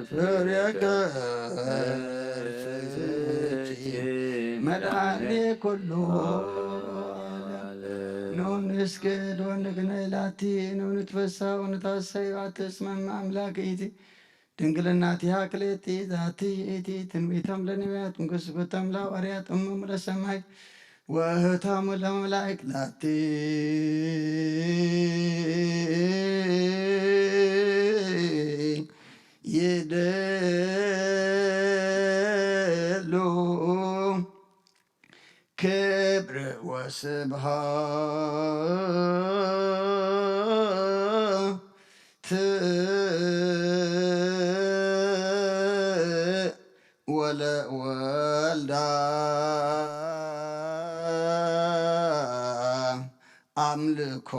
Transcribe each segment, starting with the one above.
ፍሬ ከርሥኪ መድኃኔ ኩሉ ዓለም። ኑ ንስገድ ወንግነይ ላቲ፣ ኑ ንትፈሳ ወንታሰይ፣ ኣቲ እስመ እመ አምላክ ኢቲ፣ ድንግልናቲሃ ክልኤቲ ዛቲ ይእቲ። ትንቢቶም ለነቢያት፣ ምኩስኩቶም ለሐዋርያት፣ እሞሙ ለሰማይ፣ ወህታሙ ለመላእክት ላቲ ይደሉ። ክብር ወስብሐት ወለወልዳ፣ አምልኮ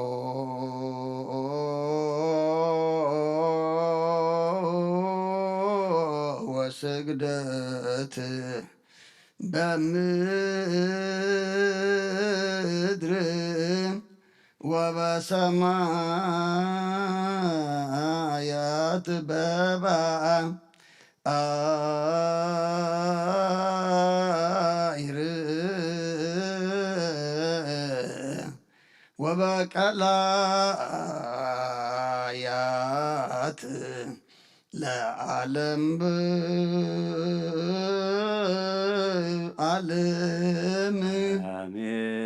ወስግደት በምድር ወበሰማያት በባ አይር ወበቀላያት ለዓለም ዓለም። አሜን።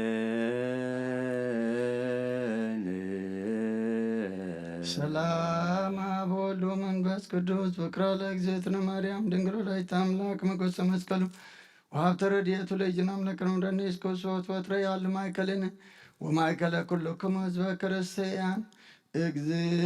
ሰላም አብ ወልድ ወመንፈስ ቅዱስ፣ ፍቅራ ለእግዝእትነ ማርያም ድንግል ወላዲተ አምላክ፣ መጎሰ መስቀሉ ወሀብተ ረድኤቱ ለእግዚእነ አምላክነ ወመድኃኒነ ኢየሱስ ክርስቶስ፣ ወትረ ያሉ ማእከልነ ወማእከለ ኩልክሙ ህዝበ ክርስቲያን። እግዚእ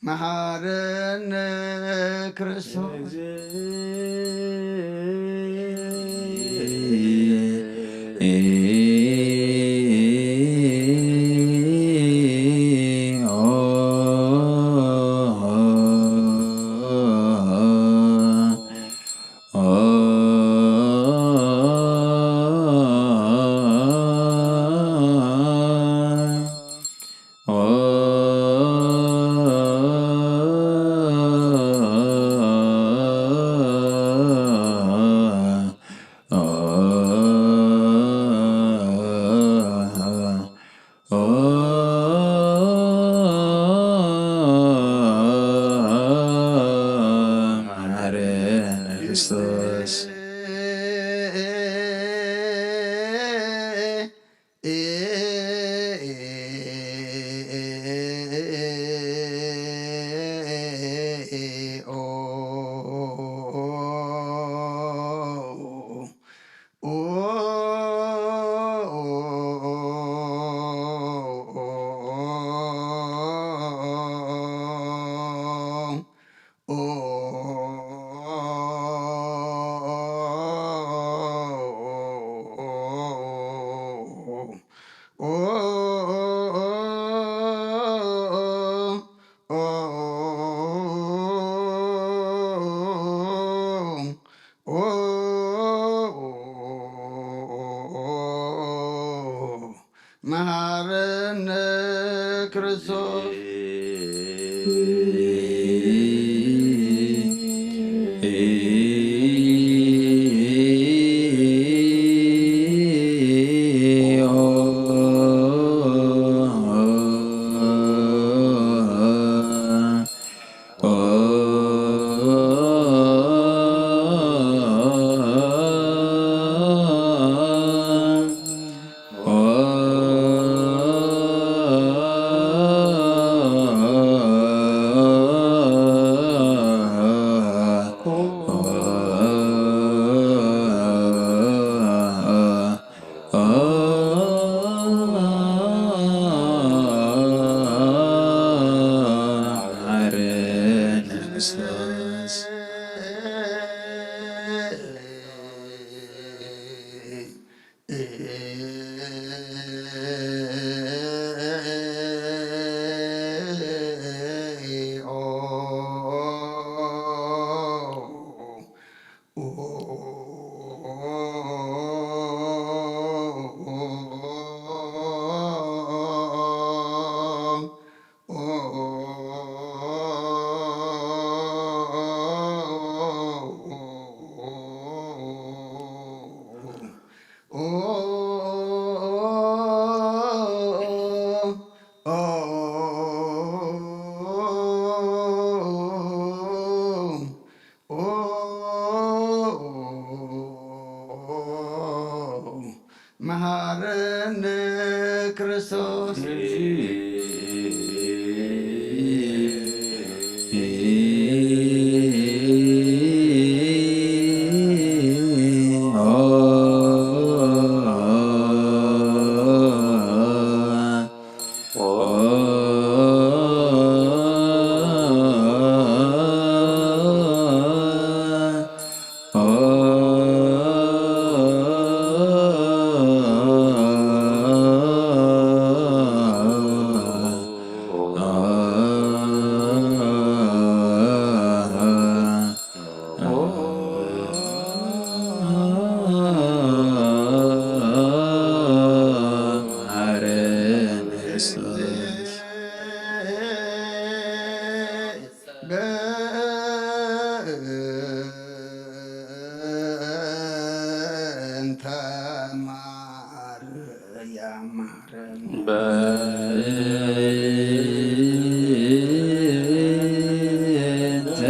መሐረነ ክርስቶስ። መሐረነ ክርስቶስ። መሃረነ ክርስቶስ። በእንተ ማርያም ማረን። በእንተ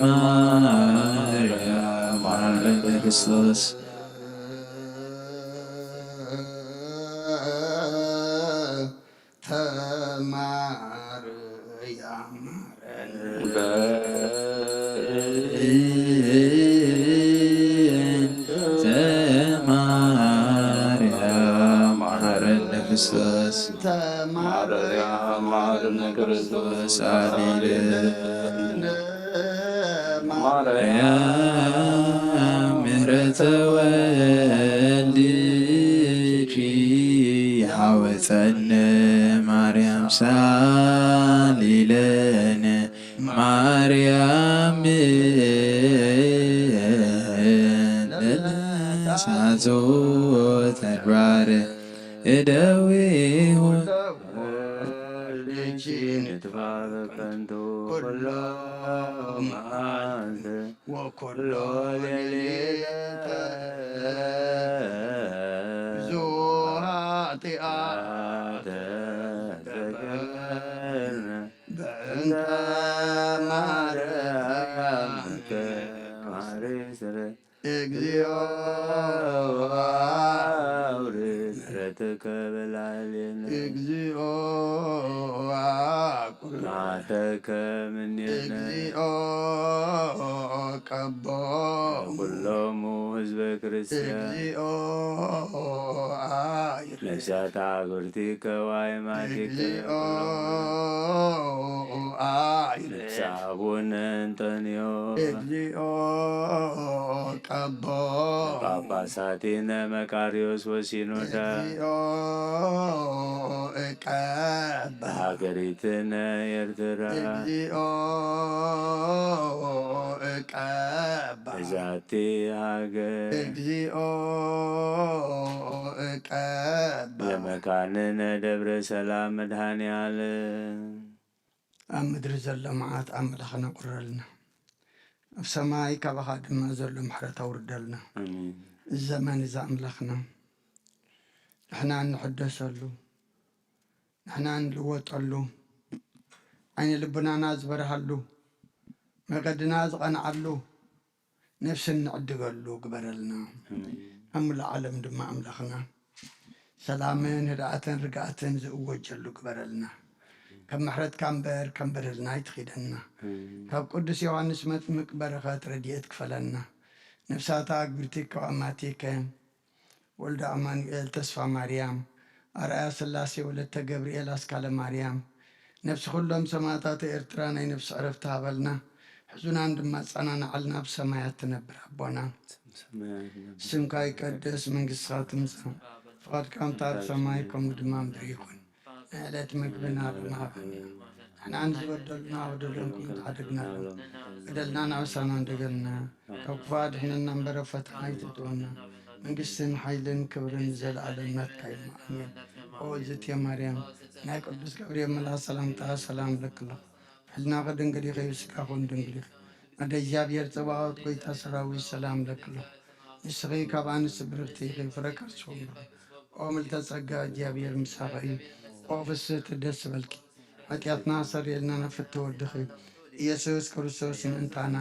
ማርያም ማረን ክርስቶስ። ተማርያም ማረን። በእንተ ማርያም ማረነ ክርስቶስ። ተማርያም ማረነ ክርስቶስ። አሌሉያ። ማርያም ምሕረተ ወልድኪ ሃወፀነ ማርያም ሳሊለነ ማርያም ለነሳዞ ተግባር እደዊሁ ወልድኪ ንትባበ ከንቱ ኩሎ መዓልት ወኩሎ ሌሊት ብዙ ኃጢአት ተገብርነ በእንተ ማርያም ማሪስረ እግዚኦ አውርድ ምሕረትከ በላዕሌነ። እግዚኦ አቁል ማተከ ምኔነ። እግዚኦ ቀቦ ኩሎሙ ህዝበ ክርስቲያን። እግዚኦ አይር ነፍሳት አግብርቲከ ወአይማቲከ እግዚኦ ኩሎሙ አይር ነፍሰ አቡነ እንጠንዮ። እግዚኦ ቀቦ ጳጳሳቲነ መቃርዮስ ወሲኖዳ። እግዚኦ እቀባ ሃገሪትነ ኤርትራ። እግዚኦ እቀባ እዛቲ ሃገር። እግዚኦ እቀባ ለመካንነ ደብረ ሰላም መድኃኔ ዓለም። ኣብ ምድሪ ዘሎ መዓት ኣምላኽና ቁረልና፣ ኣብ ሰማይ ካባኻ ድማ ዘሎ ምሕረት ኣውርደልና። ኣሜን። እዚ ዘመን እዚ ኣምላኽና ንሕና እንሕደሰሉ፣ ንሕና እንልወጠሉ፣ ዓይነ ልቡናና ዝበርሃሉ፣ መገድና ዝቐንዓሉ፣ ነፍሲ እንዕድገሉ ግበረልና። ኣሜን። ኣብ ሙሉእ ዓለም ድማ ኣምላኽና ሰላምን ህድኣትን ርግኣትን ዝእወጀሉ ግበረልና። ካብ ምሕረትካ እምበር ካብ በደልና ኣይትኺደና። ኣሜን። ካብ ቅዱስ ዮሃንስ መጥምቅ በረኸት ረድኤት ክፈለና። ነፍሳታ ኣግብርቲከ ወኣማቲከ ወልደ ኣማኑኤል ተስፋ ማርያም፣ ኣርኣያ ስላሴ ወለተ ገብርኤል ኣስካለ ማርያም፣ ነፍሲ ኩሎም ሰማእታተ ኤርትራ ናይ ነፍሲ ዕረፍቲ ሃበልና። ሕዙናን ድማ ኣጸናንዓልና። ኣብ ሰማያት ትነብር ኣቦና፣ ስምካ ይቀደስ፣ መንግስትኻ ትምጻእ፣ ፍቓድካ ከምታ ኣብ ሰማይ ከምኡ ድማ ምድሪ ይኹን። ንዕለት ምግብና ርህብ ሃበና፣ ንሕና ንዝበደሉና በደሎም ከም ትሓደግናሎም፣ በደልና ናብ ኣሳና እንደገልና፣ ካብ ክፉእ ኣድሕነና እምበር ኣብ ፈተና ኣይተእትወና፣ መንግስትን ሓይልን ክብርን ንዘለኣለም ናትካ እዩ። ኣሜን። ኦ እግዝእትየ ማርያም፣ ናይ ቅዱስ ገብርኤል መልኣኽ ሰላምታ ሰላም እብለኪ ኣለኹ። ሕልናኺ ድንግል ኢኺ፣ ስጋኹን ድንግል ኢኺ። ኣደ እግዚኣብሔር ጸባኦት፣ ጐይታ ሰራዊት፣ ሰላም እብለኪ ኣለኹ። ንስኺ ካብ ኣንስቲ ብርኽቲ ኢኺ፣ ፍረ ከርስኺ እውን ብሩኽ። ኦ ምልዕተ ጸጋ፣ እግዚኣብሔር ምሳኺ እዩ። ኦ ፍስህቲ፣ ደስ ይበልኪ፣ ሓጢኣትና ኣስተሰርየልና፣ ናብ ፍትሒ ወድኺ ኢየሱስ ክርስቶስ ምእንታና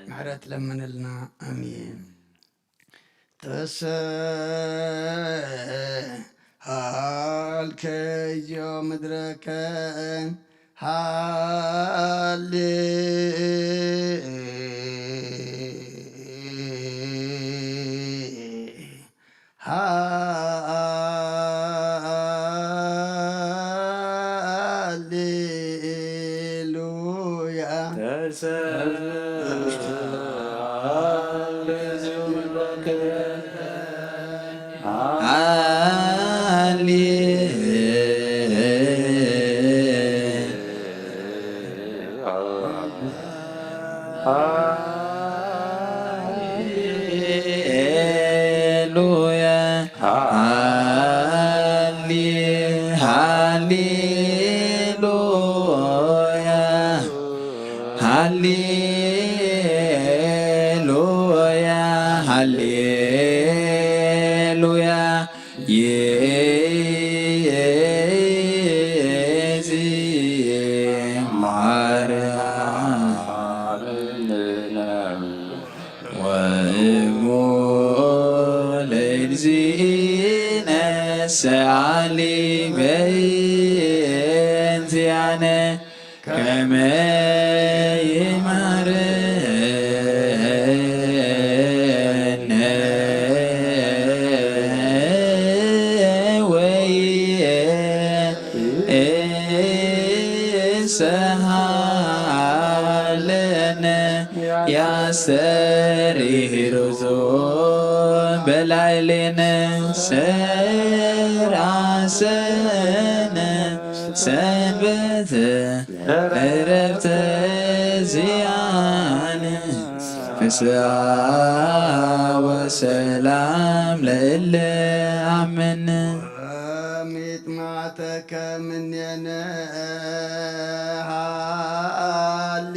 ምሕረት ለምንልና። ኣሜን። ተሰሃልከዮ ምድረከ ሃሌ ሃሌሉያ። ሃሌሉያ። ሃሌ-፣ ሃሌሉያ። ሃሌሉያ። ሃሌሉያ። ይእዜ ማርያም ወእሙ ለእግዚእነ ሰአሊ በእንቲአነ ከመ ይማረነ ወይእሰሃለነ ያስተርሂ ርዙን በላዕሌነ ሰርዐ ሰንበት ዕረፍተ ዚአነ ፍስሐ ወሰላም ለእለ አምን። ሚጥማተከ ምኔነ ሃሌ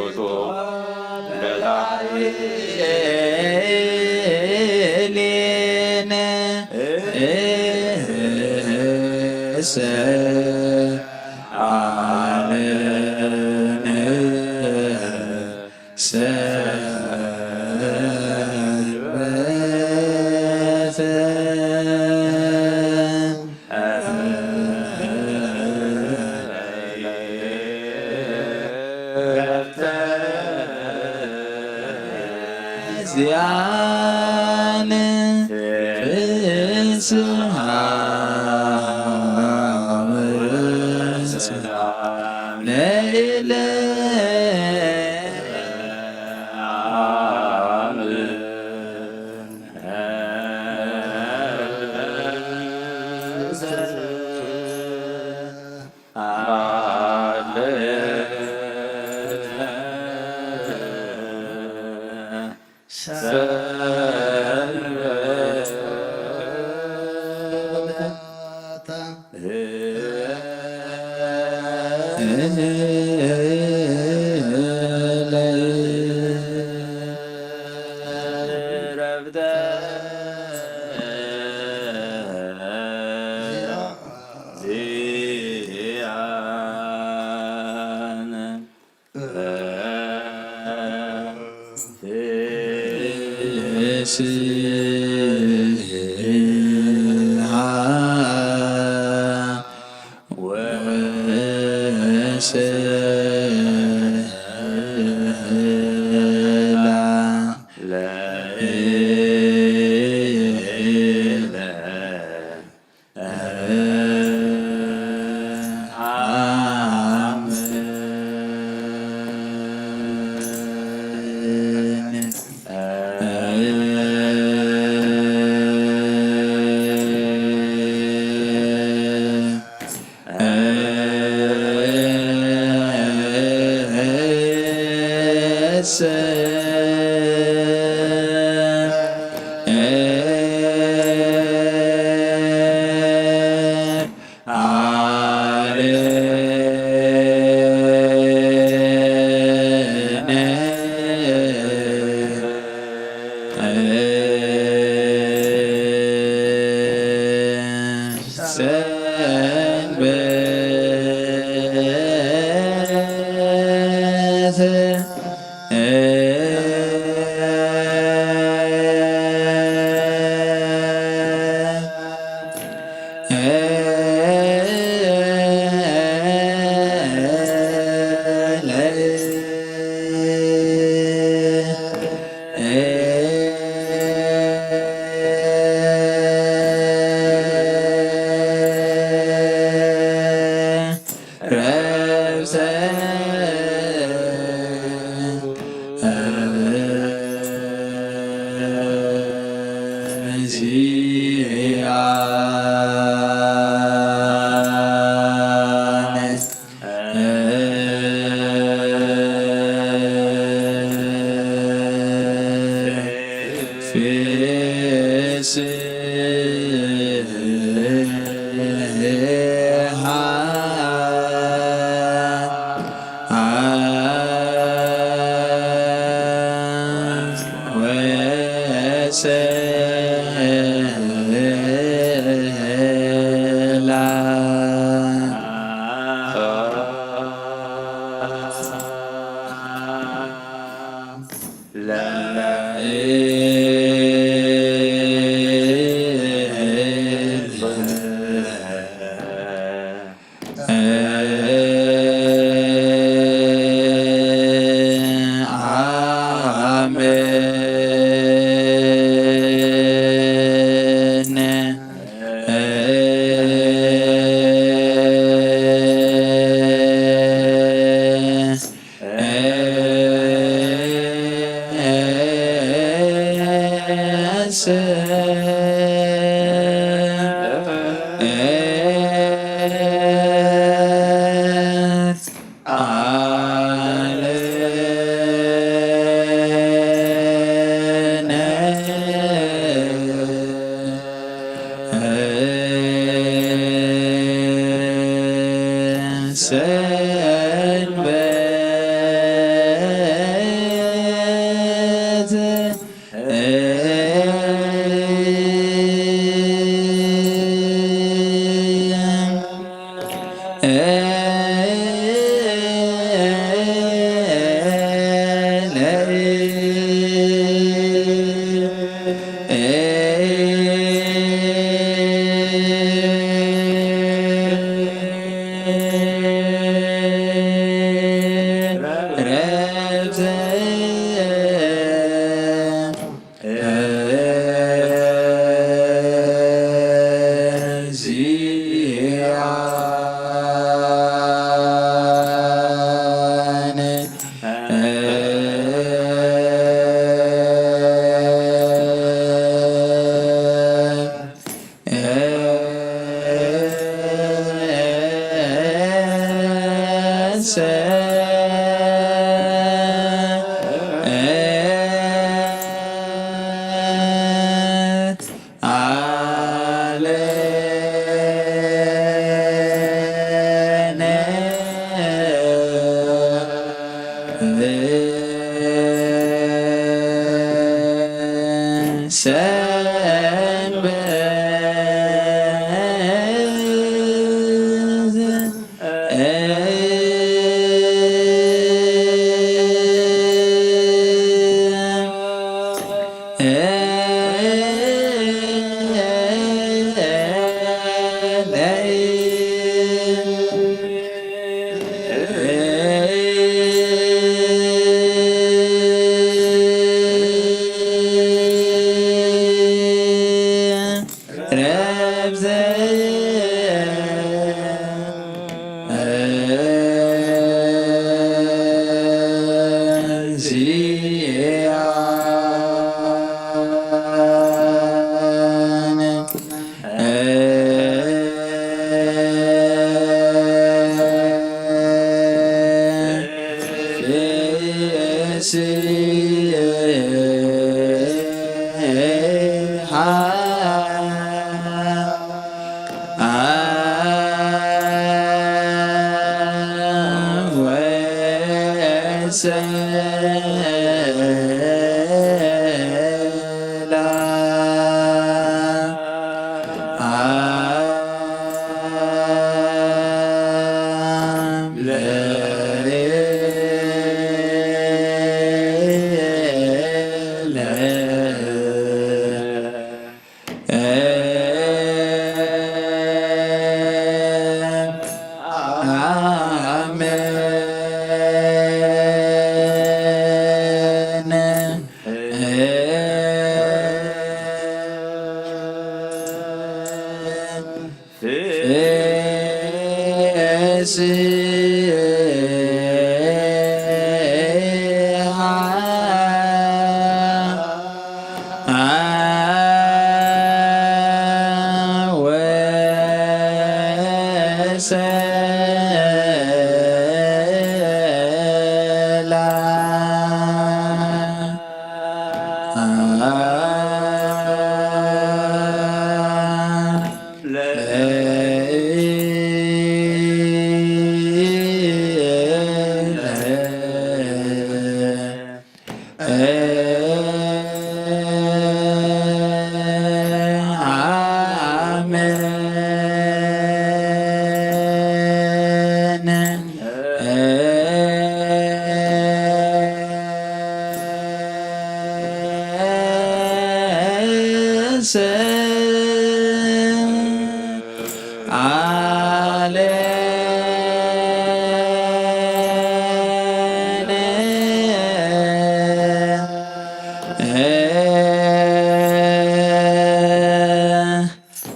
አስተርእዮቱ ለላዕሌነ። ሰአልነ ሰንበተ ዚያን ፍስሃ ወሰላም ለእለ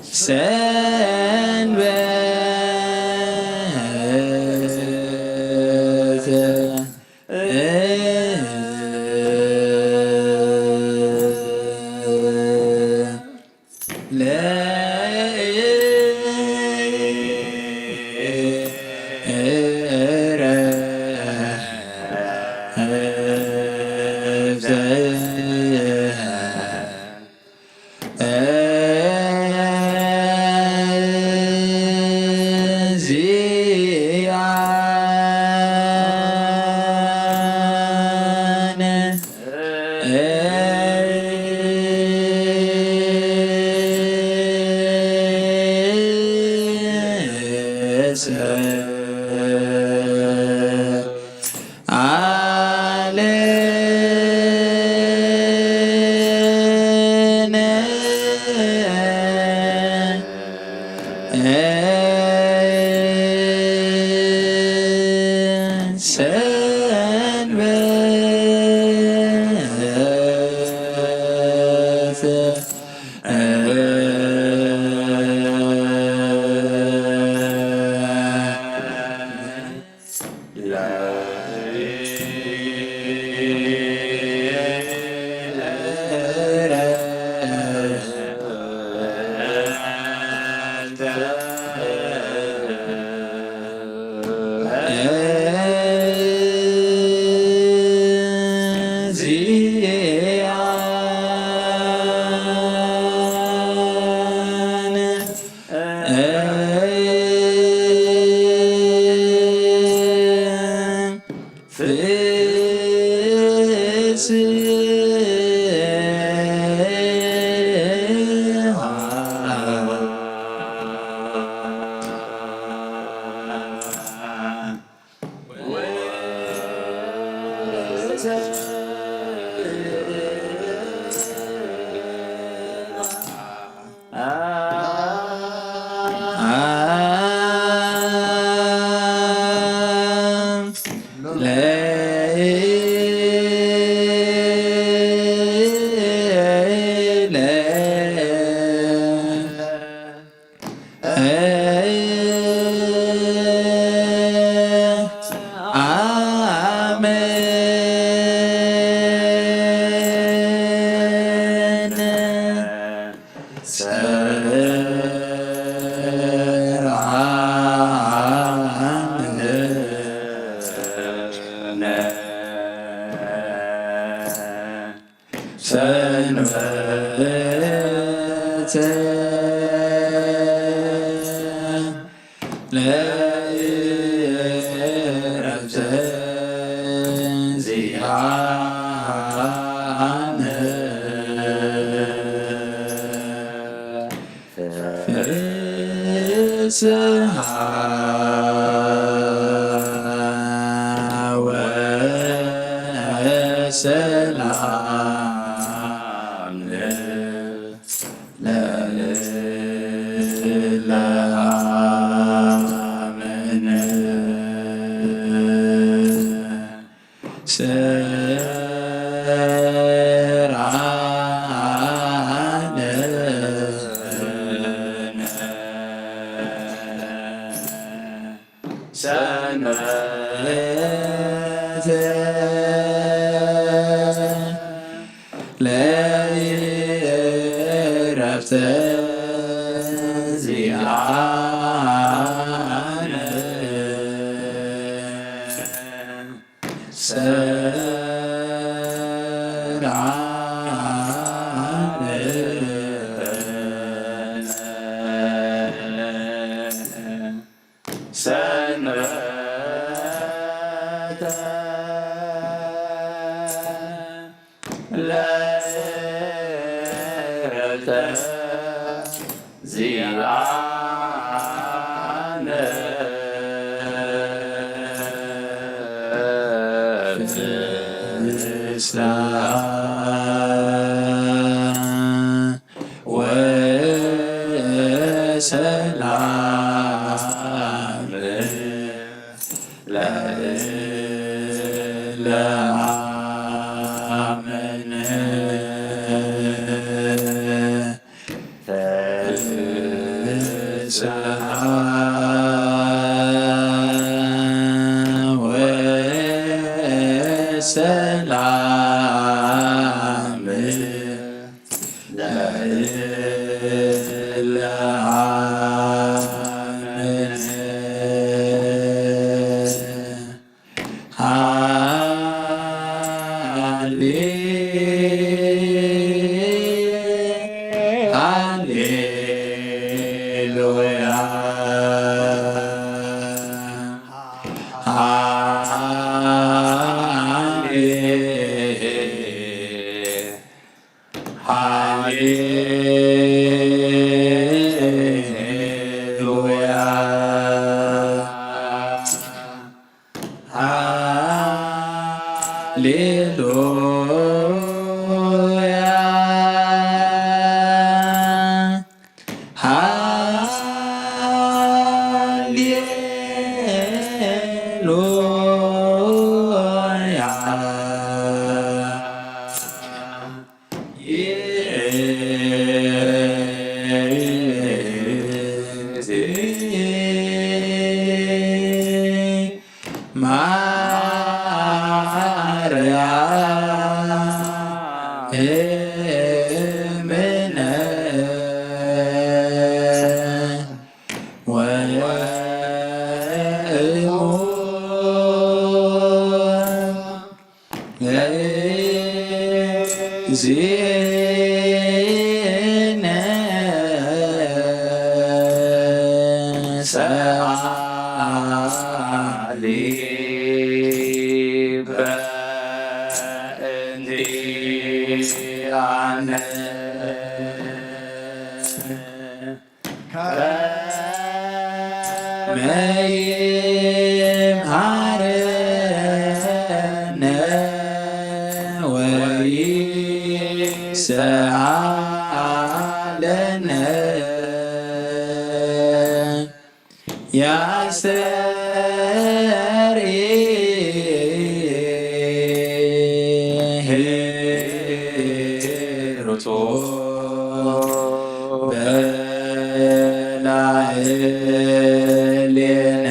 ሰንበት ሃሌሉያ። ማርያም እምነ ወእሙ ለእግዚእነ ሰአሊ በእንቲአነ። ከመ ይምሃረነ ወይስአለነ። ያስተሪ ህሩቶ በላዕሌነ።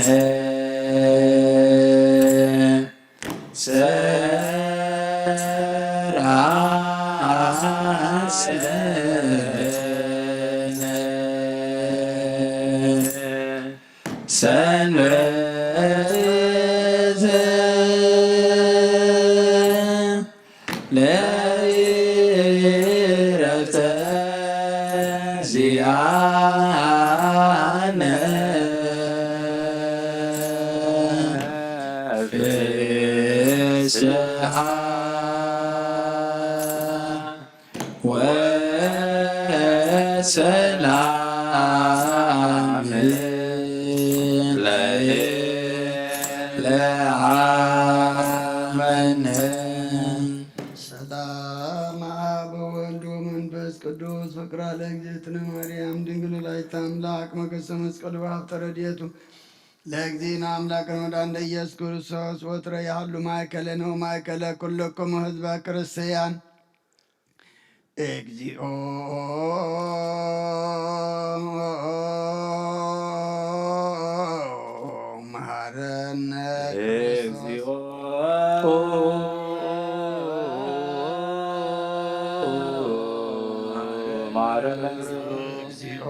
ሰርዐ ሰነ ሰንበት ለዕረፍተ ዚአነ ፍስሓ ወሰላም ለዓለመ። ሰላም አብ ወወልድ ወመንፈስ ቅዱስ ፍቅራ ለእግዝእትነ ማርያም ድንግል ወላዲተ አምላክ መገሰ መስቀሉ ሀብተ ረድኤቱ ለእግዚእነ አምላክነ ወዳንደ ኢየሱስ ክርስቶስ ወትረ ያህሉ ማእከለነ ወማእከለ ኩልክሙ ህዝበ ክርስቲያን። እግዚኦ መሐረነ ክርስቶስ። እግዚኦ መሐረነ። እግዚኦ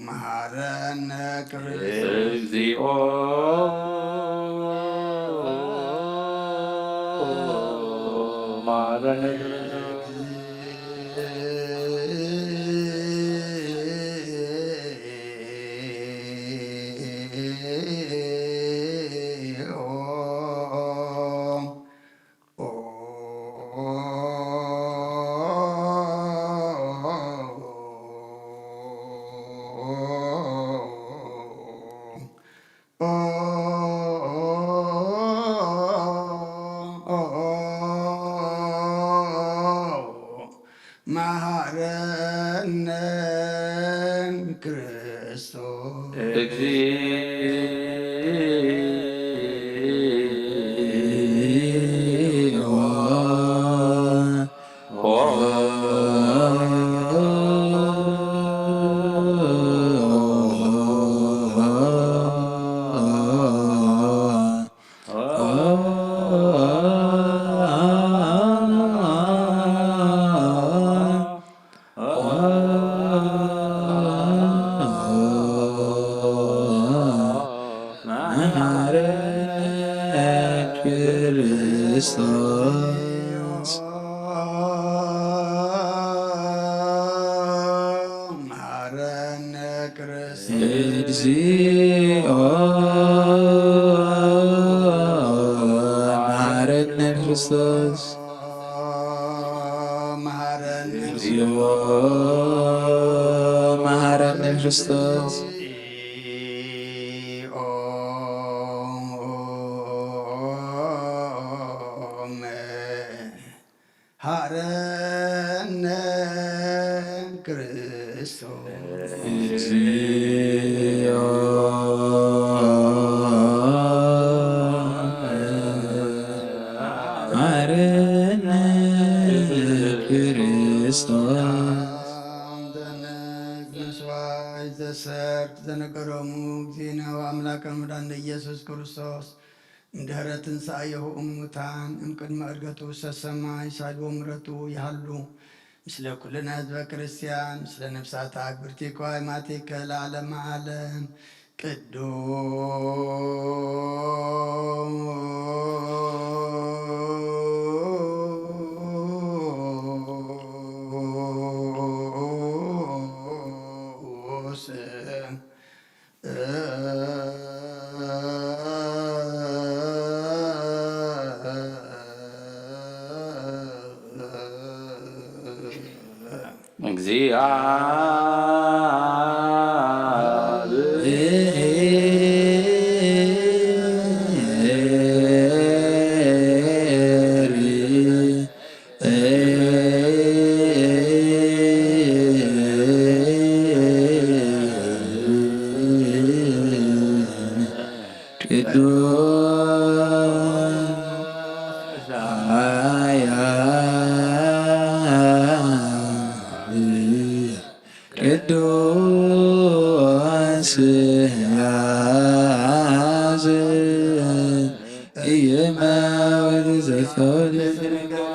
መሐረነ ክርስቶስ። እግዚኦ መሐረነ ክርስቶስ። መሐረነ ክርስቶስ። እግዚኦ። መሐረነ ክርስቶስ። መሐረነ ክርስቶስ። እግዚኦ መሐረነ ክርስቶስ። መሐረነ። እግዚኦ መሐረነ ክርስቶስ። ሃረነ ክርስቶስ። እግዚኦ መሐረነ ክርስቶስ። ዘነግር መስዋዕት ዘሰርክ ዘነገሮሙ እግዚእነ ወአምላከ መድኃኒነ ኢየሱስ ክርስቶስ እምድህረ ትንሳኤሁ እሙታን እምቅድመ ዕርገቱ ውስተ ሰማይ ሳልዎ ምሕረቱ ይሃሉ ምስለ ኩልነ ህዝበ ክርስቲያን ምስለ ነፍሳት አግብርቲከ ወአእማቲከ ለዓለመ ዓለም። ቅዱስ ቅዱስ ያዝ እየመወል ዘተወልደ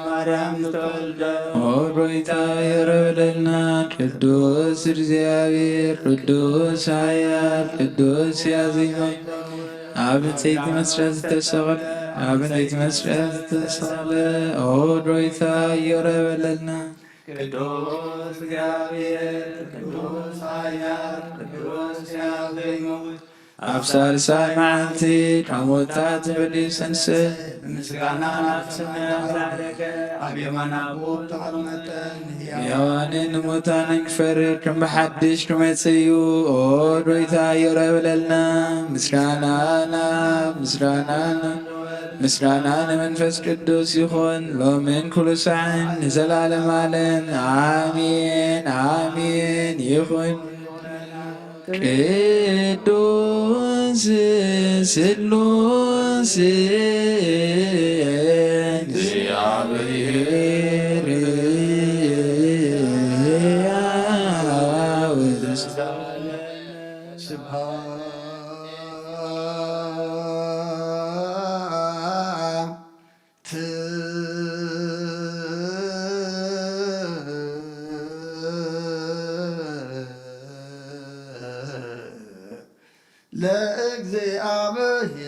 ማርያም ዝተወልደ ኦ ጎይታ የረብለልና። ቅዱስ እግዚኣብሔር ቅዱስ ኃያል ቅዱስ ያዜማ ኣብ ዕንፀይቲ መስቀል ዝተሰቕለ ኣብ ዕንፀይቲ መስቀል ዝተሰቕለ ኦ ጎይታ የረብለልና። ቅዱስ እግዚኣብሔር ቅዱስ ኃያል ቅዱስ ያዜማ ኣብ ሳልሳይ መዓልቲ ካብ ሙታት ተፈልዩ ዝተንስእ ብምስጋና ናብ ሰማይ እንዳዓረገ ኣብ የማን ኣቦ ተቐመጠ። ንሕያዋንን ሕያዋንን ንሙታንን ክፈርድ ከም ብሓድሽ ክመጽእ እዩ። ኦ ጎይታ የረብለልና። ምስጋና ናብ ምስጋና ናብ ምስጋና ንመንፈስ ቅዱስ ይኹን ሎምን ኩሉ ሳዕን ንዘላለም ዓለም ኣሜን ኣሜን ይኹን። ቅዱስ ስሉስ እግዚአብሔር ለእግዚአብሔር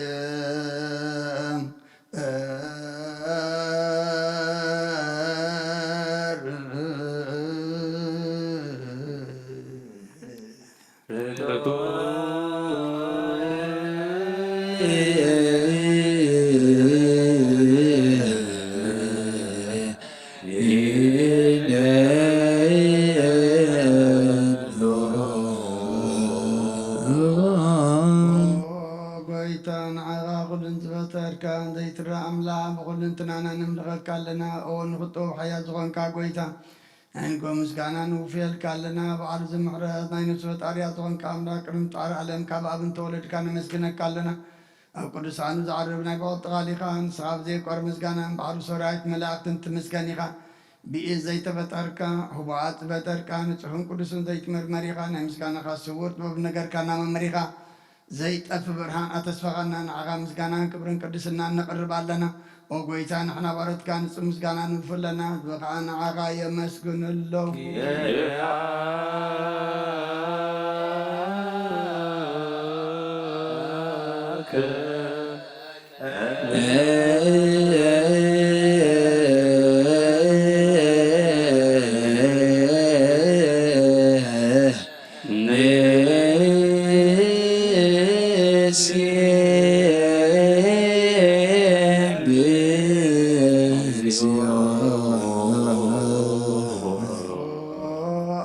ጎይታ ንዓኻ ኩሉን ዝፈጠርካ ዘይትረኣ ኣምላኽ ብኹልንትናና ነምልኸካ ኣለና። ኦ ንኽጥው ሓያል ዝኾንካ ጎይታ ናይ ንጎ ምስጋና ንውፍየልካ ኣለና። በዓል ዝምሕረት ናይ ነፍሲ ፈጣሪያ ዝኾንካ ኣምላኽ ቅድሚ ምፍጣር ዓለም ካብ ኣብ እንተወለድካ ነመስግነካ ኣለና። ኣብ ቅዱሳኑ ዝዓርብ ናይ ብቐጥቓሊኻ ንስኻ ብዘይቋር ምስጋና እምበዓሉ ሰራዊት መላእክትን ትምስገን ኢኻ። ብኢድ ዘይተፈጠርካ፣ ህቡኣት ዝበጠርካ፣ ንጹሕን ቅዱስን ዘይትምርመር ኢኻ። ናይ ምስጋናኻ ስውር ጥበብ ነገርካና መምህር ኢኻ። ዘይጠፍ ብርሃን ኣተስፋኻና ንዓኻ ምስጋናን ክብርን ቅድስናን ነቕርብ ኣለና። ኦ ጎይታ ንሕና ባሮትካ ንጹህ ምስጋና ንውፍ ኣለና። ህዝቢ ኸዓ ንዓኻ የመስግኑ ኣለዉ።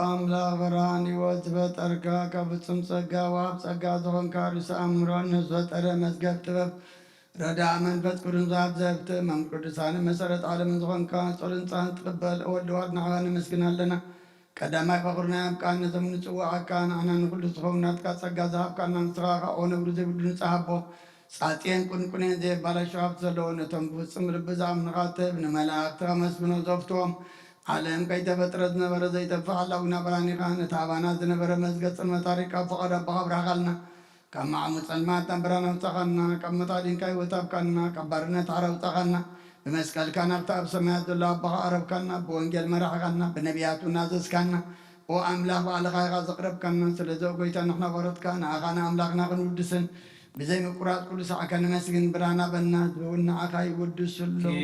ኣምላኽ ብርሃን ሕይወት ዝፈጠርካ ካብ ፍጹም ጸጋ ወሃብ ጸጋ ዝኾንካ ርእሰ ኣእምሮን ንዝፈጠረ መዝገብ ጥበብ ረዳ መንፈስ ቅዱስ ኣብ ዘህብትም መም ቅዱሳን መሰረት ዓለምን ዝኾንካ ጸሎን ጻን ትቕበል ወዲ ዋድ ንዓኻ ነመስግን ኣለና። ቀዳማይ ፈኽርና ያብቃን ነዞም ንጽዋዓካ ንዓና ንኹሉ ዝኸውን ናትካ ጸጋ ዝሃብካና ንስኻ ኸኣ ነብሪ ዘይብሉ ንጻ ሃቦ ጻጽየን ቁንቁኔን ዘየባላሹ ሃብቲ ዘለዎ ነቶም ብፍጹም ልቢ ዝኣምኑኻ ትህብ ንመላእኽቲ ከመስግኖ ዘፍትዎም ዓለም ከይተፈጥረ ዝነበረ ዘይጠፍእ ሓላዊና ብርሃን ኢኻ። ነቲ ኣባና ዝነበረ መዝገብ ጽልመት ኣሪቕካ ፍቓድ ኣቦኻ ኣብራህኻልና። ካብ ማዕሙ ጸልማት ናብ ብርሃን ኣውጻኻና፣ ካብ መታዲንካ ህይወት ሃብካና፣ ካብ ባርነት ሓራ ኣውጻኻና። ብመስቀልካ ናብቲ ኣብ ሰማያት ዘሎ ኣቦኻ ኣረብካና፣ ብወንጌል መራሕኻና፣ ብነቢያት እውን ኣዘዝካና። ኦ ኣምላኽ ባዕልኻ ኢኻ ዘቕረብካና፣ ስለዚ ኦ ጎይታ ንሕና ባሮትካ ንኣኻ ንኣምላኽና ክንውድስን ብዘይ ምቁራጽ ኩሉ ሳዕ ከነመስግን ብርሃን ሃበና፣ ህዝቢ እውን ንኣኻ ይውድሱ ኣለዉ።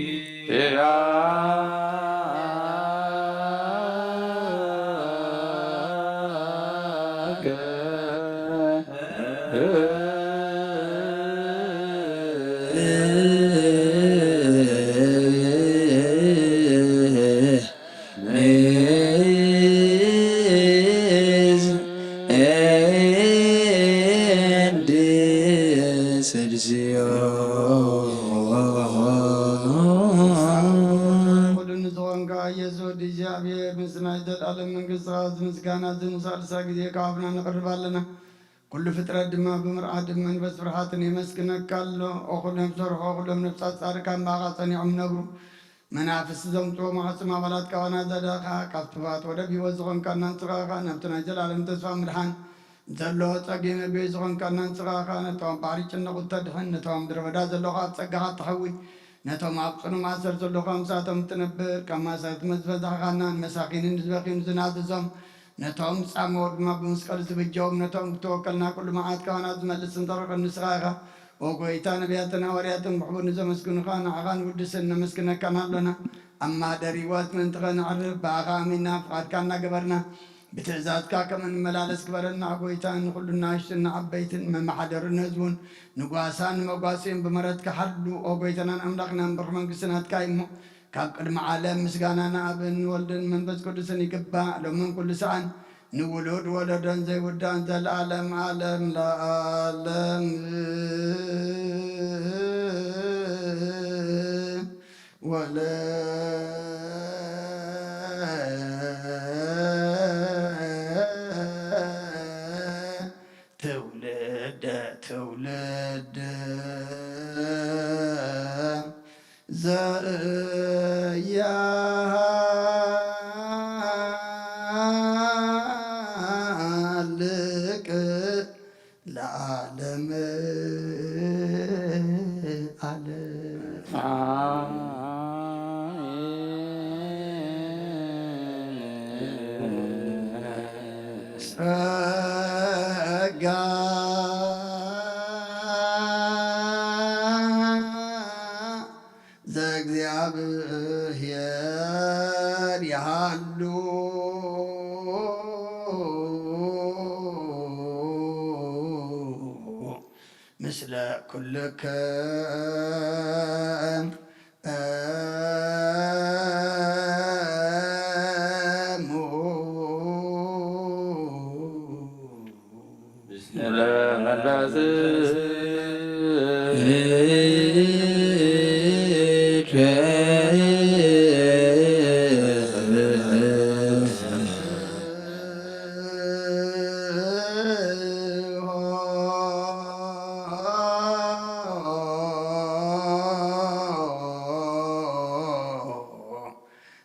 ኩሉ ንዝኾንካ ኢየሱስ ወዲ እግዚኣብሔር፣ ምስ ናይ ዘለኣለም መንግስትኻ እዚ ምስጋና እዚ ንሳልሳ ግዜ ካብ ኣፍና ነቕርብ ኣለና። ኩሉ ፍጥረት ድማ ብምርዓድ መንፈስ ፍርሃትን የመስግነካ ኣሎ። ኦ ኩሎም ዝሰርሖ፣ ኩሎም ነፍሳት ጻድቃን ብኣኻ ጸኒዖም ይነብሩ። መናፍስቲ ዘምጽኦ ማሕጽም ኣባላት ካባና ዘዳኻ፣ ካብ ትፋት ወደብ ህይወት ዝኾንካና ንስኻ ኢኻ። ናብቲ ናይ ዘላለም ተስፋ ምድሓን ዘሎ ጸጊ መግቢ ዝኾንካና ንስኻ ኢኻ። ነቶም ኣብ ባሕሪ ጭንቕ እተድሕን፣ ነቶም ኣብ ምድረ በዳ ዘለኹ ኣብ ጸጋኻ እተሕዊ፣ ነቶም ኣብ ጽኑዕ ማእሰር ዘለኹ ምሳቶም እትነብር፣ ካብ ማእሰርቲ መዝፈዛሕኻና፣ ንመሳኺንን ንዝበኽዩን ዝናዘዞም፣ ነቶም ዝጻመዉ ድማ ብመስቀል ዝብጀዎም፣ ነቶም ክተወከልና ኩሉ መዓት ካባና ዝመልስን ተርቕን ንስኻ ኢኻ። ኦ ጎይታ፣ ነቢያትን ሃዋርያትን ብሕቡር ንዘመስግኑኻ ንዓኻ ንውድስን ነመስግነካን ኣሎና። ኣብ ማህደር ህይወት ምእንቲ ኸነዕርፍ ብኣኻ ኣሚንና ፍቓድካ እናገበርና ብትእዛዝካ ከም እንመላለስ ግበረና። ኦ ጎይታ፣ ንኹሉ ናሽትን ንዓበይትን መመሓደርን ንህዝቡን ንጓሳን ንመጓስኡን ብምህረትካ ሓሉ። ኦ ጎይታናን ኣምላኽናን ብሩኽ መንግስቲ ናትካ እዩ እሞ ካብ ቅድሚ ዓለም ምስጋና ንኣብን ንወልድን መንፈስ ቅዱስን ይግባእ፣ ሎምን ኩሉ ሰዓን ንውሉድ ወለዶን ዘይውዳእን ዘለዓለም ዓለም ለዓለም። ወለ ትውልደ ትውልድ ዘያሃልቅ ለዓለም ዓለም። ጸጋ ዘእግዚኣብሔር ይሃሉ ምስለ ኩልክም።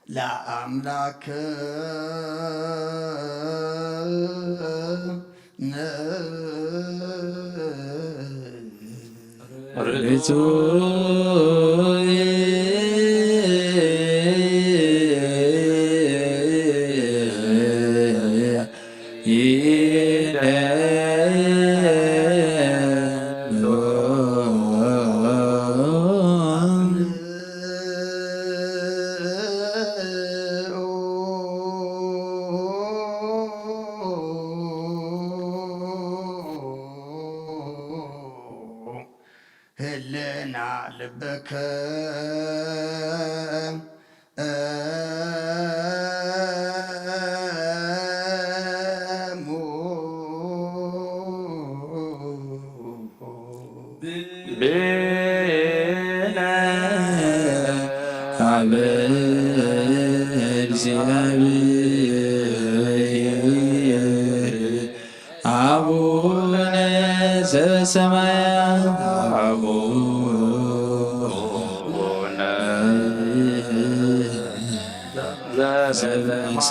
ለአምላክ ርጹይ ይደሉ። ህልና ልብክም እሙ። እግዚአብሔር አቡነ ዘበሰማያት፣ አቡነ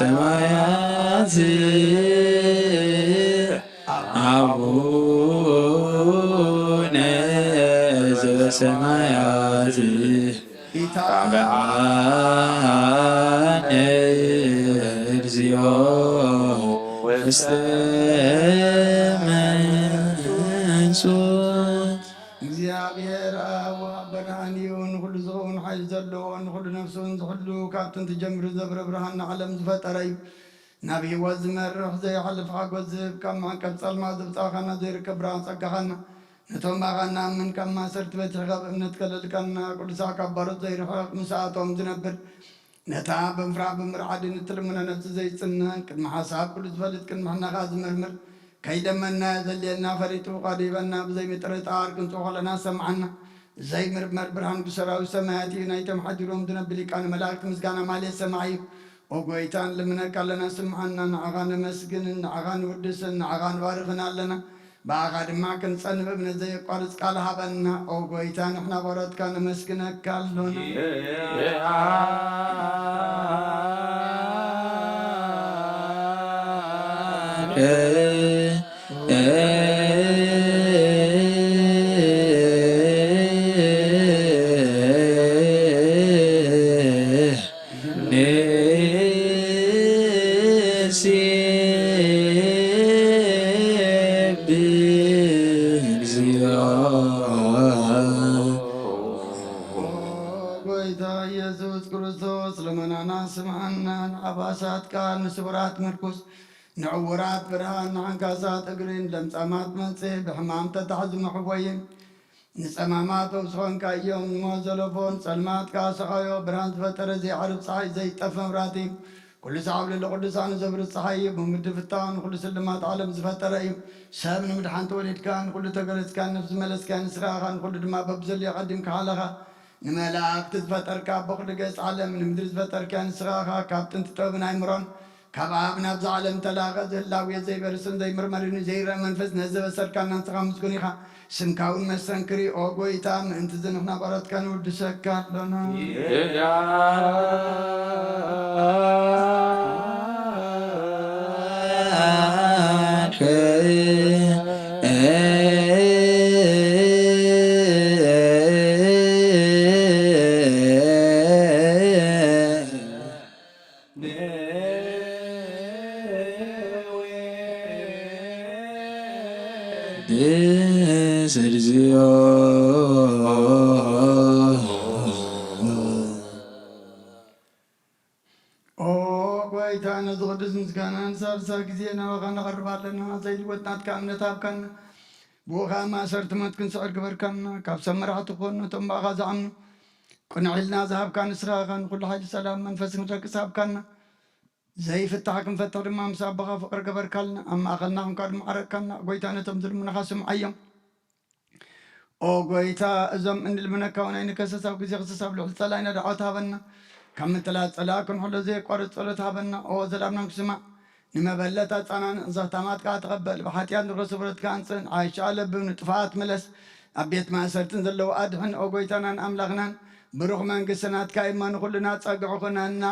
ዘበሰማያት፣ አቡነ ዘበሰማያት፣ ይትባረክ እግዚኦ ውስተ መንሱት። እግዚኣብሔር ኣብ ወሃብ ብርሃን እዩ፣ ንኹሉ ዝኸውን ሓይሊ ዘለዎ፣ ንኹሉ ነፍሲ እውን ዝሕሉ፣ ካብ ጥንቲ ጀሚሩ ዘብረ ብርሃን ንዓለም ዝፈጠረ እዩ። ናብ ህይወት ዝመርሕ ዘይሓልፍ ሓጎስ ዝህብ፣ ካብ መዕቀብ ጸልማት ዘውጻእካና፣ ዘይርከብ ብርሃን ጸጋኻና፣ ነቶም ብኣኻ እንኣምን ካብ ማእሰርቲ በቲሕካ ብእምነት ከለልካና፣ ቅዱሳት ካብ ባሮት ዘይርሕቕ፣ ምስኣቶም ዝነብር፣ ነታ ብምፍራህ ብምርዓድን እትልምኖ ነፍሲ ዘይጽነን፣ ቅድሚ ሓሳብ ኩሉ ዝፈልጥ፣ ቅድሚ ሕነኻ ዝምርምር፣ ከይደመና ዘድልየና ፈሊጡ ቃል ሂበና፣ ብዘይ ምጥርጣር ክንጽኦ ከለና ዝሰምዓና፣ ዘይምርመር ብርሃን ቅዱስ ሰራዊት ሰማያት እዩ። ናይቶም ሓዲሮም ዝነብር ሊቃነ መላእክት ምስጋና ማሌት ሰማይ እዩ። ኦ ጎይታ፣ ንልምነካ ኣለና፣ ስምዓና፣ ንዓኻ ነመስግንን፣ ንዓኻ ንውድስን፣ ንዓኻ ንባርኽን ኣለና። ብኣኻ ድማ ክንጸን ብእምነት ዘየቋርጽ ቃል ሃበና። ኦ ጎይታ፣ ንሕና ባሮትካ ነመስግነካ ኣሎና። ንሴብህ እግዚኦ። ጎይታ ኢየሱስ ክርስቶስ፣ ልመናና ስምዓና፣ ንዓባሳት ቃል፣ ንስውራት ምርኩስ፣ ንዕውራት ብርሃን፣ ንዓንካሳት እግሪ፣ ንለምጻማት መንጽሂ፣ ብሕማም ተታሕዙ መሕወይን፣ ንጸማማት ፈውሲ ኾንካ እዮም። ንሞት ዘለፎ ንጸልማት ከኣ ሰቓዮ፣ ብርሃን ዝፈጠረ ዘይዓርብ ጸሓይ፣ ዘይጠፍእ መብራህቲ፣ ኩሉ ሰዓብ ልዕሊ ቅዱሳኑ ዘብርህ ጸሓይ እዩ። ብምድሪ ፍታው ንኹሉ ስልማት ዓለም ዝፈጠረ እዩ። ሰብ ንምድሓን ተወሊድካ፣ ንኹሉ ተገለጽካ፣ ነፍሲ ዝመለስካ ንስኻ ኢኻ፣ ንኹሉ ድማ በብዘድልዮ ቀዲምካ ሓለኻ። ንመላእክቲ ዝፈጠርካ፣ ኣቦ ኩሉ ገጽ ዓለም ንምድሪ ዝፈጠርካ ንስኻ ኢኻ። ካብ ጥንቲ ጥበብን ኣእምሮን ካብ ኣብ ናብዛ ዓለም ተላኸ፣ ዝህላው ዘይበርስን ዘይምርመርን ዘይረአ መንፈስ ነዚ ዘበሰርካና ንስኻ ምስጉን ኢኻ። ስምካ እውን መስተንክር እዩ፣ ኦ ጎይታ፣ ምእንቲ እዚ ንሕና ባሮትካ ንውድሰካ ኣሎና። ቅዱስ እግዚኦ። ኦ ጎይታ፣ ነዚ ቅዱስ ምስጋና ንሳልሳይ ግዜ ናባኻ ነቐርብ ኣለና። ዘይልወጥ ናትካ እምነት ሃብካና። ብኡ ኸኣ ማእሰርቲ ሞት ክንስዕር ግበርካና። ካብ ሰብ መራሕቲ ክኾኑ ነቶም ብኣኻ ዝኣምኑ ቅኑዕ ኢልና ዝሃብካ ንስኻ ኢኻ። ንኹሉ ሓይሊ ሰላም መንፈስ ክንረግጽ ሃብካና። ዘይፍታሕ ክንፈትሕ ድማ ምስ ኣቦኻ ፍቕሪ ገበርካልና። ኣብ ማእኸልና ኹንካ ድማ ዓረቅካና። ጎይታ ነቶም ዝልምኑኻ ስምዓዮም። ኦ ጎይታ፣ እዞም እንልምነካ እውን ኣይንከሰስ፣ ኣብ ግዜ ክሰስ ኣብ ልዕሊ ጸላኢና ደዓወት ሃበና። ካብ ምጥላጽ ጸላኢ ክንሕሎ ዘየቋርጽ ጸሎት ሃበና። ኦ ዘላብና ንስማዕ። ንመበለት ኣጻናን ዘኽታማት ከኣ ተቐበል። ብሓጢኣት ንረሱ ብረትካ ኣንጽህን። ዓይሻ ለብም ንጥፋኣት ምለስ። ኣብ ቤት ማእሰርትን ዘለዉ ኣድሕን። ኦ ጎይታናን ኣምላኽናን፣ ብሩኽ መንግስቲ ናትካ እሞ ንኹልና ጸግዒ ኩነና።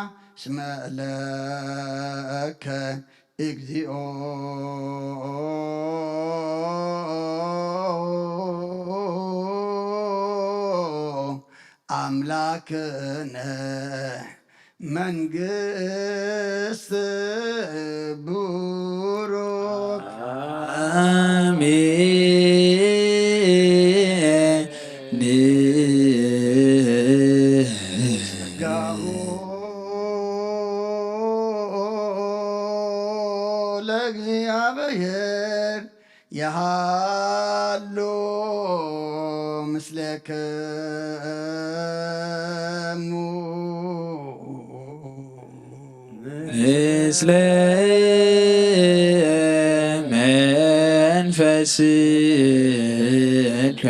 ስመ ለከ እግዚኦ ኣምላክነ መንግስት ቡሩክ። አሜን። ጸጋሁ ለእግዚኣብሔር የሃሉ ምስሌክሙ። ምስለ መንፈስከ።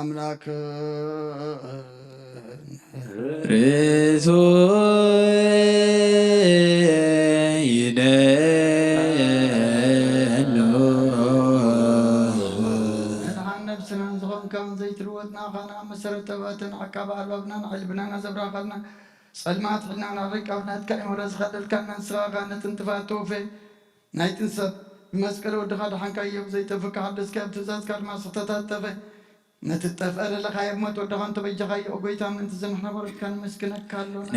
ኣምላክ ርእሱ ይደሉ። መድሓን ነብስናን ዝኾንካ ዘይትልወጥ ንዓኻ ንኣብ መሰረት ጠባትን ዓቃቢ ኣልባብናን ዕልብናን ኣዘብራኻልና ጸልማት ሕልናና ሪቃብ ናትካ ይምረ ዝኸለልካና ንስኻ ነትን ጥፋት ተወፌ ናይ ጥንሰት ብመስቀል ወድኻ ደሓንካዮ ብዘይጠፍካ ሓደስካዮ ብትእዛዝካ ድማ ዝተታተፈ ነቲ ጠፍአ ለለኻዮ ብሞት ወድኻ እንተበጃኻዮ፣ ኦ ጎይታ፣ ምእንቲ እዚ ንሕና በረድካ ንመስግነካ ኣሎና።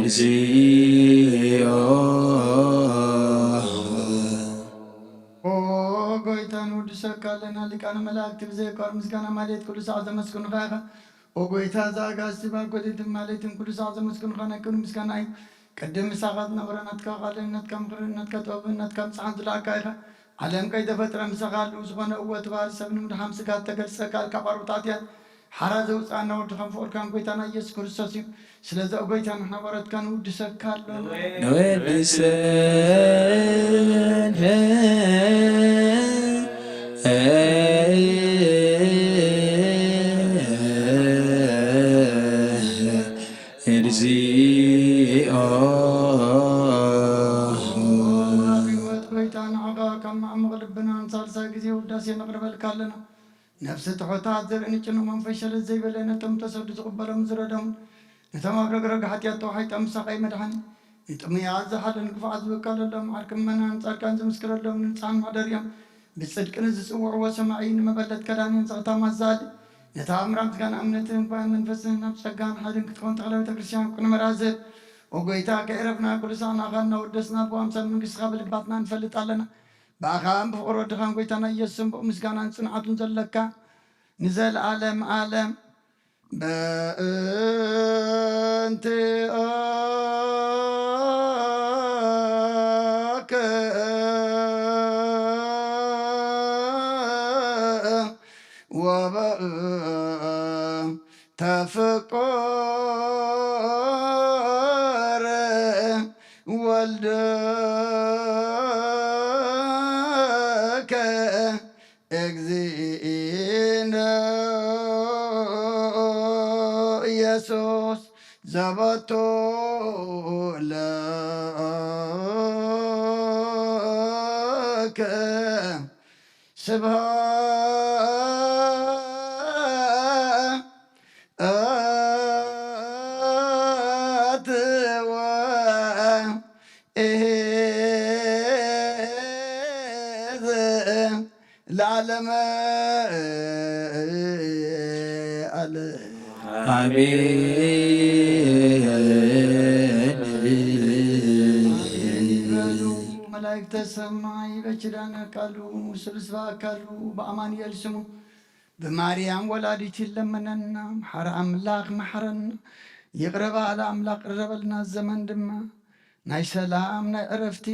ንስብሃት ኦ ጎይታ፣ ንውድሰካ ኣለና። ሊቃነ መላእክቲ ብዘየቋር ምስጋና ማሌት ኩሉ ሰዓት ዘመስግኑኻ ኢኻ። ኦ ጎይታ፣ እዛ ኣጋእዝቲ ብኣጎቴትን ማሌትን ኩሉ ሰዓት ዘመስግኑኻ ናይ ክብሪ ምስጋና እዩ። ቅድም ምሳኻ ዝነበረ ናትካ ቃልን ናትካ ምኽርን ናትካ ጥበብን ናትካ ምጽሓን ዝለኣካ ኢኻ። ዓለም ከይተፈጥረ ምሳኻ ኣለዉ ዝኾነ እወ እቲ ባህሪ ሰብ ንምድሓን ስጋ እተገልጸ ካልካ ቆርብታት እያ። ሓራ ዘውጽኣና ወድኻን ፍቕርካን ጎይታና ኢየሱስ ክርስቶስ እዩ። ስለዚ ኦ ጎይታ ንሕና በረትካ ንውድሰካ ኣሎ። ንወድሰ እግዚኦ። ህይወት ጎይታ ንዓኻ ካብ ማዕሙቕ ልብና ንሳልሳይ ግዜ ውዳሴ ነቕርበልካ ኣለና። ነፍሲ ትሑታት ዘርኢ ንጭኑ መንፈስ ሸለል ዘይበለ ነቶም ተሰዱ ዝቕበሎም ዝረዶም ነቶም ኣብ ረግረግ ሓጢኣት ተዋሒጦም ምሳኻ ይመድሓኒ። ንጥሙያት ዝሓልን ግፉዓት ዝውከለሎም ዓርኪ ምእመናን ጻድቃን ዝምስክረሎም ንንጹሓን መሕደሪኦም ብጽድቂ ንዝጽውዕዎ ሰማዒ ንመበለት ከዳንን ዘኽታማት ዝኣሊ ነታ ኣምራ ምስጋና እምነትን ባ መንፈስን ናብ ጸጋን ሓይልን ክትከውን ተኽለ ቤተ ክርስቲያን ቅኑመራ ዝህብ ኦ ጎይታ ከይረፍና ኩሉ ሳዕ ንኣኻ እናወደስና ብኣምሳል መንግስትኻ ብልባትና ንፈልጥ ኣለና። ብኣኻን ብፍቕሪ ወድኻን ጎይታና ኢየሱስን ብኡ ምስጋናን ጽንዓቱን ዘለካ ንዘለዓለም ዓለም በእንቲኦከ ወበእንተ ፍቁር ወልድከ እግዚእነ ኢየሱስ ዘበቱ ለከ ስብሐት ወ ለዓለመ ዓለም። አሜን። በሉ መላእክተ ሰማይ በኪዳነ ቃሉ ስብስባ አካሉ በአማኑኤል ስሙ በማርያም ወላዲት ይለመነና። መሓረ ኣምላኽ መሓረና። ይቕረ በሃሊ ኣምላኽ ቅረበልና። ዘመን ድማ ናይ ሰላም ናይ ዕረፍቲ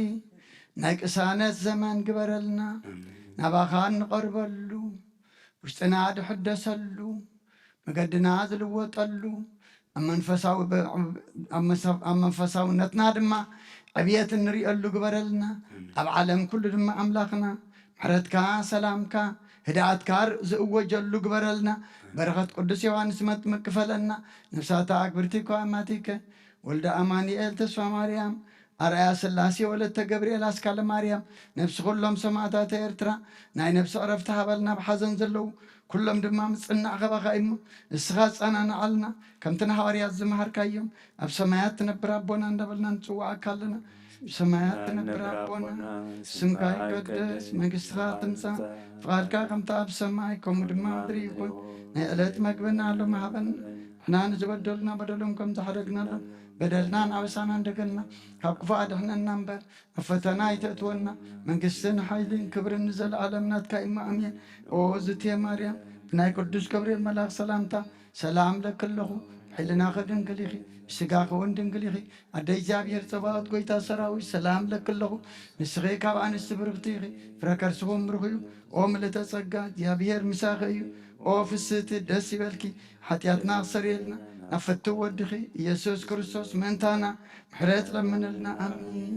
ናይ ቅሳነት ዘመን ግበረልና። ኣሜን። ናባኻ እንቐርበሉ ውሽጥና ድሕደሰሉ መገድና ዝልወጠሉ ኣብ መንፈሳዊ በ- ኣብ መሰ- ኣብ መንፈሳውነትና ድማ ዕብየት እንርእየሉ ግበረልና። ኣሜን። ኣብ ዓለም ኩሉ ድማ ኣምላኽና ምሕረትካ ሰላምካ ህድኣትካ ዝእወጀሉ ግበረልና። በረኸት ቅዱስ ዮሃንስ መጥምቅ ክፈለና። ነፍሳታ ኣክብርቲ እኳ ኣማቲከ ወልደ ኣማኑኤል ተስፋ ማርያም ኣርኣያ ስላሴ ወለተ ገብርኤል ኣስካለ ማርያም ነፍሲ ኩሎም ሰማእታት ኤርትራ ናይ ነፍሲ ዕረፍቲ ሃበልና። ኣብ ሓዘን ዘለዉ ኩሎም ድማ ምጽናዕ ካባኻ እሞ ንስኻ ኣጸናንዓልና። ከምቲ ንሃዋርያት ዝመሃርካዮም ኣብ ሰማያት ትነብር ኣቦና እንዳበልና ንጽውዓካ ኣለና። ብሰማያት ትነብር ኣቦና፣ ስምካ ይቀደስ፣ መንግስትኻ ትምጻእ፣ ፍቓድካ ከምቲ ኣብ ሰማይ ከምኡ ድማ ምድሪ ይኹን። ናይ ዕለት መግብና ሎሚ ሃበና። ንሕና ንዝበደሉና በደሎም ከም ዝሓደግናሎም በደልናን ኣበሳናን ደገልና ካብ ክፉእ ኣድሕነና እምበር ኣብ ፈተና ኣይተእትወና። መንግስትን ሓይልን ክብርን ንዘለኣለም ናትካ እዩ። ኣሜን። ኦ ዝትየ ማርያም፣ ብናይ ቅዱስ ገብርኤል መልኣኽ ሰላምታ ሰላም ለኪ ኣለኹ። ብሕልናኺ ድንግል ኢኺ፣ ብስጋኺ እውን ድንግል ኢኺ። ኣደ እግዚኣብሔር ጸባኦት፣ ጎይታ ሰራዊት፣ ሰላም ለኪ ኣለኹ። ንስኺ ካብ ኣንስቲ ብርኽቲ ኢኺ፣ ፍረ ከርስኺ እውን ብሩኽ እዩ። ኦ ምልእተ ጸጋ፣ እግዚኣብሔር ምሳኺ እዩ። ኦ ፍስህቲ፣ ደስ ይበልኪ፣ ሓጢኣትና ክሰርየልና፣ ናብ ፍትው ወድኺ ኢየሱስ ክርስቶስ ምእንታና ምሕረት ለምንልና። ኣሜን።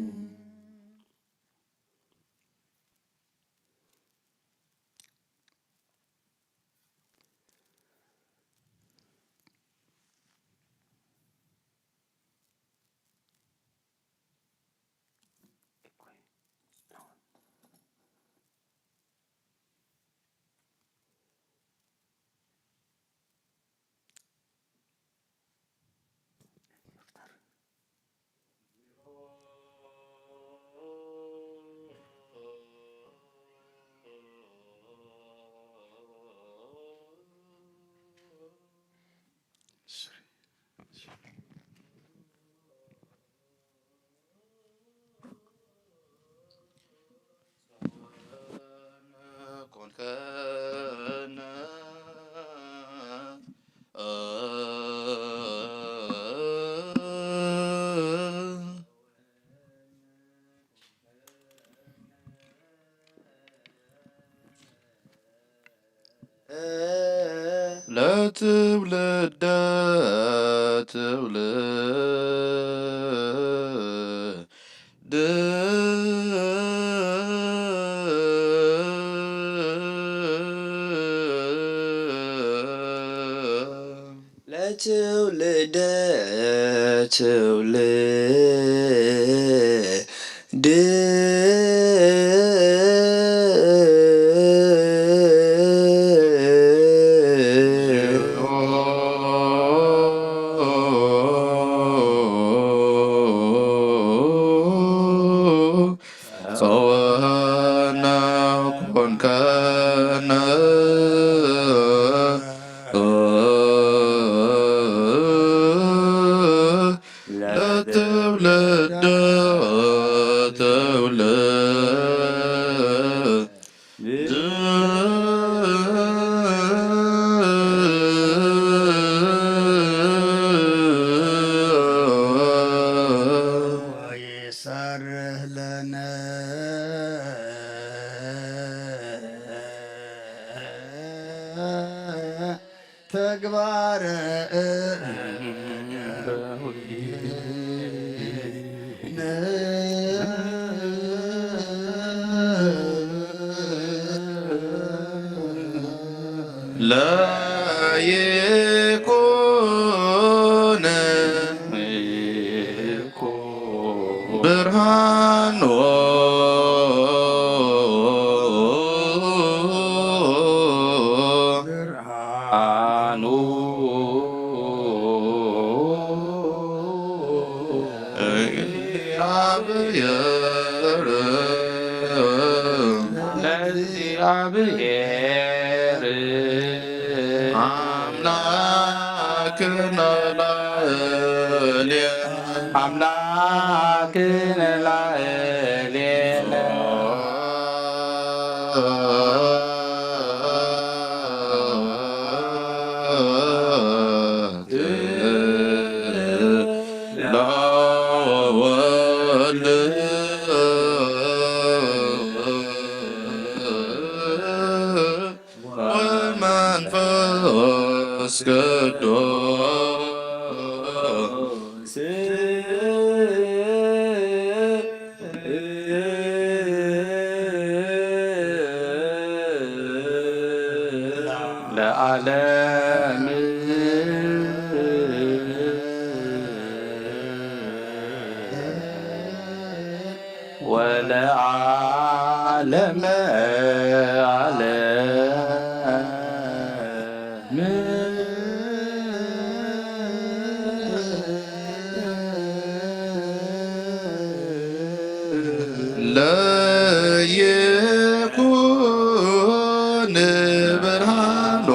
ለትውልደ ትውልድ ለትውልደ ትውልድ ጸወነ ኮንከነ ለትውልደ ትውልድ ይሰርህ ለነ ተግባረ ለይኩን ብርሃኑ ብርሃኑ እግዚአብሔር ለእግዚአብሔር አምላክነ ላዕሌነ አምላክነ ላዕሌነ ለወልድ ወመንፈስ ቅዱስ ለዓለም ወለዓለመ ዓለም። ለይኩን ብርሃኖ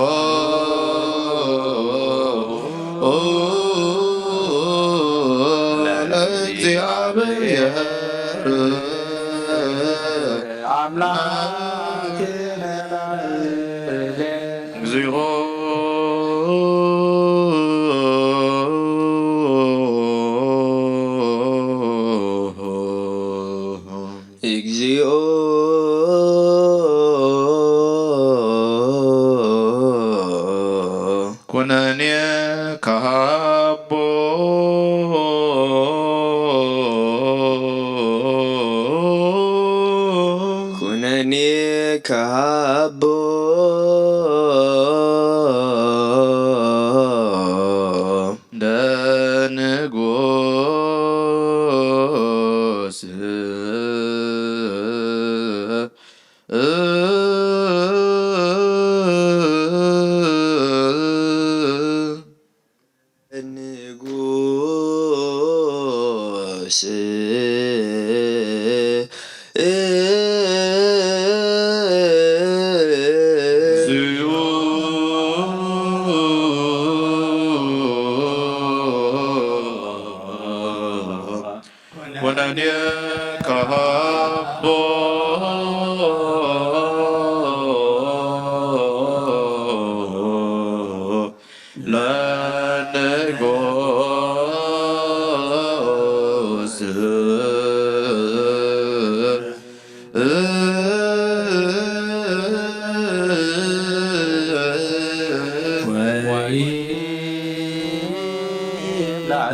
ለእግዚአብሔር አምላክነ ላዕሌነ። እግዚኦ እግዚኦ ኩነኔ ካህን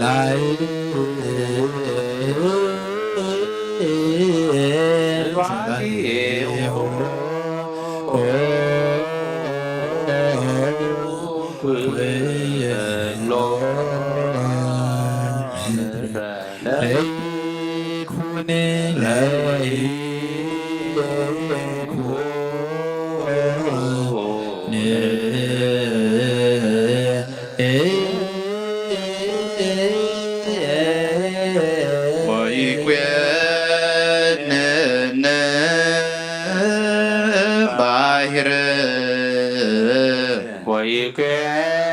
ላዕሌሁ ኩሎ ለይኩን ለይኩን ወይኮነነ ባሕር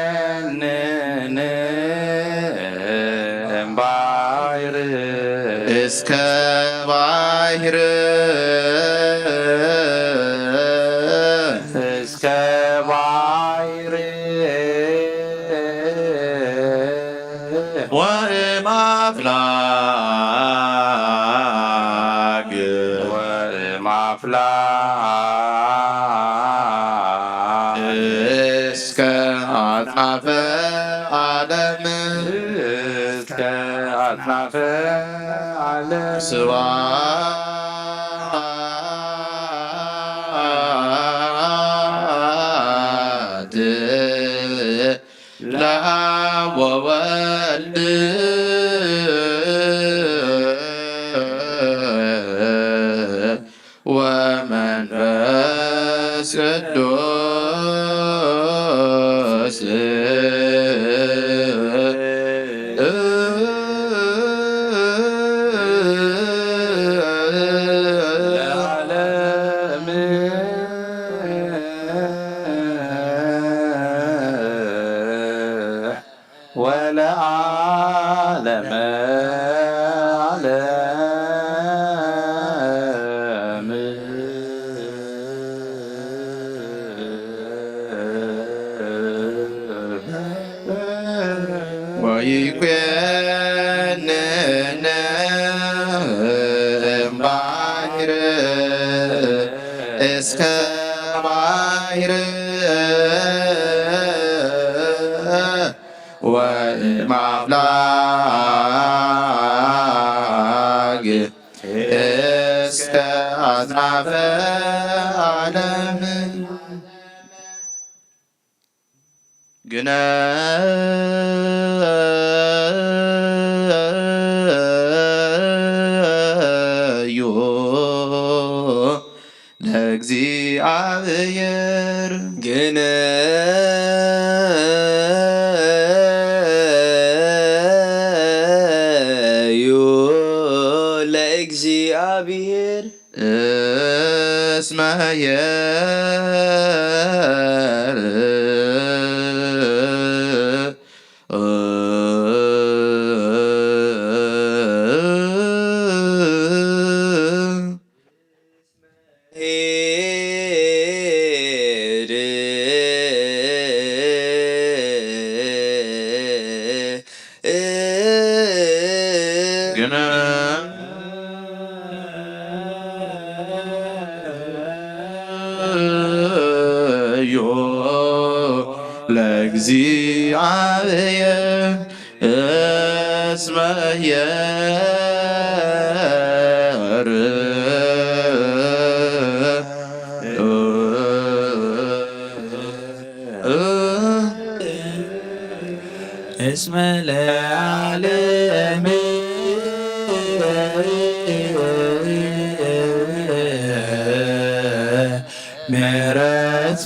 ወይኮነነ ባሕር እስከ ባሕር እስከ ባሕር ወእም አፍላግ ወእም አፍላግ እስከ አጽናፈ ዓለም እስከ አጽናፈ ዓለም ስብሐት ለአብ ወወልድ ወመንፈስ ቅዱስ ለዓለም ወለዓለመ ዓለም። ወይኮነነ እምባሕር እስከ ባሕር ወእም አፍላግ እስከ አጽናፈ ዓለም። ግነዩ ለእግዚአብሔር። ግነዩ ለእግዚአብሔር እስመ ኄር። ግነዩ ለእግዚአብሔር እስመ ኄር። እስመ ለዓለም ምሕረቱ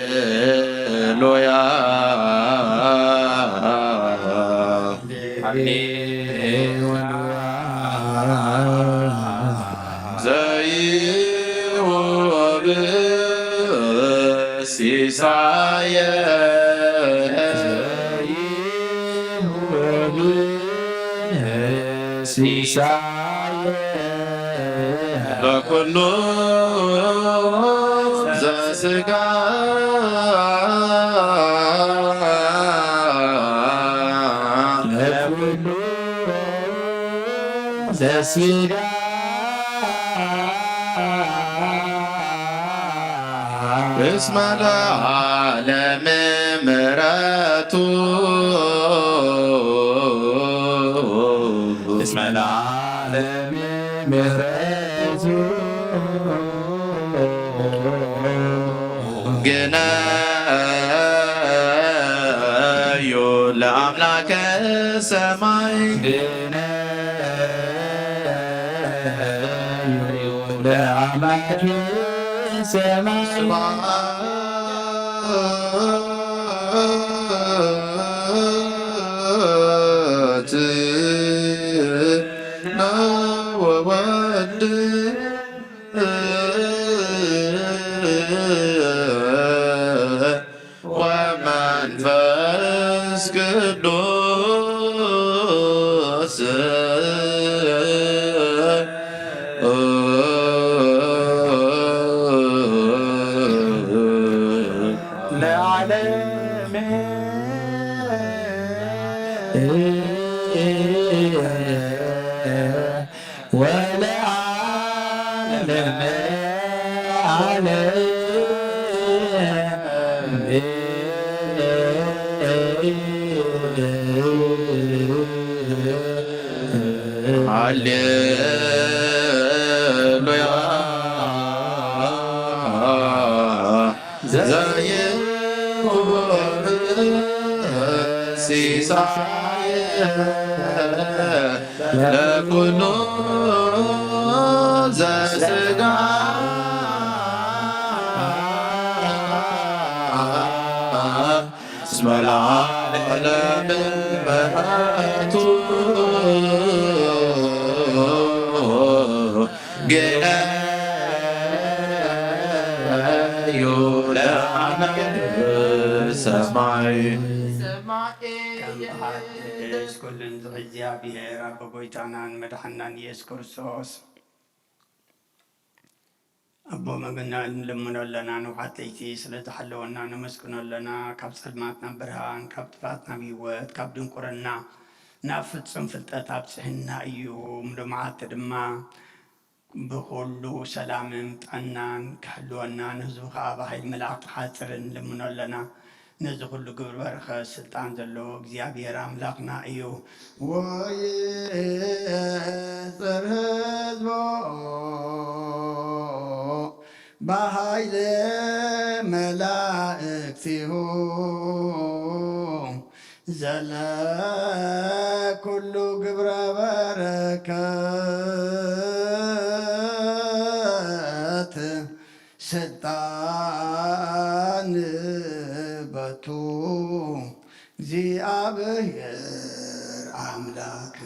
ሃሌሉያ። ዘይሁብ ሲሳየ ሲሳየ ለኩሉ ዘስጋ ለኩሉ ዘስጋ እስመ ለዓለም ምሕረቱ እስመ ለዓለም ምሕረቱ ግነዩ ለአምላከ ሰማይ ግነዩ ለአምላከ ሰማይ ስብሐት ለወወልድ ወመንፈስ ቅዱስ ለዓለም ወለዓለመ ዓለም። ሃሌሉያ። ዘይሁብ ሲሳየ ለኩሉ ዘስጋ እስመ ለዓለም ምሕረቱ ግነዩ ለአምላክ ሰማይ። ከም ብሓድሽ ኩሉን ዝሕዚ እግዚኣብሔር ኣቦ ጎይታናን መድሓናን ኢየሱስ ክርስቶስ ኣቦ መግና ንልምኖ ኣለና። ንውሓት ለይቲ ስለ ዝሓለወና ነመስግኖ ኣለና። ካብ ጸልማት ናብ ብርሃን፣ ካብ ጥፋት ናብ ህይወት፣ ካብ ድንቁርና ናብ ፍጹም ፍልጠት ኣብጽሕና እዩ። ምሉእ መዓልቲ ድማ ብኹሉ ሰላምን ጥዕናን ክሕልወና፣ ንህዝቡ ኸኣ ብሓይሊ መላእኽቲ ሓጽርን ንልምኖ ኣለና። ነዚ ኹሉ ግብሪ በረኸት ስልጣን ዘለዎ እግዚኣብሔር ኣምላኽና እዩ። ወይጽር ህዝቦ ብሓይሊ መላእክቲሁ ዘለ ኩሉ ግብረ በረከት ስልጣን በቱ እግዚኣብሔር ኣምላክ።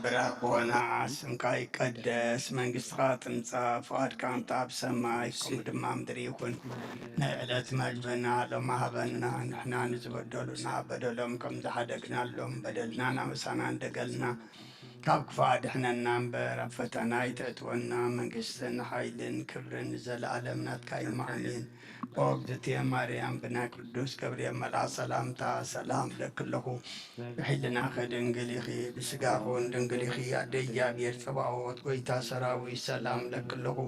ብራክ ሆና ስምካ ይቀደስ፣ መንግስትኻ ትምጻእ፣ ፍቓድካ እንተ ኣብ ሰማይ ከምኡ ድማ ምድሪ ይኹን። ናይ ዕለት መግብና ሎም ሃበና፣ ንሕና ንዝበደሉና በደሎም ከም ዝሓደግናሎም በደልና ናመሳና እንደገልና ካብ ክፉእ ኣድሕነና እምበር ኣብ ፈተና ኣይተእትወና። መንግስትን ሓይልን ክብርን ንዘለኣለም ናትካ እዩ። ኣሜን። ኦ እግዝእትየ ማርያም ብናይ ቅዱስ ገብርኤል መልኣኽ ሰላምታ ሰላም እብለኪ ኣለኹ። ብሕልናኺ ድንግል ኢኺ፣ ብስጋኺ እውን ድንግል ኢኺ። ኣደ እግዚኣብሔር ጸባኦት ጎይታ ሰራዊት ሰላም እብለኪ ኣለኹ።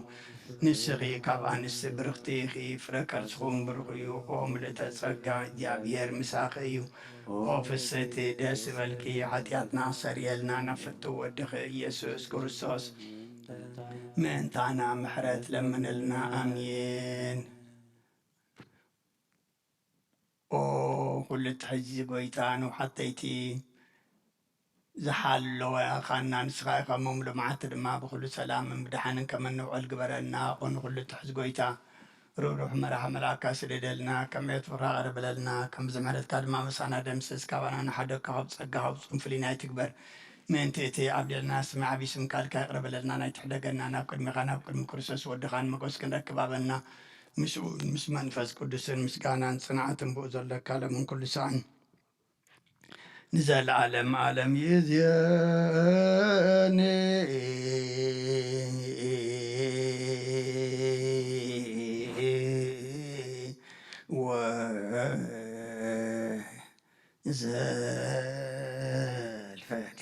ንስኺ ካብ ኣንስቲ ብርኽቲ ኢኺ፣ ፍረ ከርስኺ እውን ብሩኽ እዩ። ኦ ምልእተ ጸጋ እግዚኣብሔር ምሳኺ እዩ። ኦ ፍስሕቲ ደስ ዝበልኪ፣ ሓጢኣትና ሰሪየልና ናብ ፍትው ወድኺ ኢየሱስ ክርስቶስ ምእንታና ምሕረት ለምንልና። ኣሜን። ኦ ኩሉ ትሕዚ ጎይታ ንውሓተይቲ ዝሓለወ ኣኻና ንስኻ ኢኻ፣ እሞ ምሉእ መዓልቲ ድማ ብኹሉ ሰላምን ብደሓንን ከም እንውዕል ግበረልና። ኦ ንኹሉ ትሕዝ ጎይታ ርህሩህ መራሒ መልኣካ ስደደልና፣ ከም ዕየት ፍቕርኻ ቅርብ በለልና፣ ከም ብዙሕ ምሕረትካ ድማ ምሳና ደምስስ፣ ካባና ንሓደግካ ካብ ጸጋኻ ፍጹም ፍልይና ኣይትግበር። ምእንቲ እቲ ኣብ ልዕልና ስማዕ ዓቢ ስም ቃልካ ይቕረበለልና፣ ናይ ትሕደገና ናብ ቅድሚኻ ናብ ቅድሚ ክርስቶስ ወድኻ ንመጎስ ክንረክብ ኣበና። ምስኡ ምስ መንፈስ ቅዱስን ምስጋናን ጽንዓትን ብኡ ዘለካ ለምን ኩሉ ሰዓን ንዘለዓለም ዓለም ይእዝየኒ ወዘልፈቲ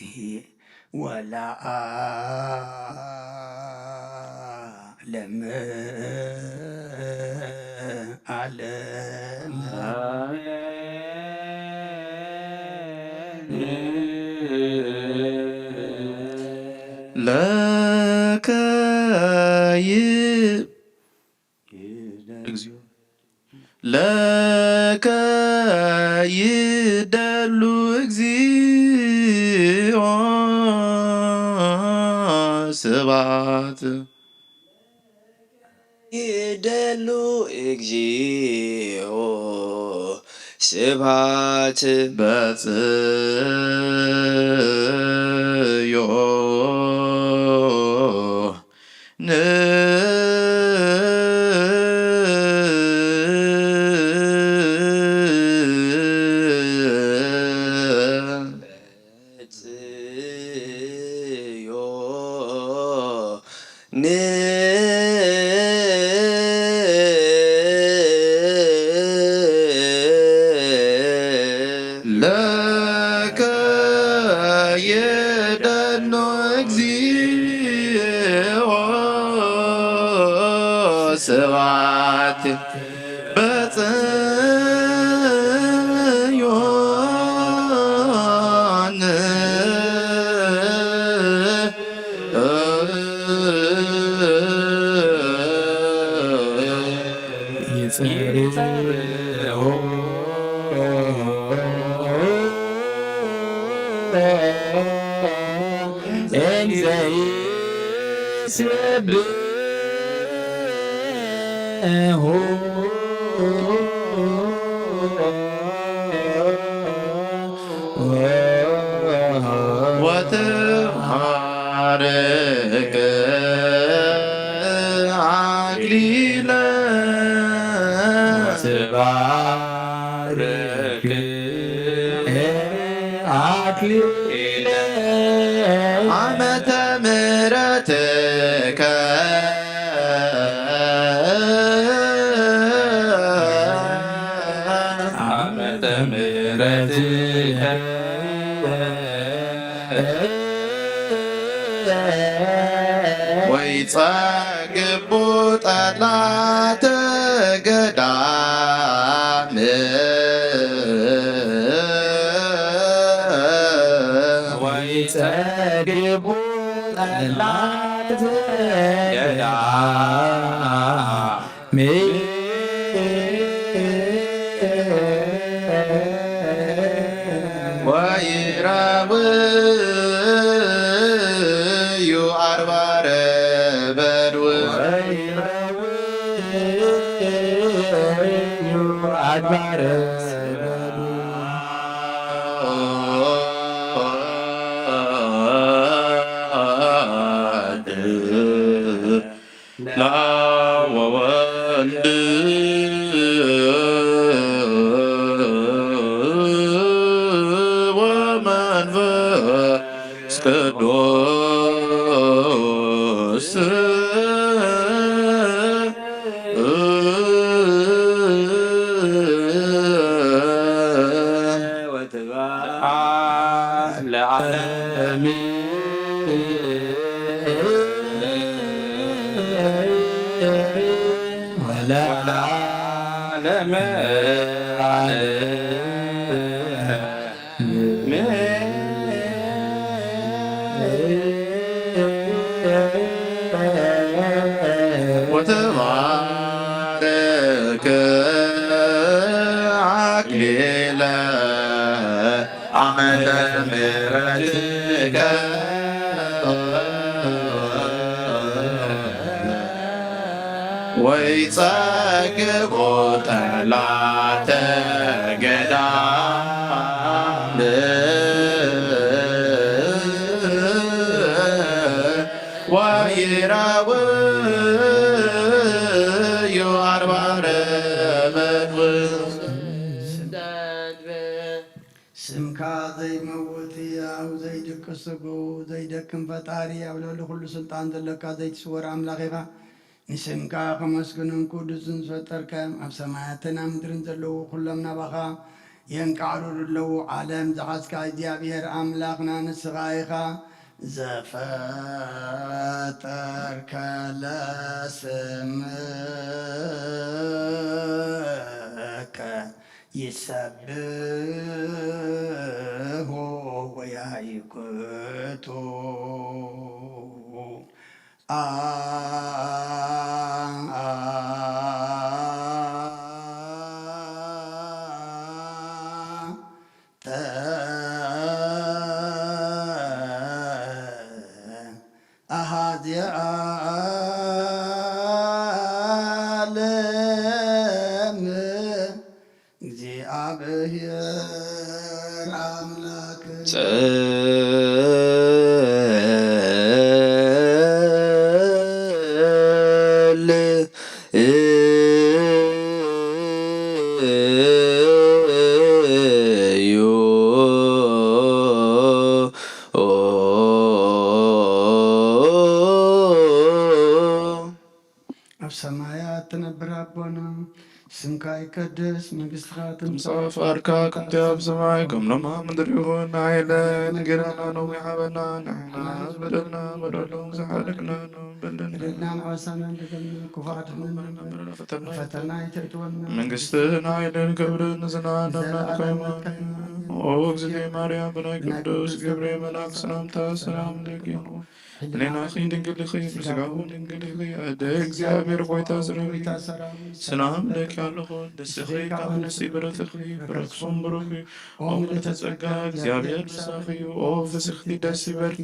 ወለዓለም ዓለም። ለከ ይ-፣ ለከ ይደሉ እግዚኦ ስብሐት። ይደሉ እግዚኦ ስብሐት። በጽዮ ን ጽዮን። ለከ ይደሉ እግዚኦ ስብሐት። በጽዮን ይጸርዎ እንዘ ይሴብሖ ወትባርክ አክሊለ ወትባርክ አክሊለ ዓመተ ምሕረትከ ዓመተ ምሕረትከ ወይጸግቡ ጠላተ ገዳም ወይጸግቡ ጠላተ ገዳም ወይራውዩ አድባረ በድው ወይራውዩ አድባረ በድው ለወወልድ ወመንፈስ ቅዱስ ወትባዕ ለዓለም ወለዓለመ ዓለም። ወትባረክ አክሊለ ዓመተ ምሕረትከ ወይጸግቦ ጠላተ ገዳም ወይራውዩ አድባረ መድው ስምካ ዘይመውት፣ ህያው፣ ዘይድቅስ፣ ስግው፣ ዘይደክም ፈጣሪ፣ ኣብ ልዕሊ ኩሉ ስልጣን ዘለካ ዘይትስወር ኣምላኽ ኢኻ። ንስምካ ከመስግንን ክውድሱን ዝፈጠርካዮም ኣብ ሰማያትን ኣብ ምድርን ዘለዉ ኩሎም ናባኻ የንቃዕሩሩ ኣለዉ። ዓለም ዝሓዝካ እግዚኣብሔር ኣምላኽና ንስኻ ኢኻ። ዘፈጠርከ ለስምከ ይሰብሖ ወያይክቶ። አ፣ አ፣ ተ፣ ኣሃዜ ዓለም። እግዚኣብሔር ኣምላክ። ጸልዩ ኣብ ሰማያት ትነብር ኣቦና፣ ስምካ ይቀደስ፣ መንግስትኻ ትምጻእ፣ ትምጻእ ፍቓድካ ከምቲ ኣብ ሰማይ ከም ሎማ ምድሪ ይኹን። ንሃይለ ንጌራና ሎሚ ሓበና፣ ንሕና ዝበደልና በደሎም ዝሓለቅና በደልና ንዓሳና እንደገና ክፉ ኣድሕነና፣ ፈተና ፈተና ኣይተእትወና። መንግስትን ሓይልን ክብርን ንዘለዓለም ዘለዓለም ናትካ ይኹን። ናትካ ይኹን። ኦ እግዝእትየ ማርያም፣ ብናይ ቅዱስ ገብርኤል መልኣክ ሰላምታ ሰላም ለኪ ይኹን። ሕሊናኺ ድንግል ኢኺ፣ ስጋኺ ድንግል ኢኺ። ኣደ እግዚኣብሔር ጐይታ ሰራዊት፣ ሰላም እለኪ ኣለኹ። ንስኺ ካብ ኣንስቲ ብርኽቲ ኢኺ፣ ፍረ ከርሥኺ ብሩኽ እዩ። ኦ ምልዕተ ጸጋ፣ እግዚኣብሔር ምሳኺ እዩ። ኦ ፍስሕቲ ደስ ይበልኪ፣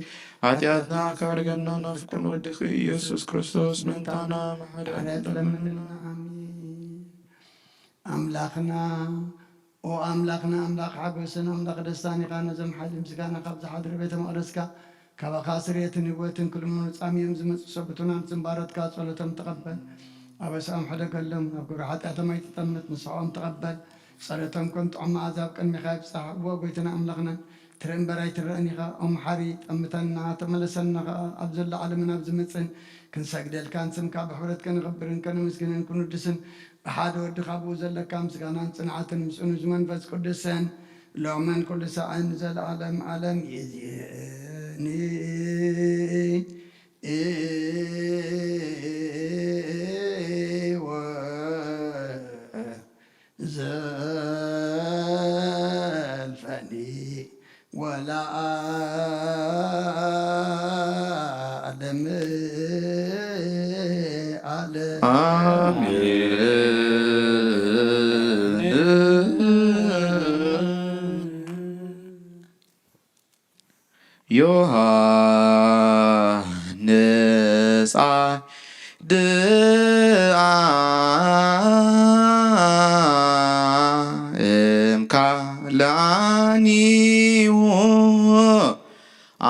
ሓጢኣትና ካርገና ናብ ፍቁር ወድኺ ኢየሱስ ክርስቶስ ምእንታና መሓረና ለምንና። ኣሜን። ኣምላኽና፣ ኦ ኣምላኽና፣ ኣምላኽ ሓጎስን ኣምላኽ ደስታን ኢኻ። ነዞም ሓይሊ ምስጋና ካብ ዝሓድሩ ቤተ መቕደስካ፣ ካባኻ ስርየትን ህይወትን ክልምኑ ጻምዮም ዝመጹ ሰብእትናን ጽንባረትካ ጸሎቶም ተቐበል። ኣበሳኦም ሕደገሎም፣ ኣብ ግብሪ ሓጢኣቶም ኣይትጠምት፣ ንስሓኦም ተቐበል። ጸሎቶም ከም ጥዑም መኣዛ ኣብ ቅድሚኻ ይብጻሕ። እወ ጎይታና ኣምላኽና፣ ትርኢ እምበር ኣይትረእን ኢኻ። ኦ መሓሪ፣ ጠምተና፣ ተመለሰና ኸኣ። ኣብ ዘሎ ዓለምን ኣብ ዝመጽእን ክንሰግደልካን ስምካ ብሕብረት ከነኽብርን ከነመስግንን ክንውድስን ብሓደ ወድኻ ብኡ ዘለካ ምስጋናን ጽንዓትን ምስኡ ንዝመንፈስ ቅዱስን ሎምን ኩሉ ሳዕን ንዘለዓለም ዓለም ይእዜኒ። ዘልፈኒ ወለዓለም ዓለም። ኣሜን። ዮሃንስ ጻድቃ እምካ ለዓኒሁ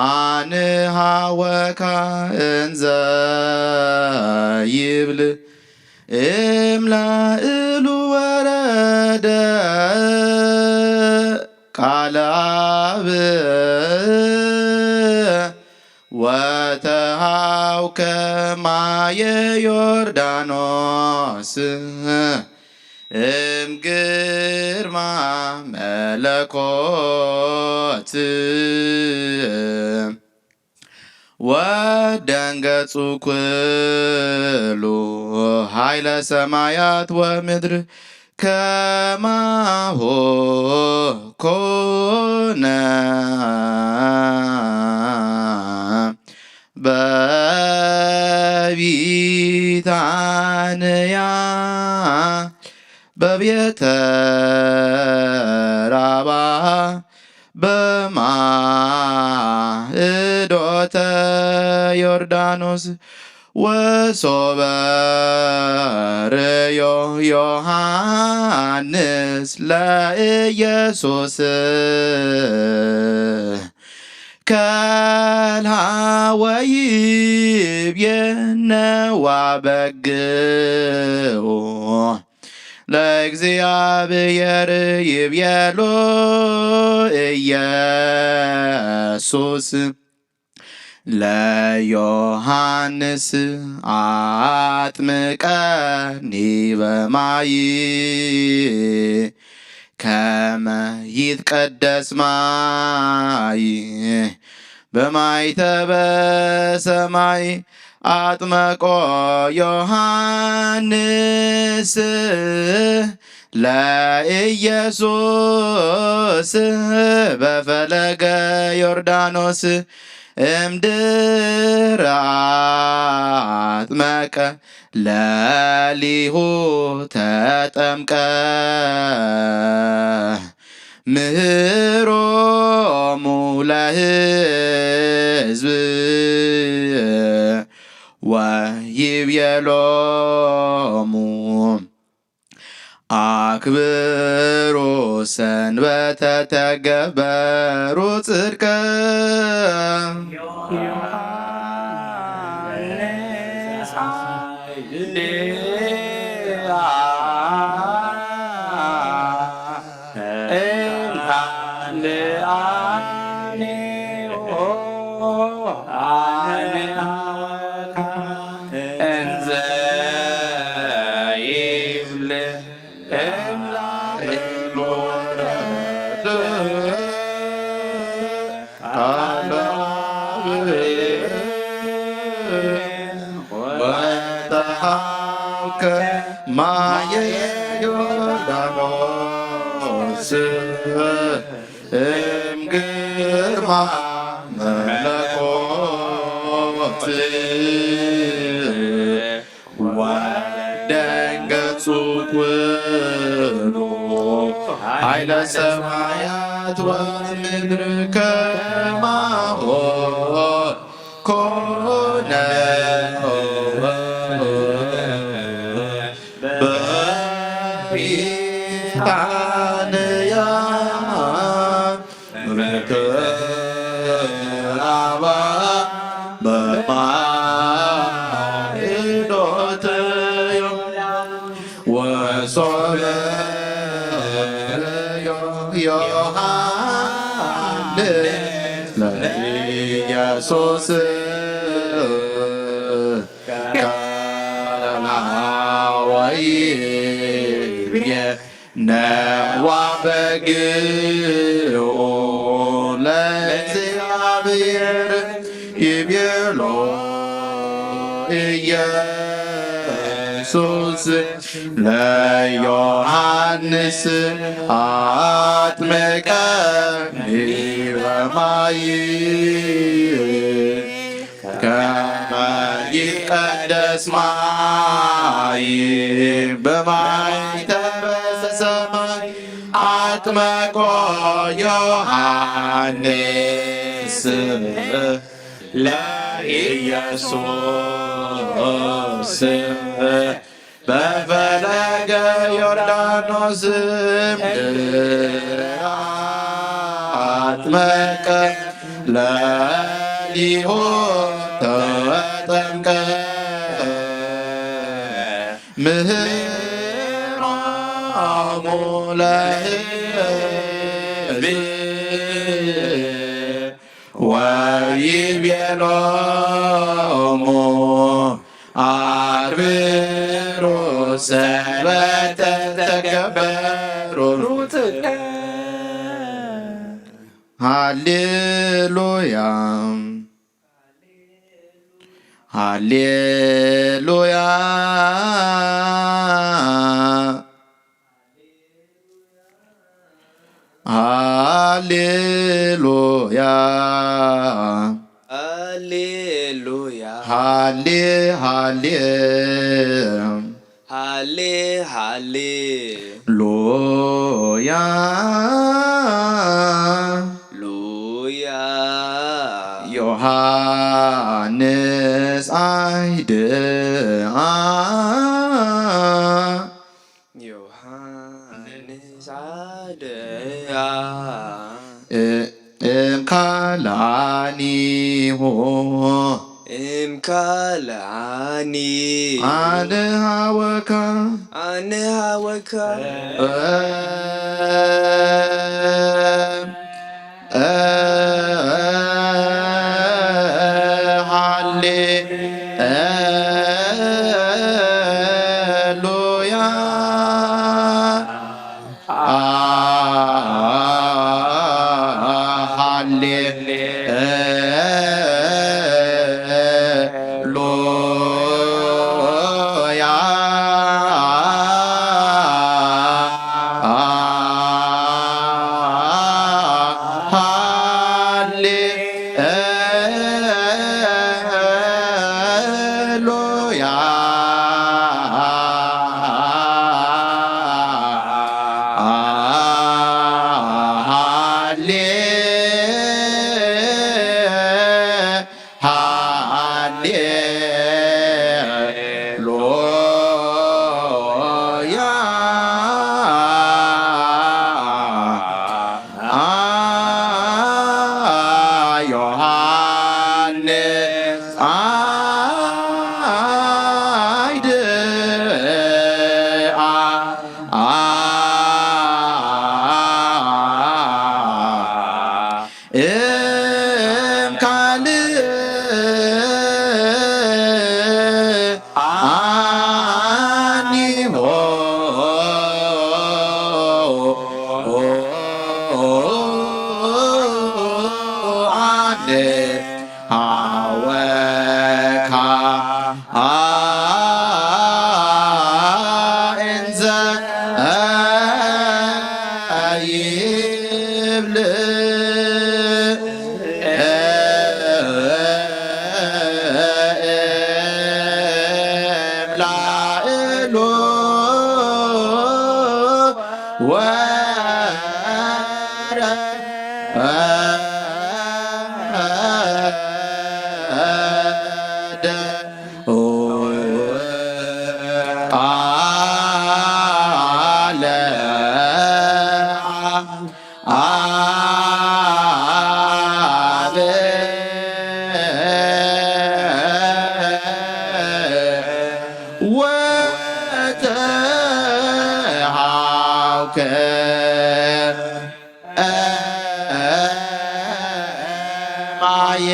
ኣንሃወካ እንዘ ይብል እምላእሉ ወረደ ቃለ ኣብ ወተሃውከ ማየ ዮርዳኖስ እምግርማ መለኮት ወደንገጹ ኩሉ ኃይለ ሰማያት ወምድር ከማሁ ኮነ በቢታንያ በቤተ ራባ በማእዶተ ዮርዳኖስ ወሶበ ርእዮ ዮሐንስ ለኢየሱስ ከልሃ ወይቤ ነዋ በግኡ ለእግዚኣብሔር ይቤሎ ኢየሱስ ለዮሃንስ አጥምቀኒ በማይ ከመ ይትቀደስ ማይ በማይተበ ሰማይ አጥመቆ ዮሐንስ ለኢየሱስ በፈለገ ዮርዳኖስ እምድር አጥመቀ ለሊሁ ተጠምቀ ምህሮሙ ለሕዝብ ወይቤሎሙ አክብሩ ሰንበተ ተገበሩ ጽድቀ። ወተሃብከ ማየ ዮርዳኖስ እምግርማ መለኮት ወደንገጹ ኩሉ ኃይለ ሰማያት ወምድር ከማሁ ኮነ በቢታንያ ምክራባ በማዕዶትዮ ወሶበ ዮሐንስ ለኢየሱስ ቀረና ወይቤ ነዋ በግኦ ለእግዚአብሔር ይቤሎ ኢየሱስ ለዮሐንስ አጥምቀኒ በማይ ከመ ይትቀደስ ማይ በማይተበ ሰማይ አጥመቆ ዮሐንስ ለኢየሱስ በፈለገ ዮርዳኖስ ምድር አጥመቀ ለሊሁ ተጠምቀ ምህሮሙ ለሕዝብ ወይቤሎሙ አክብሩ ሰንበተ ተገበሩ ሩጽ ሃሌሉያ ሃሌሉያ ሃሌሉያ ሃሌሉያ ሃሌ ሃሌ ሃሌ ሃሌ ሉያ ሉያ ዮሐንስ አይድአ ዮሐንስ አይድአ እ- እምካላኒሁ እምካልኣኒ ኣነ ሃወካ ኣነ ሃወካ ሃሌ ሉያ ሃሌ ሉያ ሃሌ ሉያ ሃሌ ሃሌ ሉያ ዮሃንስ ኣይድኣ እም ካልእ ኣኒሆ ኣነ ሃወካ እንዘ ይብል ላእሎ ወረ ቃለ አብ ወተሃውከ ማየ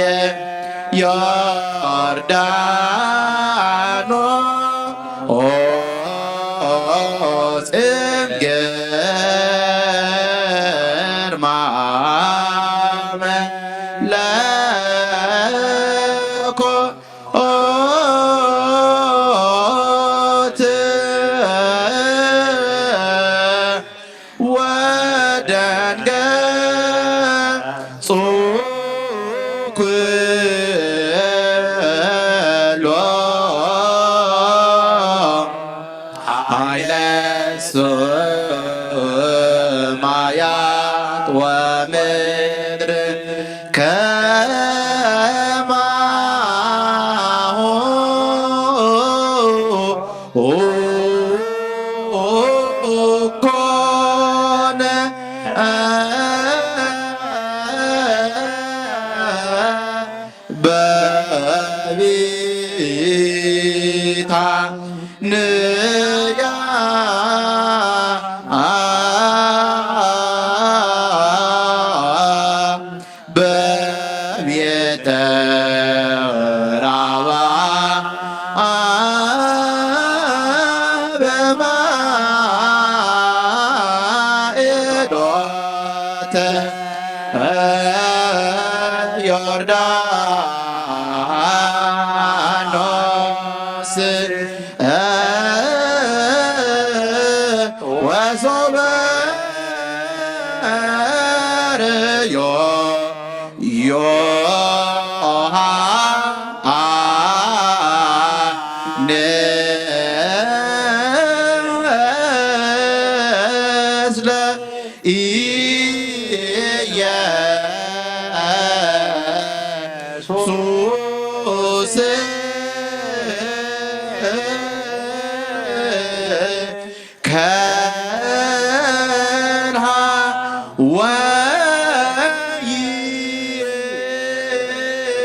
ዮርዳኖስ እምግርማ መለኮት ወደንገጹ ኩሎ ኃይለ ሰማያት ወምድር ከማሁ ኮነ በቤታ ንያ በቤተ ራባ በማዕዶተ ዮርዳኖስ ወሶበ ርእዮ ዮሐንስ ለኢየሱስ ከልሃ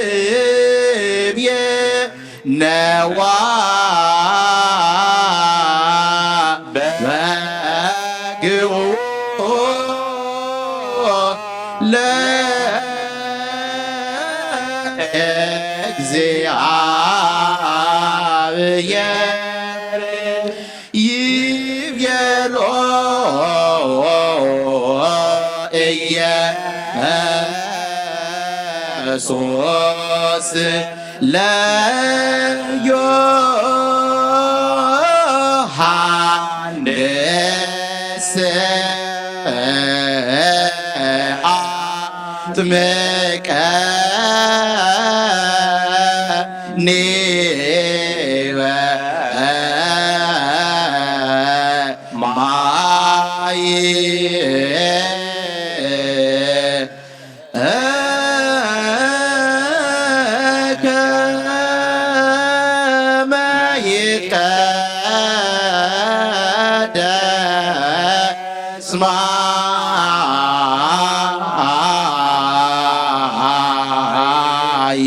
ወይቤ ነዋ በግኡ ለእግዚኣብሔር ይቤሎ ኢየሱስ ለዮሐንስ አጥምቀኒ በማይ ከመ ይትቀደስ ማይ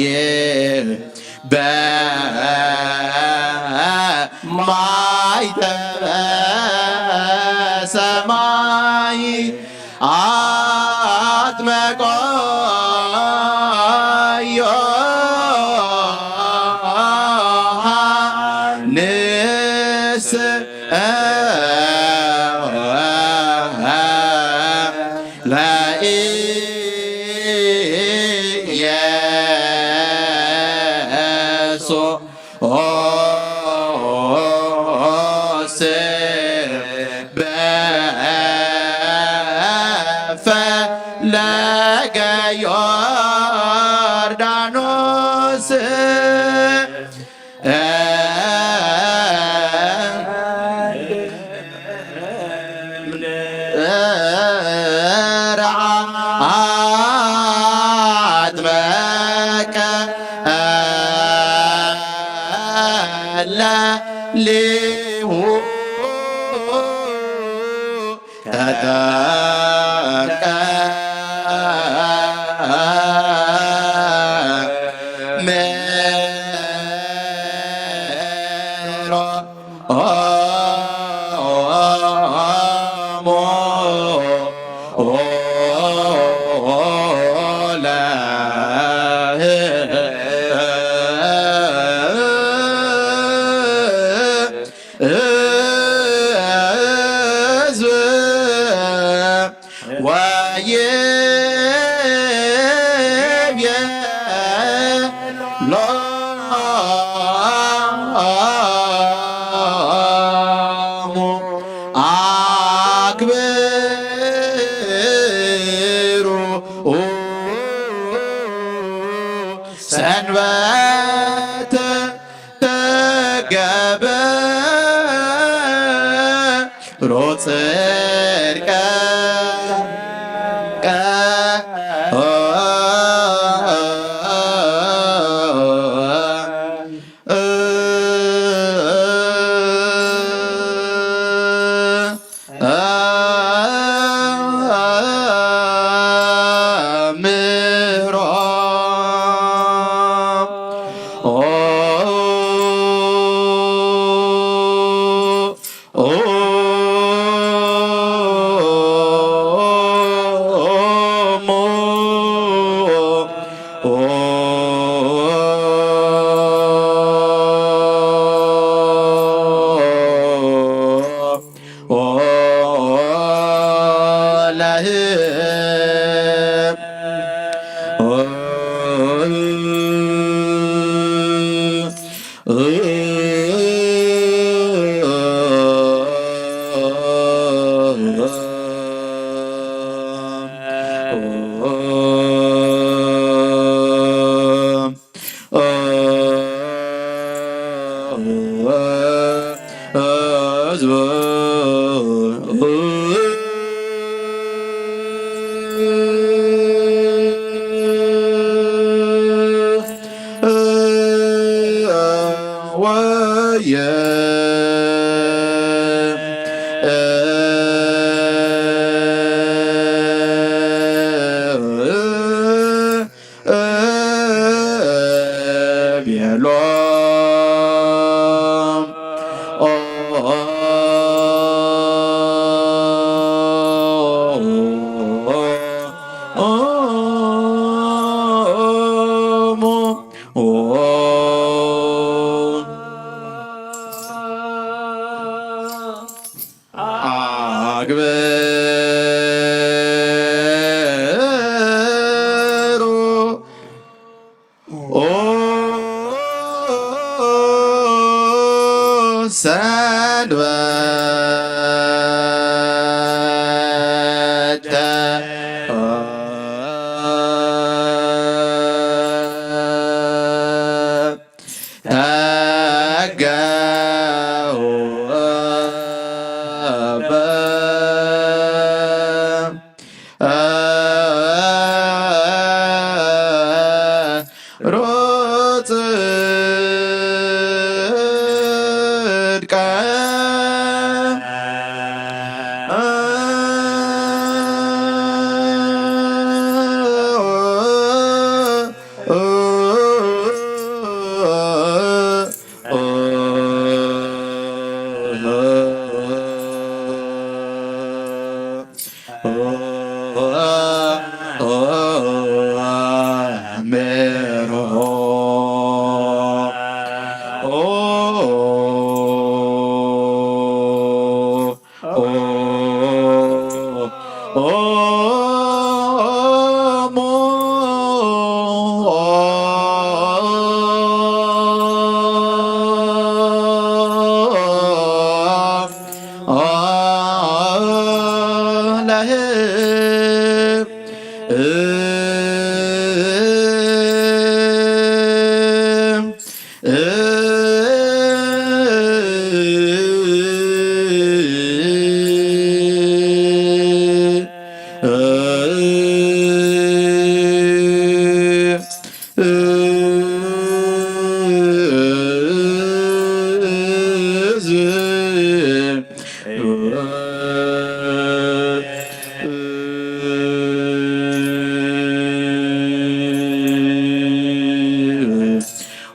በማይ ተበሰማይ አጥመቆ ዮሐንስ ለኢየሱስ ኦስ በፈለገ ዮርዳኖስ አጥመቀ ለሊሁ ተጠምቀ ሜሮን ኦሙ ለሕዝብ ወይቤ ሎሙ አክብሩ ሰንበተ ተገበ ሮ ጽድቀ ምሮ ወየ ቤሎ ወተ ተጋወበ ሮጽ ጽድቀ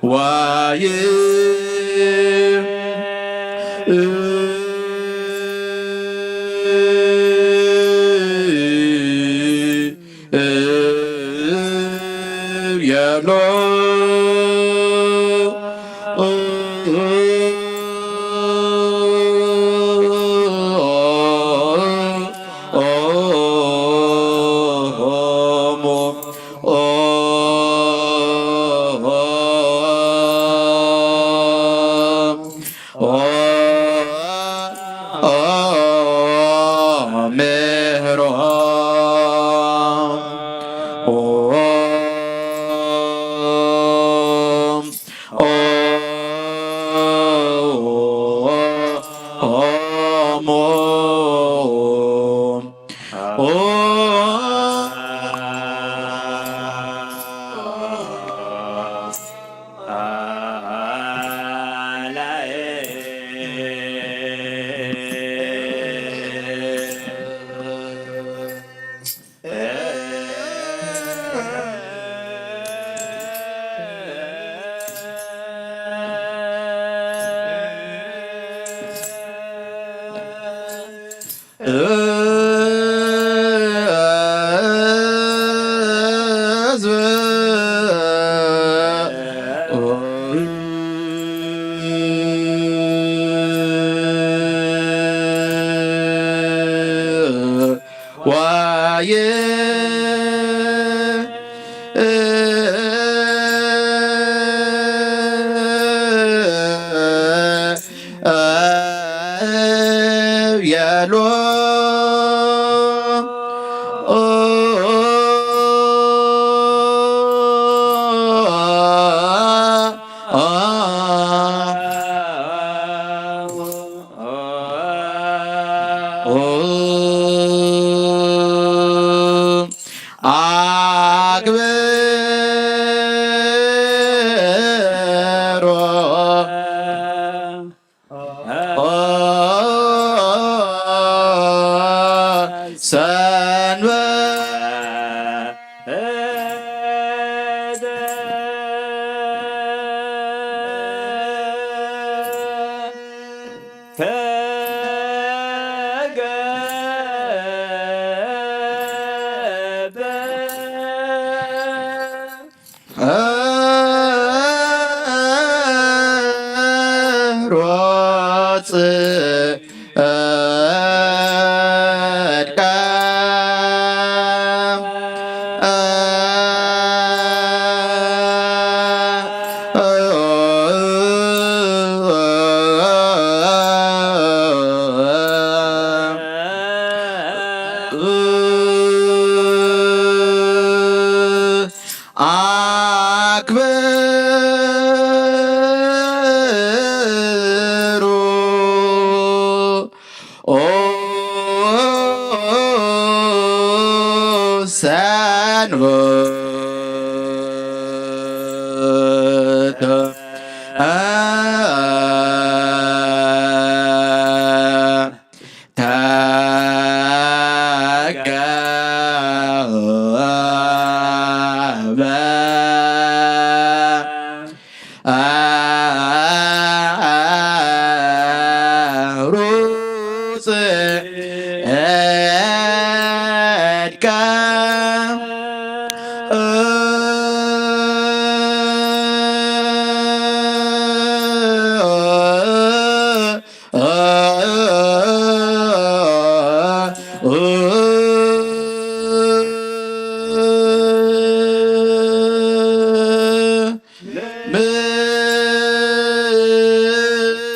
ዋይ እብየሎ ምህሮ ዋየ የሎ አግብሮ ሰንበተ ተገብአ ሮጽ እድቀ ኣክብሩ ኦ ሰንበት። ተጋበ ሩጽ እድካ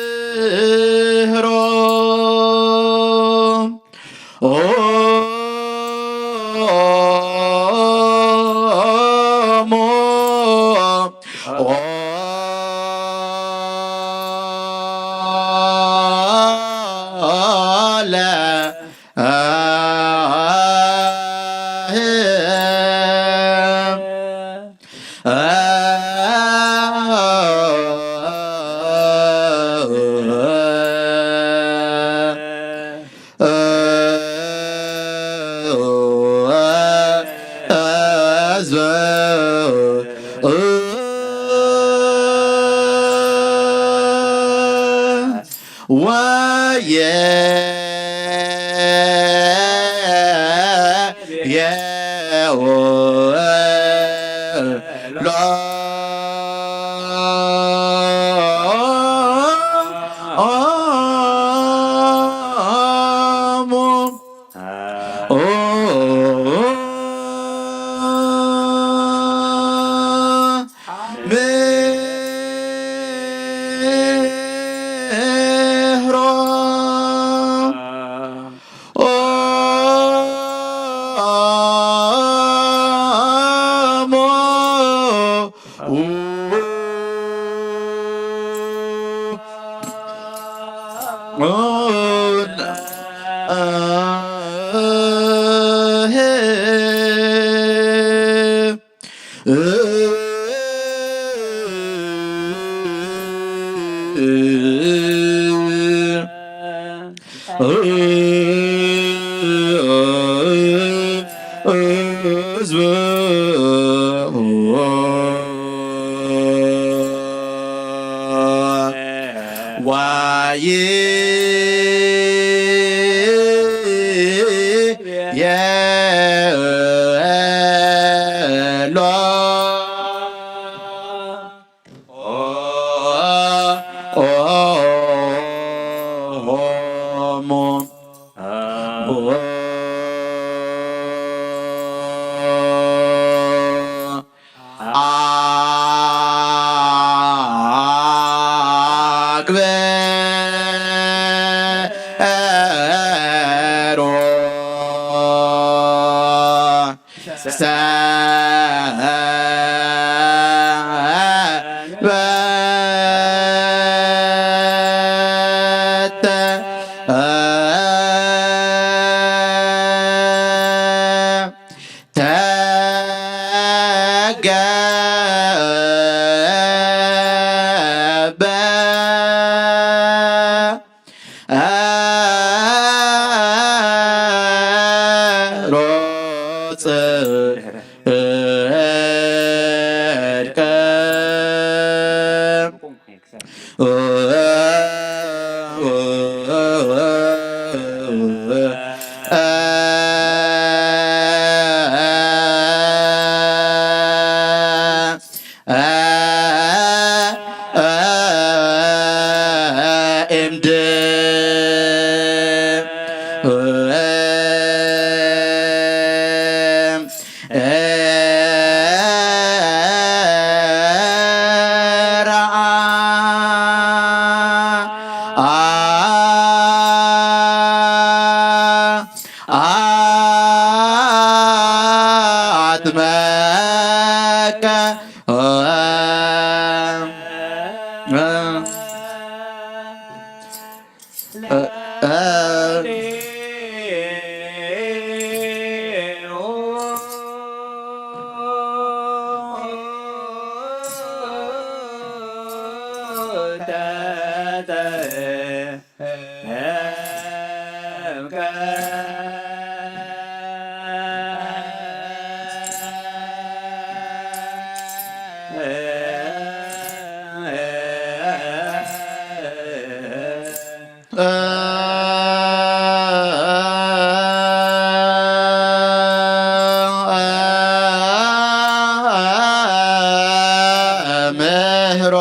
ምህሮ ኦሞ ኦለ ወየ የወሎ ኦሞ ኦ ምህሮ ኦሞ ዋይ የሎ ኦሞ አክብሮ ሰንበተ ተገበ ሮጽ እድቀ እምድ ኣጥመቀ ምህሮ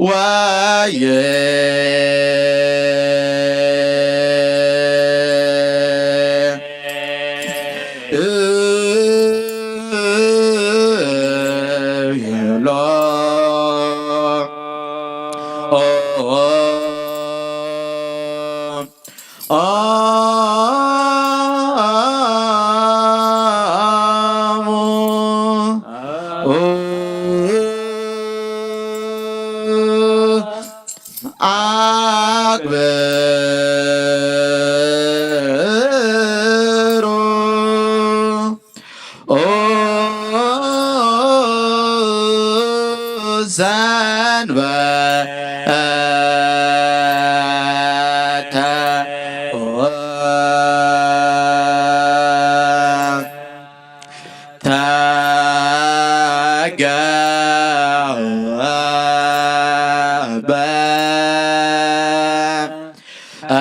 ዋየ ይብሎ። ኣክብሩ ኦ ሰንበተ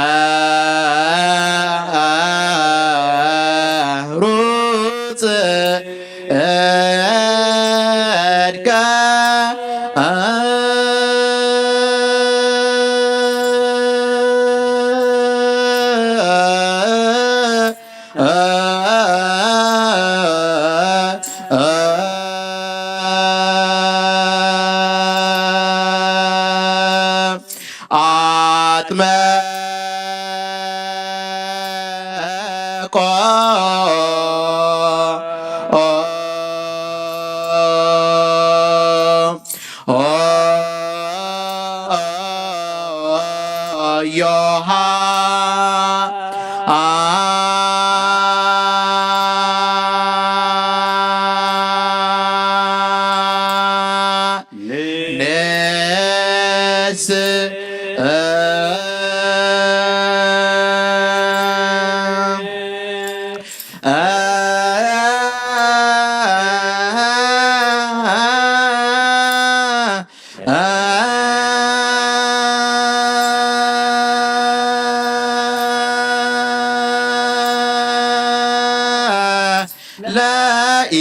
ተገብአ ሩጽ እድካ ኣጥመቆ ዮሃ ኔስ ለኢ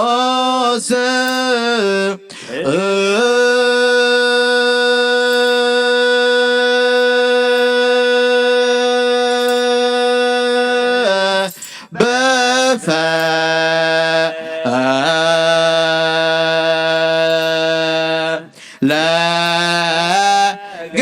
ኢየሱስ በፈለገ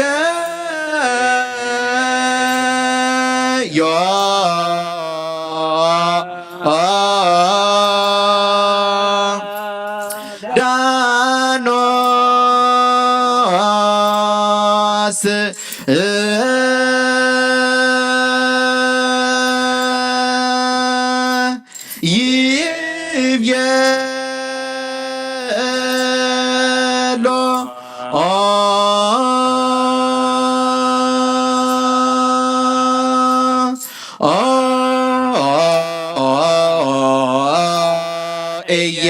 ዮርዳኖስ ይቤሎ እየ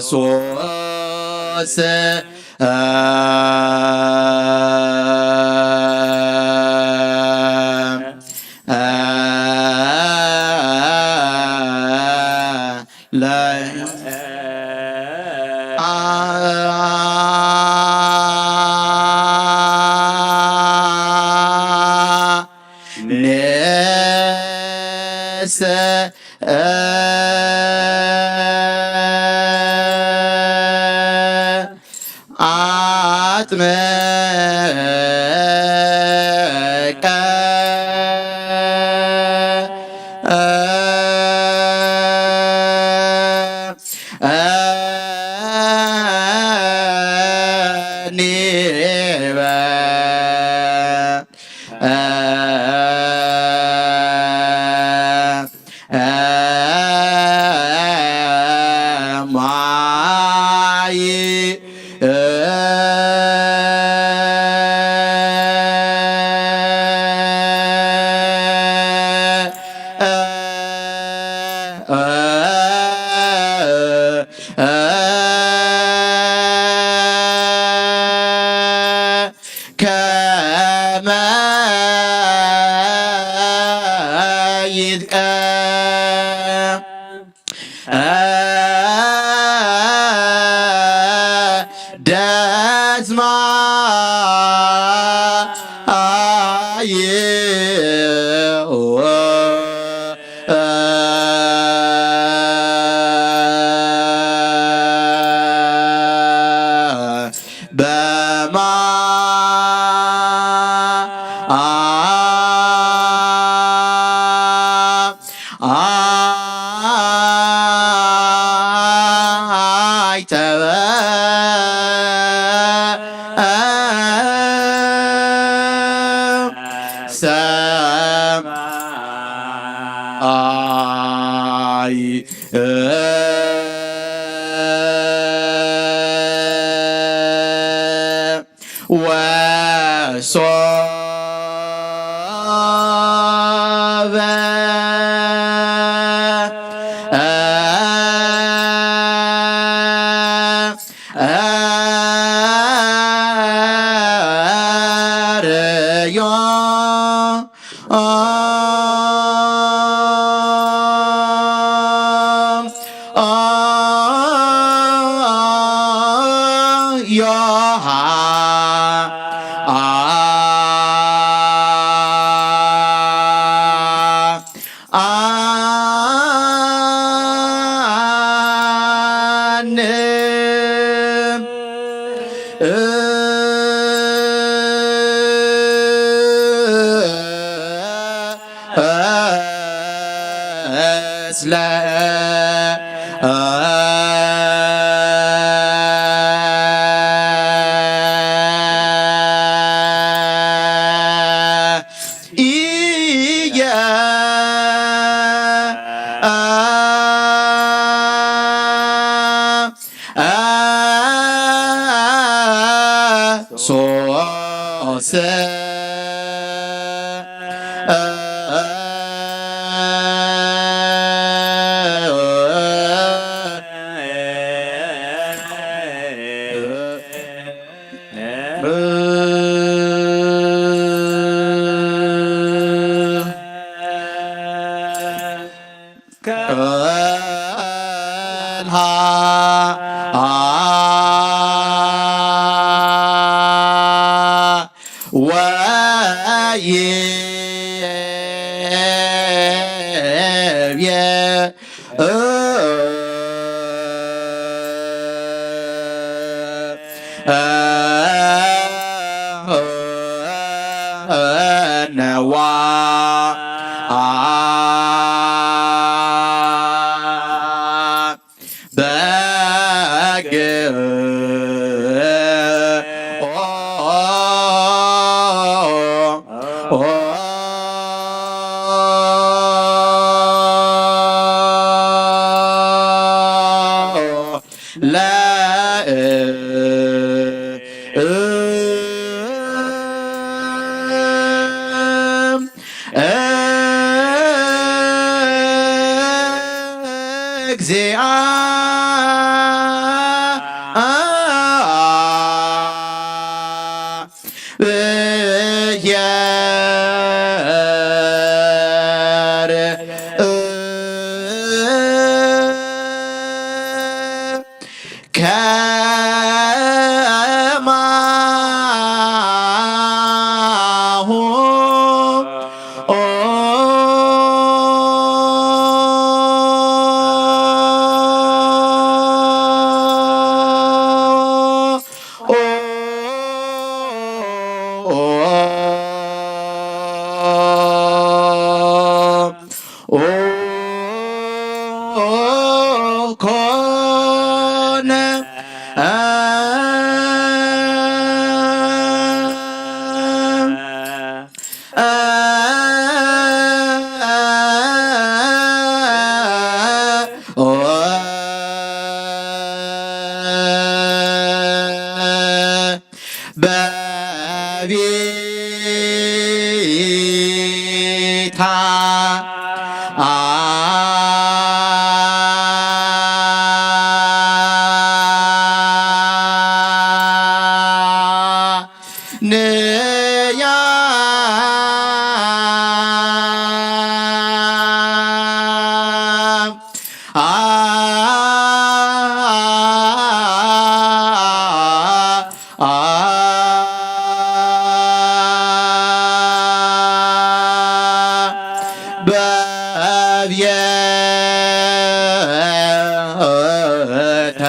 ሶስ አጥመቀ ኒበ ማይ ከመ ይትቀ ደስማ አይ በማ አይተበ ሰማይ ወሶበ አርዮ ዮሃ አን እስለ ኢየ ሶስ ወይቤ ነዋ በግ ለ እግዚአ ብሔር ከማሁ ኮነ። በቤታ ንያ በብየተ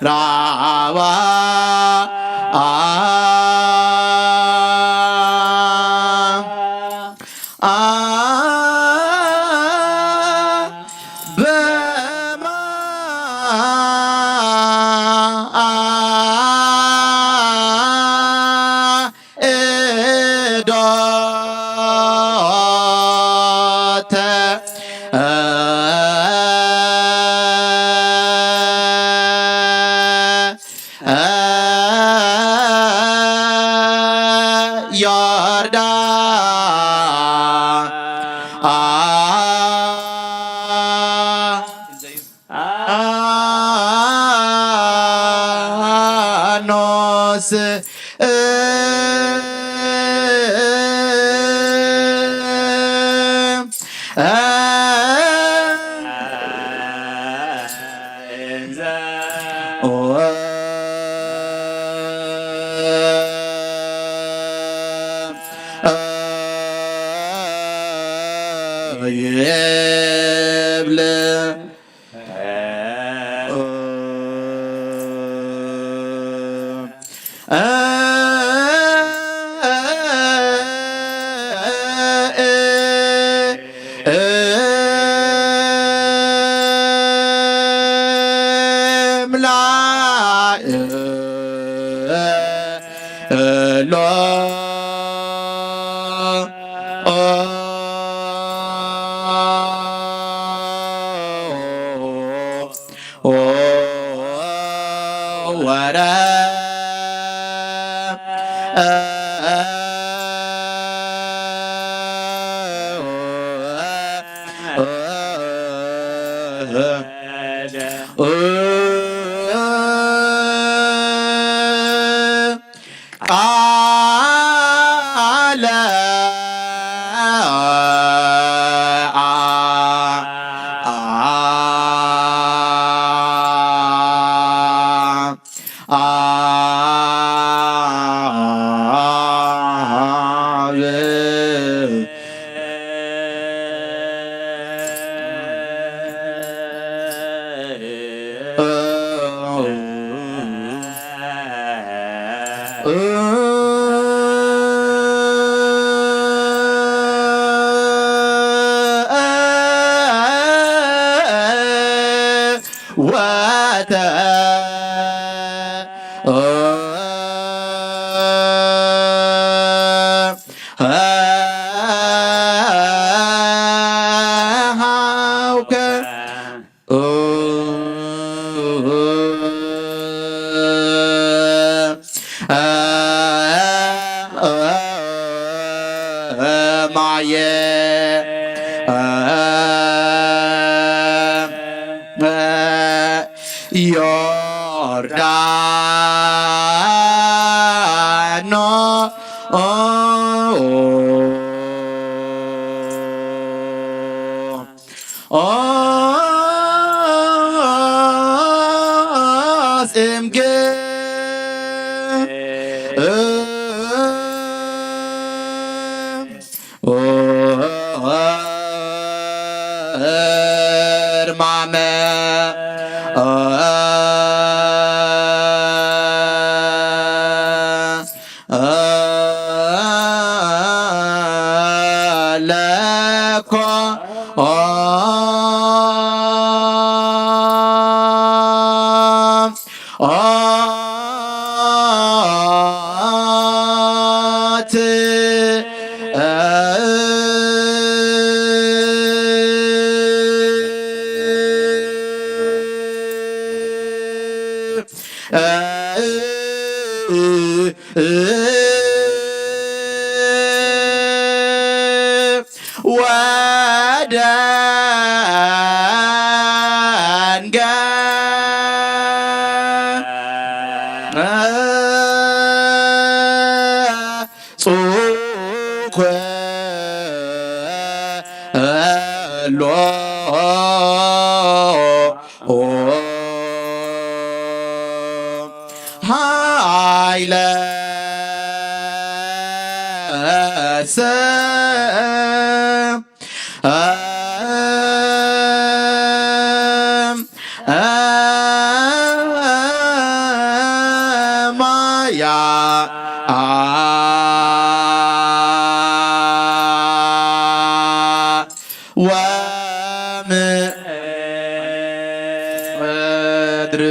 ራባ አ በማ አ እዶተ ዮርዳ አ ኖስ ይብል ሎ ወረ ቃለ አ አ አብ ወተ ሃውከ ማየ ዮርዳኖስ እምግ እርማመ ለኮ ኦት ወደንገ ጹኮ ሎ ኃይለ ሰ ማያ ወምድር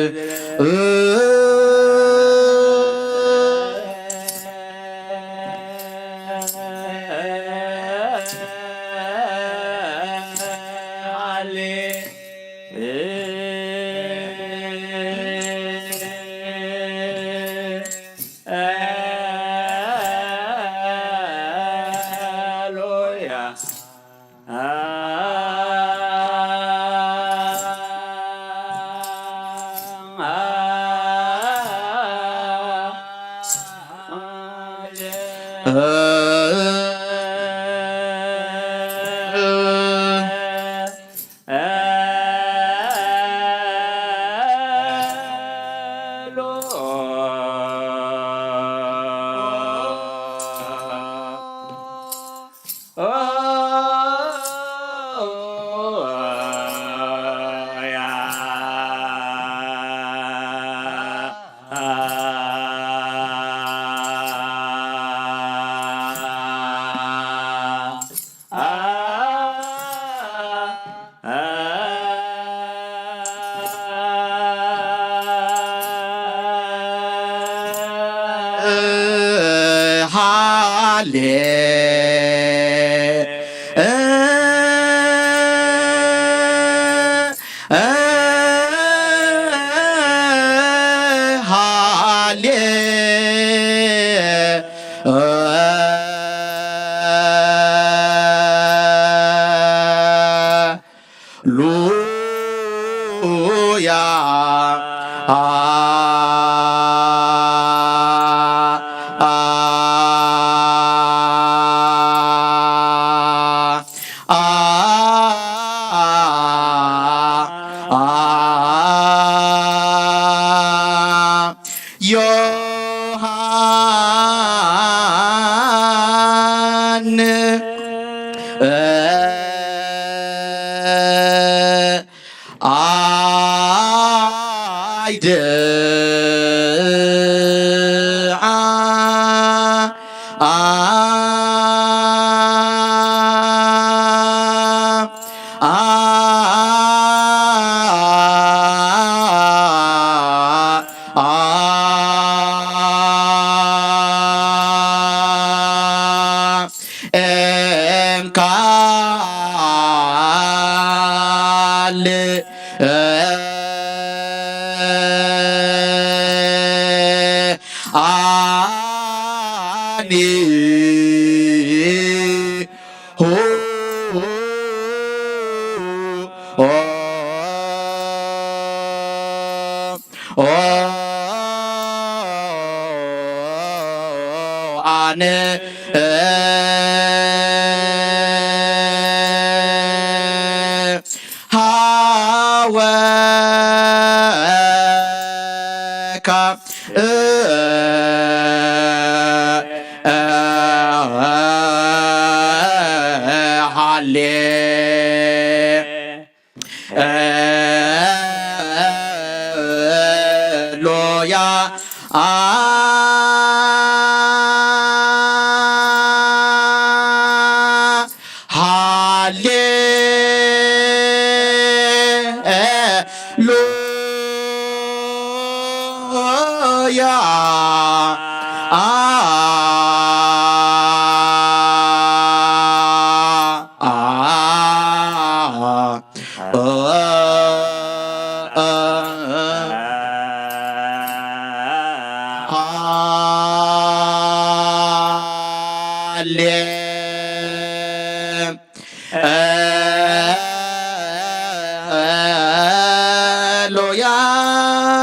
ሃሌ ሃሌ ሉያ ሆ ኣነ ሃወካ ሃሌ ሎያ ሃሌ ሉያ ሃሌ ሎያ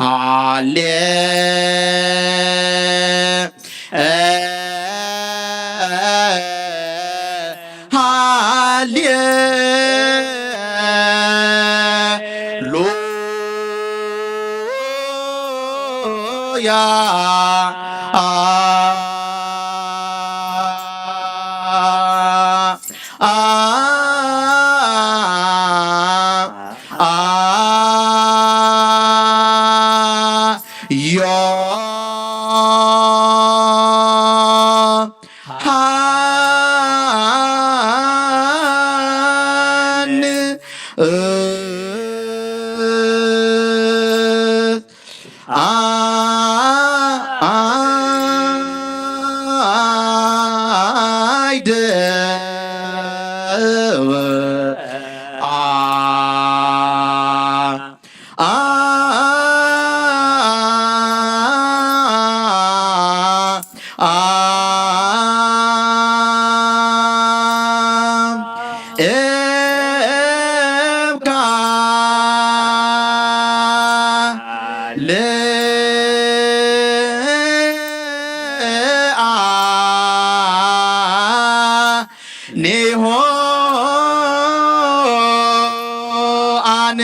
ሃሌ ሃሌ ሉያ ዮሃን ኣይደ አ ኔሆ ኣነ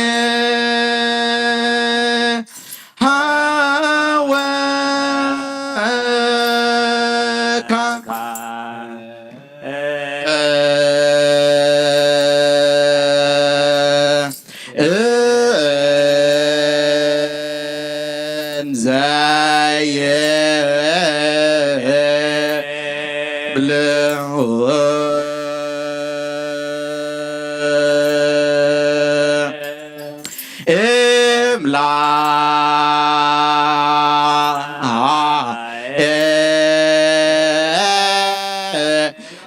ሃወካ እንዘ ይብልዑ እምላ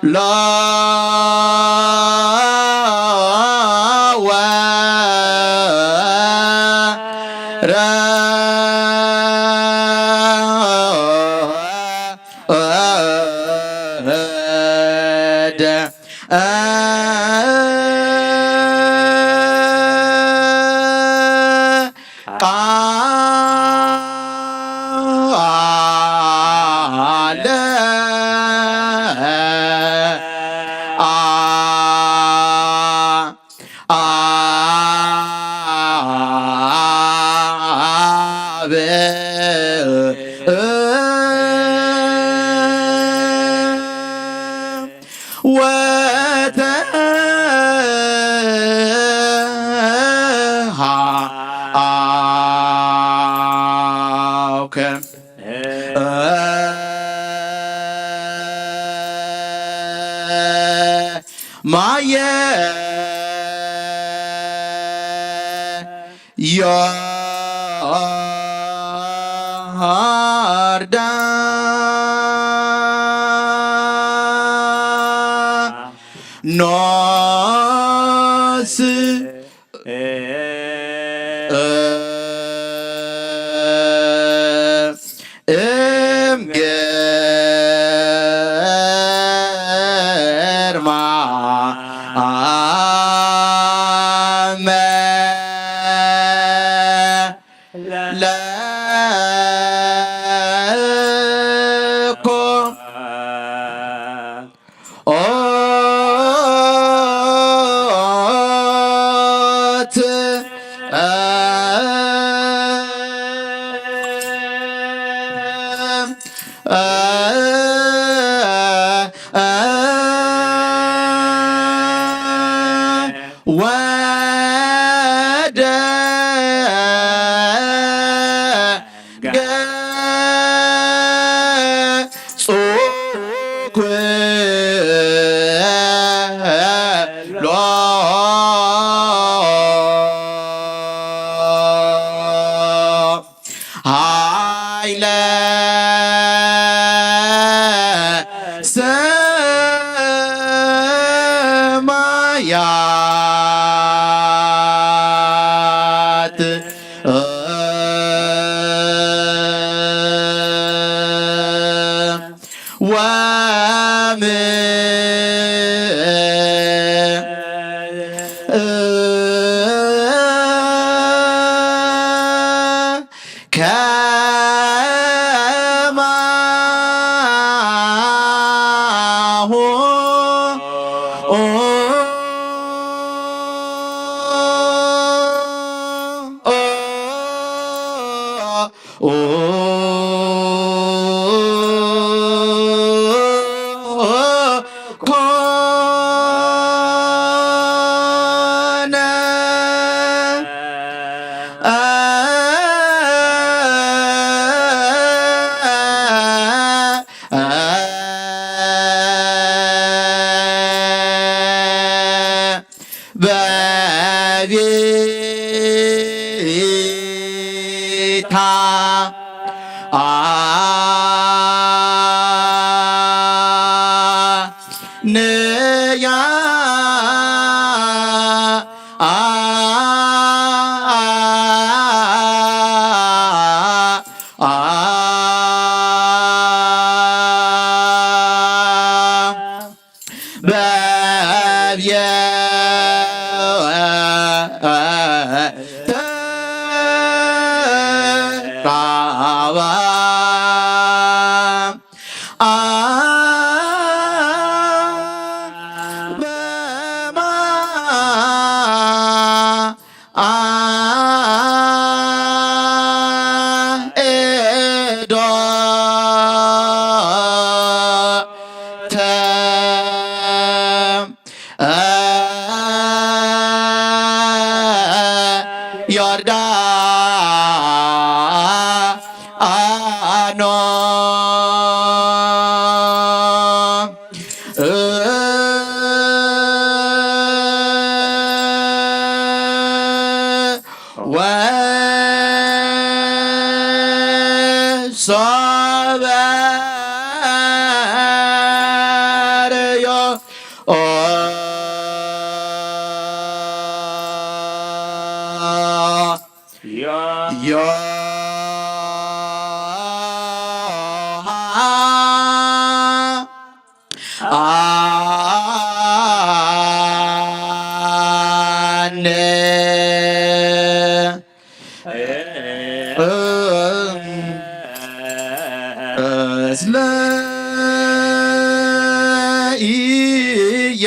ሎ ወረደ ቃለ አ አብ ወተ ሃውከ ማየ ዮርዳኖስ ኖስ እም ግርማ አመ ለኮ ኦት ወደ ገጹ ኩሎ ኃይለ ሰማያት ወም ከማሁ ኮነ። በቤታ ንያ በብየ ተራባ አ በማ አ ኤዶ ተ አ ዮርዳ ኖ እ ወሶበ ርእዮ ኦ ዮ ዮሃ አነ እስለ ኢየ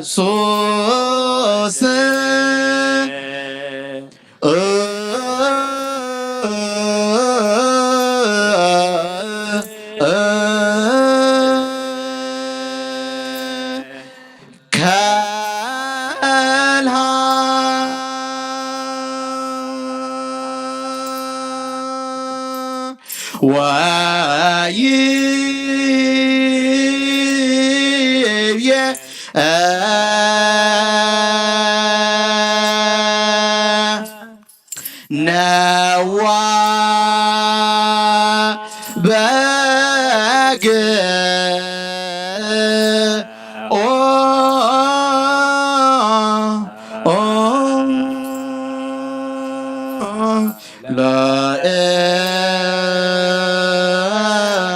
ሱስ ከልሃ ወይብየ ነዋ በ ኦ ኦ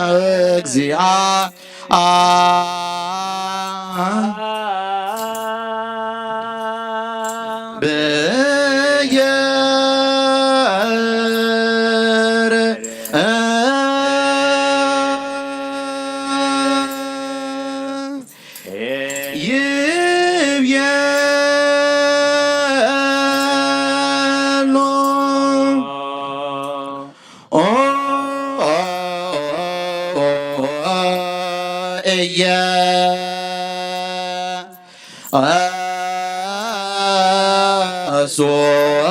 ለእግዚአ አ ብየር ይብየሎ ኦ እየ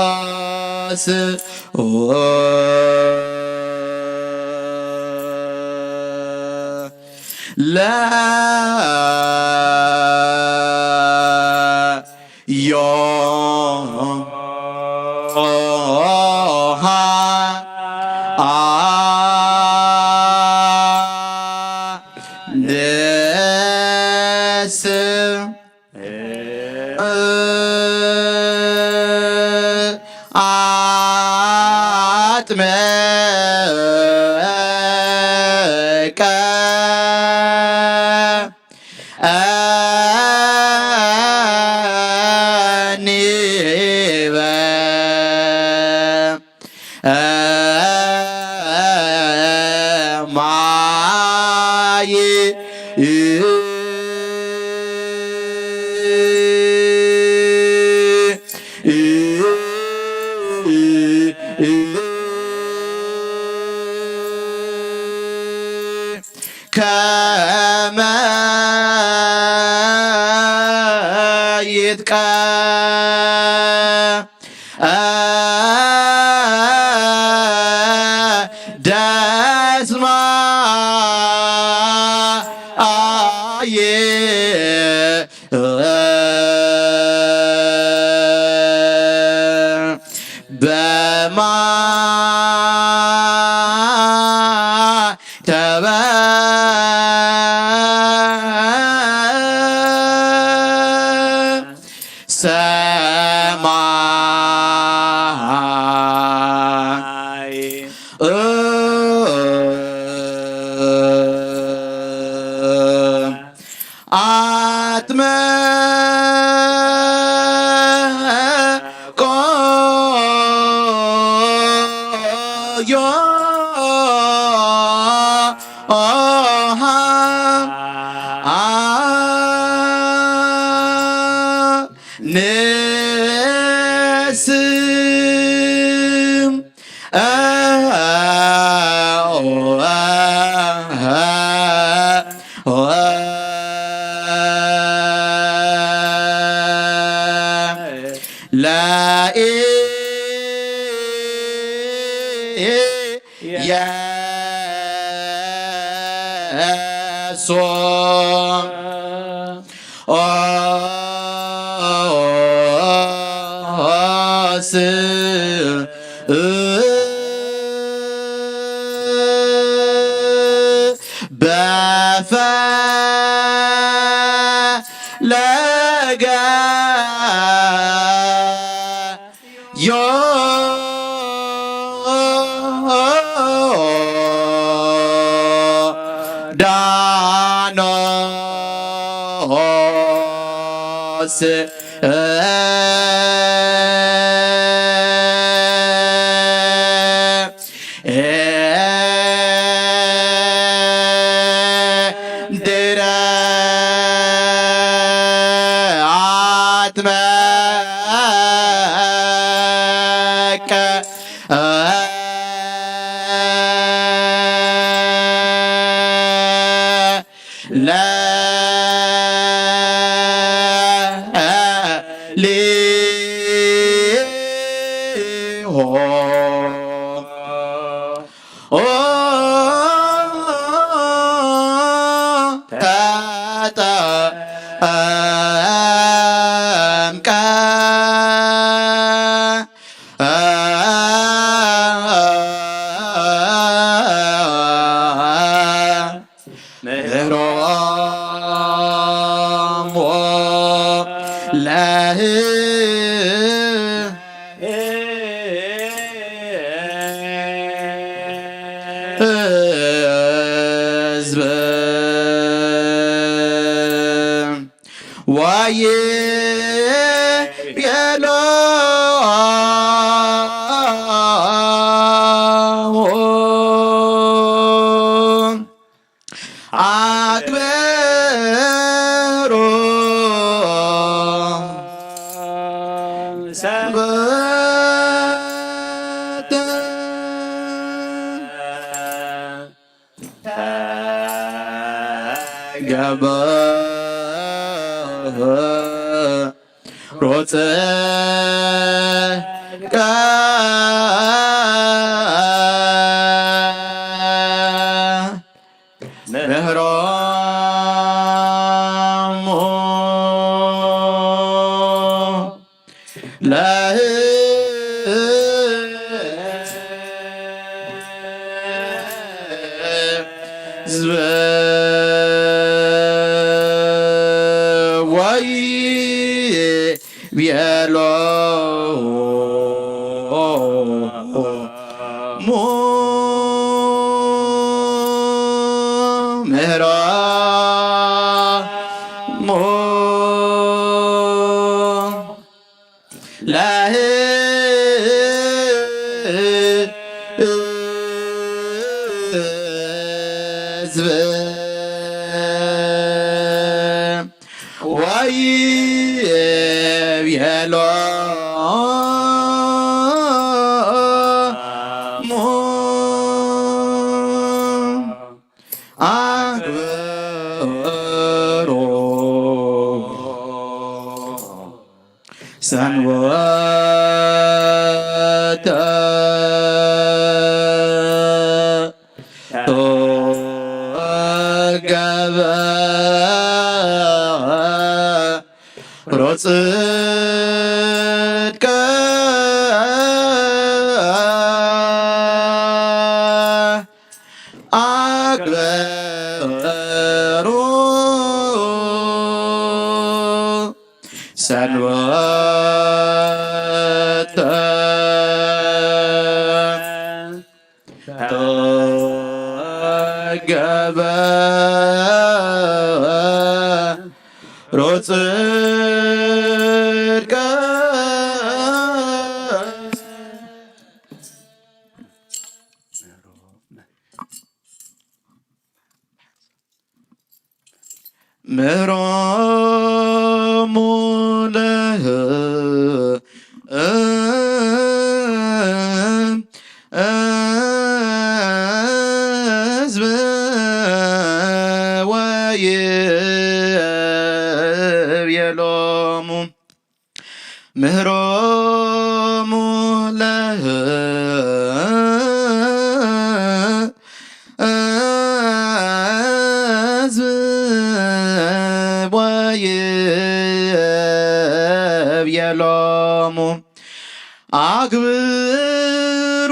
ሶስ ለ ዮ ሃ አ ደስ ኣጥመቀ ኒበ ማይ ከመ ይትቀደስ ማየ በማይ ተበ ሰማይ አጥመቆ ዮሐንስ ለኢየሱስ ኦስ በፈለገ ዮ ዳኖስ ድረ አጥመቀ ለሊሆ ተጠምቀ ይቤሎ ኣክብሩ ሰንበተ ተገብሮ ጽድቀ ምህሮሙ ለህዝብ ወይ ቤሎሙ ምህሮሙ ለህዝብ ወይ ቤሎሙ ኣክብሩ ሰንበተ ተገብሮ ጽድቀ ኣክብሩ ሰንበተ ተገብሮ ጽድቀ ምህሮሙ ለህዝብ ወይቤሎሙ ምህሮሙ ለህዝብ ወይቤሎሙ ኣክብሩ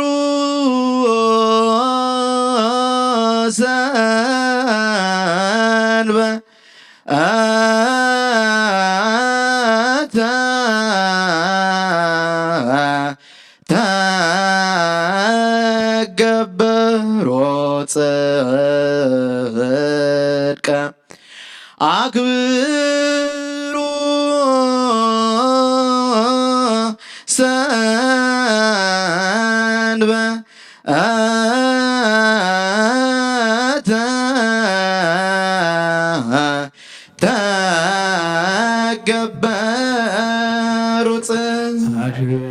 ሰንበ ኣታ ተገብሮ ጽድቀ ኣክብሩ ሰንበ ኣታ ተገብሩ ጽ ኣክብሩ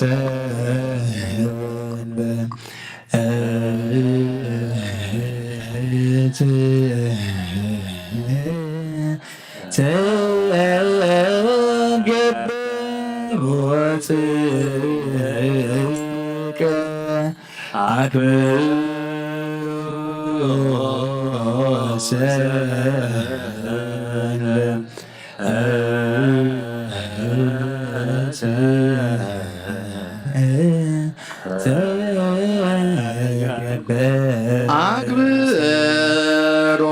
ሰንበ ተገብሮ ጽድቀ ኣክብሩ ሰንበ ኣክብሮ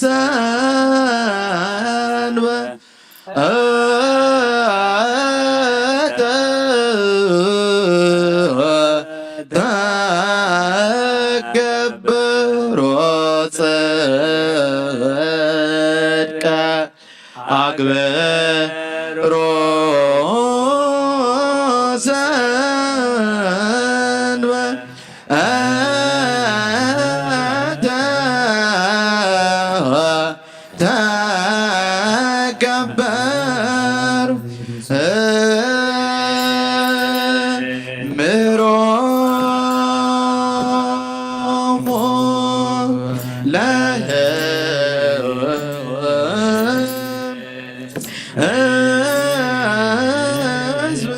ሰንበተ ተገብር ኣክብሮ ሰንበ ኣተ ተከበሩ ምሮሙ ለህዝብ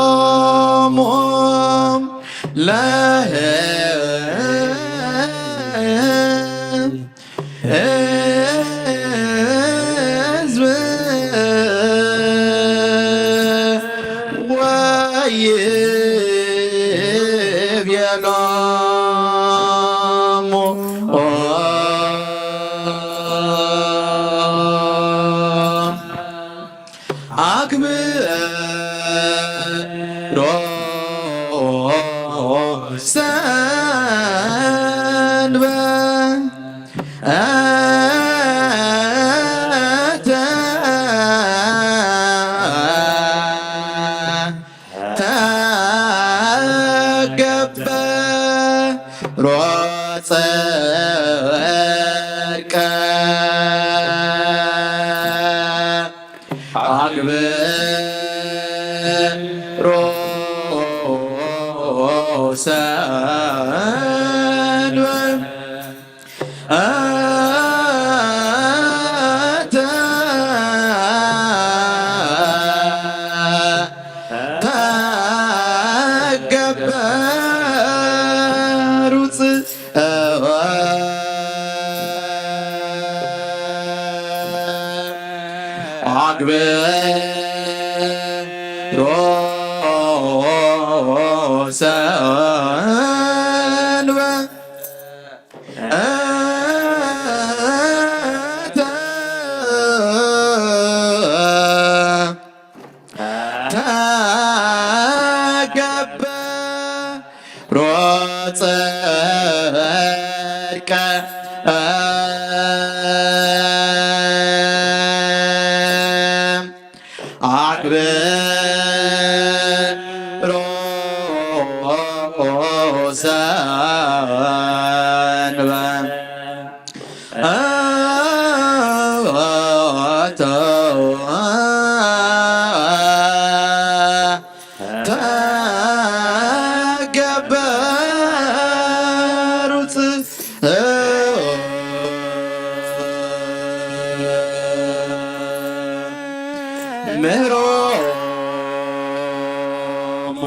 ምህሮሙ ለህዝብ ወይቤሎሙ አክብሮ ሰንበ አተ ተገበሮ ጽድቀ አክብሮ ሰንበ አተ ተገበሩ ጽ- አክብሮ ሰንበ አተ ተገበሮ ጽድቀ አክብሮ ሰንበ አተ ተገበሩ ጽ- ምህሮሙ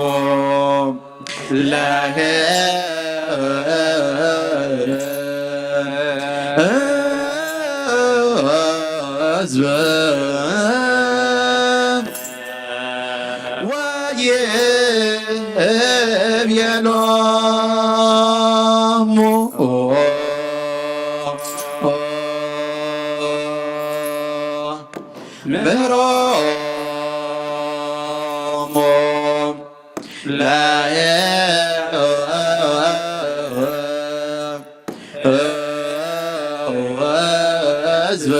ለህዝብ ወይቤሎሙ ምህሮሙ ለህዝብ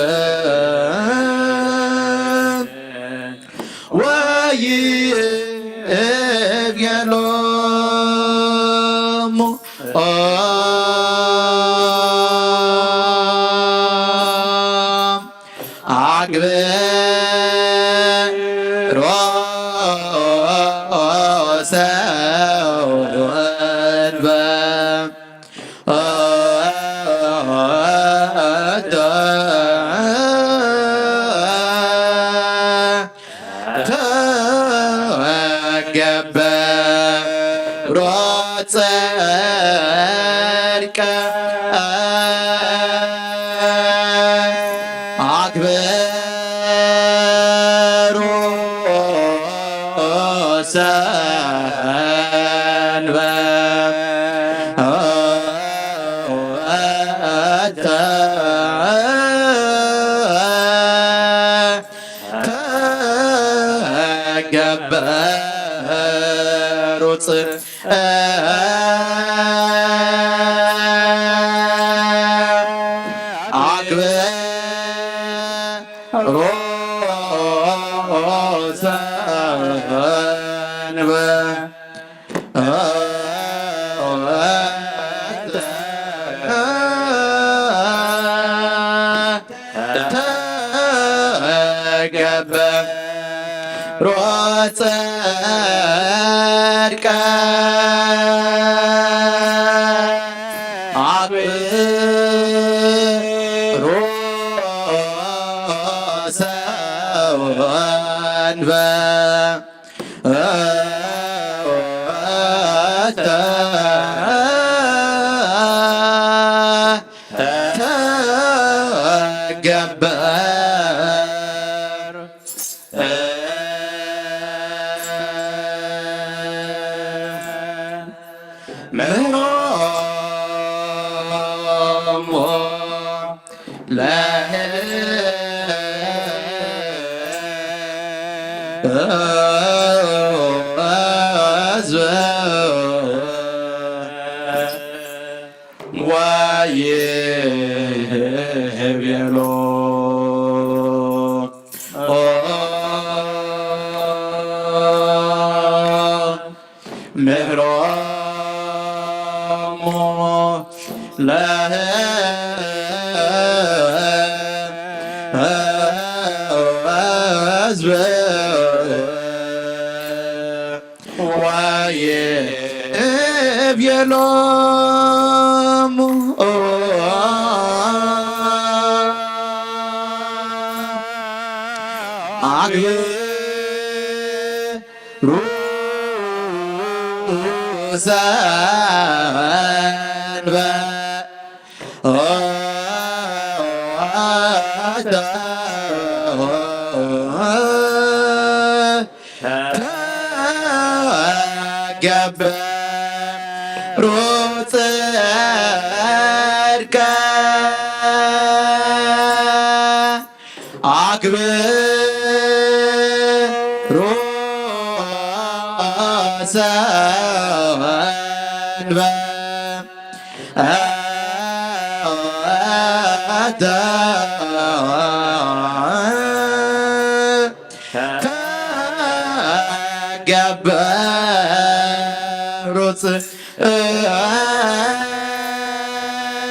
ወይቤሎሙ አክብሮ ሰንበ ተገበሮ ጽድቀ አክብሮ ሰንበተ ተገበሩ ጽ-፣ ኣግብሮ ሰንበ ተገብሮ ጽድቀ አብሮ ሰንበ ተገበር ምህሮሙ ለህዝብ ወይቤሎ ምህሮሙ ለህዝብ ወይቤሎሙ አግብሩ ሰንበ ተገብሩ ጽድቀ አግብሮ ሰንበ ተገብሩ ጽ-፣ አግብሮ ሰንበ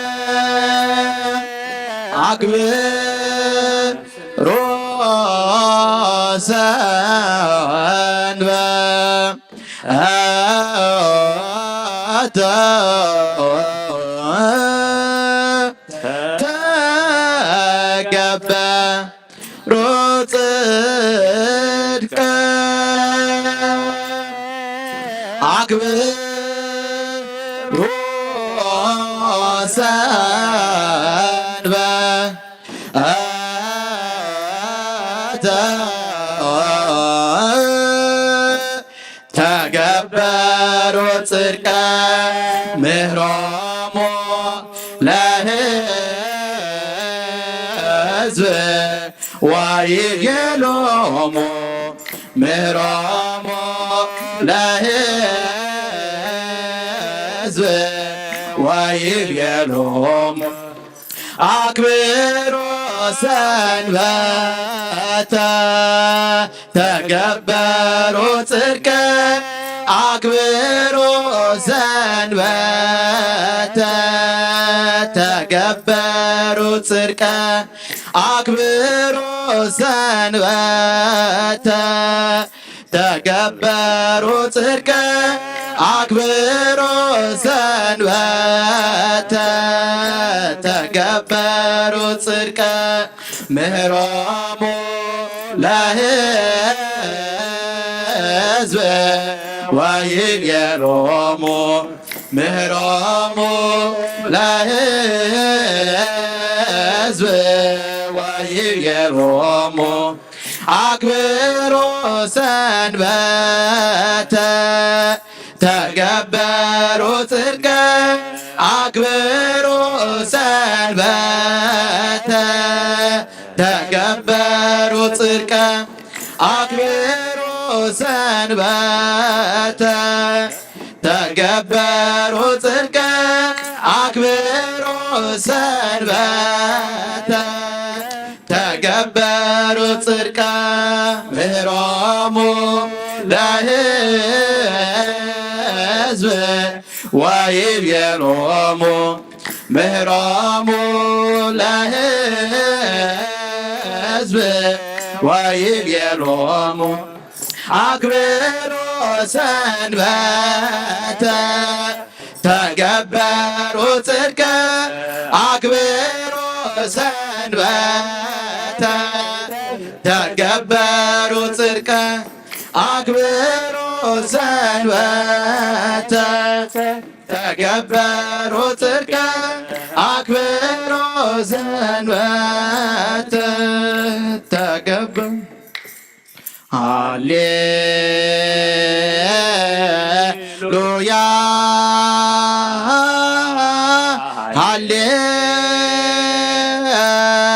ተገብሩ ጽድቀ አግብሮ ሰንበ ተገብሩ ጽድቀ ምህሮሙ ለህዝብ ወይቤሎሙ ምህሮሙ ለህዝብ ወይቤሎሙ አክብሩ ሰንበተ ተገበሩ ጽድቀ አክብሩ ሰንበተ ተገበሩ ጽድቀ አክብሩ ሰንበተ ተገበሩ ጽድቀ አክብሩ ሰንበተ ተገበሩ ጽድቀ ምህሮሙ ለህዝብ ወይቤሎሙ ምህሮሙ ለህዝብ ወይቤሎሙ አክብሩ ሰንበተ ተገበሩ ጽድቀ አክብሩ ሰንበተ ተገበሩ ጽድቀ አክብሩ ሰንበተ ተገበሩ ጽድቀ ኣክብሩ ሰንበተ ተገበሩ ጽድቀ ምህሮሙ ለህዝብ ወይቤሎሙ ምህሮሙ ለህዝብ ወይቤሎሙ ኣክብሩ ሰንበተ ተገበሩ ጽድቀ ኣክብሩ ሰንበተ ተገበሩ ጽድቀ ኣክብሩ ሰንበተ ተገበሩ ጽድቀ ኣክብሩ ሰንበተ ተገበሩ ሃሌሉያ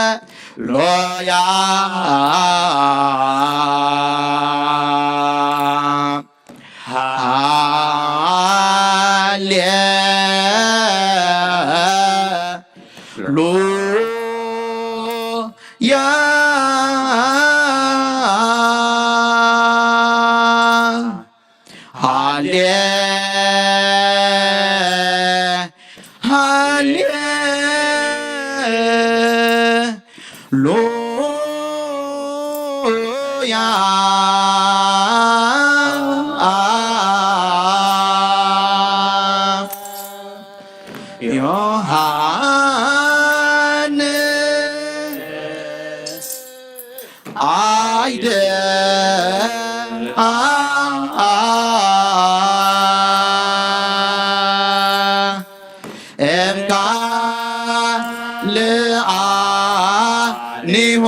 ሃሌሉያ ሃሌሉያ ሃሌ ሃሌሉያ ዮሐንስ አይደ አ አ እምካ ልአኒሁ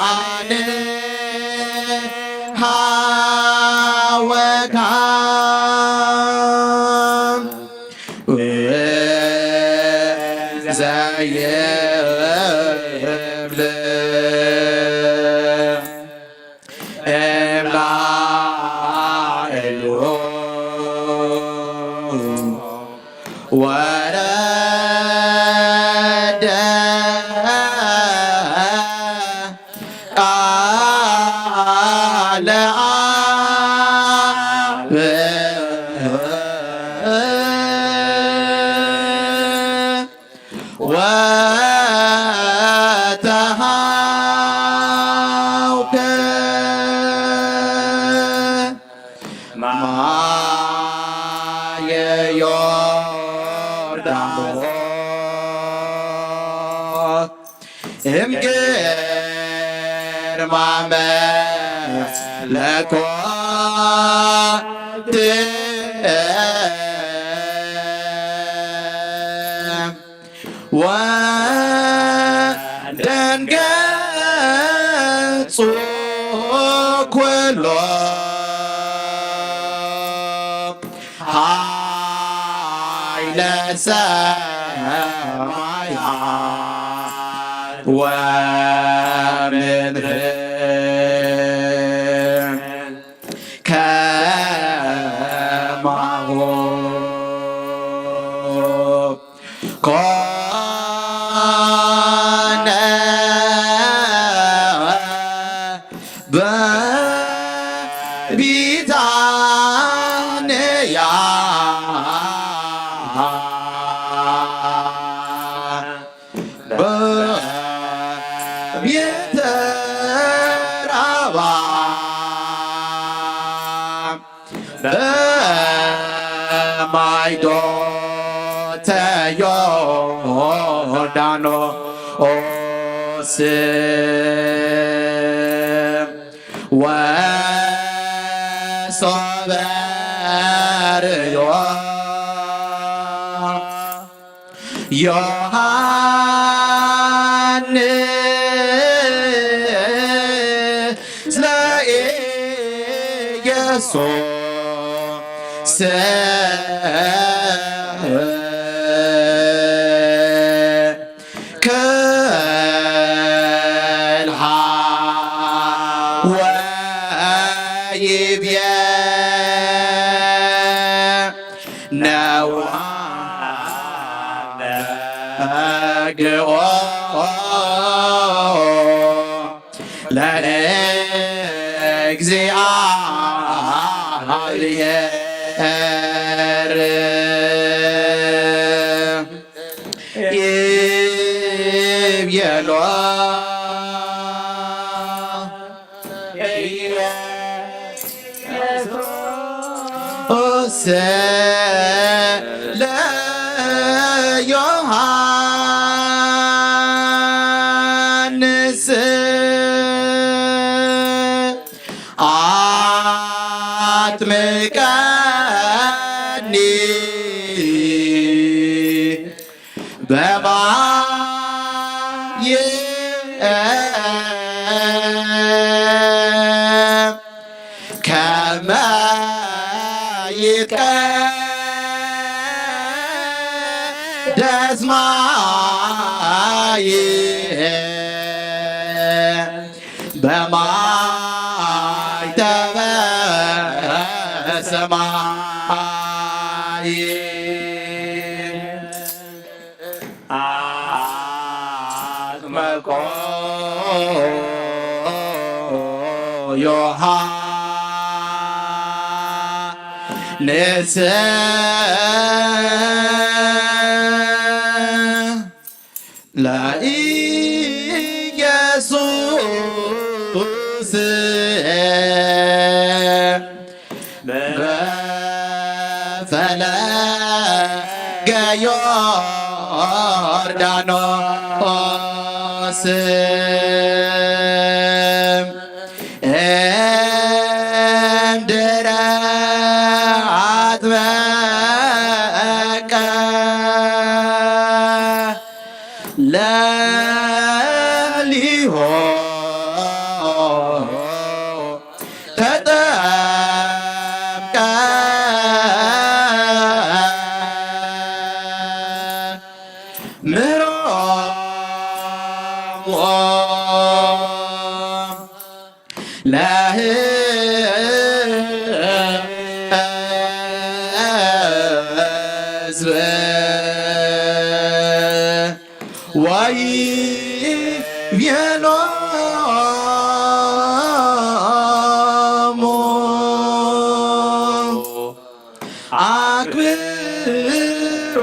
ኣነ ሃወካ ዘይብል እምላእሉ ወረደ ቃለ አብ ወተሃውከ ማየ ዮርዳኖስ እምግርማ መለኮት ወደንገጹ ኩሎ ኃይለ ሰማያት ወምድር ከማሁ ኮነ በቢታንያ በቤተ ራባ በማይዶተ ዮርዳኖስ ወሶበ ርእዮ ዮሐንስ ለኢየሱስ ከልሃ ለእግዚኣብሔር ይቤሎ። ኢየሱስ ለዮሐንስ አጥምቀኒ በማየ ከመ ይትቀደስ ማየ በማይ ተበሰማይ አጥመቆ ዮሐንስ ለኢየሱስ በፈለገ ዮርዳኖስ እምድረ አጥመቀ ለሊሆ ተጠምቀ ምህሮም ለህዝብ ወይቤሎሙ አክብሩ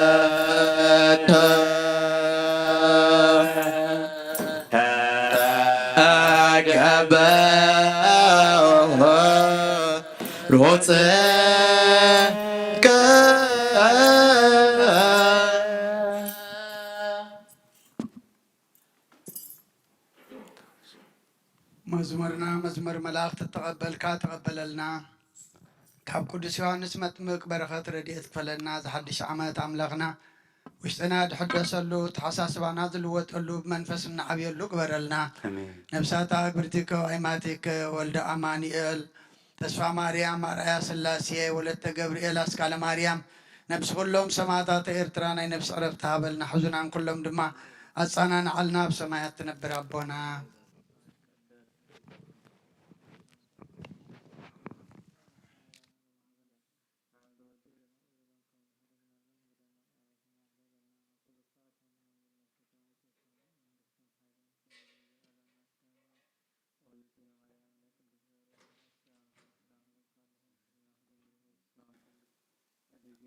ሰንበተ ተገበ ሮጽ መዝሙርና መዝሙር መላእክት ተቐበልካ ተቐበለልና። ካብ ቅዱስ ዮሃንስ መጥምቅ በረኸት ረድኤት ክፈለና። ዝሓድሽ ዓመት ኣምላኽና ውሽጥና ዝሕደሰሉ፣ ተሓሳስባና ዝልወጠሉ፣ ብመንፈስ እንዓብየሉ ግበረልና። ኣሜን። ነብሳታ ግብርቲከ ወአይማቲከ ወልደ ኣማኑኤል፣ ተስፋ ማርያም፣ ኣርኣያ ስላሴ፣ ወለተ ገብርኤል፣ ኣስካለ ማርያም፣ ነብሲ ኩሎም ሰማዕታተ ኤርትራ ናይ ነብሲ ዕረፍቲ ሃበልና። ሕዙናን ኩሎም ድማ ኣጻናንዓልና፣ ኣብ ሰማያት ትነብር ኣቦና።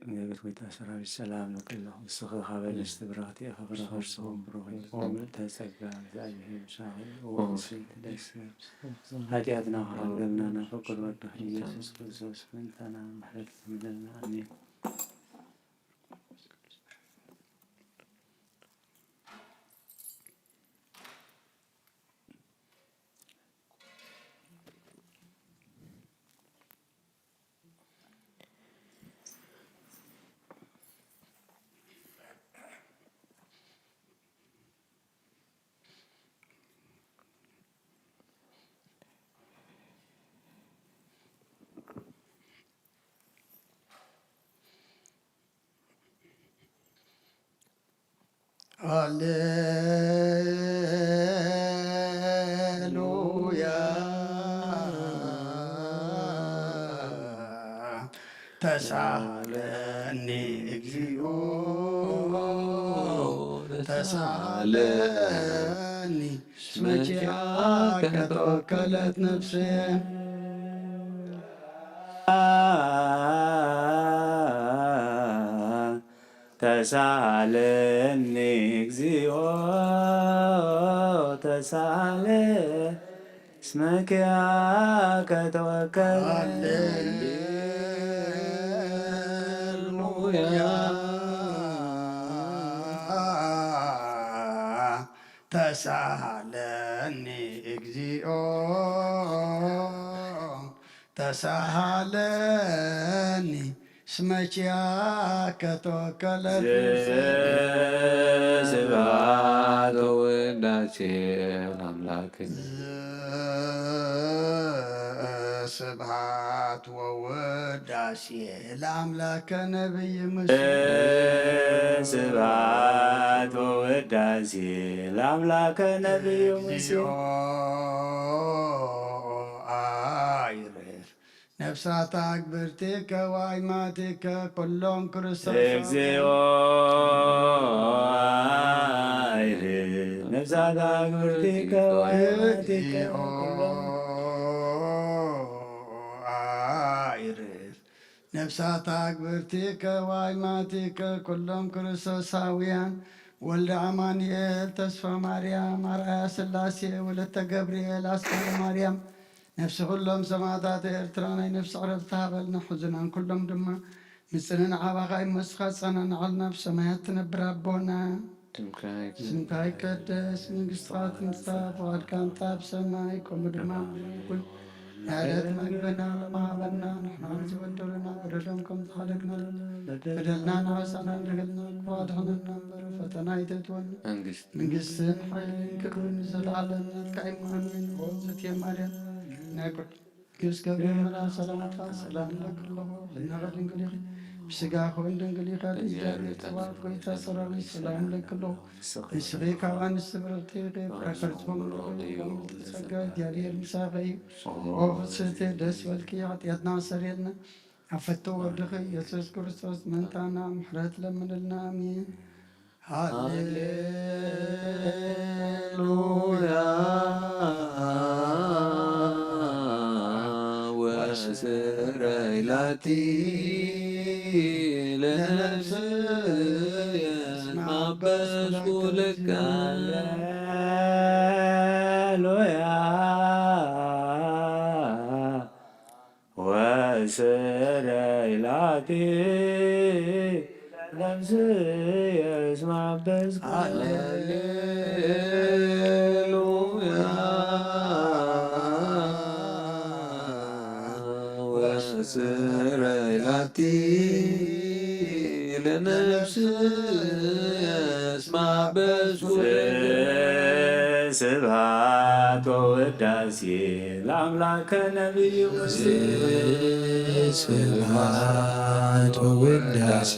እመቤት ሆይ ሰራዊት ሰላም ለኪ፣ ንስኺ ካብ ኣንስቲ ብሩኽቲ ኢኺ፣ ፍሬ ከርሥኺ ብሩኽ እዩ። ምልዕተ ጸጋ፣ እግዚኣብሔር ምሳኺ፣ ወመንፈስ ቅዱስ። ኃጢአትና ከሐድገልና ፍቁር ወድኺ ኢየሱስ ክርስቶስ ምእንታና ምሕረት ለምነልና። ኣሜን። ሃሌሉያ ተሳለ እኒ እግዚኦ ተሳለኒ እስመ ኪያከ ተወከለት ነፍሴ። ተሳለኒ እግዚኦ ተሳለ እስመ ኪያከ ተወከል። ሃሌሉያ። ተሳሃለኒ እግዚኦ ተሳሃለኒ እስመ ኪያከ ተወከለት። ስብሐት ወውዳሴ ለአምላክነ። ስብሐት ወውዳሴ ለአምላከ ነቢይ ሙሴ። ስብሐት ወውዳሴ ለአምላከ ነቢይ ሙሴ። አይርፍ ነፍሳት አግብርቲከ ወአይማቲከ ኩሎም ክርስቶስ። እግዚኦ አይርፍ ነፍሳት አግብርቲከ ወአይማቲከ ኩሎም። አይርፍ ነፍሳት አግብርቲከ ወአይማቲከ ኩሎም ክርስቶሳውያን። ወልደ አማኑኤል ተስፋ ማርያም አርአያ ሥላሴ ወለተ ገብርኤል አስካለ ማርያም ነፍሲ ኩሎም ሰማዕታት ኤርትራ ናይ ነፍሲ ዕረፍቲ ሃበልና። ሕዙናን ኩሎም ድማ ምጽንና ዓባኻ ይመስኻ ጸናንዓልና ብሰማያት ትነብር ኣቦና። ስምካ ይቀደስ፣ መንግስትኻ ትምጻእ፣ ፍቓድካ እንተ ኣብ ሰማይ ከምኡ ድማ ኣብ ምድሪ ይኹን። ንዕለት መግብና ለማሃበና፣ ንሕና ንዝበደሉና በደሎም ከም ዝሓለግና በደልና ንዓሳና ንደገልና ክፉእ ኣድሕነና እምበር ፈተና ኣይተእትወና። መንግስትን ሓይልን ክብርን ንዘለዓለም ናትካ እዩ። ኣሜን። እግዝእትየ ማርያም ናይ ቅዱስ ገብርኤል መልኣክ ሰላምታ ሰላም እለኪ ኣለኹ። ሕልናኺ ድንግል ኢኺ፣ ብስጋኺ እውን ድንግል ኢኺ። ኣደ እግዚኣብሔር ጸባኦት ጎይታ ሰራዊት ሰላም እለኪ ኣለኹ። ንስኺ ካብ ኣንስቲ ብርኽቲ ኢኺ፣ ፍረ ከርስኺ እውን ብሩኽ እዩ። ጸጋ እግዚኣብሔር ምሳኺ እዩ። ኦ ፍስሕቲ ደስ ይበልኪ፣ ሓጢኣትና ኣስተሰርየልና፣ ኣብ ፈቶ ወድኺ ኢየሱስ ክርስቶስ ምእንታና ምሕረት ለምንልና። ኣሜን። ሃሌሉያ። ወስረይ ላቲ ለነፍስየ ማበስኩ ለካ። ሃሌሉያ። ወስረይ ላቲ ነፍስየ እስመ አበስኩ። ሃሌሉያ። ወስረይ ላቲ ለነፍስየ እስመ አበስኩ። ስብሐት ወውዳሴ ለአምላከ ነቢዩ ሙሴ። ስብሐት ወውዳሴ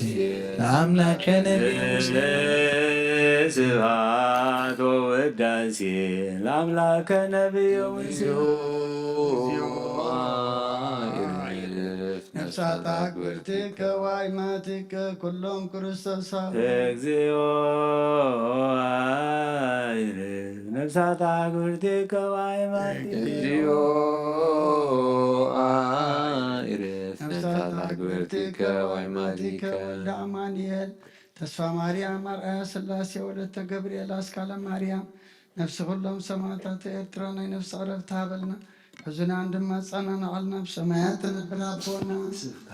ለአምላከ ነቢዩ ሙሴ። ስብሐት ወውዳሴ ለአምላከ ነቢዩ ሙሴ። ነፍሳት አግብርቲከ ወአይማቲከ ኩሎም ክርስቶሳዊ። እግዚኦ አይርፍ ነፍሳት አግብርቲከ ወአይማቲከ። እግዚኦ አይርፍ ነፍሳት አግብርቲከ ወአይማቲከ። ወልደ አማኑኤል ተስፋ ማርያም አርአያ ሥላሴ ወለተ ገብርኤል አስካለ ማርያም ነፍሲ ኩሎም ሰማዕታት ኤርትራ ናይ ነፍሲ ዕረፍቲ ሃበልና። ሕዙናን ድማ ጸናንዓልና ብሰማያት ትነብር ኣቦና። ስምካ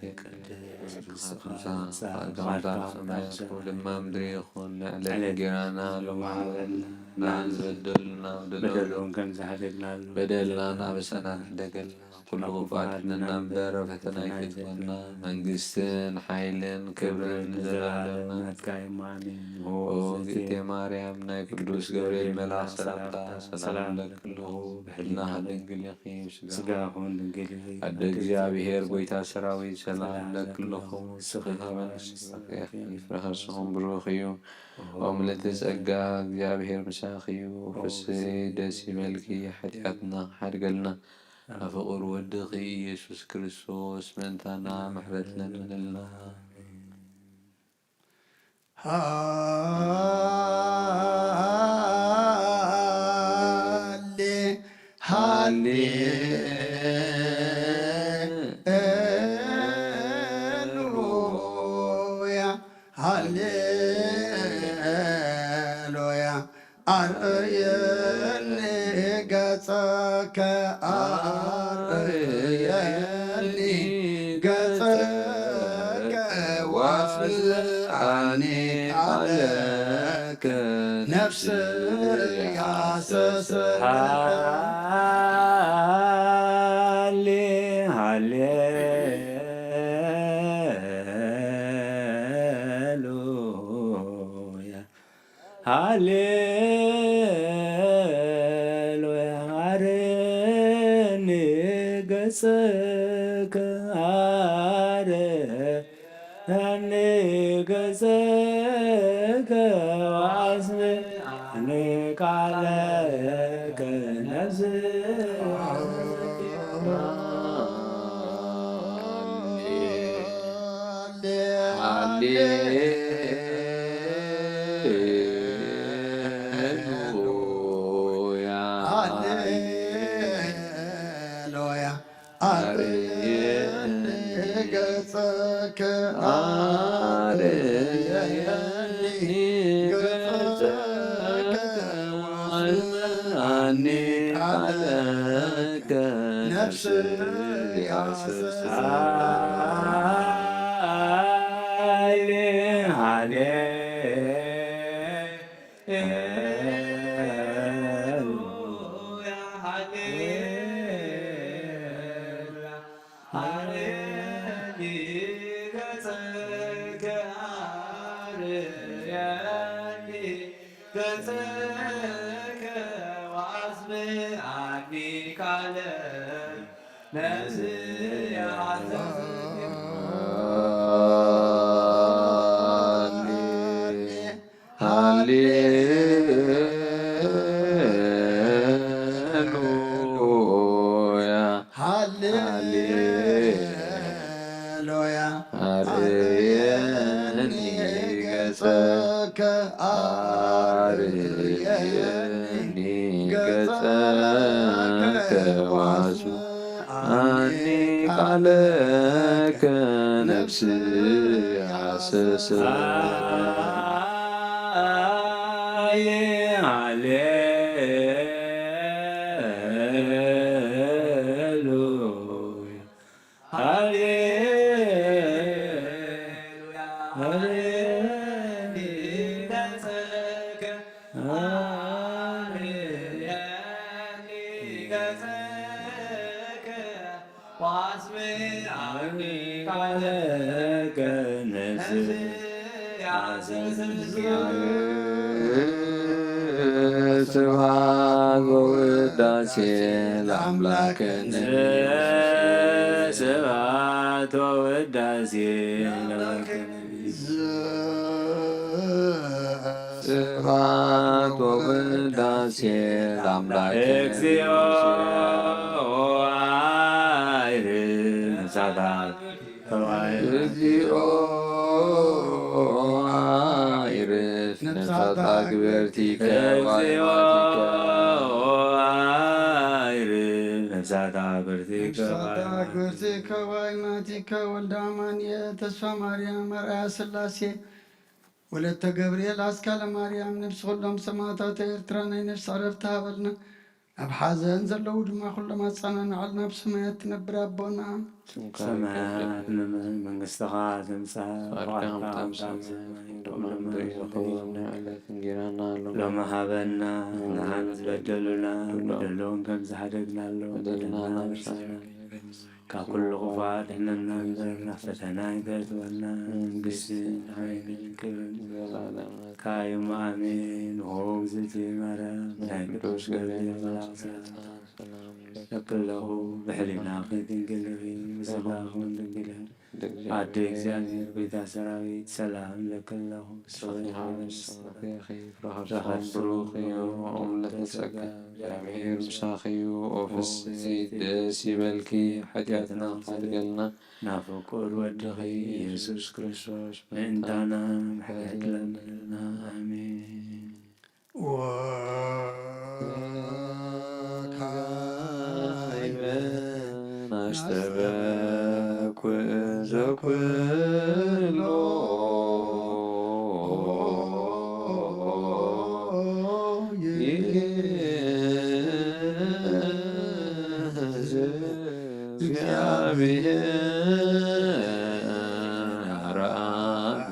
ይቀደስ፣ መንግስትኻ ትምጻእ፣ ፈቃድካ ከም ሰማይ ከምኡ ድማ ምድሪ ይኹን። ንዕለት እንጌራና ሎሚ ሃበና፣ ንዓን ዝበደሉና በደሎም ከም ዝሓደግናሉ በደልና ናበሳና ንሕደገልና። ኩሉ ክፉኣት ነና እምበር ፈተና ኣይፈትወና። መንግስትን ሓይልን ክብርን ንዘለዓለም ናትካ እዩ። ኣሜን። ኦ እግዝእትየ ማርያም፣ ናይ ቅዱስ ገብርኤል መልኣኽ ሰላምታ ሰላም እብለኪ ኣለኹ። ብሕልናኺ ድንግል ኢኺ፣ ብስጋኺ እውን ድንግል ኢኺ። ኣደ እግዚኣብሔር፣ ጎይታ ሰራዊት፣ ሰላም እብለኪ ኣለኹ። ንስኺ ካብ ኣንስቲ ተባረኺ ኢኺ፣ ፍረ ከርስኺ እውን ብሩኽ እዩ። ኦ ምልእቲ ጸጋ፣ እግዚኣብሔር ምሳኺ እዩ። ፍስሒ ደስ ይበልኪ፣ ሓጢኣትና ሓድገልና። ኣብ ፍቑር ወድኺ ኢየሱስ ክርስቶስ ምእንታና ምሕረት ለምንልና። ሃሌ ሃሌ ሉያ ሃሌ ሉያ ኣርእየኒ ገጸከ ኣርእየኒ ገጸከ ዋስኣኒ ቃለከ ነፍስያ ሰሰ ሃሌ ሃሌ ሉያ ሃሌ ሉያ ኣርኒ ገጸከ ኣርኒ ገጸከ ወኣስምዓኒ ቃለከ ነፍስ ሃሌሉያ ሃሌሉያ ኣርእየኒ ገጸከ ኣርእየኒ ገጸከ ወኣስምዓኒ ቃለከ ነፍስያ ሃሌ ሃሌ ሃሌሉያ ሃሌሉያ ኣርእየኒ ገጸከ ኣርእየኒ ገጸከ ዋስኣኒ ቃለከ ነፍስያ ሰሰ ሃሌ ሃሌ ስብሐት ወውዳሴ ለአምላክነ። ስብሐት ወውዳሴ ለአምላክነ። ስብሐት ወውዳሴ ለአምላክነ። እግዚኦ አይርህ ነፍሳታ እግዚኦ አይርፍ ነፍሳታ ግበርቲከ እግዚኦ አይርፍ ነፍሳታ ግበርቲከ ነፍሳታ ግበርቲከ ዋይማቲከ ወልደ አማኑኤል ተስፋ ማርያም አርአያ ሥላሴ ወለተ ገብርኤል ኣስካለ ማርያም ነፍሲ ኩሎም ሰማእታት ኤርትራ ናይ ነፍሲ ዕረፍቲ ሃበልና። ኣብ ሓዘን ዘለዉ ድማ ኩሎም ኣጸናንዓልና። ኣብ ሰማያት ትነብር ኣቦና ሰማያት ንምን መንግስትኻ ትምጻእ ፍቓድካ ከም ሰማይ ከምኡ ድማ ይኹን። ሎሚ ሃበና ንዓና ዝበደሉና በደሎም ከም ዝሓደግናሎም በደልና ንብሳና ካብ ኩሉ ክፉእ ኣድሕነና እምበር ናብ ፈተና ኣይተእትወና። መንግስትን ሓይልን ክብርን ንዘለኣለሙ ናትካ እዩ። ኣሜን። ኦ እግዝእትየ ማርያም ናይ ቅዱስ ገብርኤል መልኣክ ሰላምታ ለክለኹ ብሕሊናኺ ድንግል ኢኺ፣ ብስጋኺ እውን ድንግል ኢኺ። ኣደ እግዚኣብሔር ቤታ ሰራዊት ሰላም ለክለኹ። ረኸብቲ ብሩኽ እዩ፣ ኦም ለተጸጋ እግዚኣብሔር ምሳኺ እዩ። ኦ ፍስሕቲ ደስ ይበልኪ፣ ሓጢኣትና ሓድገልና። ናብ ፍቁር ወድኺ ኢየሱስ ክርስቶስ ምእንታና ምሕረት ለምንልና። ኣሜን። ወካዕበ ናስተበኩ ዘኩሎ ይእዝ እግዚአብሔር አብ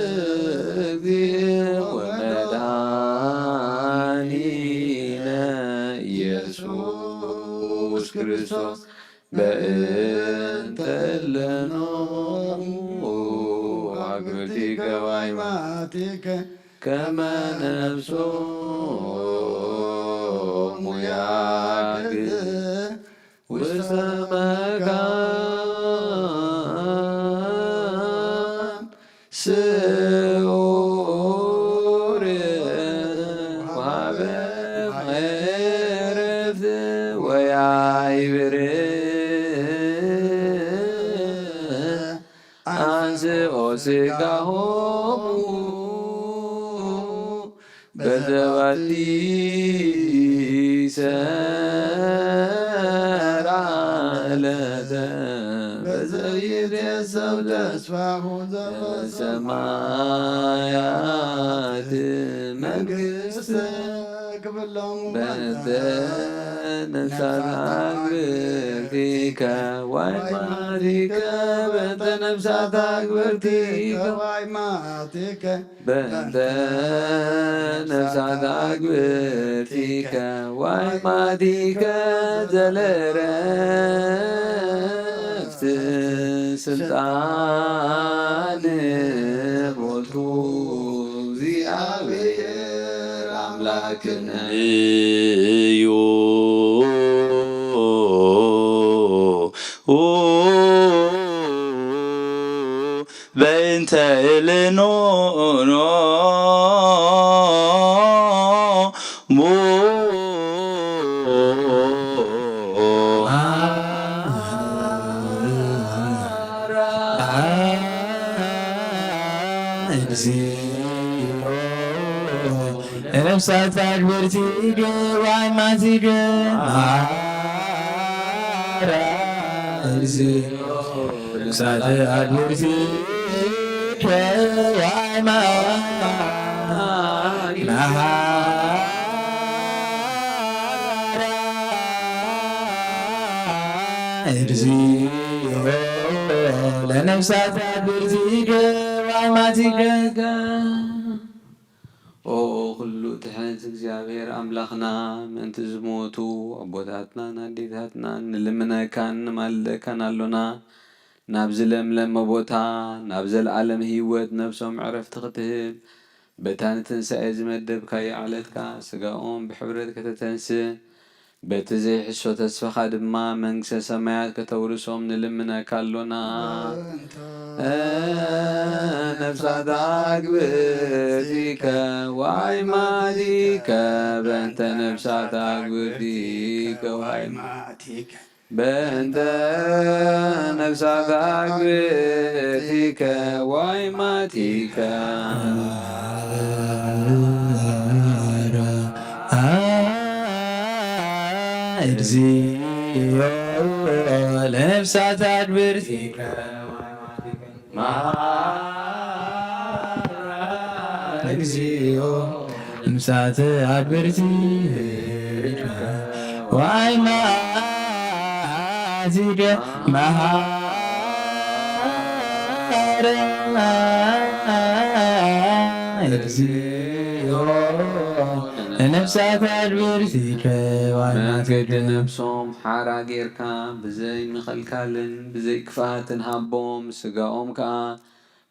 ለእግዚእ ወመድኃኒነ ኢየሱስ ክርስቶስ በእንተ እለኑ አግብርቲከ ወአይማቲከ ከመ ነፍሶሙ ያግእ ውስተ መካን ስዑር ወሀበ ማየ ዕረፍት ወያይብር አንስኦ ስጋሆሙ በዘባቲ ሰራ ዕለተ በዘይትየሰብ ተስፋሁ ዘበሰማያት መንግስት ክብሎም በእንተ ነፍሳት አግብርቲከ ዋይማቲከ በእንተ ነፍሳት አግብርቲከ ዋይማቲከ በእንተ ነፍሳት አግብርቲከ ዋይማቲከ ዘለረፍት ስልጣን ቦቱ እግዚአብሔር አምላክነ እዩ። በእንተ እልኖ ኖ ሙ ነፍሳት አግብርቲከ ዋይማቲከ መሐራ እግዚኦ። ነፍሳት አግብርቲከ ዋይማቲከ መሐራ እግዚኦ። ለነፍሳት አግብርቲከ ዋይማቲከ ኦ ኩሉ ትሕት እግዚኣብሔር ኣምላኽና፣ ምእንቲ ዝሞቱ ኣቦታትናን ኣዴታትናን ንልምነካን ንማልደካን ኣሎና። ናብዚ ለምለመ ቦታ፣ ናብ ዘለዓለም ህይወት ነፍሶም ዕረፍቲ ክትህብ፣ በታ ንትንሳኤ ዝመደብካዮ ዕለትካ ስጋኦም ብሕብረት ከተተንስእ፣ በቲ ዘይሕሶ ተስፋኻ ድማ መንግስተ ሰማያት ከተውርሶም ንልምነካ ኣሎና። በእንተ ነፍሳት አግብርቲከ ዋይማቲከ፣ በእንተ ነፍሳት አግብርቲከ ዋይማቲከ፣ በእንተ ነፍሳት አግብርቲከ ዋይማቲከ። እግዚኦ ለነፍሳት አግብርቲከ መሐራ እግዚኦ። ነፍሳት አግብርቲከ ዋይማቲከ መሐራ እግዚኦ። ነፍሳት አግብርቲከ ዋይማቲከ መንገዲ ነፍሶም ሓራ ጌርካ ብዘይ ምኽልካልን ብዘይ ክፍኣትን ሃቦም። ስጋኦም ከኣ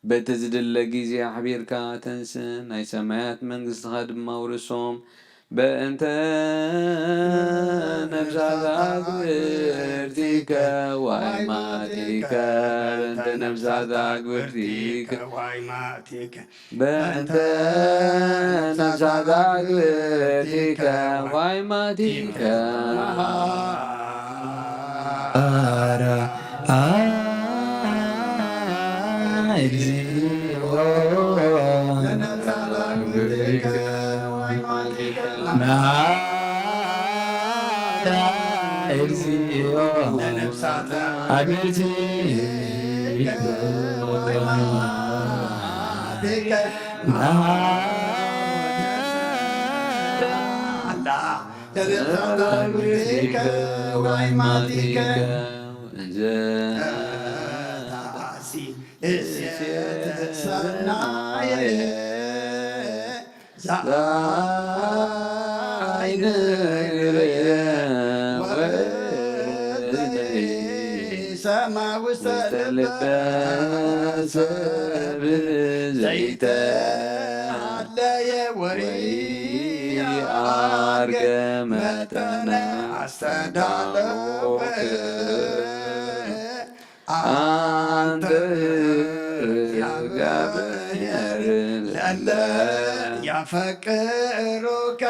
በቲ ዝድለ ግዜ ኣሕቢርካ ተንስእ፣ ናይ ሰማያት መንግስትኻ ድማ ኣውርሶም። በእንተ ነፍሳት ኣግብርቲከ ዋይማቲከ፣ በእንተ ነፍሳት ኣግብርቲከ ዋይማቲከ፣ በእንተ ነፍሳት ኣግብርቲከ ዋይማቲከ። ኣራ አ እግዚኦ። ናራ እግዚኦ። አቤት ሰማ ውስተ ልበ ሰብ ዘይተሃለየ ወይ አርገ መጠነ አስተዳለወ። አንተ እግዚአብሔር ለለ ያፈቅሩከ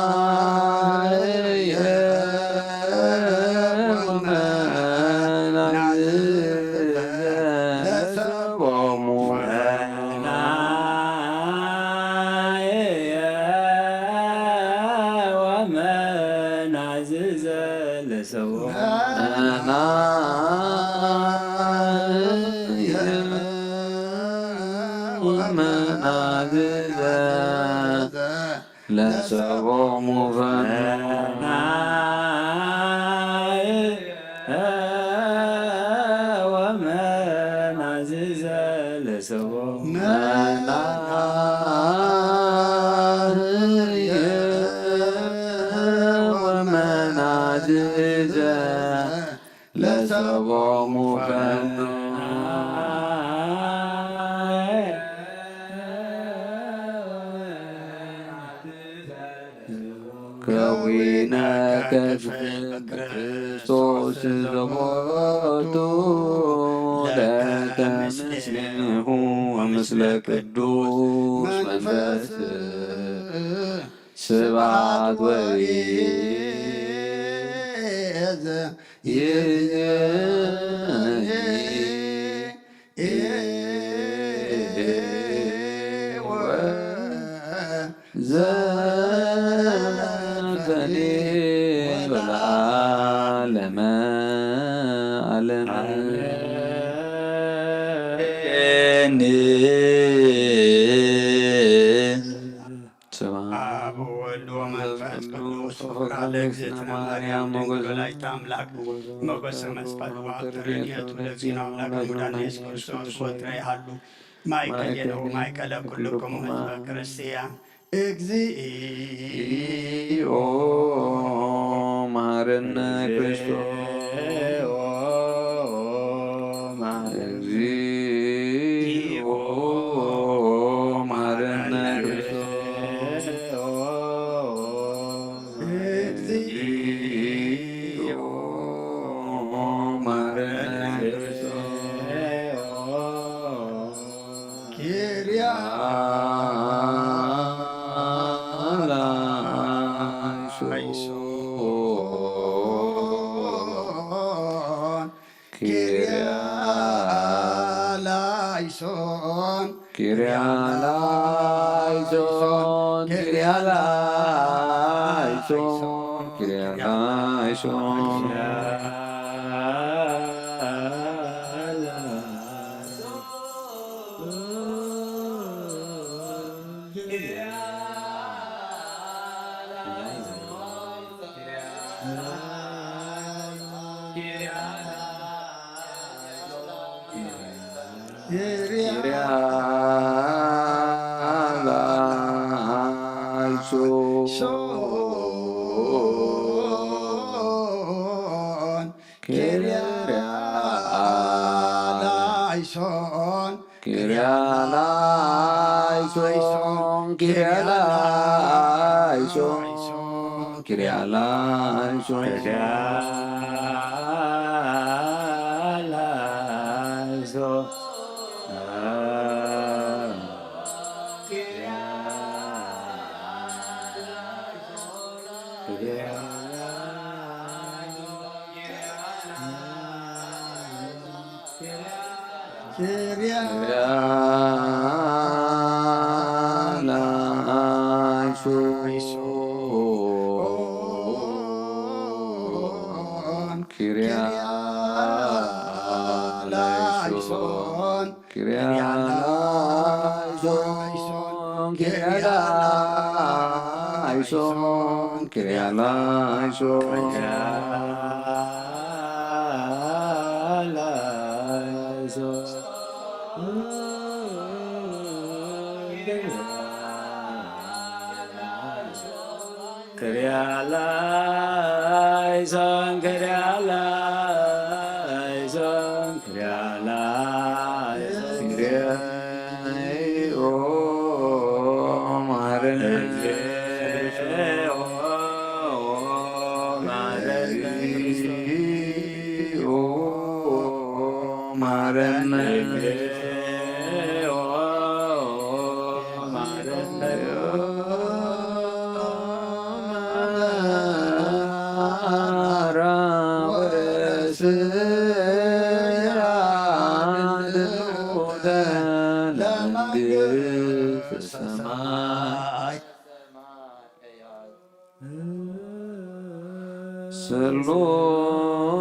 መናየ ወመናዝዘ ለሰቦሙ። መናየ ወመናዝዘ ለሰቦሙ። መናየ ወመናዝዘ ለሰቦሙ ፈናየ ወመናዝዘ ለሰቦሙ። መናየ ወመናዝዘ ለሰቦሙ ፈናየ። ከዊነ ከፍል በክርስቶስ ዘቦቱ ለከ ምስሌሁ ወምስለ ቅዱስ መንፈስ ስብሐት ወይእዜ ወዘልፈኒ ወለዓለመ ዓለም። ስብሐት አብ ወወልድ ወመንፈስ ቅዱስ። ወፍቅራ ለእግዝእትነ ማርያም ወላዲተ አምላክ ሞገሰ መስቀሉ ወአብ ተረድኤቱ ለእግዚእነ አምላክ ወመድኃኒነ ኢየሱስ ክርስቶስ ወትረ ይሃሉ ማእከሌነ ወማእከለ ኩልክሙ ህዝበ ክርስቲያን። እግዚኦ መሐረነ ክርስቶስ። እግዚኦ መሐረነ ክርስቶስ። እግዚኦ መሐረነ ክርስቶስ። ኪርያ ላይሶን። ኪርያ ላይሶን። ኪርያ ላይሶን። ኪርያ ላይሶን። ኪርያ ላይሶን። ኪርያ ላይሶን። ኪርያ ላይሶን። ኪርያ ላይሶን። ኪርያላይሶን፣ ኪርያላይሶን፣ ኪርያላይሶን።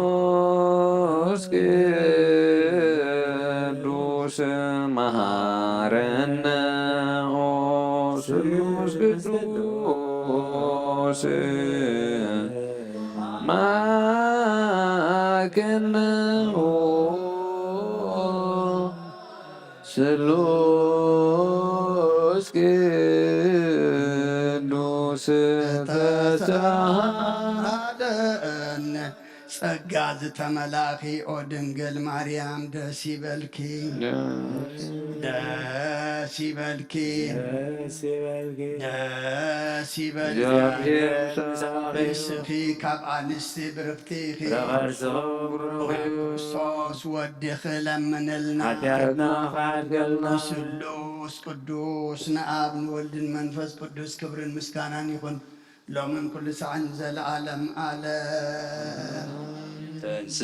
ስሉስ ቅዱስ መሃረነ ኦ ስሉስ ቅዱስ ማከነ ኦ ስሉስ ቅዱስ ተሳሃለነ። ጸጋ ዝተመላኺ ኦ ድንግል ማርያም ደስ ይበልኪ፣ ደስ ይበልኪ፣ ደስ ይበልኪ። ንስኺ ካብ ኣንስቲ ብርኽቲ ኢኺ፣ ብሩኽ እዩ ክርስቶስ ወድኺ ለምንልና። ስሉስ ቅዱስ ንኣብ ንወልድን መንፈስ ቅዱስ ክብርን ምስጋናን ይኹን ሎምን ኩሉ ሳዕን ንዘለዓለም ዓለም። ተንስ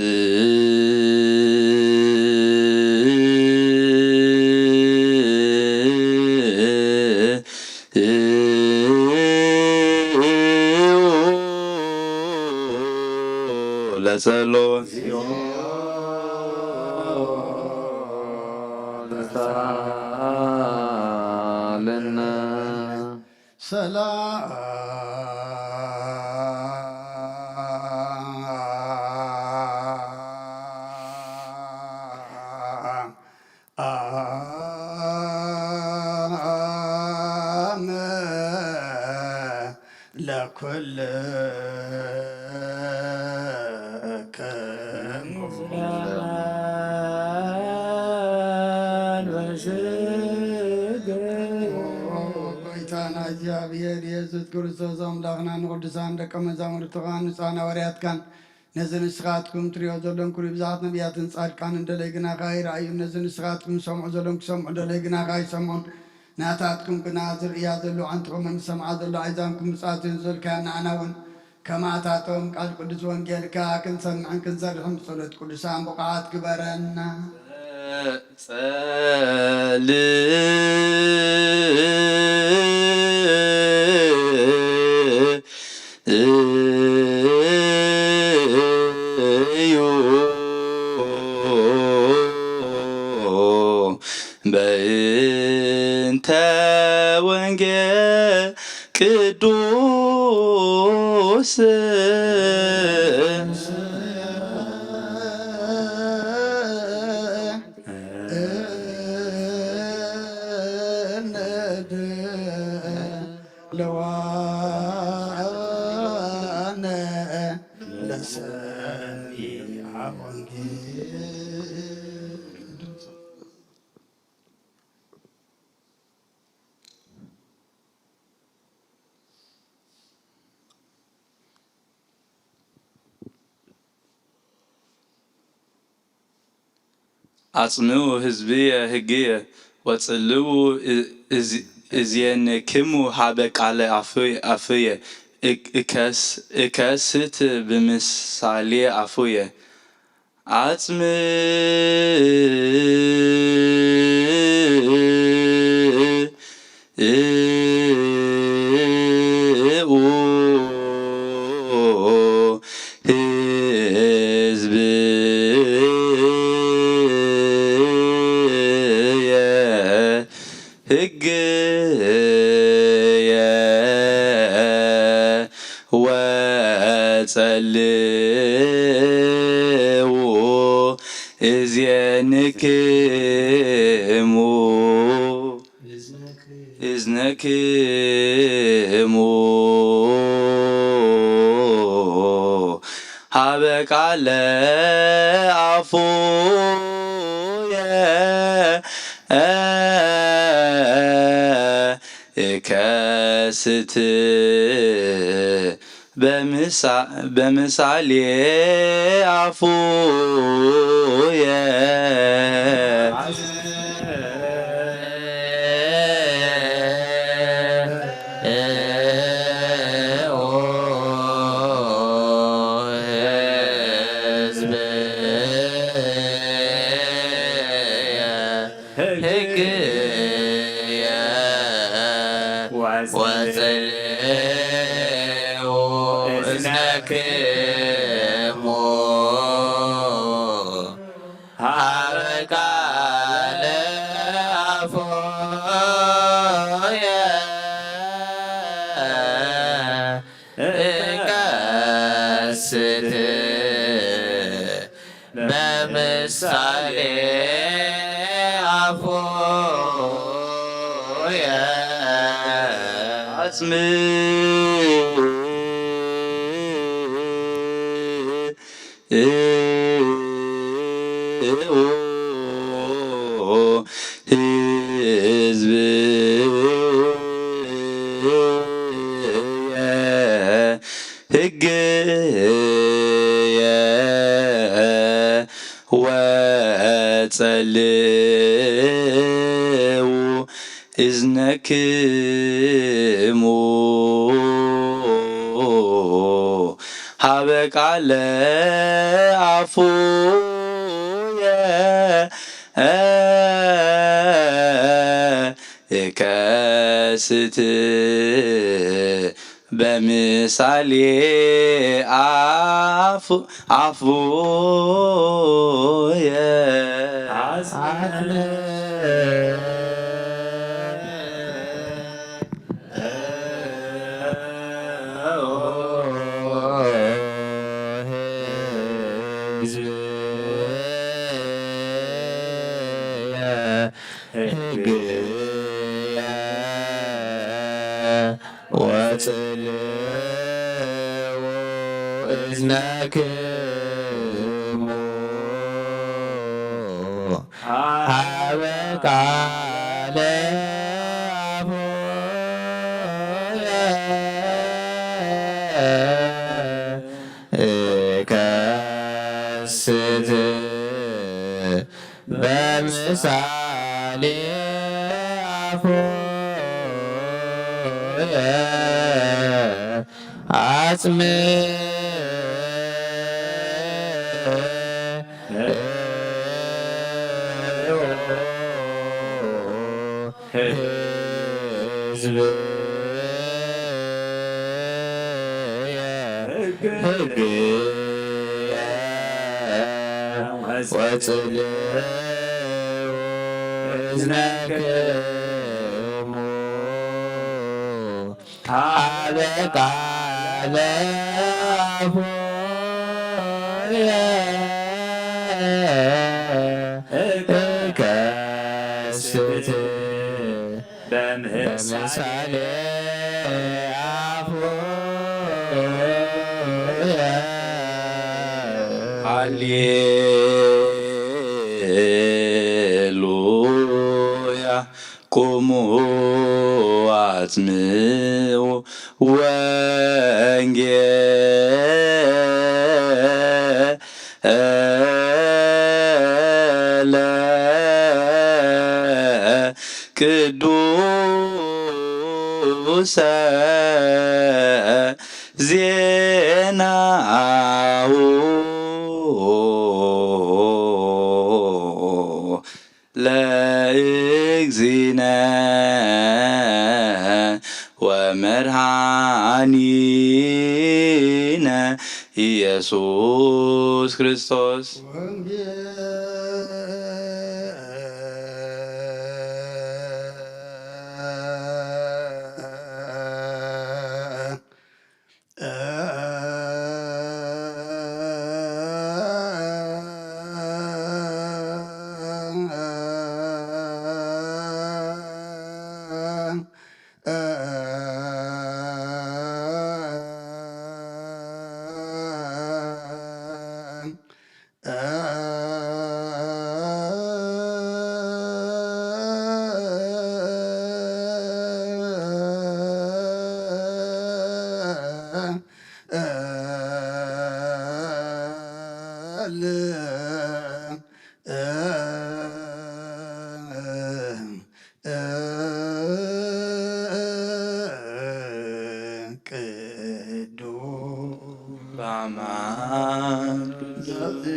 ለጸሎት ተሳለነ። ሰላም ለኩልክሙ። ጎይታና እግዚኣብሔር የሱስ ክርስቶስ ኣምላኽና ንቅዱሳን ደቀ መዛሙርትኻ ንጹሓን ሃዋርያትካን ነዚ ንስኻትኩም ትሪኦ ዘሎን ክሩይ ብዛት ነቢያትን ጻድቃንን ደለይ ግናኻ ኣይረኣዩን። ነዚ ንስኻትኩም ሰምዑ ዘሎን ክሰምዑ ደለይ ግናኻ ኣይሰምዑን። ናታትኩም ግና ዝርእያ ዘሎ ኣንትኹምን ዝሰምዓ ዘሎ ኣይዛንኩም ብጻት እዮም ዝበልካዮ። ንዓና እውን ከማታቶም ቃል ቅዱስ ወንጌልካ ክንሰምዕን ክንሰርሕን ብጸሎት ቅዱሳን ብቑዓት ግበረና። ጸል እዩ በእንተ ወንጌል ቅዱስ ለዋነ ለሰሚዐ ወንጌል። ኣጽምኡ ህዝብየ ህግየ ወጽልዉ እ-፣ እዚ-፣ እዝየንክሙ ሀበ ቃለ ኣፉ-፣ ኣፉየ እክ-፣ እከስ-፣ እከስት ብምሳሌ ኣፉየ። ኣጽምኡ ህዝብየ ህግየ ወጸልዉ እዝየንክሙ እዝነክሙ ሀበ ቃለ ኣፉየ እከስት በምሳ-፣ በምሳሌ ኣፉየ። ህግየ ወጽልኡ እዝነክሙ ሀበ ቃለ ኣፉየ እከስት በምሳሌ ኣፉየ። ኣጽምኡ ህዝብየ ህግየ ወጸልዉ እዝነክሙ ሀበ ቃለ ኣፉየ እከስት በምሳሌ ኣፉ-፣ ኣፉየ። ህግየ ወጽልዉ እዝነክሙ ሀበ ቃለ ኣፉየ እከስት በምሳሌ ኣፉየ ኣጽምኡ ህዝብየ ህግየ ወጽልዉ እዝነክሙ ሀበ ቃለ ኣፉየ እከስት በምሳሌ ኣፉየ። ሃሌሉያ። ቁሙ ኣጽምዑ ወንጌለ ቅዱሰ ዜናሁ ለእግዚእነ ወመድኃኒነ ኢየሱስ ክርስቶስ። ቅዱስ አማን ዘዜነ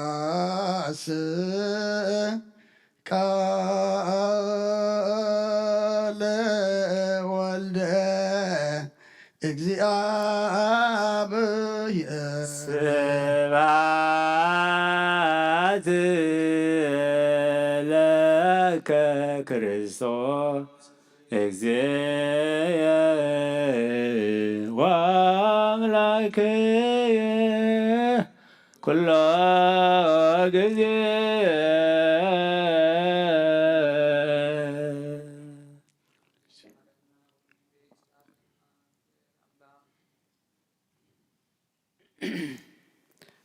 ወሉቃስ ቃለ ወልደ እግዚአብሔር። ስብሐት ለከ ክርስቶስ እግዚእ ወአምላክየ ኩሎ ጊዜ።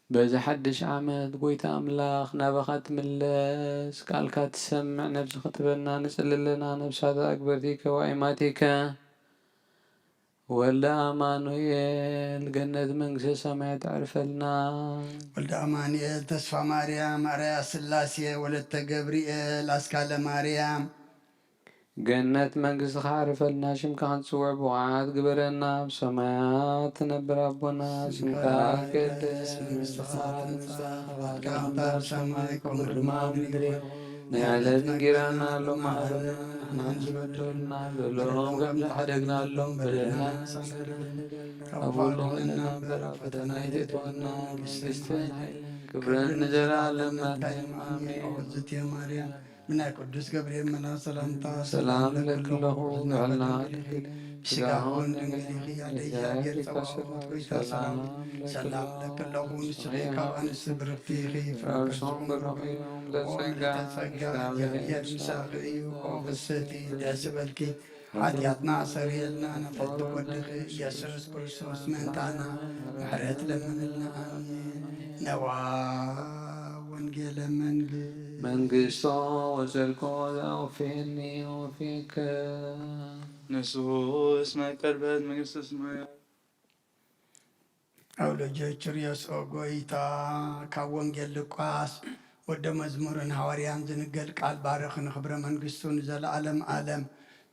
በዚ ሓድሽ ዓመት ጐይታ ኣምላኽ ናባኻ ትምለስ፣ ቃልካ ትሰምዕ ነብሲ ክትበና ንጽሊ ኣለና። ነብሳት ኣግበርቲከ ወኣይማቲከ ወልደ ኣማኑኤል ገነት መንግስተ ሰማያት ኣዕርፈልና። ወልደ ኣማኑኤል ተስፋ ማርያም ኣርያ ስላሴ ወለተ ገብርኤል ኣስካለ ማርያም ገነት መንግስትኻ ኣዕርፈልና። ሽምካ ክንጽውዕ ብቑዓት ግበረና። ኣብ ሰማያት ትነብር ኣቦና ስምካ ይቀደስ፣ መንግስትኻ ትምጻእ፣ ፍቓድካ ከም ኣብ ሰማይ ከምኡ ድማ ኣብ ምድሪ። ናይ ዕለት እንጌራና ሎሚ ሃበና፣ ንሕና ዝበደሉና ዘለዎም ከም ዝሓደግናሎም በደልና ንሳሰረልና፣ ካብ ኩሉ ኣድሕነና እምበር ኣብ ፈተና ኣይተእትወና፣ መንግስትን ሓይልን ክብርን ንዘለኣለም ናትካ እዩ። ኣሜን። ኦዝትየ ማርያም ብናይ ቅዱስ ገብርኤል መልኣክ ሰላምታ ሰላም እብለኪ ኣለኹ፣ ልዕልና ድንግል ኢኺ፣ ስጋኹን ድንግል ኢኺ፣ ኣደ እግዚኣብሔር ጸባኦት ጐይታ ሰላም፣ ሰላም እብለኪ ኣለኹ፣ ንስኺ ካብ ኣንስቲ ብርኽቲ ኢኺ፣ ፍረ ከርስኺ ብሩኽ እዩ። ኦ ምልዕተ ጸጋ፣ እግዚኣብሔር ምሳኺ እዩ። ኦ ፍስሕቲ ደስ ይበልኪ፣ ሓጢኣትና ኣሰርየልና፣ ንፍዕቲ ወድኺ ኢየሱስ ክርስቶስ ምእንታና ምሕረት ለምንልና። ኣሜን። ነዋ ወንጌለ መንግስት መንግስቶ ወጽድቆ ዘውፌኒ ወፊከ። ንሱ እስመ ቀርበት መንግስተ ሰማያት። ኣውሎጆ ችርዮስ ኦ ጎይታ፣ ካብ ወንጌል ሉቃስ ወደ መዝሙርን ሃዋርያን ዝንገል ቃል ባርኽ፣ ንኽብረ መንግስቱ ንዘለኣለም ኣለም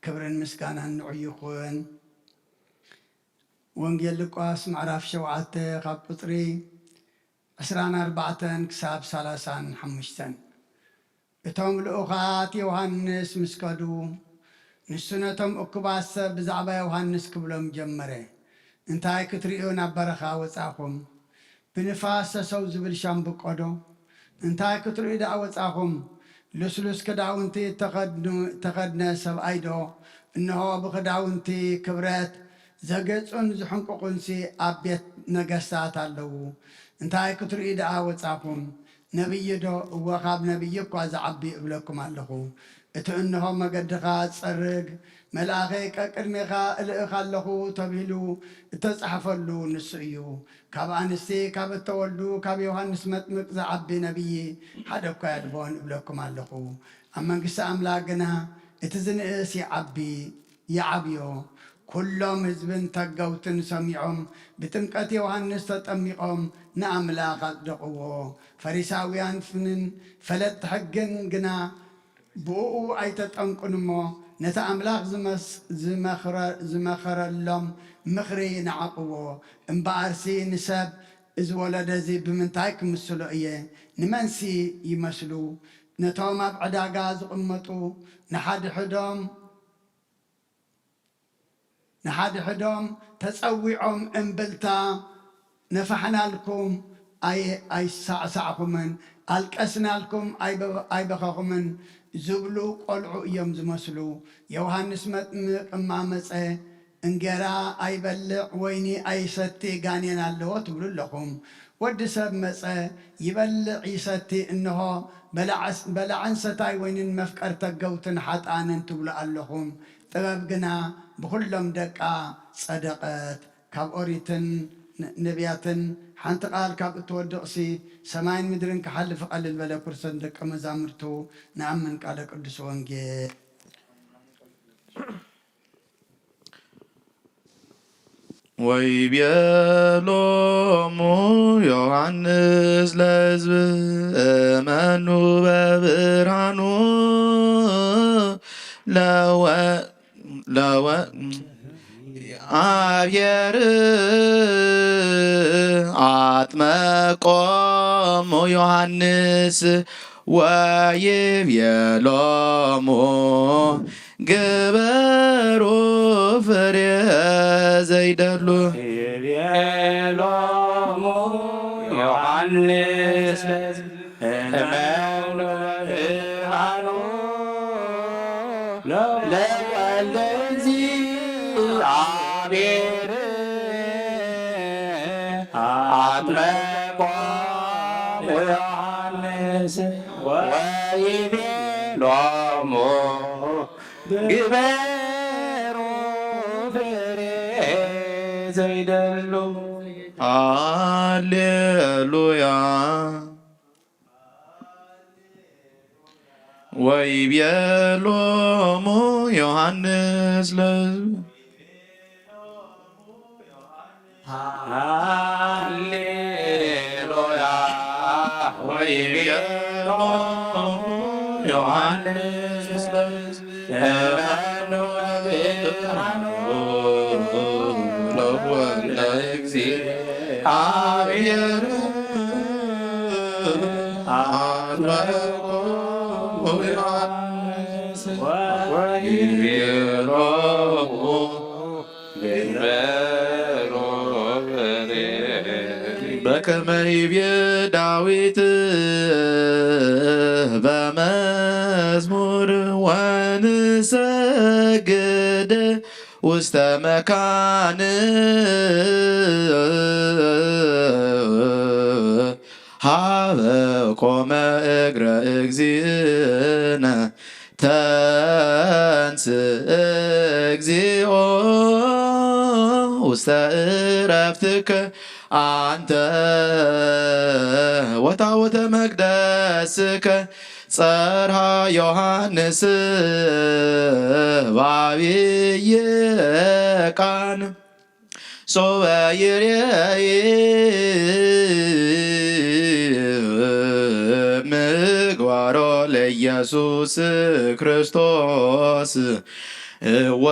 ክብርን ምስጋናን ንዑ ይኹን። ወንጌል ሉቃስ ምዕራፍ ሸውዓተ ካብ ቁጽሪ ዕስራን ኣርባዕተን ክሳብ ሰላሳን ሓሙሽተን። እቶም ልኡኻት ዮሃንስ ምስ ከዱ፣ ንሱ ነቶም እኩባት ሰብ ብዛዕባ ዮሃንስ ክብሎም ጀመረ፣ "እንታይ ክትርእዩ ናብ በረኻ ወጻእኹም? ብንፋስ ሰሰው ዝብል ሻምብቆ ዶ? እንታይ ክትርእዩ ደኣ ወጻእኹም? ልስሉስ ክዳውንቲ እተኸድኑ-፣ እተኸድነ ሰብኣይ ዶ? እንሆ፣ ብኽዳውንቲ ክብረት ዘጌጹን ዝሕንቁቑንሲ ኣብ ቤት ነገስታት ኣለዉ። እንታይ ክትርእዩ ደኣ ወጻእኹም? ነቢይ ዶ? እወ፣ ካብ ነቢይ እኳ ዝዓቢ እብለኩም ኣለኹ። እቲ እንሆ መገድኻ ጸርግ፣ መልኣኸይ ቀቅድሜኻ እልእኽ ኣለኹ ተባሂሉ እተጻሕፈሉ ንሱ እዩ። ካብ ኣንስቲ ካብ እተወልዱ ካብ ዮሃንስ መጥምቅ ዝዓቢ ነቢይ ሓደ እኳ የልቦን እብለኩም ኣለኹ። ኣብ መንግስቲ ኣምላኽ ግና እቲ ዝንእስ ይዓቢ፣ ይዓብዮ፣ ኩሎም ህዝብን ተገውትን ሰሚዖም ብጥምቀት ዮሃንስ ተጠሚቖም ንኣምላኽ ኣጽደቕዎ። ፈሪሳውያን ፍንን ፈለጥቲ ሕግን ግና ብእኡ ኣይተጠምቁን እሞ ነቲ ኣምላኽ ዝመኸረሎም ምኽሪ ነዓቕዎ። እምበኣርሲ ንሰብ እዚ ወለዶ እዚ ብምንታይ ክምስሎ እየ? ንመንሲ ይመስሉ? ነቶም ኣብ ዕዳጋ ዝቕመጡ ንሓድሕዶም ንሓድሕዶም ተጸዊዖም እምብልታ ነፋሕናልኩም ኣይሳዕሳዕኹምን፣ ኣልቀስናልኩም ኣይበኸኹምን ዝብሉ ቈልዑ እዮም ዝመስሉ። ዮሃንስ መጥምቕ እማ መጸ፣ እንጌራ ኣይበልዕ ወይኒ ኣይሰቲ ጋኔን ኣለዎ ትብሉ ኣለኹም። ወዲ ሰብ መጸ፣ ይበልዕ ይሰቲ፣ እንሆ በላዕን ሰታይ ወይንን መፍቀር ተገውትን ሓጥኣንን ትብሉ ኣለኹም። ጥበብ ግና ብኹሎም ደቃ ጸደቐት። ካብ ኦሪትን ነቢያትን ሓንቲ ቃል ካብ እትወድቕሲ ሰማይን ምድርን ክሓልፍ ቐልል በለ። ኩርሰን ደቀ መዛሙርቱ ንኣምን ቃለ ቅዱስ ወንጌል። ወይቤሎሙ ዮሃንስ ለሕዝብ እመኑ በብርሃኑ ለወ ለወ ኣብሔር ኣጥመቆሙ ዮሃንስ ወይቤሎሙ ግበሩ ፍሬ ዘይደሉ። ይቤሎሙ ዮሃንስ እመኑ በብርሃኑ ለወልደ እግዚአብሔር አጥመቆ ዮሃንስ ወይቤሎሙ ግበሩ ፍሬ ዘይደሉ። ሃሌሉያ። ወይቤሎሙ ዮሃንስ ለሕዝብ ሃሌሉያ። ወይቤሎሙ ዮሃንስ ለሕዝብ እመኑ በብርሃኑ ለወልደ እግዚአብሔር አጥመቆ ዮሃንስ ወይቤሎሙ ግበሩ ፍሬ። በከመ ይቤ ዳዊት በመዝሙር ወንሰግድ ውስተ መካን ሀበ ቆመ እግረ እግዚእነ ተንስ እግዚኦ ውስተ እረፍትከ አንተ ወታወተ መቅደስከ ጸርሃ ዮሐንስ ባብይ ቃን ሶበ ይሬኢ ምግባሮ ለኢየሱስ ክርስቶስ እወ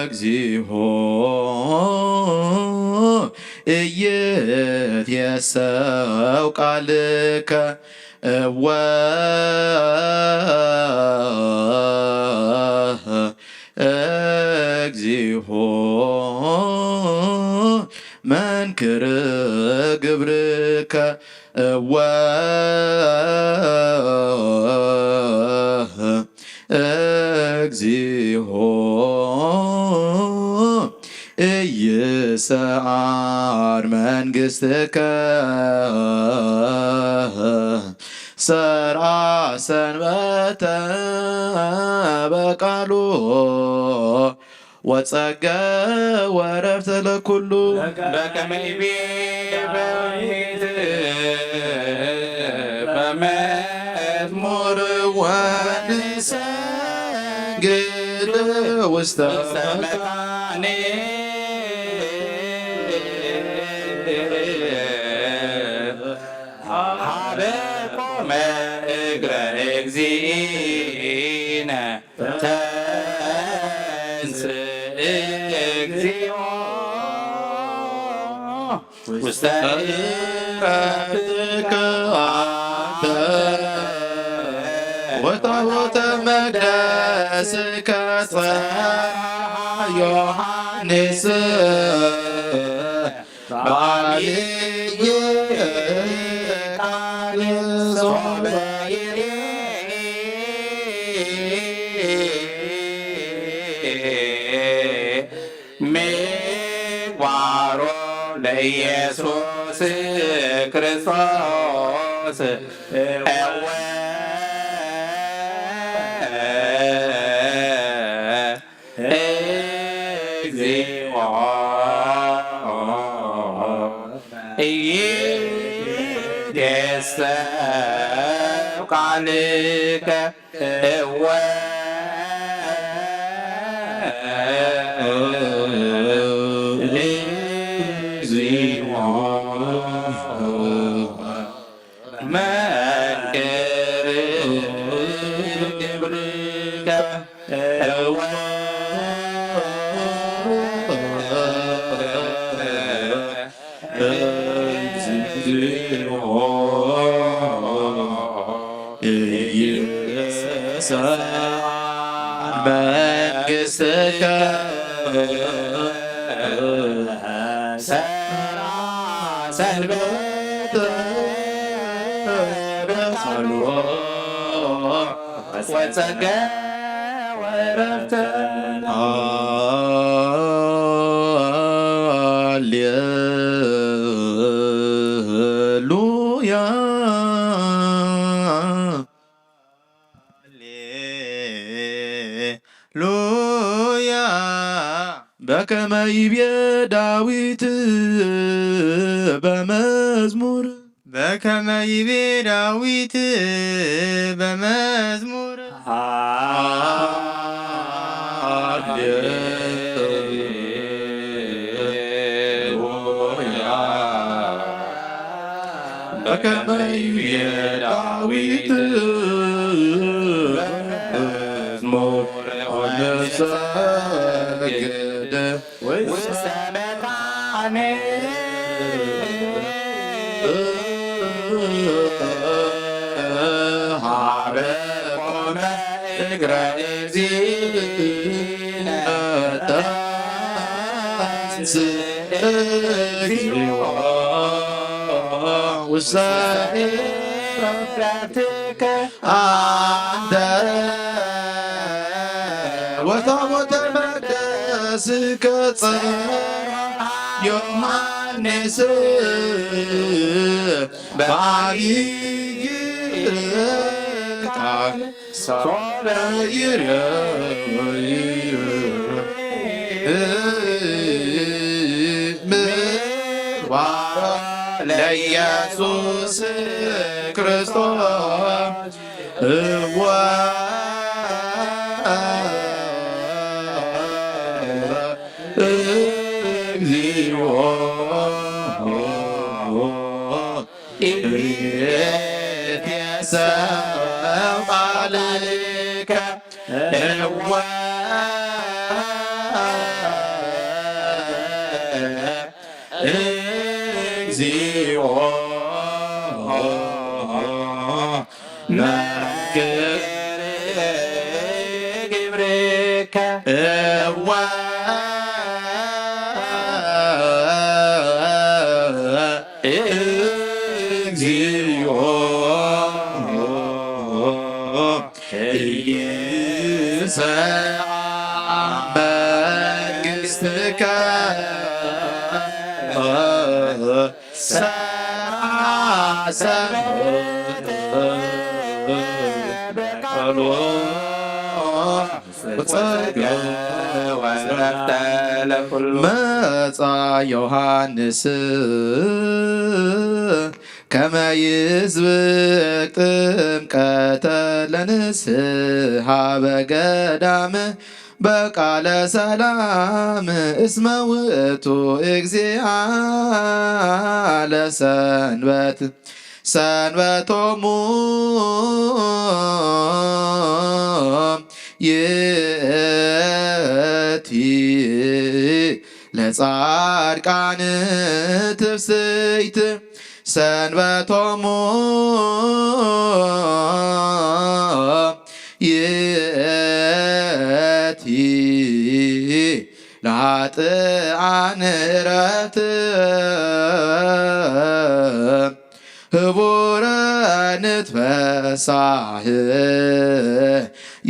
እግዚኦ ኢይትየሰው ቃልከ እወ እግዚኦ መንክር ግብርከ እወ እግዚኦ ኢይስዓር መንግስትከ ሰርዐ ሰንበተ በቃሉ ወጸገ ወረፍተ ለኩሉ በከመ ይቤ ዳዊት በመዝሙር ወ ሰግድ ውስተ መካነ ሀበ ቆመ እግረ እግዚእነ ተንስ እግዚኦ ውስተ ዕረፍትከ አንተ ወታቦተ መቅደስከ ጸርሐ ዮሐንስ በአብይ ቃል ሶበ ይሬ ምግባሮ ለኢየሱስ ክርስቶስ እወ እግዚኦ ኢይትየሰብ ቃልከ እወ እግዚኦ መንክር ግብርከ እወ እግዚኦ ኢይትንሳእ መንግሥትከ ሰርዐ ሰንበት በቃሉ ወጸጋ ወረፍተ ሃሌሉያ ሃሌሉያ በከመ ይቤ ዳዊት በመዝሙር በከመ ይቤ ዳዊት በመዝሙር ሃሌሉያ በከመ ይቤ ዳዊት በመዝሙር ወንሰግድ ውስተ መካነ ሀበ ቆመ እግረ እግዚእነ ተንስ እግዚኦ ውስተ ዕረፍትከ አንተ ወታቦተ መቅደስከ ጸርሐ ዮሐንስ በአቢይ ቃል ሶበ ይሬኢ ምግባሮ ለኢየሱስ ክርስቶስ እወ እግዚኦ ኢትየሰው ቃልከ እወ እግዚኦ መንክር ግብርከ እወ እግዚኦ ኢይሰዓር መንግሥትከ ሰርዐ ሰንበት በቃሉ ወጸጋ ወረፍተ ለኩሉ መጻ ዮሐንስ ከመ ይስብክ ጥምቀተ ለንስሓ በገዳም በቃለ ሰላም እስመ ውእቱ እግዚአ ለሰንበት ሰንበቶሙ ይእቲ ለጻድቃን ትፍስሕት ሰንበቶሙ ይእቲ ለኃጥኣን ዕረፍት ህቡረ ንትፈሳህ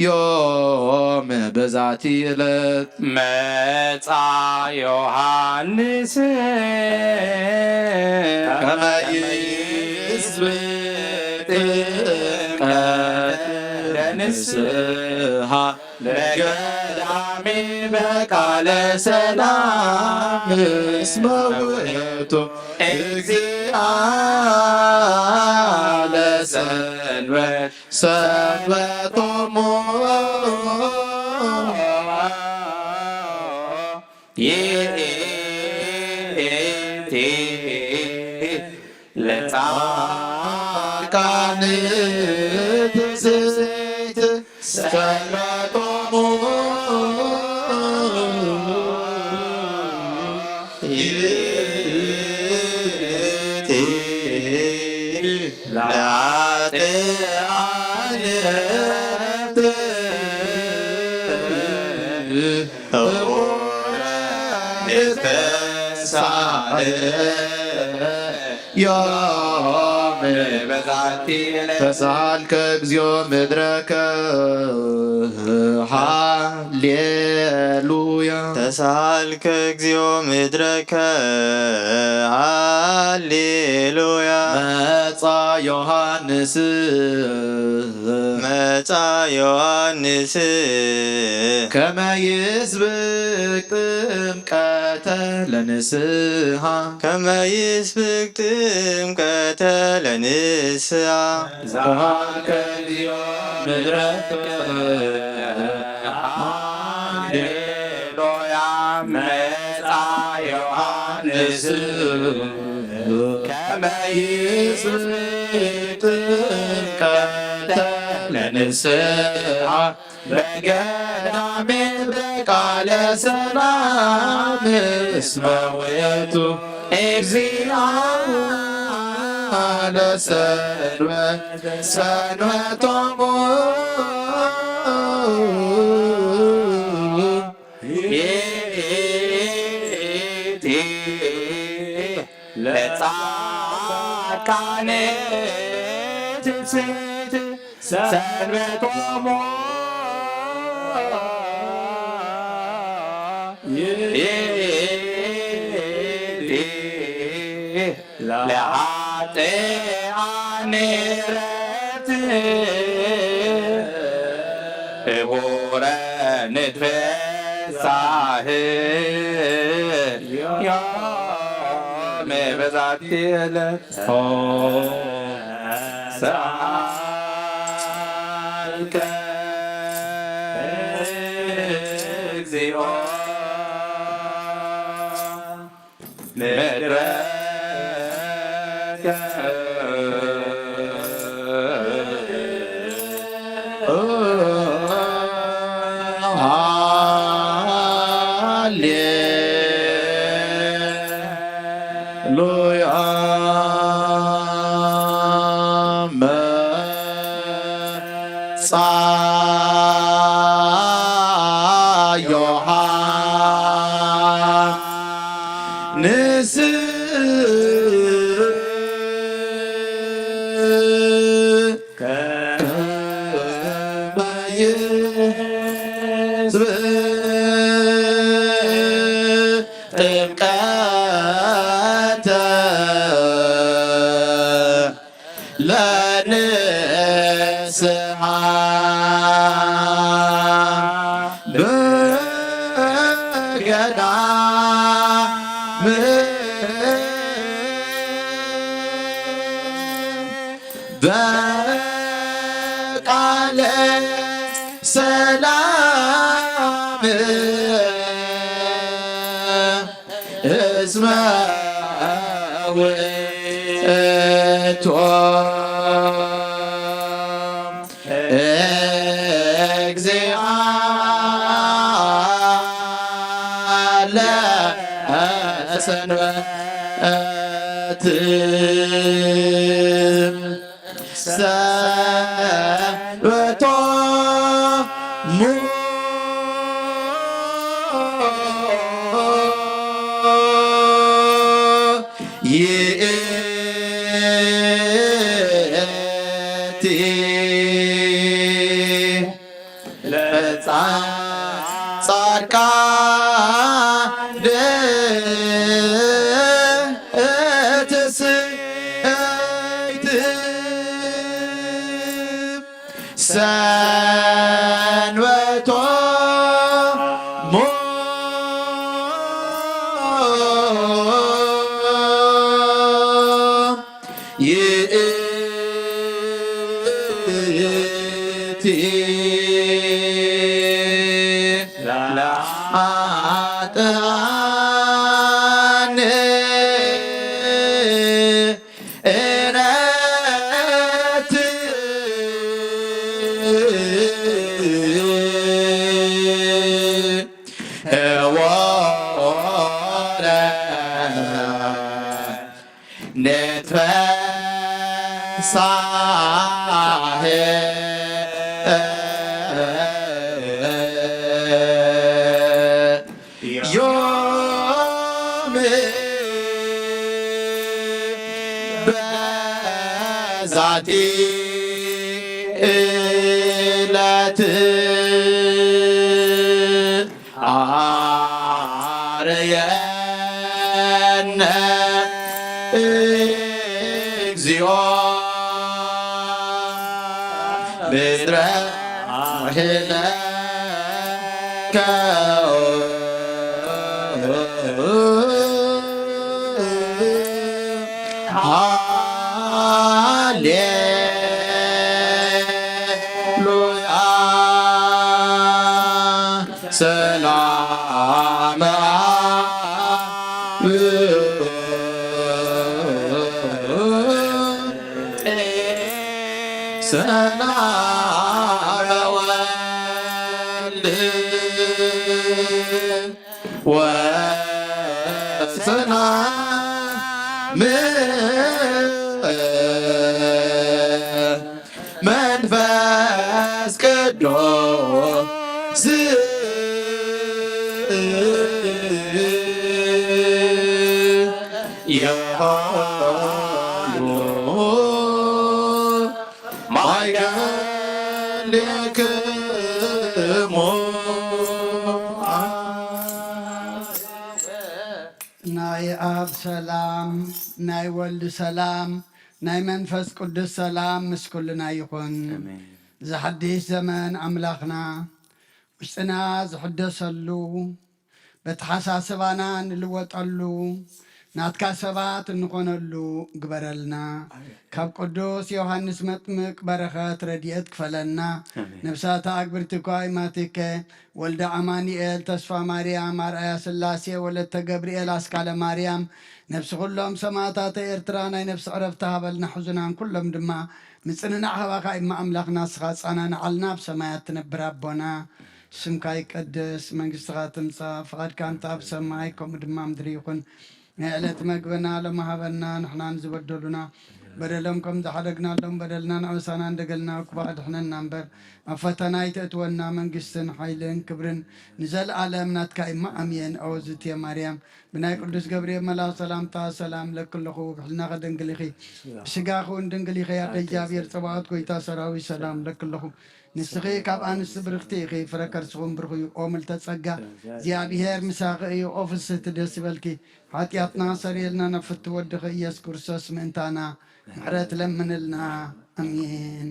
ዮም በዛቲ ዕለት መጻ ዮሐንስ ከመ ይስብክ ጥምቀተ ለንስሓ ለገዳሚ በቃለ ሰላም እስመ ውእቱ እግዚአ ለሰንበት ሰንበቶሙ ይእቲ ለጻድቃን ትስብእት ሰንበቶሙ ይእቲ ለኃጥኣን ዕረፍት ህቡረ ንትፈሳህ ዮም በዛቲ ዕለት ተሳልከ እግዚኦ ምድረከ ሃሌሉያ። ተሳልከ እግዚኦ ምድረከ ሃሌሉያ። መጻ ዮሐንስ መጻ ዮሐንስ ከመ ይስብክ ጥምቀተ ለንስሓ ከመ ይስብክ ጥምቀተ ለንስሓ ተሳልከ እግዚኦ ምድረከ ሃሌሉያ። መጻ ዮሐንስ ከመ ይስብክ ጥምቀተ ለንስሓ በገዳም በቃለ ሰላም እስመ ውእቱ እግዚአ ለሰንበት ሰንበቶሙ ይእቲ ለጻድቃን ትስብእት ሰንበቶሙ ይእቲ ለኃጥኣን ዕረፍት ህቡረ ንትፌሳህ ዮም በዛቲ ዕለት ተሳልከ እግዚኦ ምድረከ ሃሌሉያ። መጻ ዮሐንስ ከመ ይስብእ ጥምቀተ ለንስሓ በገዳም ሰላም እስመ ውእቱ እግዚአ ለሰንበት። ሰንበቶሙ ይእቲ ለጻድቃን ትስእይት ሰንበቶሙ ይእቲ ለኃጥኣን እረፍት ወረ ንትፈሳህ ዮም በዛቲ ዕለት አርየነ እግዚኦ ምድረ ኄነከ ሃሌ ሉያ ሰላም አብ ሰላም ወልድ ወሰላም መንፈስ ቅዱስ የሃሉ ማይገሌክሙ። ናይ ኣብ ሰላም፣ ናይ ወልድ ሰላም፣ ናይ መንፈስ ቅዱስ ሰላም ምስ ኩልና ይኹን። ኣሜን። እዚ ሓድሽ ዘመን ኣምላኽና ውሽጥና ዝሕደሰሉ፣ በተሓሳስባና ንልወጠሉ፣ ናትካ ሰባት እንኾነሉ ግበረልና። ኣሜን። ካብ ቅዱስ ዮሃንስ መጥምቅ በረኸት ረድኤት ክፈለና። ኣሜን። ነብሳታ ኣግብርቲ እኳ ይማቲከ፣ ወልደ ኣማኑኤል፣ ተስፋ ማርያም፣ ኣርኣያ ስላሴ፣ ወለተ ገብርኤል፣ ኣስካለ ማርያም፣ ነብሲ ኩሎም ሰማእታተ ኤርትራ ናይ ነብሲ ዕረፍቲ ሃበልና። ሕዙናን ኩሎም ድማ ምጽንናዕ ሃባኻ እማ ኣምላኽና፣ ንስኻ ኣጻናንዓልና። ኣብ ሰማያት ትነብር ኣቦና፣ ስምካ ይቀደስ፣ መንግስትኻ ትምጻእ፣ ፍቓድካ እንተ ኣብ ሰማይ ከምኡ ድማ ምድሪ ይኹን። ናይ ዕለት መግብና ሎሚ ሃበና፣ ንሕና ንዝበደሉና በደሎም ከም ዝሓደግናሎም በደልና ንኣበሳና እንደገልና፣ ክፉእ ኣድሕነና እምበር፣ ኣብ ፈተና ኣይተእትወና። መንግስትን ሓይልን ክብርን ንዘለኣለም ናትካ እማ ኣሜን። ኣወዝትየ ማርያም፣ ብናይ ቅዱስ ገብርኤል መልኣኽ ሰላምታ ሰላም ለኪ ኣለኹ። ብሕልናኺ ድንግል ኢኺ፣ ብስጋኺ እውን ድንግል ኢኺ። ኣደ እግዚኣብሔር ጸባኦት፣ ጎይታ ሰራዊት፣ ሰላም ለኪ ኣለኹ። ንስኺ ካብ ኣንስቲ ብርኽቲ ኢኺ፣ ፍረ ከርስኹም ብሩኽ እዩ። ኦ ምልተ ጸጋ፣ እግዚኣብሔር ምሳኺ እዩ። ኦ ፍስህቲ፣ ደስ ይበልኪ። ሓጢኣትና ሰሪየልና፣ ናብ ፍትው ወድኺ ኢየሱስ ክርስቶስ ምእንታና ምሕረት ለምንልና። ኣሜን።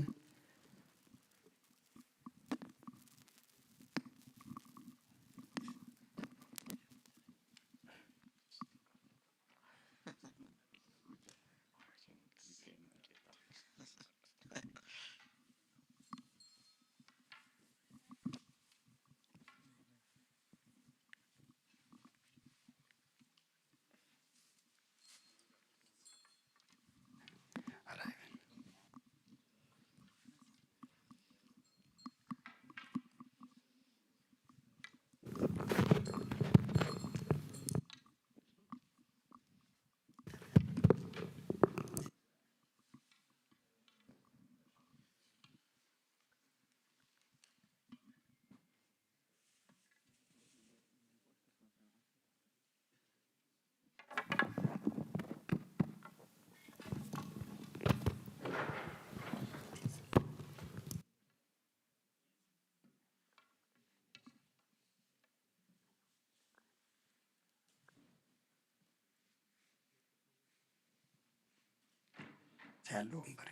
ያለው እምበሪ።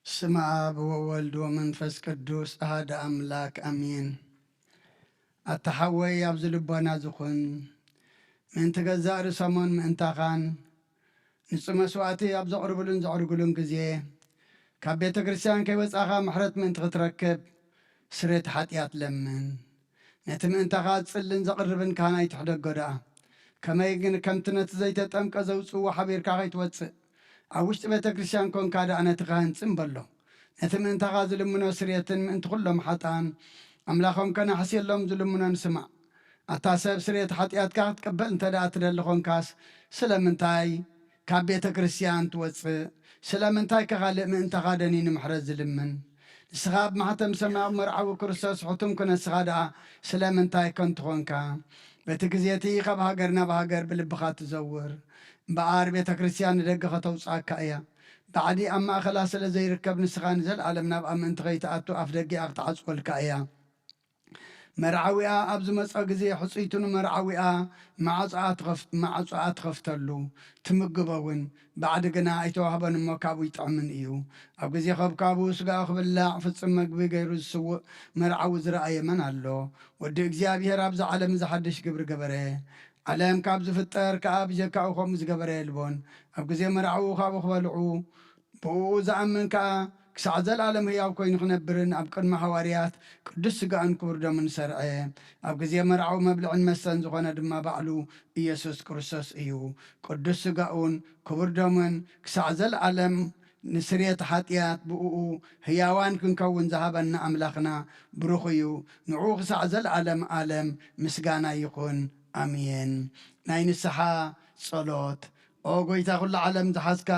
ስም ኣብ ወወልድ ወመንፈስ ቅዱስ ኣሃደ ኣምላክ ኣሜን። ኣታ ሓወይ ኣብዚ ልቦና ዝኹን፣ ምእንቲ ገዛእ ርእሶምን ምእንታኻን ንጹህ መስዋእቲ ኣብ ዘቕርብሉን ዘዕርግሉን ግዜ፣ ካብ ቤተ ክርስቲያን ከይወጻኻ ምሕረት ምእንቲ ክትረክብ ስሬት ሓጢኣት ለምን። ነቲ ምእንታኻ ዝጽልን ዘቕርብን ካህን ኣይትሕደጎ ደኣ። ከመይ ግን ከምቲ ነቲ ዘይተጠምቀ ዘውጽእዎ ሓቢርካ ከይትወጽእ፣ ኣብ ውሽጢ ቤተ ክርስቲያን ኮንካ ደኣ ነቲ ካህን ጽን በሎ። ነቲ ምእንታኻ ዝልምኖ ስርየትን ምእንቲ ኩሎም ሓጥኣን ኣምላኾም ከናሕስየሎም ዝልምኖን ስማዕ። ኣታ ሰብ ስርየት ሓጢኣትካ ክትቅበል እንተ ደኣ ትደሊ ኾንካስ፣ ስለምንታይ ካብ ቤተ ክርስቲያን ትወጽእ? ስለምንታይ ከ ካልእ ምእንታኻ ደኒኑ ምሕረት ዝልምን? ንስኻ ኣብ ማሕተም ሰማያዊ መርዓዊ ክርስቶስ ሕቱም ክነስኻ ደኣ ስለምንታይ ከንቱ ኾንካ? በቲ ግዜ እቲ ካብ ሃገር ናብ ሃገር ብልብኻ ትዘውር። እምበኣር ቤተ ክርስቲያን ንደገ ከተውጽኣካ እያ። ባዕዲ ኣብ ማእኸላ ስለ ዘይርከብ ንስኻ ንዘለኣለም ናብኣ ምእንቲ ከይትኣቱ ኣፍ ደጊኣ ክትዓጽወልካ እያ። መርዓዊኣ ኣብ ዝመጾ ግዜ ሕጽይቱ ንመርዓዊኣ ማዕጾኣ ትኸፍ-፣ ማዕጾኣ ትኸፍተሉ፣ ትምግቦ እውን። ባዕዲ ግና ኣይተዋህቦን እሞ ካብኡ ይጥዕምን እዩ። ኣብ ግዜ ከብካቡ ስጋኡ ክብላዕ ፍጹም መግቢ ገይሩ ዝስውእ መርዓዊ ዝረኣየ መን ኣሎ? ወዲ እግዚኣብሔር ኣብዚ ዓለም እዚ ሓድሽ ግብሪ ገበረ። ዓለም ካብ ዝፍጠር ከኣ ብጀካኡ ከምኡ ዝገበረ የልቦን። ኣብ ግዜ መርዓዊ ካብኡ ክበልዑ ብእኡ ዝኣምን ከኣ ክሳዕ ዘለኣለም ህያው ኮይኑ ክነብርን ኣብ ቅድሚ ሃዋርያት ቅዱስ ስጋኡን ክቡር ደሙን ሰርዐ። ኣብ ግዜ መርዓዊ መብልዕን መስተን ዝኾነ ድማ ባዕሉ ኢየሱስ ክርስቶስ እዩ። ቅዱስ ስጋኡን ክቡር ደሙን ክሳዕ ዘለኣለም ንስርየት ሓጢኣት ብእኡ ህያዋን ክንከውን ዝሃበና ኣምላኽና ብሩኽ እዩ። ንዕኡ ክሳዕ ዘለኣለም ኣለም ምስጋና ይኹን። ኣሜን። ናይ ንስሓ ጸሎት። ኦ ጐይታ ኹሉ ዓለም ዝሓዝካ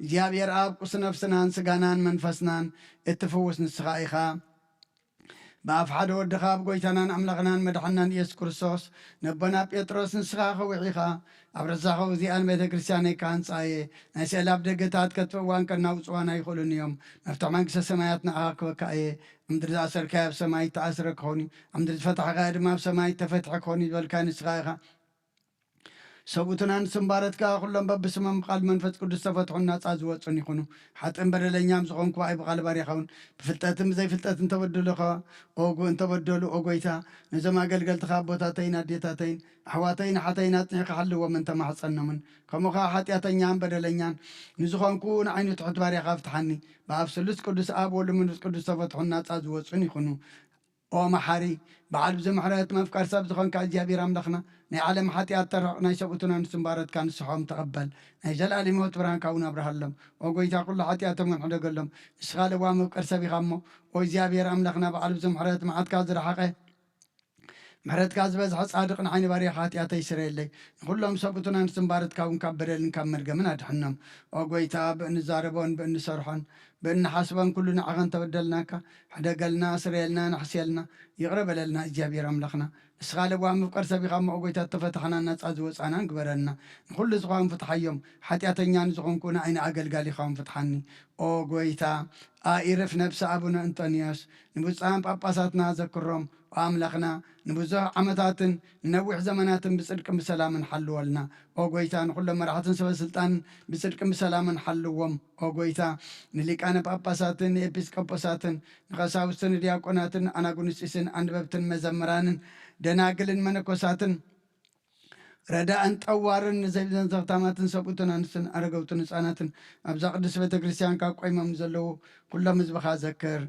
እግዚኣብሔር ኣብ ቁስ ነፍስናን ስጋናን መንፈስናን እትፍውስ ንስኻ ኢኻ። ብኣፍ ሓደ ወድኻ ኣብ ጐይታናን ኣምላኽናን መድሓናን ኢየሱስ ክርስቶስ ነቦና ጴጥሮስ ንስኻ ከዊዒኻ ኣብ ረሳኸው እዚኣን ቤተ ክርስቲያነይ ክሃንጻ እየ። ናይ ስእሊ ኣብ ደገታት ከጥፍእዋን ከናውጽዋን ኣይኽእሉን እዮም። መፍትሕ መንግስተ ሰማያት ንዓኻ ክበካ እየ። ኣብ ምድሪ ዝኣሰርካዮ ኣብ ሰማይ ይተኣስረ ክኸውን እዩ። ኣብ ምድሪ ዝፈታሕካዮ ድማ ኣብ ሰማይ ተፈትሐ ክኸውን እዩ ዝበልካዮ ንስኻ ኢኻ። ሰብኡትን ኣንስትን ባሮት ከኣ ኩሎም በብስሞም ብቓል መንፈስ ቅዱስ ዝተፈትሑን ናጻ ዝወጹን ይኹኑ። ሓጥእን በደለኛም ዝኾንኩ ብኣይ ብቓል ባርያኻ እውን ብፍልጠትን ብዘይፍልጠትን እንተበደሉ ኸኣ፣ ኦጉ እንተበደሉ፣ ኦ ጐይታ፣ ነዞም ኣገልገልትኻ ኣቦታተይን ኣዴታተይን ኣሕዋተይን ኣሓተይን ኣጽኒዕካ ሓልዎም እንተማሕጸኖምን፣ ከምኡ ኸኣ ሓጢኣተኛን በደለኛን ንዝኾንኩ ንዓይኑ ትሑት ባርያኻ ፍትሓኒ። ብኣብ ስሉስ ቅዱስ ኣብ ወልድ መንፈስ ቅዱስ ዝተፈትሑን ናጻ ዝወጹን ይኹኑ። ኦ መሓሪ፣ በዓል ብዙሕ ምሕረት መፍቀር ሰብ ዝኾንካ እግዚኣብሔር ኣምላኽና፣ ናይ ዓለም ሓጢኣት ተርሕቕ፣ ናይ ሰብኡትን ኣንስትን ባሮትካ ንስሖም ተቐበል። ናይ ዘለኣለም ህይወት ብርሃንካ እውን ኣብርሃሎም። ኦ ጐይታ፣ ኩሉ ሓጢኣቶም እውን ሕደገሎም። ንስኻ ለዋህ መፍቀር ሰብ ኢኻ እሞ፣ ኦ እግዚኣብሔር ኣምላኽና፣ በዓል ብዙሕ ምሕረት መዓትካ ዝረሓቐ፣ ምሕረትካ ዝበዝሐ ጻድቕ ንዓይኒ ባርያኻ ሓጢኣተይ ስረየለይ። ንኹሎም ሰብኡትን ኣንስትን ባሮትካ እውን ካብ በደልን ካብ መርገምን ኣድሕኖም። ኦ ጐይታ፣ ብእንዛረቦን ብእንሰርሖን ብእንሓስቦን ኩሉ ንዓኻ እንተበደልናካ፣ ሕደገልና፣ ስረየልና፣ ንሕስየልና፣ ይቕረ በለልና እግዚኣብሔር ኣምላኽና። ንስኻ ለዋህ መፍቀር ሰብ ኢኻ እሞ፣ ኦ ጐይታ፣ እተፈታሕናን ናጻ ዝወጻናን ግበረልና። ንኹሉ ዝኾን ፍትሓዮም፣ ሓጢኣተኛ ንዝኾንኩ ንዓይኒ ኣገልጋሊኻ እውን ፍትሓኒ። ኦ ጐይታ፣ ኣኢርፍ ነብሲ ኣቡነ እንጦንዮስ፣ ንብፁዓን ጳጳሳትና ዘክሮም፣ ኦ ኣምላኽና፣ ንብዙሕ ዓመታትን ንነዊሕ ዘመናትን ብጽድቅን ብሰላምን ሓልወልና። ኦ ጐይታ፣ ንኹሎም መራሕትን ሰበ ስልጣንን ብጽድቅን ብሰላምን ሓልዎም። ኦ ጐይታ፣ ንሊቃነ ጳጳሳትን ንኤጲስቆጶሳትን ንቐሳውስትን ንዲያቆናትን ኣናጉንስጢስን ኣንበብትን መዘምራንን ደናግልን መነኮሳትን ረዳእን ጠዋርን ንዘይብለን ዘኽታማትን ሰብኡትን ኣንስትን ኣረገውትን ህፃናትን ኣብዛ ቅድስት ቤተ ክርስቲያን ካብ ቆይሞም ንዘለዉ ኩሎም ህዝብኻ ዘክር።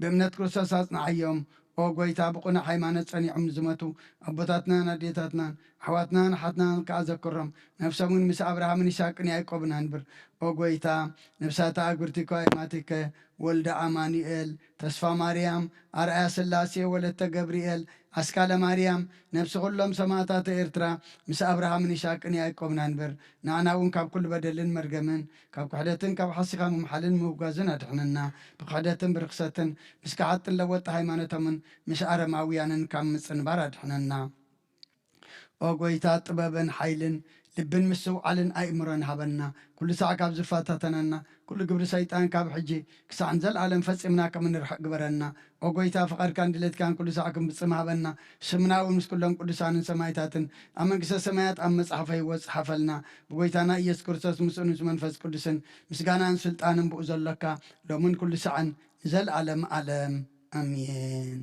ብእምነት ክርስቶስ ኣጽንዓዮም። ኦ ጐይታ፣ ብቕኑዕ ሃይማኖት ጸኒዖም ንዝሞቱ ኣቦታትናን ኣዴታትናን ኣሕዋትናን ኣሓትናን ከኣ ዘክሮም፣ ነፍሶምን ምስ ኣብርሃምን ይስሐቅን ያዕቆብን ኣንብር። ኦ ጐይታ፣ ነፍሳት ኣእጉርቲ ከዋይማቲከ፣ ወልደ ኣማኑኤል፣ ተስፋ ማርያም፣ ኣርኣያ ስላሴ፣ ወለተ ገብርኤል፣ ኣስካለ ማርያም፣ ነፍሲ ኩሎም ሰማእታት ኤርትራ ምስ ኣብርሃምን ይስሐቅን ያዕቆብን ኣንብር። ንዓና እውን ካብ ኩሉ በደልን መርገምን፣ ካብ ክሕደትን ካብ ሓሲኻ ምምሓልን ምውጋዝን ኣድሕነና። ብክሕደትን ብርኽሰትን ምስ ከሓጥን ለወጥቲ ሃይማኖቶምን ምስ ኣረማውያንን ካብ ምጽንባር ኣድሕነና። ኦ ጐይታ፣ ጥበብን ሓይልን ልብን ምስትውዓልን ኣእምሮን ሃበና። ኩሉ ሳዕ ካብ ዝፈታተነና ኩሉ ግብሪ ሰይጣን ካብ ሕጂ ክሳዕ ንዘለኣለም ፈጺምና ከም እንርሕቕ ግበረና። ኦ ጐይታ፣ ፍቓድካን ድሌትካን ኩሉ ሳዕ ክንፍጽም ሃበና። ስምና እውን ምስ ኩሎም ቅዱሳንን ሰማይታትን ኣብ መንግስተ ሰማያት ኣብ መጽሓፈ ህይወት ጽሓፈልና። ብጐይታና ኢየሱስ ክርስቶስ ምስኡን ምስ መንፈስ ቅዱስን ምስጋናን ስልጣንን ብኡ ዘሎካ ሎምን ኩሉ ሳዕን ንዘለኣለም ኣለም። ኣሜን።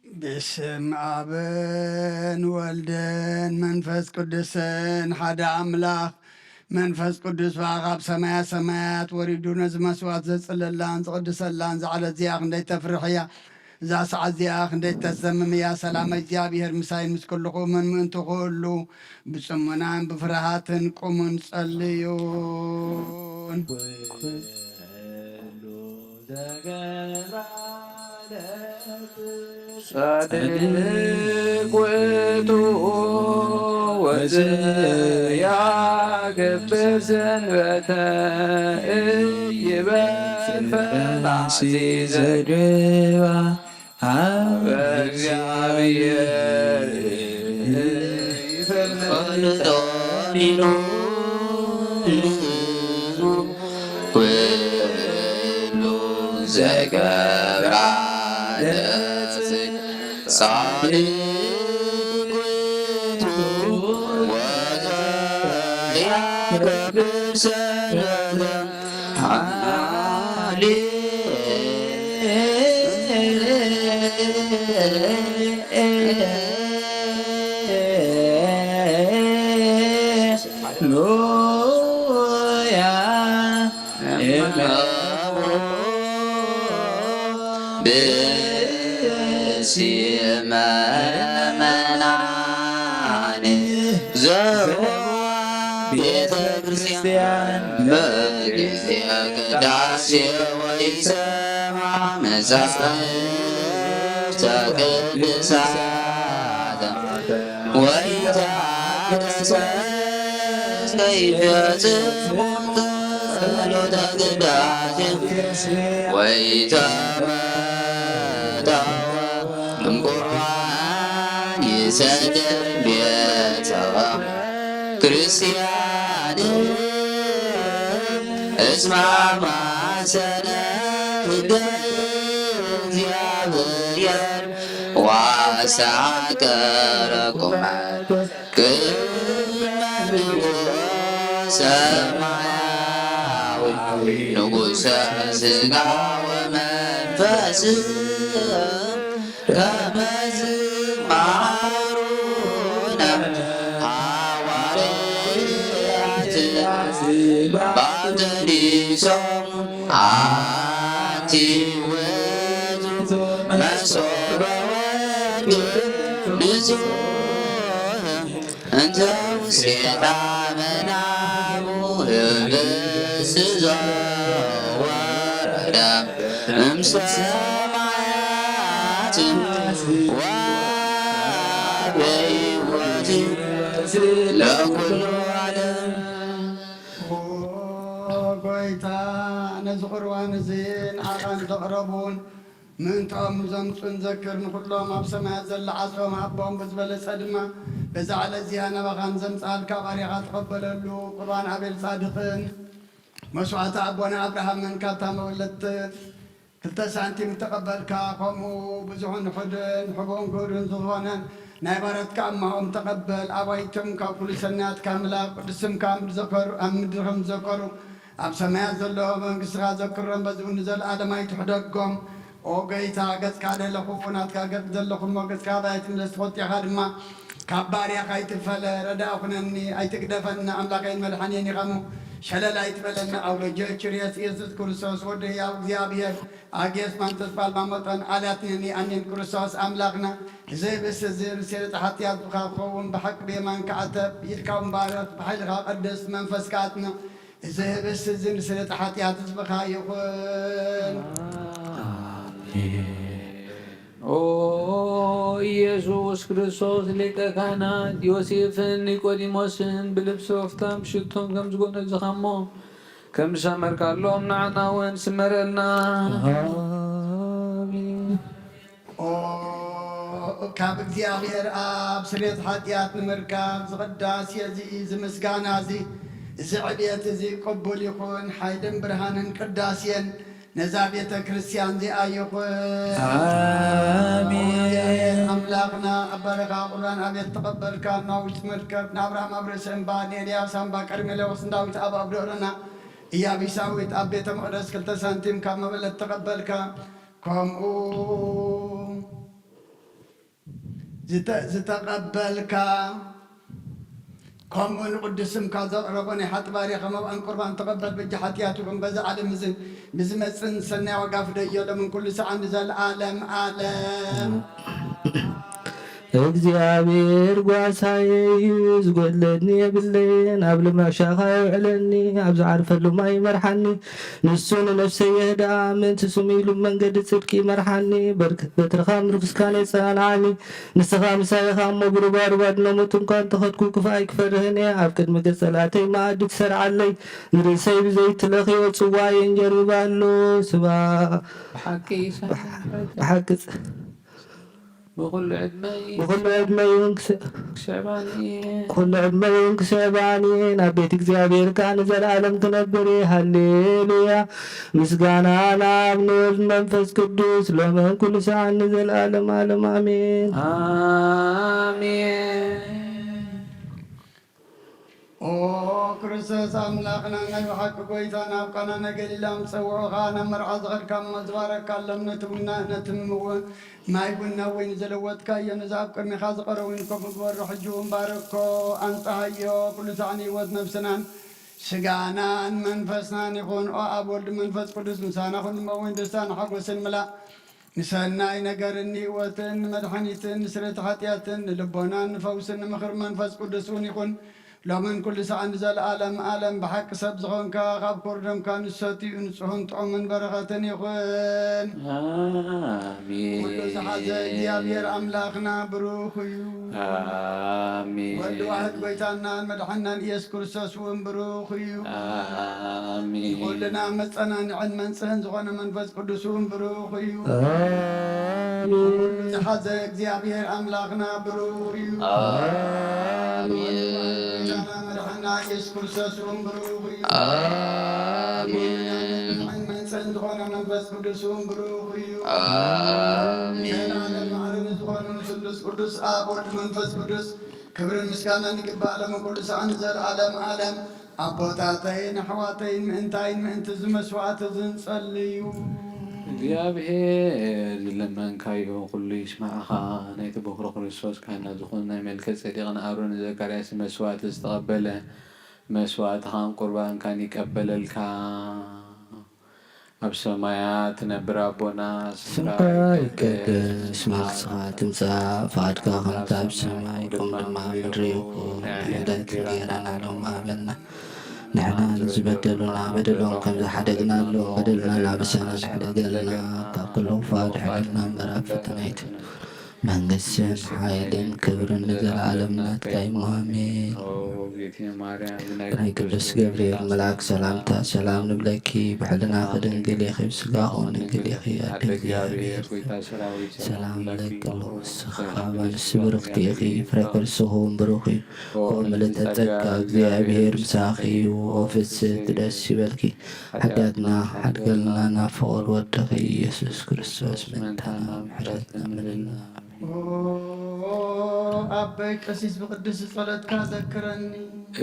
ብስም ኣብን ወልድን መንፈስ ቅዱስን ሓደ ኣምላኽ። መንፈስ ቅዱስ ብኣኻ ኣብ ሰማያ ሰማያት ወሪዱ ነዚ መስዋዕት ዘጽለላን ዝቕድሰላን ዝዓለት እዚኣ ክንደይ ተፍርሕ እያ። እዛ ሰዓት እዚኣ ክንደይ ተሰምም እያ። ሰላም እግዚኣብሔር ምሳይ ምስ ኩልኹምን ምእንቲ ኩሉ ብጽሞናን ብፍርሃትን ቁሙን ጸልዩን። ጻድቅ ውእቱ ወዘያገብር ሰንበተ ኢይበል ፈላሲ ዘግባ ሀበ እግዚአብሔር ይፈልጦ ዲኑ ኩሉ ዘገብራ ለጽድቅ ጻድቅ ውእቱ ወዘያገብር ሰንበተ ሃሌሉያ። ብስመ መናን ዘዋ ቤተ ክርስቲያን በጊዜ ቅዳሴ ወይሰማ መጻሕፍተ ቅዱሳት ወይታገሰ ከይፈጽም ጸሎተ ቅዳሴ ወይተመታወ እምቁርባን ይሰድር ቤተ ክርስቲያን እስመ ማሰነ ህገ እግዚአብሔር ዋሳቀረ ቁመት ቅድመ ንጉሥ ሰማያዊ ንጉሠ ሥጋ ወመንፈስ ከመ ዝመሃሩነ ሐዋርያት ባብተሊሶም አንቲ ውእቱ መሶበ ወርቅ ንጹሕ እንተ ውስቴታ መናቡ ህብስት ዘወረደ እምሰማያት ወአበ ሕይወት ለኩሉ ዓለም። ኦ ጎይታ፣ ነዚ ቁርባን እዚ ንዓኻ ንዘቕረቡን ምእንትኦም ዘምጹን ዘክር። ንኹሎም ኣብ ሰማያት ዘለዓሶም ኣቦም ብዝበለጸ ድማ በዛ ዕለት እዚኣ ናባኻ ንዘምጽኣልካ ባሪኻ ተቐበለሉ። ቁርባን ኣቤል ጻድቕን መስዋዕቲ ኣቦና ኣብርሃምን ካብታ መበለትን ክልተ ሳንቲም እተቐበልካ፣ ከምኡ ብዙሕን ውሑድን ሕቡእን ክቡርን ዝኾነ ናይ ባረትካ እማኦም ተቐበል። ኣባይቶም ካብ ኩሉ ሰናያትካ ምልኣት ቅዱስ ስምካ ኣብ ምድሪ ዘከሩ፣ ኣብ ምድሪ ከም ዝዘከሩ ኣብ ሰማያት ዘሎ መንግስትኻ ዘክሮም፣ በዚ እውን ንዘለኣለም ኣይትሕደጎም። ኦ ጎይታ፣ ገጽካ ደለኹ፣ ናትካ ገጽ ዘለኹ እሞ፣ ገጽካ ኣባይ ኣይትምለስ፣ ተቖጢዕካ ድማ ካብ ባርያኻ ኣይትፈለ። ረዳእ ኩነኒ፣ ኣይትግደፈኒ፣ ኣምላኸይን መድሓኒየን ኢኻ እሞ፣ ሸለል ኣይትበለኒ። ኣውሎጆ ኪርዮስ ኢየሱስ ክርስቶስ ወዲ ህያው እግዚኣብሔር፣ ኣጌስ ማንተስ ፓልማ መጠን ኣልያትኒ ኣሜን። ክርስቶስ ኣምላኽና፣ እዚ ህብስት እዚ ንስርየት ሓጢኣት ብኻ ክኸውን፣ ብሓቂ ብየማንካ ዓተብ፣ ብኢድካ እውን ባረኽ፣ ብሓይልኻ ቅድስት መንፈስካ ኣጽንዕ። እዚ ህብስት እዚ ንስርየት ሓጢኣት ህዝብኻ ይኹን። ኣሜን። ኦ ኢየሱስ ክርስቶስ፣ ሊቀ ካህናት ዮሴፍን ኒቆዲሞስን ብልብሲ ወፍታም ሽቶም ከም ዝጎነዝኻሞ፣ ከም ዝሰመርካሎም ንዓና እውን ስመረልና። ኣሜን። ኦ ካብ እግዚኣብሔር ኣብ ስርየት ሓጢኣት ንምርካብ ዝቕዳሴ እዚ፣ እዚ ምስጋና እዚ፣ እዚ ዕብየት እዚ ቅቡል ይኹን። ሓይልን ብርሃንን ቅዳሴን ነዛ ቤተ ክርስቲያን እዚኣ ይኹን። ኣሜን። ኣምላኽና ኣብ በረኻ ቁርባን ኣቤት ተቐበልካ፣ ናብ ውሽጢ መርከብ ንኣብርሃም ኣብ ርእሲ እምባ፣ ንኤልያስ ኣምባ፣ ቀርሜሌዎስ ንዳዊት ኣብ ኣብ ደብርና፣ ኢያቢሳዊት ኣብ ቤተ መቕደስ ክልተ ሳንቲም ካብ መበለት ተቐበልካ፣ ከምኡ ዝተ-፣ ዝተቐበልካ፣ ከምኡ ንቅዱስ ስምካ ዘቕረቦ ናይ ሓጢ ባርያ ከም ኣብኣን ቁርባን ተቐበል። በጃ ሓጢኣትኩም በዚ ዓለም እዚ ንዝመጽን ሰናይ ዋጋ ፍደዮ፣ ሎምን ኩሉ ሰዓን ንዘለዓለም ዓለም። እግዚኣብሔር ጓሳየ እዩ፣ ዝጎድለኒ የብለይን። ኣብ ልምዕ ሻኻ የውዕለኒ፣ ኣብ ዝዓርፈሉ ማይ ይመርሓኒ። ንሱ ንነፍሰይ የህድኣ፣ ምእንቲ ስሙ ኢሉ መንገዲ ጽድቂ ይመርሓኒ። በርክ-፣ በትርኻ ምርኩስካን የጸናንዓኒ። ንስኻ ምሳይ ኢኻ እሞ፣ ብሩባሩባ ድኖ ሞት እንኳ እንተኸድኩ፣ ክፉእ ኣይክፈርህን እየ። ኣብ ቅድሚ ገጽ ጸላእተይ መኣዲ ትሰርዓለይ። ንርእሰይ ብዘይቲ ለኽዮ፣ ጽዋየን ጀሪባ ኣሎ። ስባ-፣ ብሓቂ ብሓቂ ጽ-፣ ብኹሉ ዕድመይ ብኹሉ ዕድመይ እውን ክስ-፣ ክስዕባኒ እየ። ብኹሉ ዕድመይ እውን ክስዕባኒ እየ። ናብ ቤት እግዚኣብሔር ከኣ ንዘለኣለም ክነብር እየ። ሃሌሉያ። ምስጋና ናብ ንወልድ መንፈስ ቅዱስ ሎምን ኩሉ ሰዓን ንዘለኣለም ዓለም ኣሜን። ኣሜን። ኦ ክርስቶስ ኣምላኽና ናይ ብሓቂ ጎይታ፣ ናብ ቃና ናይ ገሊላ ምስ ጸውዑኻ ናብ መርዓ ዝኸድካ እሞ ዝበረካሎም ነቲ ቡና፣ ነቲ ምው-፣ ማይ ቡን ናብ ወይኒ ዘለወጥካዮ፣ ነዚ ኣብ ቅድሚኻ ዝቐረበ ወይኒ ኮፍ ግበሮ፣ ሕጂ እውን ባርኮ፣ ኣንጽሃዮ፣ ኩሉ ሳዕኒ ህይወት ነፍስናን ስጋናን መንፈስናን ይኹን። ኦ ኣብ ወልድ መንፈስ ቅዱስ ምሳና ኩን እሞ ወይኒ ደስታን ሓጎስን ምላእ። ንሰናይ ነገርን ንህይወትን ንመድሓኒትን ንስርየት ሓጢኣትን ንልቦናን ንፈውስን ንምኽሪ መንፈስ ቅዱስ እውን ይኹን። ሎምን ኩሉ ሰዓን ንዘለኣለም ዓለም ብሓቂ ሰብ ዝኾንካ፣ ካብ ክቡር ደምካ ንሰትዩ ንጹህን ጥዑምን በረኸትን ይኹን። ኣሜን። ኩሉ ዝሓዘ እግዚኣብሔር ኣምላኽና ብሩኽ እዩ። ኣሜን። ወልድ ዋሕድ ጎይታናን መድሓናን ኢየሱስ ክርስቶስ እውን ብሩኽ እዩ። ኣሜን። ኩልና መጸናንዕን መንጽህን ዝኾነ መንፈስ ቅዱስ እውን ብሩኽ እዩ። ኣሜን። ኩሉ ዝሓዘ እግዚኣብሔር ኣምላኽና ብሩኽ እዩ። ኣሜን። ጎይታና መድሓና ኢየሱስ ክርስቶስ እውን ብሩኽ እዩ። ኣሜን። መንጽህን ዝኾነ መንፈስ ቅዱስ እውን ብሩኽ እዩ። ኣሜን። ዘላለም ማዕረ ዝኾኑ ስሉስ ቅዱስ ኣብ ወልድ መንፈስ ቅዱስ ክብርን ምስጋናን ይግባእ፣ ሎምን ኩሉ ሰዓን ንዘለዓለም ዓለም። ኣቦታተይን ኣሕዋተይን፣ ምእንታይን ምእንቲ እዚ መስዋዕቲ እዚ ንጸልዩ። እግዚኣብሔር ዝለመንካዮ ኩሉ ይስማዕኻ። ናይቲ በኩር ክርስቶስ ካህናት ዝኾኑ ናይ መልከ ጼዴቅን ኣሮን ዘካርያስ መስዋዕቲ ዝተቐበለ፣ መስዋዕትኻን ቁርባንካን ይቀበለልካ። ኣብ ሰማያት ትነብር ኣቦና፣ ስምካ ይቀደስ፣ መንግስትኻ ትምጻእ፣ ፍቓድካ ከምቲ ኣብ ሰማይ ከምኡ ድማ ኣብ ምድሪ ይኹን። ዕለት እንጌራና ሎሚ ሃበና፣ ንሕና ንዝበደሉና በደሎም ከም ዝሓደግና፣ በደልና ናበሳና ንሕደገልና፣ ካብ ኩሉ ክፉእ ኣድሕነና እምበር፣ ኣብ ፈተና ኣይትእቱ። መንግስትን ሓይልን ክብርን ንዘለኣለም ናትካ እዩ። ኣሜን። ኦ እግዝእትየ ማርያም፣ ናይ ናይ ቅዱስ ገብርኤል መልኣክ ሰላምታ ሰላም ንብለኪ፣ ብሕልናኺ ድንግል ኢኺ፣ ብስጋኺ እውን ድንግል ኢኺ። ኣደ እግዚኣብሔር፣ ጎይታ ሰራዊት፣ ሰላም ለኪ፣ ንስኺ ካብ ኣንስቲ ብርኽቲ ኢኺ፣ ፍረ ከርስኺ እውን ብሩኽ እዩ። ኦ ምልዕተ ጸጋ፣ እግዚኣብሔር ምሳኺ እዩ። ኦ ፍስሕቲ ደስ ይበልኪ፣ ሓጢኣትና ሓድገልና፣ ናብ ፍቑር ወድኺ ኢየሱስ ክርስቶስ ምእንታና ምሕረት ለምንልና። ኦ ኣቦይ ቀሲስ፣ ብቅዱስ ጸሎትካ ዘክረኒ።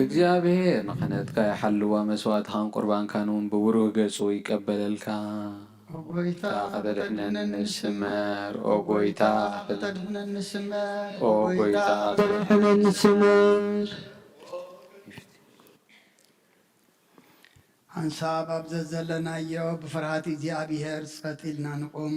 እግዚኣብሔር ንክህነትካ ይሓልዋ፣ መስዋዕትኻን ቁርባንካን እውን ብብሩህ ገጹ ይቀበለልካ። ኦ ጎይታ፣ ከተድሕነኒ ስመር። ኦ ጎይታ፣ ከተድሕነኒ ስመር። ኦ ጎይታ፣ ከተድሕነኒ ስመር። ሓንሳብ ኣብ ዘዘለናዮ ብፍርሃት እግዚኣብሔር ጸጥ ኢልና ንቁም።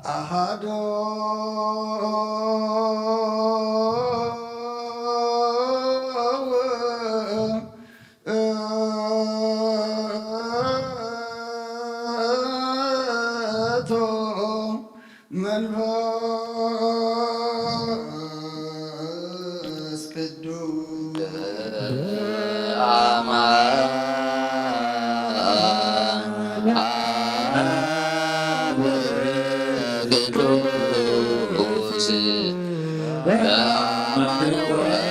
ኣሃዶ ውእቱ መንፈስ ቅዱስ አማን አብ ቅዱስ በአማን ወወልድ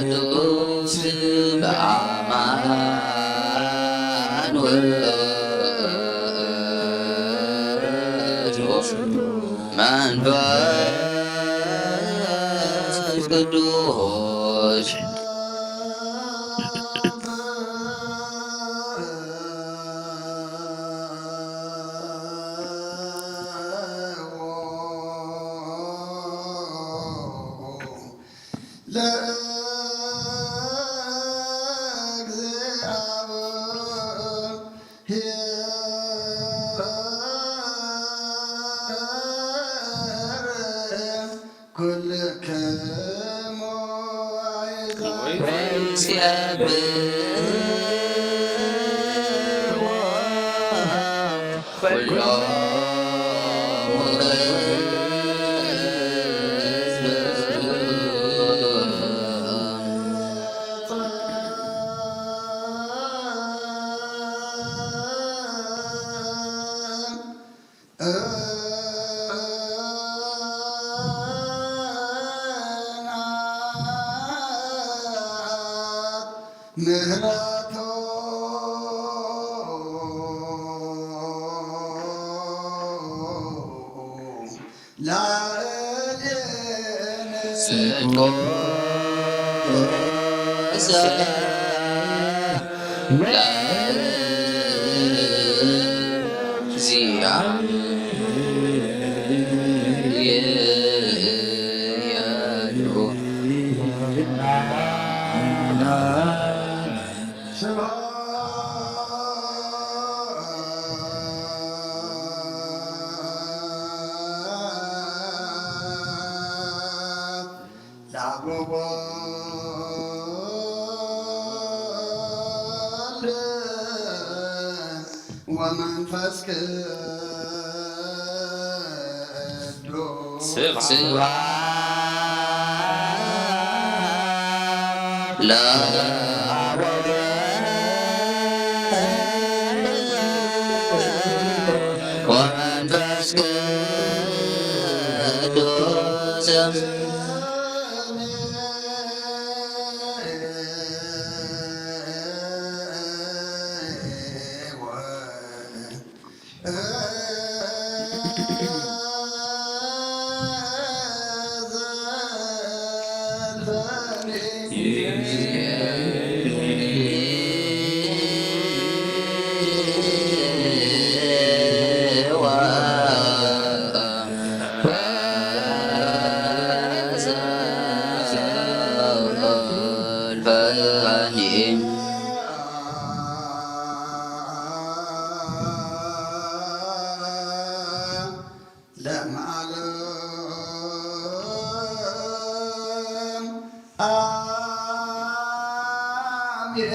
ቅዱስ በአማን ወወልድ መንፈስ ቅዱስ ለእግዚአብሔር ኩልክሙ አሕዛብ ወይሴብሕዎ ኩሎሙ ሕዝብ ምህረቱ ላዕሌነ ጽድቁ ለአብ ወወልድ ወመንፈስ ቅዱስ ስብሐት ለአብ ወመንፈስ ቅዱስ ለዓለም አሜን።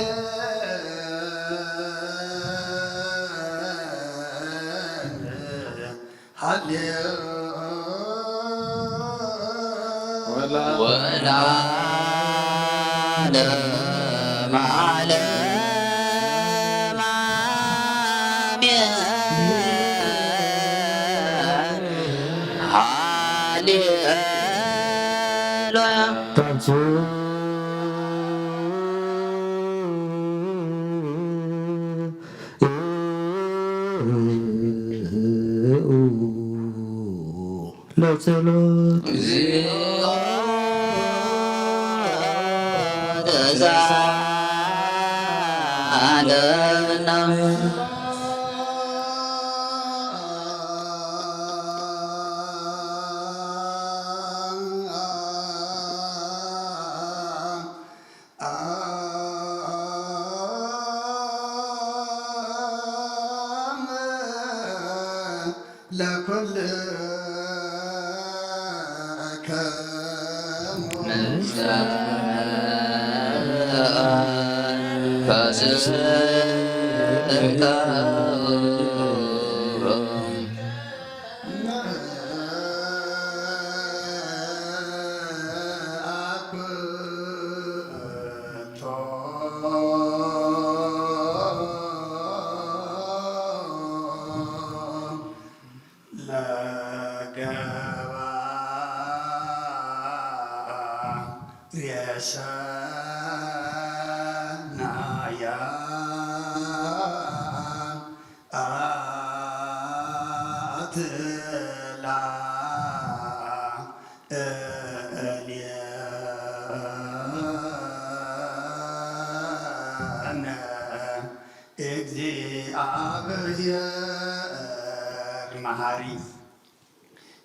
ሃሌ ወለዓለመ ዓለም አሜን። ሃሌ ታንሱ ለጸሎት።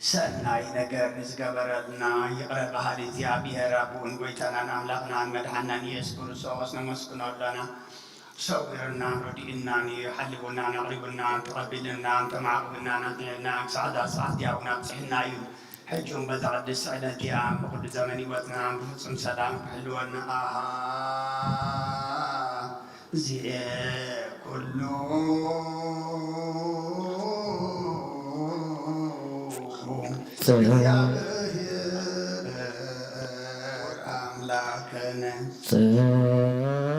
ሰናይ ነገር ንዝገበረልና ይቕረ በሃሊ እግዚኣብሔር ኣቦን ጎይታናን ኣምላኽናን መድሓናን ኢየሱስ ክርስቶስ ነመስግኖ ኣሎና። ሰዊሩናን ረዲኡናን እዩ፣ ሓሊፉናን ኣቕሪቡናን ተቐቢሉናን ተማዕቂቡናን ኣጽኒዕና ክሳዕ እዛ ሰዓት እዚኣ እውን ኣብጺሑና እዩ። ሕጂ እውን በዛ ቅድስቲ ዕለት እዚኣ ብኹሉ ዘመን ህይወትና ብፍጹም ሰላም ክሕልወና ኣሃ እዚኤ ኩሉ ጽ- እግዚኣብሔር ኣምላኽነ። ጽ-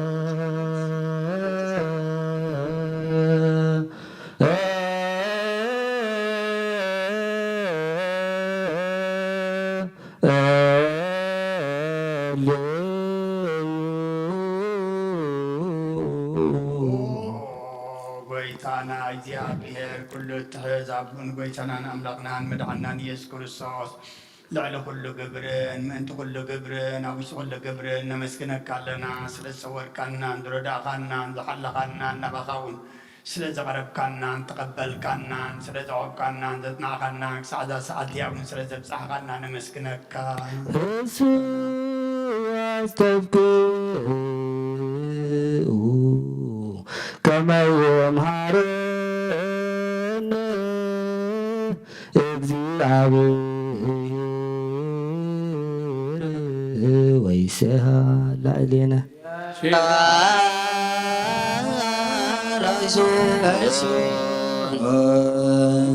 ጎይታና እግዚኣብሔር ኩሉ እትሕዝ ኣቦን ጎይታናን ኣምላኽናን መድሓናን ኢየሱስ ክርስቶስ ልዕሊ ኩሉ ግብርን ምእንቲ ኩሉ ግብርን ኣብ ውሽጢ ኩሉ ግብርን ነመስግነካ ኣለና። ስለ ዝሰወርካናን ዝረዳእኻናን ዝሓለኻናን ናባኻ እውን ስለ ዘቕረብካናን ተቐበልካናን ስለ ዘዕቆብካናን ዘጽናዕካናን ክሳዕ እዛ ሰዓት እዚኣ እውን ስለ ዘብጻሕካና ነመስግነካ። እሱ ኣስተብቅዑ ከመ ይምሃረነ እግዚኣብሔር ወይስሐ ላዕሌነ።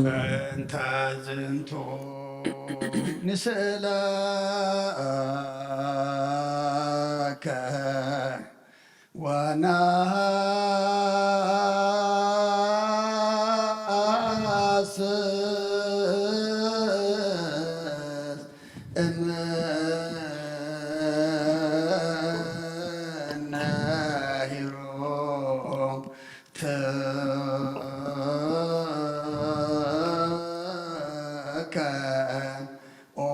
በእንተ ዝንቱ ንስእለከ ወነሐስስ እምነ ሂሩ ትከ ኦ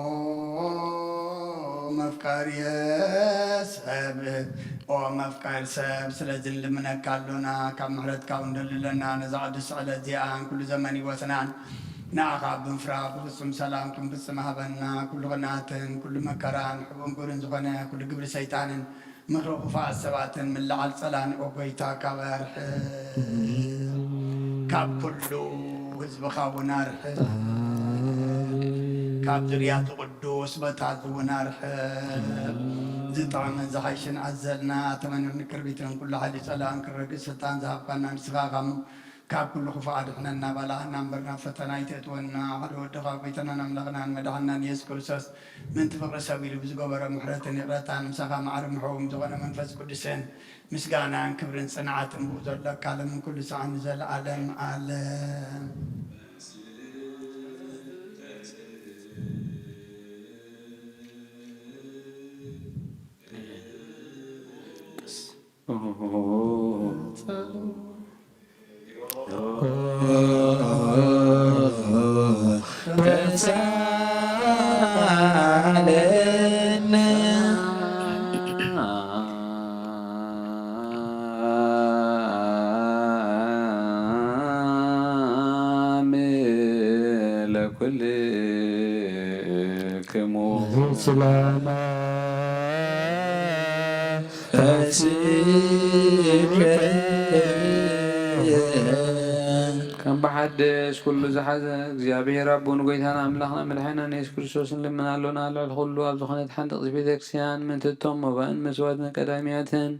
መፍቀርየ ሰብ፣ ኦ መፍቀር ሰብ፣ ስለዚ ንልምነካ ኣሎና፣ ካብ ምሕረትካ እውን ደልለና፣ ነዛ ቅድስቲ ዕለት እዚኣን ኩሉ ዘመን ህይወትናን ንኣኻ ብምፍራህ ብፍጹም ሰላም ክንፍጽም ሃበና። ኩሉ ቅንኣትን ኩሉ መከራን ሕቡን ግብርን ዝኾነ ኩሉ ግብሪ ሰይጣንን ምኽሪ ክፉኣት ሰባትን ምልዓል ጸላን ኦ ጎይታ ካብ ኣርሕቕ፣ ካብ ኩሉ ህዝብኻ እውን ኣርሕቕ፣ ካብ ዝርያቱ ቅዱስ ቦታ እዚ እውን ኣርሕቕ። ዝጥዕምን ዝሓይሽን ኣዘልና ተመኒርኒ ክርቢትን ኩሉ ሓይሊ ጸላእን ክረግእ ስልጣን ዝሃብካና ንስኻ ካብ ካብ ኩሉ ክፉእ ኣድሕነና፣ ባላህና እምበር ናብ ፈተና ኣይተእትወና። ሓደ ወድኻ ጎይታናን ኣምላኽናን መድሓንናን ኢየሱስ ክርስቶስ ምእንቲ ፍቕሪ ሰብ ኢሉ ብዝገበሮ ምሕረትን ይቕረታን ምሳኻ ማዕረ ምሕውም ዝኾነ መንፈስ ቅዱስን ምስጋናን ክብርን ጽንዓትን ብኡ ዘሎ ለካለምን ኩሉ ሰዓን ንዘለኣለም ኣለም። ተሳለነ። ለኩልክሙ። ሰላመ ፈሲከ። ከም ብሓድሽ ኩሉ ዝሓዘ እግዚኣብሔር ኣቦን ጎይታን ኣምላኽና መድሓኒናን የሱስ ክርስቶስን ልምና ኣሎና። ልዕሊ ኩሉ ኣብ ዝኾነት ሓንቲ ቅድስቲ ቤተ ክርስቲያን ምእንቲ እቶም መባእን መስዋዕትን ቀዳሚያትን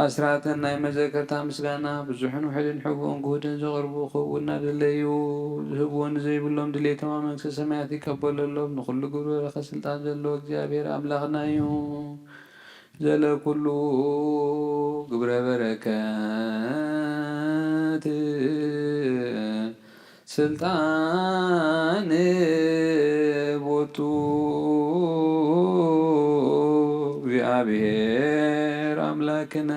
ኣስራትን ናይ መዘከርታ ምስጋና ብዙሕን ውሑድን ሕቡእን ግሁድን ዘቕርቡ ክህቡ እናደለዩ፣ ዝህብዎ ንዘይብሎም ድሌቶም ኣብ መንግስተ ሰማያት ይቀበለሎም። ንኹሉ ግብሪ በረኸት ስልጣን ዘለዎ እግዚኣብሔር ኣምላኽና እዩ። ዘለኩሉ ግብረ በረከት ስልጣን ቦቱ እግዚኣብሔር ኣምላክነ።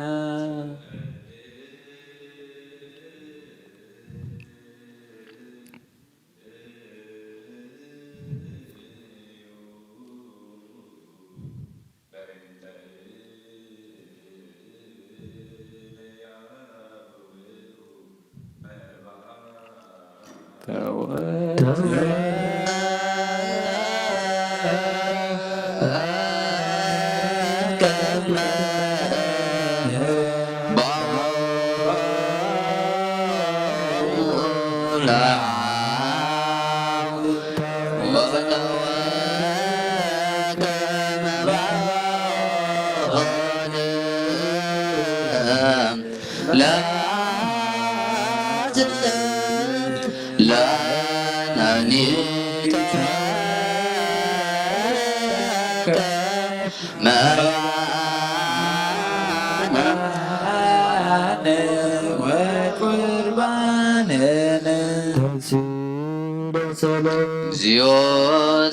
እግዚኦ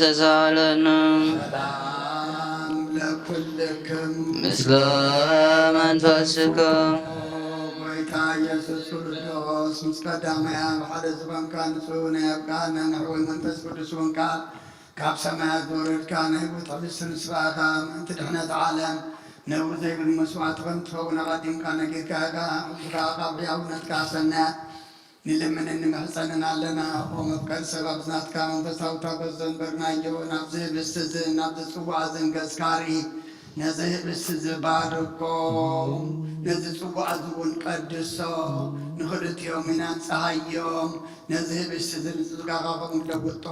ተሳለነ። ሰላም ለኩልክም። ምስለ መንፈስከ። ጎይታ ኢየሱስ ክርስቶስ ምስ ቀዳማይ ኣብ ሓደ ዝኾንካ ንሱ ናይ ኣብቃነ ንሕዊ መንፈስ ቅዱስ እውን ቃል ካብ ሰማያት ዝወረድካ ናይ ህይወት ሕብስቲ ንስኻ ኢኻ። ምእንቲ ድሕነት ዓለም ነውር ዘይብል መስዋዕቲ ከም ትኸውን ኣቐዲምካ ነጊርካ ኢኻ። ሕጂ ከኣ ካብ ሕያውነትካ ሰናያት ንልምንን ንምሕጸንን ኣለና። ኦ መፍቀሪ ሰብ፣ ኣብዚ ናትካ መንፈሳዊ ታቦት ዘንበርናዮ፣ ናብዚ ህብስቲ እዚ፣ ናብዚ ጽዋዕ እዚ ንገስካሪ፣ ነዚ ህብስቲ እዚ ባርኮ፣ ነዚ ጽዋዕ እዚ እውን ቀድሶ፣ ንኽልቲኦም ኢና ንጸሃዮም። ነዚ ህብስቲ እዚ ንጽጋኻ ከም ንለውጦ፣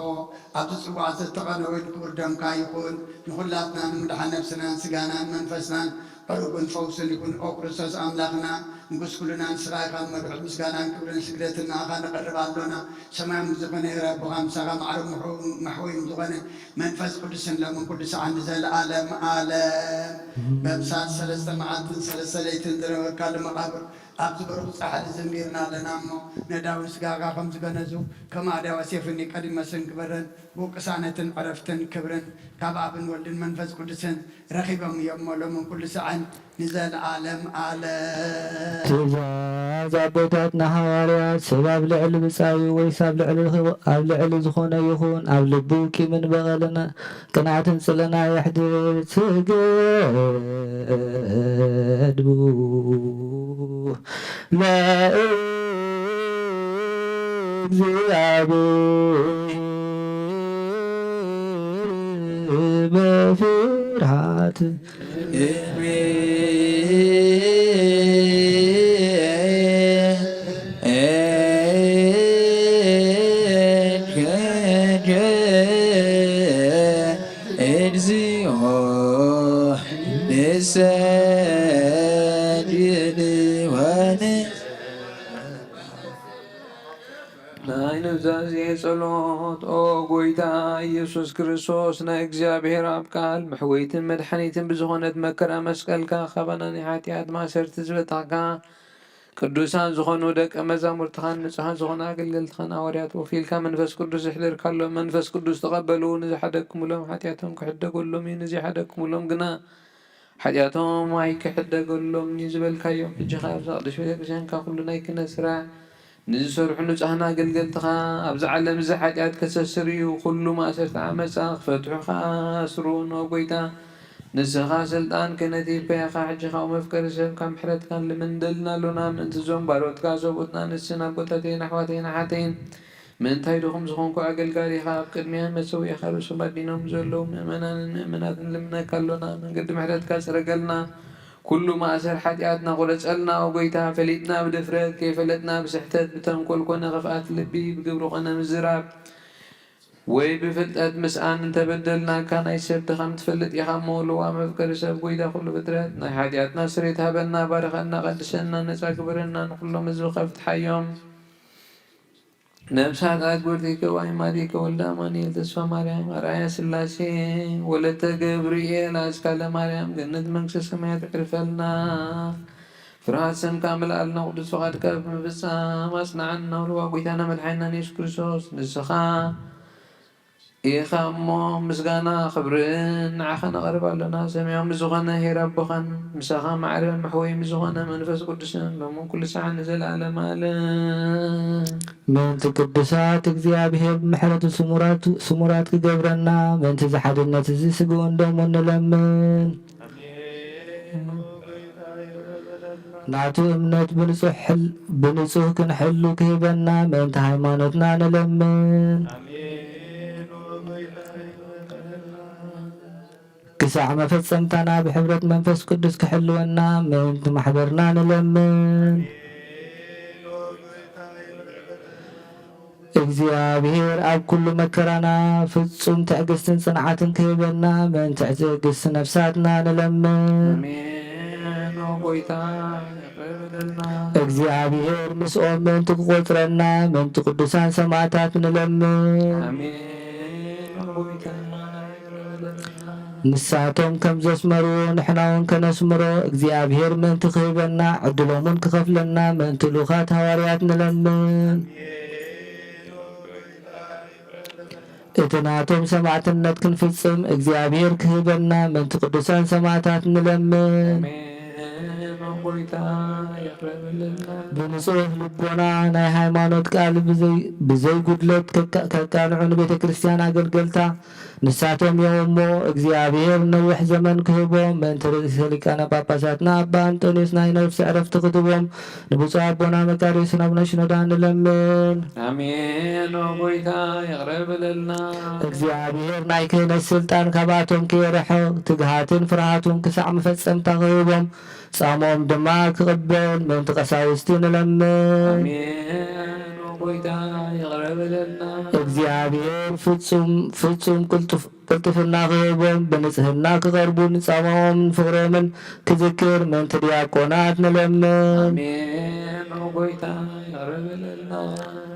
ኣብዚ ጽዋዕ እዚ እተቐነወ ክቡር ደምካ ይኹን፣ ንኹላትና ንምድሓን ነብስናን ስጋናን መንፈስናን ዕሩግን ፈውስን ይኹን። ኦ ክርስቶስ ኣምላኽና፣ ንጉስ ኩልና ንስኻ ኢኻ። መርሑት ምስጋናን ክብርን ስግደትን ንኣኻ ነቕርብ ኣሎና። ሰማያዊ ዝኾነ ሄር ኣቦኻ ምሳኻ ማዕረ ምሑ-፣ መሕወይም ዝኾነ መንፈስ ቅዱስን ሎምን ኩሉ ሰዓት ንዘለኣለም ኣለም በምሳል ሰለስተ መዓልትን ሰለስተ ለይትን ዝነበርካሉ መቓብር ኣብዚ ብሩኽ ጻሕሊ ዝንቢርና ኣለና እሞ፣ ነዳዊ ስጋኻ ከም ዝገነዙ፣ ከም ኣድያው ኣሴፍኒ ቀዲመ ስንክበረን ብቅሳነትን ዕረፍትን ክብርን ካብ ኣብን ወልድን መንፈስ ቅዱስን ረኺቦም እዮም እሞ፣ ሎምን ኩሉ ሰዓን ንዘለዓለም ኣለም። ትእዛዝ ኣቦታትና ሃዋርያት፣ ሰብ ኣብ ልዕሊ ብጻዩ ወይስ ኣብ ልዕሊ፣ ኣብ ልዕሊ ዝኾነ ይኹን፣ ኣብ ልቡ ቂምን በቐልን ቅንዓትን ጽልእን ኣየሕድር። ስገዱ ለእግዚኣብሔር በፍርሃት። እግዚኦ ንሰግድ ወን ናይ ኑዛዜ ጸሎት። ኦ ጎይታ ኢየሱስ ክርስቶስ፣ ናይ እግዚኣብሔር ኣብ ቃል መሕወይትን መድሓኒትን ብዝኾነት መከራ መስቀልካ፣ ካባና ናይ ሓጢኣት ማእሰርቲ ዝበታሕካ፣ ቅዱሳን ዝኾኑ ደቀ መዛሙርትኻን ንጹሃን ዝኾኑ ኣገልገልትኻን ሃዋርያት ወኪልካ መንፈስ ቅዱስ ዘሕደርካሎም፣ መንፈስ ቅዱስ ተቐበሉ። ንዝሓደግኩምሎም ሓጢኣቶም ክሕደገሎም እዩ፣ ንዘይሓደግኩምሎም ግና ሓጢኣቶም ኣይክሕደገሎም እዩ ዝበልካዮም። ሕጂ ኸኣ ኣብዛ ቅድስት ቤተ ክርስቲያን ካብ ኩሉ ናይ ክህነት ስራሕ ንዝሰርሑ ንጹሓን ኣገልገልትኻ ኣብዚ ዓለም እዚ ሓጢኣት ከሰስርዩ ኩሉ ማእሰርቲ ዓመጻ ክፈትሑ ኸኣ ኣስርዎም። ኦ ጐይታ፣ ንስኻ ስልጣን ክህነት ሂብካኻ፣ ሕጂ ኸኣ መፍቀሪ ሰብ ካብ ምሕረትካ ንልምን ደልና ኣሎና። ምእንቲ እዞም ባሮትካ ሰብኡትና ንስን ኣቦታተይን ኣሕዋተይን ኣሓተይን ምእንታይ ድኹም ዝኾንኩ ኣገልጋሊኻ ኣብ ቅድሚያ መሰውኢኻ ርእሶም ኣዲኖም ዘለዉ ምእመናንን ምእመናትን ንልምነካ ኣሎና። መንገዲ ምሕረትካ ጽረገልና። ኩሉ ማእሰር ሓጢኣትና ቁረጸልና። ኦ ጐይታ፣ ፈሊጥና ብድፍረት፣ ከይፈለጥና ብስሕተት፣ ብተንኮል ኮነ ክፍኣት ልቢ፣ ብግብሪ ኮነ ምዝራብ ወይ ብፍልጠት ምስኣን እንተበደልናካ፣ ናይ ሰብ ድኻም ትፈልጥ ኢኻ እሞ፣ ልዋም መፍቀሪ ሰብ ጐይታ ኩሉ ፍጥረት፣ ናይ ሓጢኣትና ስርየት ሃበና፣ ባርኸና፣ ቀድሰና፣ ነጻ ግበረና፣ ንኹሎም ህዝብኻ ፍትሓዮም። ነፍሳት ኣክብርቲከ ዋይማቲከ ወልደ ኣማኑኤል ተስፋ ማርያም ኣርኣያ ስላሴ ወለተ ገብርኤል ኣስካለ ማርያም ገነት መንግስተ ሰማያት ኣዕርፈልና። ፍርሃት ስምካ ምልኣልና፣ ቅዱስ ፍቓድካ ብምፍጻም ኣጽንዓና። ወልዋ ጐይታና መድሓኒናን የሱስ ክርስቶስ ንስኻ ኢኻ እሞ ምስጋና ክብርን ንዓኻ ነቕርብ ኣሎና። ሰማያዊ ምስ ዝኾነ ኄር ኣቦኻን ምሳኻ ማዕረ መሕወዪ ምስ ዝኾነ መንፈስ ቅዱስን ሎምን ኩሉ ሰዓት ንዘለዓለመ ዓለም። ምእንቲ ቅዱሳት እግዚኣብሔር ብምሕረቱ ስሙራት፣ ስሙራት ክገብረና ምእንቲ እዚ ሓድነት እዚ ስግኡን ደሙን ንለምን። ናቱ እምነት ብንጹሕ ሕል-፣ ብንጹህ ክንሕሉ ክህበና ምእንቲ ሃይማኖትና ንለምን። ክሳዕ መፈጸምታና ብሕብረት መንፈስ ቅዱስ ክሕልወና ምእንቲ ማሕበርና ንለምን። እግዚኣብሔር ኣብ ኩሉ መከራና ፍጹም ትዕግስትን ጽንዓትን ክህበና ምእንቲ ትዕግስቲ ነፍሳትና ንለምን። ኣሜን። ኦ ጐይታ ይቕረ በለልና። እግዚኣብሔር ምስኦም ምእንቲ ክቖጽረና ምእንቲ ቅዱሳን ሰማዕታት ንለምን። ኣሜን። ኦ ጐይታ ይቕረ በለልና። ንሳቶም ከም ዘስመርዎ ንሕና እውን ከነስምሮ እግዚኣብሔር ምእንቲ ክህበና ዕድሎም እውን ክኸፍለና ምእንቲ ልኡኻት ሃዋርያት ንለምን። እቲ ናቶም ሰማዕትነት ክንፍጽም እግዚኣብሔር ክህበና ምእንቲ ቅዱሳን ሰማዕታት ንለምን። ኣሜን። ኦ ጐይታ ይቕረ በለልና። ብንጹህ ልቦና ናይ ሃይማኖት ቃል ብዘይ-፣ ብዘይ ጉድለት ከቃ-፣ ከቃንዑ ንቤተ ክርስቲያን ኣገልገልታ ንሳቶም እዮም እሞ፣ እግዚኣብሔር ነዊሕ ዘመን ክህቦም፣ ምእንቲ ርእሰ ሊቃነ ጳጳሳትና ኣባ ኣንጦንዮስ ናይ ነፍሲ ዕረፍቲ ክትቦም፣ ንብፁዕ ኣቦና መቃርዮስን ኣቡነ ሽኖዳ ንለምን። ኣሜን። ኦ ጐይታ ይቕረ በለልና። እግዚኣብሔር ናይ ክህነት ስልጣን ካብኣቶም ከየርሕቕ፣ ትግሃትን ፍርሃቱን ክሳዕ መፈጸምታ ክህቦም፣ ጻምኦም ድማ ክቕበል ምእንቲ ቀሳውስቲ ንለምን። ኣሜን። ኦ ጐይታ ይቕረ በለልና። እግዚኣብሔር ፍጹም፣ ፍጹም ቅልጡፍ-፣ ቅልጥፍና ክህቦም፣ ብንጽህና ክቐርቡን ጻምኦምን ፍቕሮምን ክዝክር ምእንቲ ዲያቆናት ንለምን። ኣሜን። ኦ ጐይታ ይቕረ በለልና።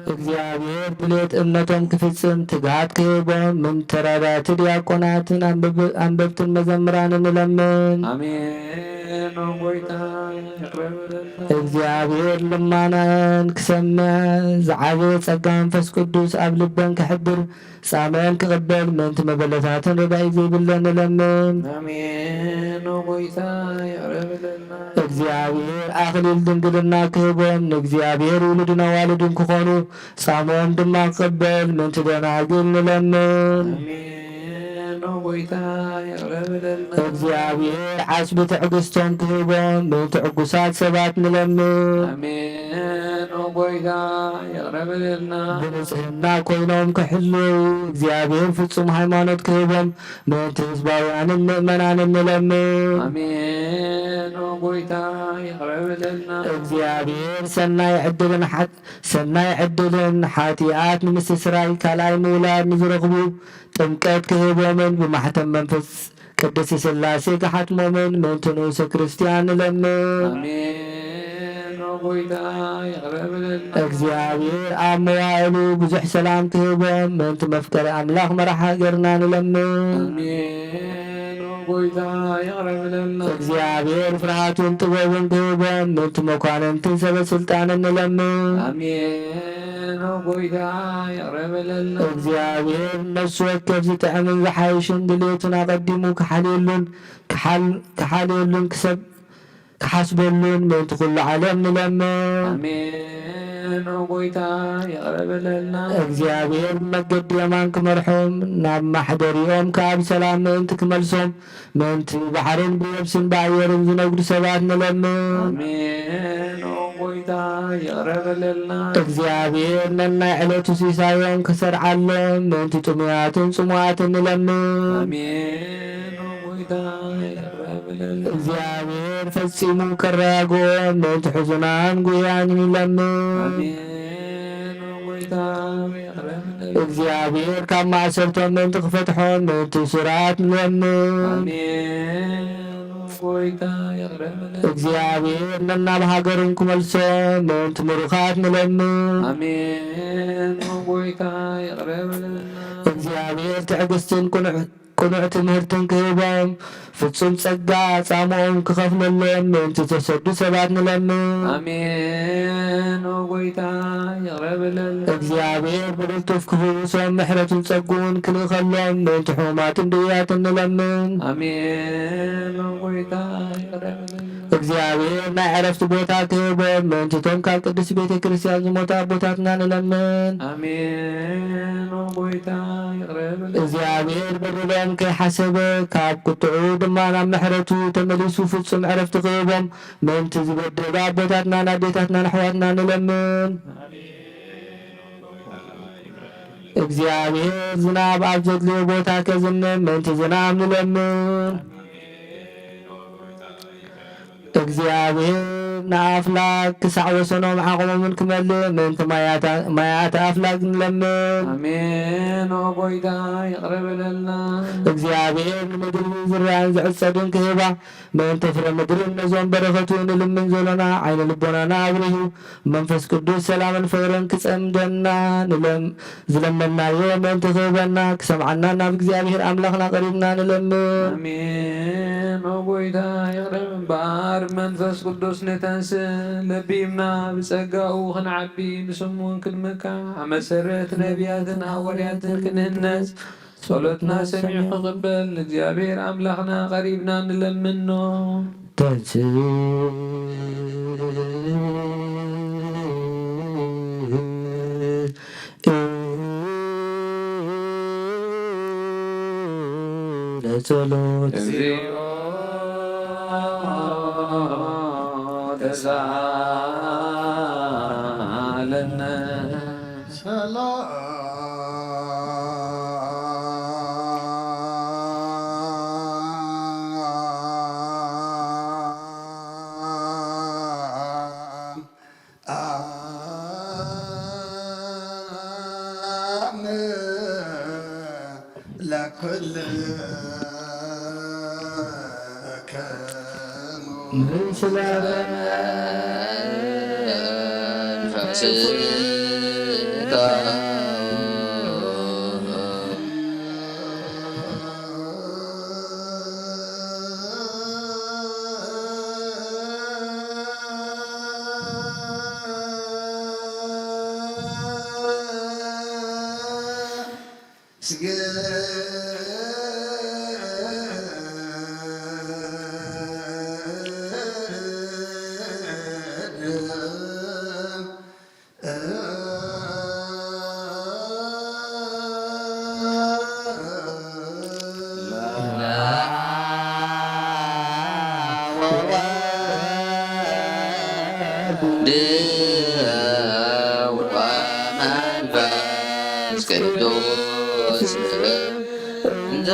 እግዚኣብሔር ድሌት እምነቶም ክፍጽም ትግሃት ክህቦም፣ ምእንቲ ተራዳእቲ ዲያቆናትን ኣንብብ-፣ ኣንበብትን መዘምራንን ንለምን። ኣሜን። ኦ ጐይታ ይቕረ በለልና። እግዚኣብሔር ልማናን ክሰምዕ ዝዓበየ ጸጋ መንፈስ ቅዱስ ኣብ ልበን ከሕድር ጻምኣን ክቕበል ምእንቲ መበለታትን ረዳኢ ዘይብለን ንለምን። ኣሜን። ኦ ጐይታ ይቕረ በለልና። እግዚኣብሔር ኣኽሊል ድንግልና ክህቦም ንእግዚኣብሔር ውሉድን ኣዋልድን ክኾኑ ጻምኦም ድማ ክቕበል ምእንቲ ደናግል ንለምን። ኣሜን። ኦ ጐይታ ይቕረ በለልና። እግዚኣብሔር ዓስቢ ትዕግስቶም ክህቦም ምእንቲ ዕጉሳት ሰባት ንለምን። ኣሜን። ኦ ጐይታ ይቕረ በለልና። ብንጽህና ኮይኖም ክሕልዉ እግዚኣብሔር ፍጹም ሃይማኖት ክህቦም ምእንቲ ህዝባውያንን ምእመናንን ንለምን። ኣሜን። ኦ ጐይታ ይቕረ በለልና። እግዚኣብሔር ሰናይ ዕድልን ሓ-፣ ሰናይ ዕድልን ሓጢኣት ንምስትስራይ ካልኣይ ምውላድ ንዝረኽቡ ጥምቀት ክህቦምን ብማሕተም መንፈስ ቅድስቲ ስላሴ ክሓትሞምን ምእንቲ ንኡሰ ክርስቲያን ንለምን። ኣሜን። ኦ ጐይታ ይቕረ በለልና። እግዚኣብሔር ኣብ መዋእሉ ብዙሕ ሰላም ክህቦም ምእንቲ መፍቀሪ ኣምላኽ መራሕ ሃገርና ንለምን። ኣሜን። ኦ ጎይታ ይቕረ በለልና። እግዚኣብሔር ፍርሃትን ጥበብን ክህቦም ምእንቲ መኳንንትን ሰበ ስልጣንን ንለምን። ኣሜን። ኦ ጎይታ ይቕረ በለልና። እግዚኣብሔር ነፍሲ ወከፍ ዝጥዕምን ዝሓይሽን ድሌቱን ኣቐዲሙ ክሓልየሉን ክሓል-፣ ክሓልየሉን ክሰብ ክሓስበሉን ምእንቲ ኩሉ ዓለም ንለምን። ኣሜን። ኦ ጎይታ ይቕረ በለልና። እግዚኣብሔር ብመገዲ የማን ክመርሖም ናብ ማሕደሪኦም ከኣ ብሰላም ምእንቲ ክመልሶም ምእንቲ ባሕርን ብየብስን ብኣየርን ዝነግዱ ሰባት ንለምን። ኣሜን። ኦ ጎይታ ይቕረ በለልና። እግዚኣብሔር ነናይ ዕለቱ ሲሳዮም ክሰርዓሎም ምእንቲ ጥሙያትን ጽሙኣትን ንለምን። ኣሜን። ኦ ጎይታ ይቕረ በለልና። እግዚኣብሔር ፈጺሙ ከረጋግኦም ምእንቲ ሕዙናን ጉያን ንለምን። ኣሜን። ኦ ጎይታ ይቕረ በለልና። እግዚኣብሔር ካብ ማእሰርቶም ምእንቲ ክፈትሖም ምእንቲ እሱራት ንለምን። ኣሜን። ኦ ጎይታ ይቕረ በለልና። እግዚኣብሔር ነናብ ሃገሮም ክመልሶም ምእንቲ ምሩኻት ንለምን። ኣሜን። ኦ ጎይታ ይቕረ በለልና። እግዚኣብሔር ትዕግስትን ቅኑዕ ቅኑዕ ትምህርትን ክህቦም፣ ፍጹም ጸጋ ጻምኦም ክኸፍለሎም ምእንቲ ተሰዱ ሰባት ንለምን። ኣሜን። ኦ ጎይታ ይቕረ በለልና። እግዚኣብሔር ብቕልጡፍ ክፍውሶም ምሕረቱን ጸግኡን ክልእኸሎም ምእንቲ ሕሙማትን ድውያትን ንለምን። ኣሜን። ኦ ጎይታ ይቕረ በለልና። እግዚኣብሔር ናይ ዕረፍቲ ቦታ ክህቦም ምእንቲ እቶም ካብ ቅድስቲ ቤተ ክርስቲያን ዝሞቱ ኣቦታትና ንለምን። ኣሜን። ኦ ጎይታ ይቕረ በለልና። እግዚኣብሔር በደሎም ከይሓሰበ ካብ ቁጥዑ ድማ ናብ ምሕረቱ ተመሊሱ ፍጹም ዕረፍቲ ክህቦም ምእንቲ ዝበደሉ ኣቦታትናን ኣዴታትናን ኣሕዋትና ንለምን። እግዚኣብሔር ዝናብ ኣብ ዘድልዮ ቦታ ከዝንብ ምእንቲ ዝናብ ንለምን። እግዚኣብሔር ንኣፍላግ ክሳዕ ወሰኖም ዓቕሞምን ክመልእ ምእንቲ ማያታ-፣ ማያተ ኣፍላግ ንለምን። ኣሜን። ኦ ጎይታ ይቕረ በለልና። እግዚኣብሔር ንምድሪ ዝርኣን ዝዕጸድን ክህባ ምእንቲ ፍረ ምድርን ነዞም በረኸቱ ንልምን ዘሎና ዓይነ ልቦናና ኣብሪሁ መንፈስ ቅዱስ ሰላምን ፍቕርን ክጸምደና ንለም-፣ ዝለመናዮ ምእንቲ ክህበና ክሰምዓና ናብ እግዚኣብሔር ኣምላኽና ቀሪብና ንለምን። ኣሜን። ኦ ጎይታ ይቕረ እምበኣር መንፈስ ቅዱስ ንተንስእ ለቢምና ብጸጋኡ ክንዓቢ ንስሙ እውን ክድምካ ኣብ መሰረት ነቢያትን ሃዋርያትን ክንህነጽ ጸሎትና ሰሚዑ ክቕበል ንእግዚኣብሔር ኣምላኽና ቀሪብና ንለምኖ። ተንስእ ለጸሎት። እግዚኦ ተሳለነ። ሰላም ለኩልክሙ ምስለ መንፈስከ። ወመንፈስ ቅዱስ እንተ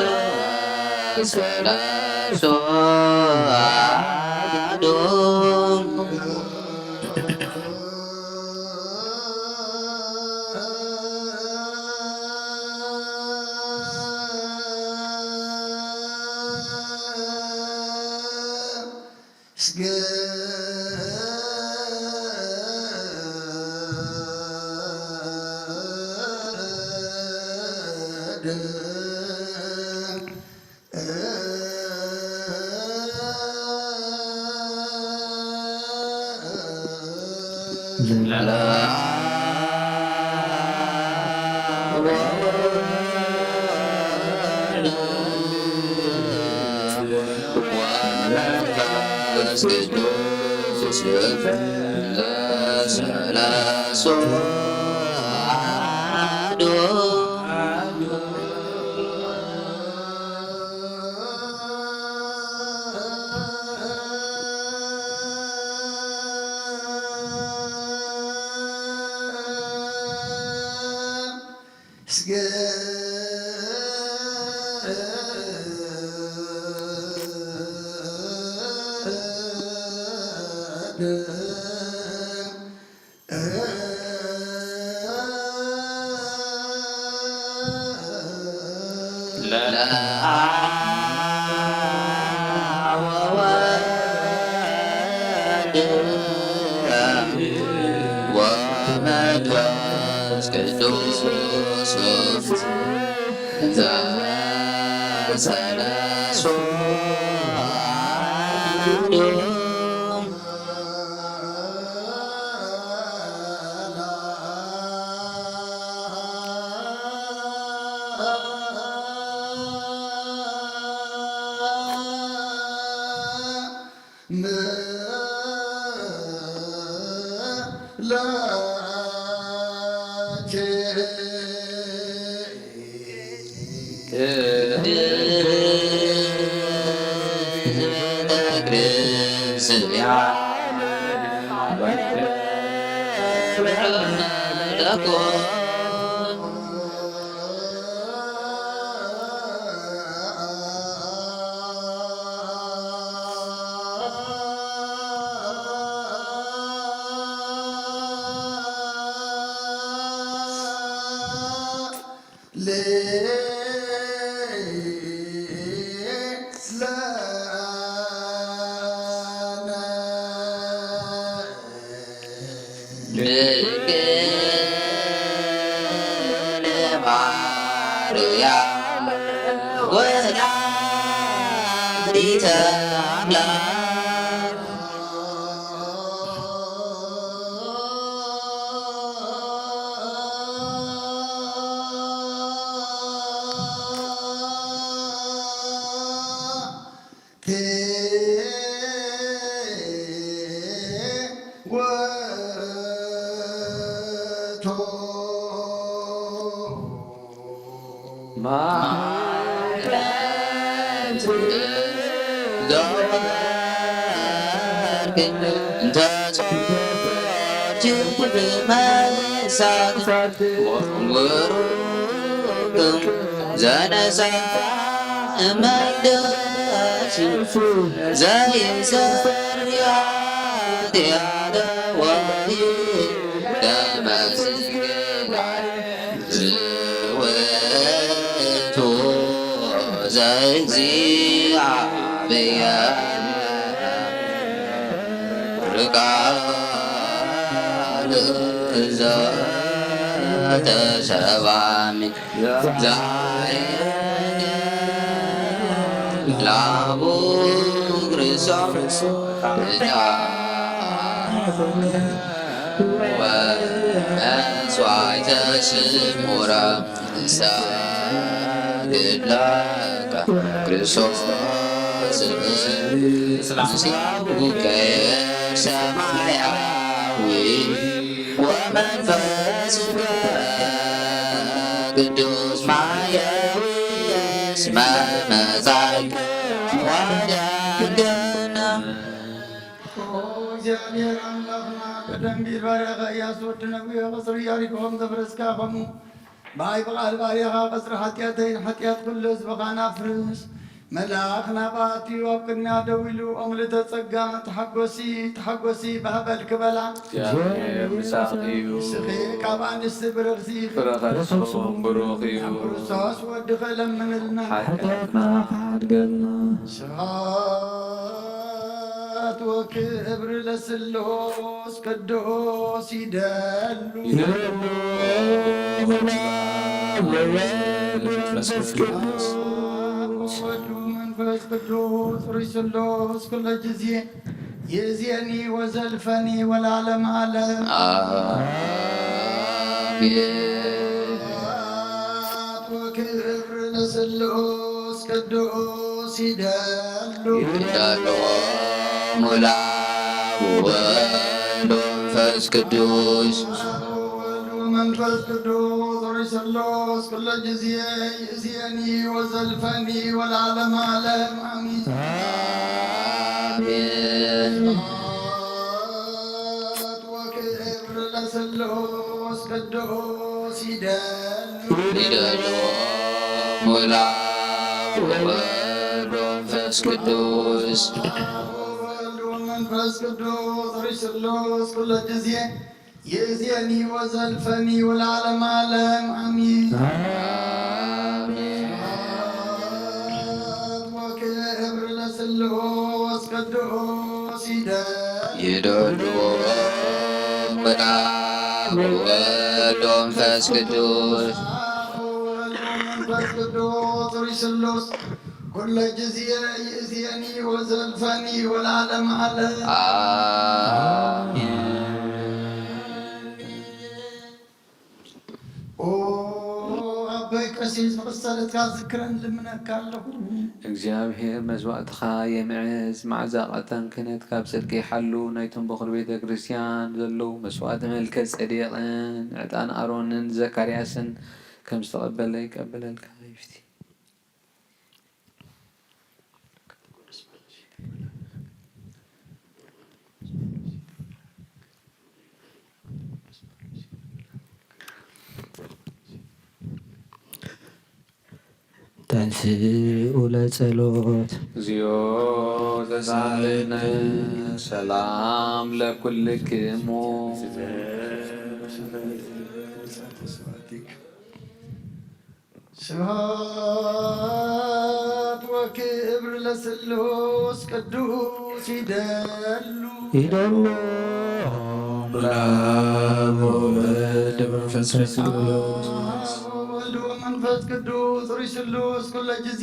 ሰላሶ አሐዱ። ወመንፈስ ቅዱስ ዘሰለሶ እግዚኣብሔር ኣምላኽና፣ ቀደም ብኢድ ባርያኻ ኢያሱ ወዲ ነዌ፣ ቐጽሪ ኢያሪኮ ከም ዘፍረስካ፣ ከምኡ ብኣይ ብቓል ባርያኻ ቐጽሪ ሓጢኣተይን ሓጢኣት ኩሉ ህዝብኻን ኣፍርስ። መልኣኽ ናብኣ ኣትዩ ኣብ ቅድሚኣ ደው ኢሉ፣ ኦም ልተ ጸጋ፣ ተሓጎሲ፣ ተሓጎሲ፣ ባህበል ክበላ። እግዚኣብሔር ምሳኺ እዩ። ንስኺ ካብ ኣንስቲ ብርኽቲ ፍረ ከርስኹም ብሩኽ እዩ። ኣብ ክርስቶስ ወድኸ ለምንልና። ሓጢኣትና ክሓድገልና። ስብሐት ወክብር ለስሉስ ቅዱስ ይደሉ። ይደሉ። ወወልድ ወመንፈስ ቅዱስ። ወወልድ ወመንፈስ ቅዱስ ርእይ ስሉስ ኩለ ጊዜ። ይእዜኒ ወዘልፈኒ ወለዓለመ ዓለም። አሜን። ስብሐት ወክብር ለስሉስ ቅዱስ ይደሉ። ይደሉ ሙላ ወወልድ ወመንፈስ ቅዱስ። ወወልድ ወመንፈስ ቅዱስ ርሱሉስ ኩለ ጊዜ ይእዜኒ ወዘልፈኒ ወለዓለመ ዓለም አሜን። አሜን። ስብሐት ወክብር ለስሉስ ቅዱስ ይደሉ። ይደሉ ሙላ ወወልድ ወመንፈስ ቅዱስ። ወወልድ ወመንፈስ ቅዱስ ርሱሉስ ኩለ ጊዜ ይእዜኒ ወዘልፈኒ ወለዓለመ ዓለም አሜን። አሜን። ስብሐት ወክብር ለስሉስ ቅዱስ ይደሉ። ይደሉ ሙላ ወወልድ ወመንፈስ ቅዱስ። ወወልድ ወመንፈስ ቅዱስ ርሱሉስ ኩለ ጊዜ ይእዜኒ ወዘልፈኒ ወለዓለመ ዓለም። አሜን። ኦ ኣቦይ ቀሲስ ንኽሰለትካ ዝክረን ልምነካ ኣለኹ። እግዚኣብሔር መስዋእትኻ የምዕዝ፣ መዓዛ ዕጣን ክህነት ካብ ጽድቂ ይሓሉ። ናይቶም በኹሪ ቤተ ክርስቲያን ዘለዉ መስዋእቲ መልከ ጼዴቅን ዕጣን ኣሮንን ዘካርያስን ከም ዝተቐበለ ይቀበለልካ ይፍቲ። ተንሥኡ ለጸሎት። እግዚኦ ተሳለነ ሰላም ለኩልክሙ። ስብሐት ወክብር ለስሉስ ቅዱስ ይደሉ። ይደሉ። አብ ወወልድ ወመንፈስ ቅዱስ። አብ ወወልድ ወመንፈስ ቅዱስ ርሱሉስ ኩለ ጊዜ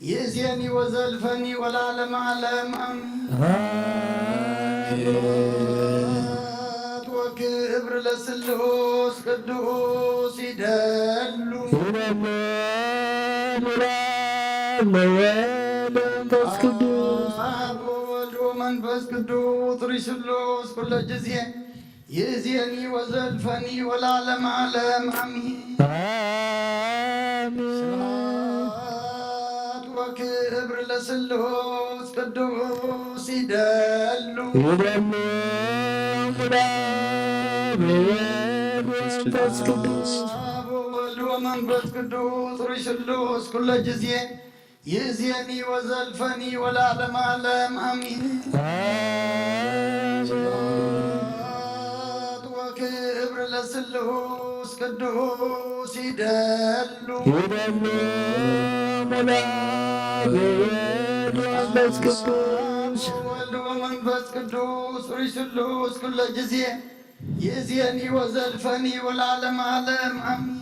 ይእዜኒ ወዘልፈኒ ወለዓለመ ዓለም አሜን። አሜን። ስብሐት ወክብር ለስሉስ ቅዱስ ይደሉ። ይደሉ ሙላ ወወልድ ወመንፈስ ቅዱስ። አብ ወወልድ ወመንፈስ ቅዱስ ርሱሉስ ኩለ ጊዜ ይእዜኒ ወዘልፈኒ ወለዓለመ ዓለም አሜን። አሜን። ስብሐት ወክብር ለስሉስ ቅዱስ ይደሉ። ይደሉ ሙላ ወወልድ ወመንፈስ ቅዱስ። አብ ወወልድ ወመንፈስ ቅዱስ ርሱሉስ ኩለ ጊዜ ይእዜኒ ወዘልፈኒ ወለዓለመ ዓለም አሜን። አሜን። ስብሐት ወክብር ለስሉስ ቅዱስ ይደሉ። ይደሉ ሙላ ወወልድ ወመንፈስ ቅዱስ። ወወልድ ወመንፈስ ቅዱስ ርሱሉስ ኩለ ጊዜ ይእዜኒ ወዘልፈኒ ወለዓለመ ዓለም አሜን።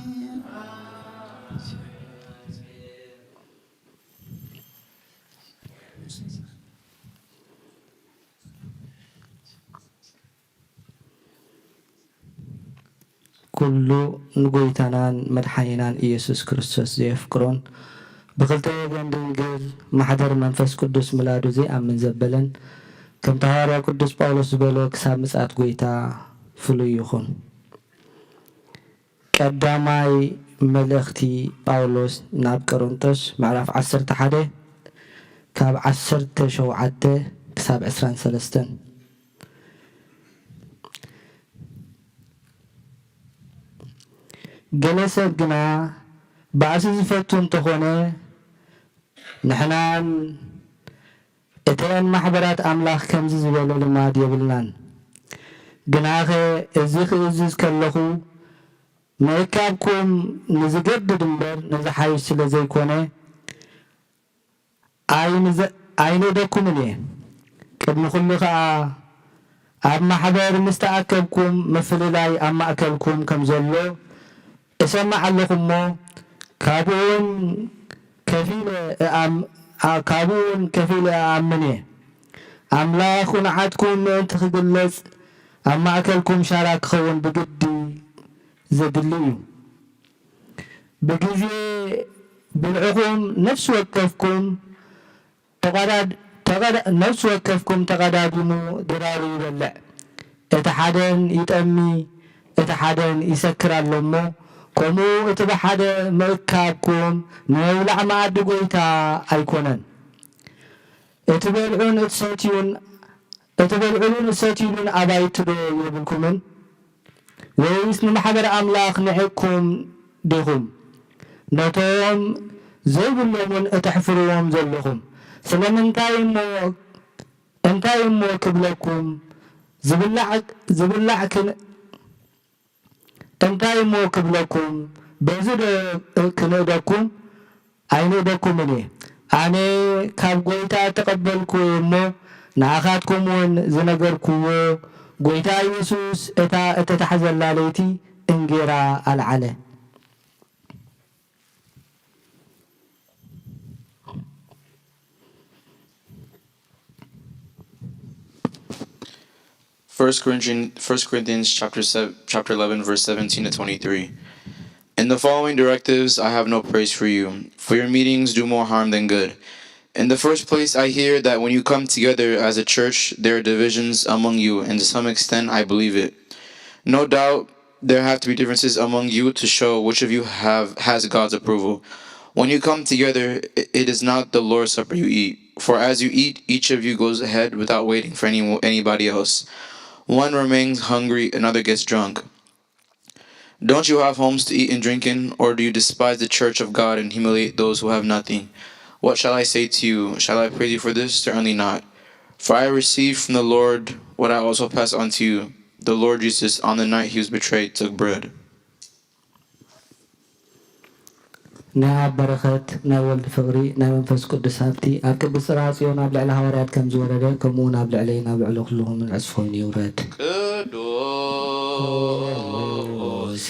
ኩሉ ንጎይታናን መድሓኒናን ኢየሱስ ክርስቶስ ዘየፍቅሮን ብኽልተ ወገን ድንግል ማሕደር መንፈስ ቅዱስ ምላዱ ዘይኣምን ዘበለን ከምቲ ሃዋርያ ቅዱስ ጳውሎስ ዝበሎ ክሳብ ምጽኣት ጎይታ ፍሉይ ይኹን። ቀዳማይ መልእኽቲ ጳውሎስ ናብ ቆሮንቶስ ምዕራፍ ዓሰርተ ሓደ ካብ ዓሰርተ ሸውዓተ ክሳብ ዕስራን ሰለስተን። ገለ ሰብ ግና ባእሲ ዝፈቱ እንተኾነ ንሕናን እተን ማሕበራት ኣምላኽ ከምዚ ዝበለ ልማድ የብልናን። ግናኸ እዚ ክእዝዝ ከለኹ ምእካብኩም ንዝገድድ እምበር ንዝሓይሽ ስለ ዘይኮነ ኣይንዘ-፣ ኣይንእደኩምን እየ። ቅድሚ ኩሉ ኸኣ ኣብ ማሕበር ምስ ተኣከብኩም ምፍልላይ ኣብ ማእከልኩም ከም ዘሎ እሰምዕ ኣለኹ እሞ ካብኡ እውን ከፊለ እኣም-፣ ኣ-፣ ካብኡ እውን ከፊለ እኣምን እየ። ኣምላኽ ንዓትኩም ምእንቲ ክግለጽ ኣብ ማእከልኩም ሻራ ክኸውን ብግዲ ዘድሊ እዩ። ብግዜ ብልዕኹም ነፍሲ ወከፍኩም ተቐዳድ-፣ ተቐዳ-፣ ነፍሲ ወከፍኩም ተቐዳዲሙ ድራሩ ይበልዕ። እቲ ሓደን ይጠሚ፣ እቲ ሓደን ይሰክር ኣሎ እሞ፣ ከምኡ እቲ ብሓደ ምእካብኩም ንመብላዕ መኣዲ ጐይታ ኣይኮነን። እትበልዑን እትሰትዩን፣ እትበልዑሉን እትሰትዩሉን ኣባይቲ ዶ የብልኩምን? ወይስ ንማሕበር ኣምላኽ ንዒቕኩም ዲኹም? ነቶም ዘይብሎምን እተሕፍርዎም ዘለኹም፣ ስለምንታይ እሞ፣ እንታይ እሞ ክብለኩም? ዝብላዕ፣ ዝብላዕ ክን-፣ እንታይ እሞ ክብለኩም? በዚ ዶ ክንእደኩም? ኣይንእደኩምን እየ። ኣነ ካብ ጐይታ እተቐበልኩ እየ እሞ፣ ንኣኻትኩም እውን ዝነገርኩዎ፣ ጐይታ ኢየሱስ እታ እተታሕዘላ ለይቲ እንጌራ ኣልዓለ። First Corinthians, First Corinthians chapter seven, chapter eleven, verse seventeen to twenty-three. In the following directives, I have no praise for you, for your meetings do more harm than good. In the first place, I hear that when you come together as a church, there are divisions among you, and to some extent, I believe it. No doubt, there have to be differences among you to show which of you have, has God's approval. When you come together, i-, it is not the Lord's Supper you eat. For as you eat, each of you goes ahead without waiting for any, anybody else. One remains hungry, another gets drunk. Don't you have homes to eat and drink in? Or do you despise the church of God and humiliate those who have nothing? What shall I say to you? Shall I praise you for this? Certainly not. For I received from the Lord what I also passed on to you. The Lord Jesus, on the night he was betrayed, took bread. ናይ ኣብ በረኸት ናይ ወልድ ፍቕሪ ናይ መንፈስ ቅዱስ ሃብቲ ኣብ ቅድስት ጽርሐ ጽዮን ኣብ ልዕሊ ሃዋርያት ከም ዝወረደ ከምኡ እውን ኣብ ልዕለይን ኣብ ልዕሊ ኩልኹምን ዕጽፊ ኮይኑ ይውረድ። ቅዱስ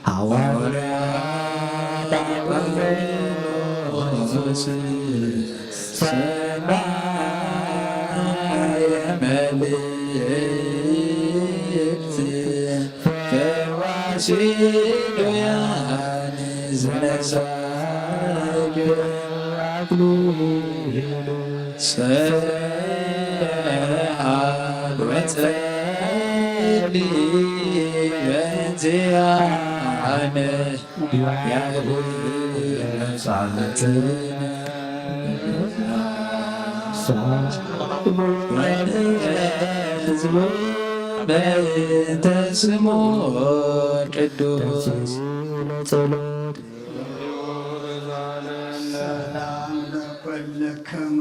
ሃዋርያ ጳውሎስ ሰናየ መልእክት ፈዋሲ ዱያን ዝነሳ ኣክሊሉ ሰዓል ወጸሊ በዚኣነ ያህል ሳትነ ወለህዝቡ በእንተ ስሙ ቅዱስ ጸሎት ሰላም ለኮለከሙ።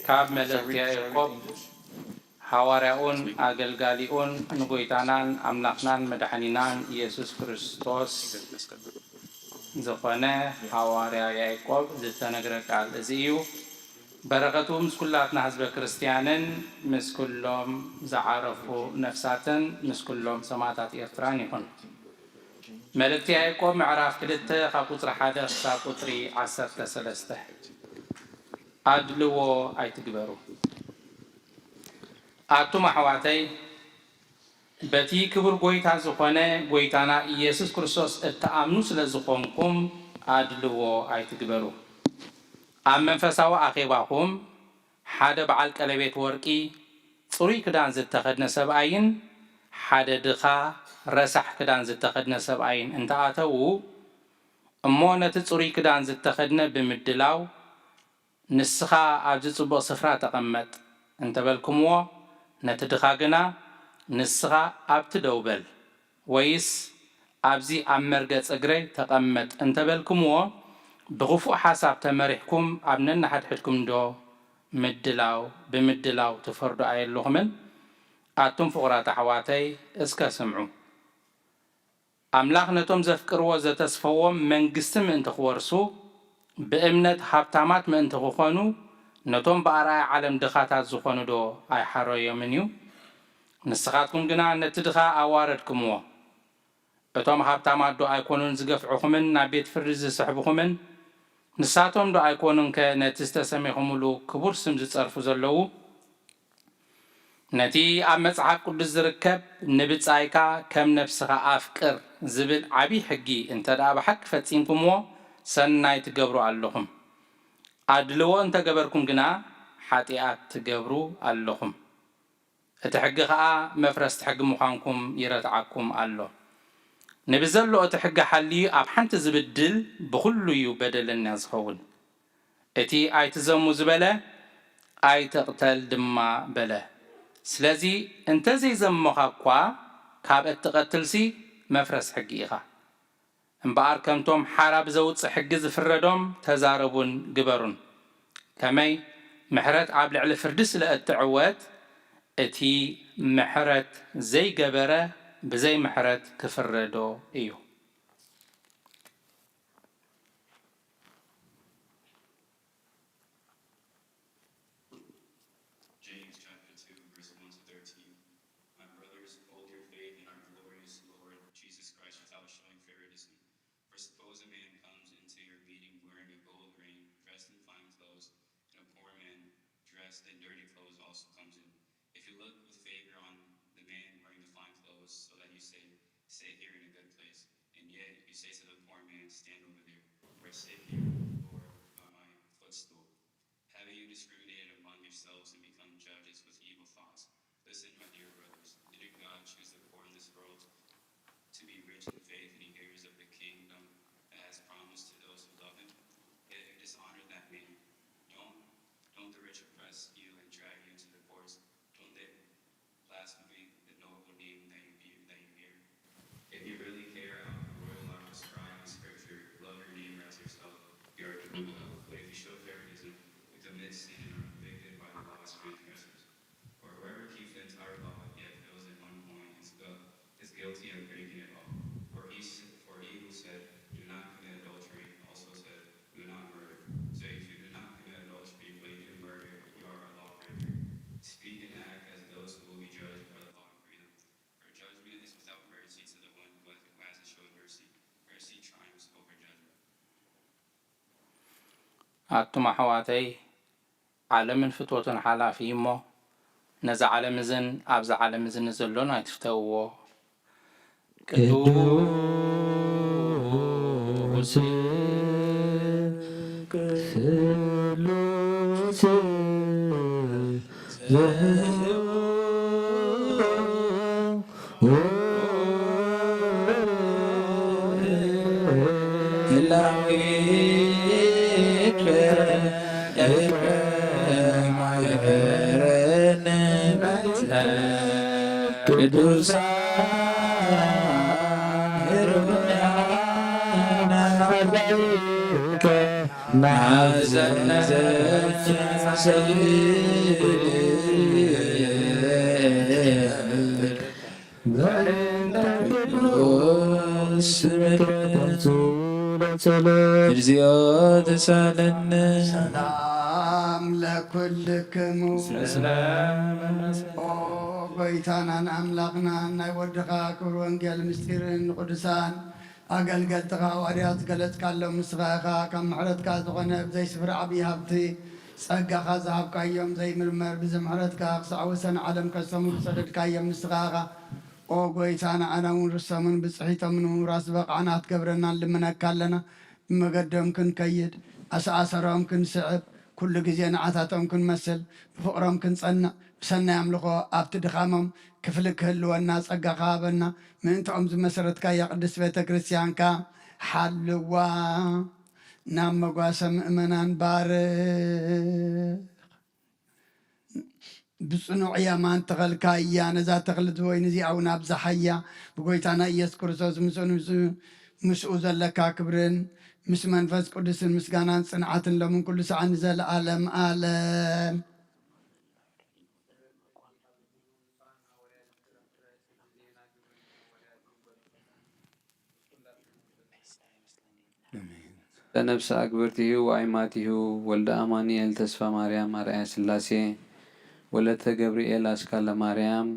ካብ መልእኽቲ ያዕቆብ፣ ሓዋርያኡን ኣገልጋሊኡን ንጐይታናን ኣምላኽናን መድሓኒናን ኢየሱስ ክርስቶስ ዝኾነ ሓዋርያ ያዕቆብ ዝተነግረ ቃል እዚ እዩ። በረኸቱ ምስ ኩላትና ህዝበ ክርስትያንን ምስ ኩሎም ዝዓረፉ ነፍሳትን ምስ ኩሎም ሰማእታት ኤርትራን ይኹን። መልእክቲ ያዕቆብ ምዕራፍ ክልተ ካብ ቁጽሪ ሓደ ክሳብ ቁጽሪ ዓሰርተ ሰለስተ። ኣድልዎ ኣይትግበሩ። ኣቱም ኣሕዋተይ፣ በቲ ክቡር ጐይታ ዝኾነ ጐይታና ኢየሱስ ክርስቶስ እትኣምኑ ስለ ዝኾንኩም ኣድልዎ ኣይትግበሩ። ኣብ መንፈሳዊ ኣኼባኹም ሓደ በዓል ቀለቤት ወርቂ፣ ጽሩይ ክዳን ዝተኸድነ ሰብኣይን ሓደ ድኻ ረሳሕ ክዳን ዝተኸድነ ሰብኣይን እንተ ኣተዉ፣ እሞ ነቲ ጽሩይ ክዳን ዝተኸድነ ብምድላው፣ ንስኻ ኣብዚ ጽቡቕ ስፍራ ተቐመጥ እንተ በልኩምዎ፣ ነቲ ድኻ ግና፣ ንስኻ ኣብቲ ደው በል፣ ወይስ ኣብዚ ኣብ መርገጽ እግረይ ተቐመጥ እንተ በልኩምዎ፣ ብኽፉእ ሓሳብ ተመሪሕኩም ኣብ ነንሓድሕድኩም እንዶ ምድላው ብምድላው ትፈርዱ ኣየለኹምን? ኣቱም ፍቑራት ኣሕዋተይ፣ እስከ ስምዑ። ኣምላኽ ነቶም ዘፍቅርዎ ዘተስፈዎም መንግስቲ ምእንቲ ክወርሱ፣ ብእምነት ሃብታማት ምእንቲ ክኾኑ፣ ነቶም ብኣርኣያ ዓለም ድኻታት ዝኾኑ ዶ ኣይሓረዮምን እዩ? ንስኻትኩም ግና ነቲ ድኻ ኣዋረድኩምዎ። እቶም ሃብታማት ዶ ኣይኮኑን ዝገፍዑኹምን ናብ ቤት ፍርዲ ዝስሕቡኹምን? ንሳቶም ዶ ኣይኮኑንከ ነቲ ዝተሰሜኹምሉ ክቡር ስም ዝጸርፉ ዘለዉ? ነቲ ኣብ መጽሓፍ ቅዱስ ዝርከብ "ንብጻይካ ከም ነፍስኻ ኣፍቅር" ዝብል ዓቢ ሕጊ እንተ ደኣ ብሓቂ ፈጺምኩምዎ፣ ሰናይ ትገብሩ ኣለኹም። ኣድልዎ እንተ ገበርኩም ግና፣ ሓጢኣት ትገብሩ ኣለኹም። እቲ ሕጊ ኸኣ መፍረስቲ ሕጊ ምዃንኩም ይረትዓኩም ኣሎ። ንብዘሎ እቲ ሕጊ ሓልዩ ኣብ ሓንቲ ዝብድል፣ ብኹሉ እዩ በደለኛ ዝኸውን። እቲ "ኣይትዘሙ" ዝበለ፣ "ኣይትቕተል" ድማ በለ። ስለዚ እንተ ዘይዘመኻ እኳ፣ ካብ እትቐትልሲ መፍረስ ሕጊ ኢኻ። እምበኣር ከምቶም ሓራ ብዘውጽእ ሕጊ ዝፍረዶም ተዛረቡን ግበሩን። ከመይ? ምሕረት ኣብ ልዕሊ ፍርዲ ስለ እትዕወት፣ እቲ ምሕረት ዘይገበረ ብዘይ ምሕረት ክፍረዶ እዩ። James chapter two, verse one to thirteen. My brothers, hold your faith and our glorious Lord Jesus Christ without showing favoritism. For suppose a man comes into your meeting wearing a gold ring, dressed in fine clothes, and a poor man dressed in dirty clothes also comes in. If you look with favor on the man wearing the fine clothes, so that you say, "Sit here in a good place," and yet you say to the poor man, "Stand over there," or, "Sit here, Lord, by my footstool," haven't you discriminated among yourselves and become judges with evil thoughts? Listen, my dear brothers, didn't God choose the poor in this world to be rich in faith and heirs of the kingdom that has promised to those who love him? Yet you dishonor that man. Don't don't the rich oppress you and drag you into the courts? Don't they blaspheme the noble name that you bear, that you bear? If you really care how the royal law prescribes in Scripture, "Love your neighbor as yourself," you are doing well. But if you show favoritism, you commit sin and are convicted by the law's transgressors. For whoever keeps the entire law yet fails in one point is gu- is guilty of breaking it all. For he s- for he who said, "Do not commit adultery," also said, "Do not murder." So if you do not commit adultery, but you do murder, you are a lawbreaker. Speak and act as those who will be judged by the law of freedom. For judgment is without mercy to the one who has, who has shown mercy. Mercy triumphs over judgment. ኣቱም ኣሕዋተይ፣ ዓለምን ፍትወቱን ሓላፊ እዩ እሞ፣ ነዚ ዓለም እዝን ኣብዚ ዓለም እዝን ንዘሎን ኣይትፍተውዎ። ቅዱስ ስሉስ እግዚኦ ተሳለነ። ሰላም ለኩልክሙ። ኦ ጎይታናን ኣምላኽናን፣ ናይ ወድኻ ክብሪ ወንጌል ምስጢርን ንቅዱሳን ኣገልገልትኻ ሃዋርያት ዝገለጽካሎም ንስኻ ኢኻ። ካብ ምሕረትካ ዝኾነ ብዘይ ስፍሪ ዓብዪ ሃብቲ ጸጋኻ ዝሃብካዮም ዘይምርመር ብዚ ምሕረትካ ክሳዕ ወሰን ዓለም ከሰሙ ዝሰደድካዮም ንስኻ ኢኻ። ኦ ጎይታ፣ ንዓና እውን ርሰሙን ብጽሒቶም ንምውራስ ዝበቕዓና ክትገብረና ንልምነካ ኣለና። ብመገዶም ክንከይድ፣ ኣሰኣሰሮም ክንስዕብ፣ ኩሉ ግዜ ንዓታቶም ክንመስል፣ ብፍቕሮም ክንጸንዕ፣ ብሰናይ ኣምልኾ ኣብቲ ድኻሞም ክፍሊ ክህልወና ጸጋኻ ሃበና። ምእንትኦም ዝመሰረትካያ ቅድስት ቤተ ክርስቲያንካ ሓልዋ፣ ናብ መጓሰ ምእመናን ባርኽ። ብጽኑዕ የማን ተኸልካያ፣ ነዛ ተኽሊ ወይኒ እዚኣ እውን ኣብዝሓያ። ብጎይታና ኢየሱስ ክርስቶስ ምስኡ፣ ምስኡ፣ ምስኡ ዘለካ ክብርን ምስ መንፈስ ቅዱስን ምስጋናን ጽንዓትን ሎምን ኩሉ ሰዓት ንዘለኣለም ኣለም። ለነፍስ አግብርቲሁ ወአይማቲሁ ወልደ አማኑኤል ተስፋ ማርያም አርአያ ሥላሴ ወለተ ገብርኤል አስካለ ማርያም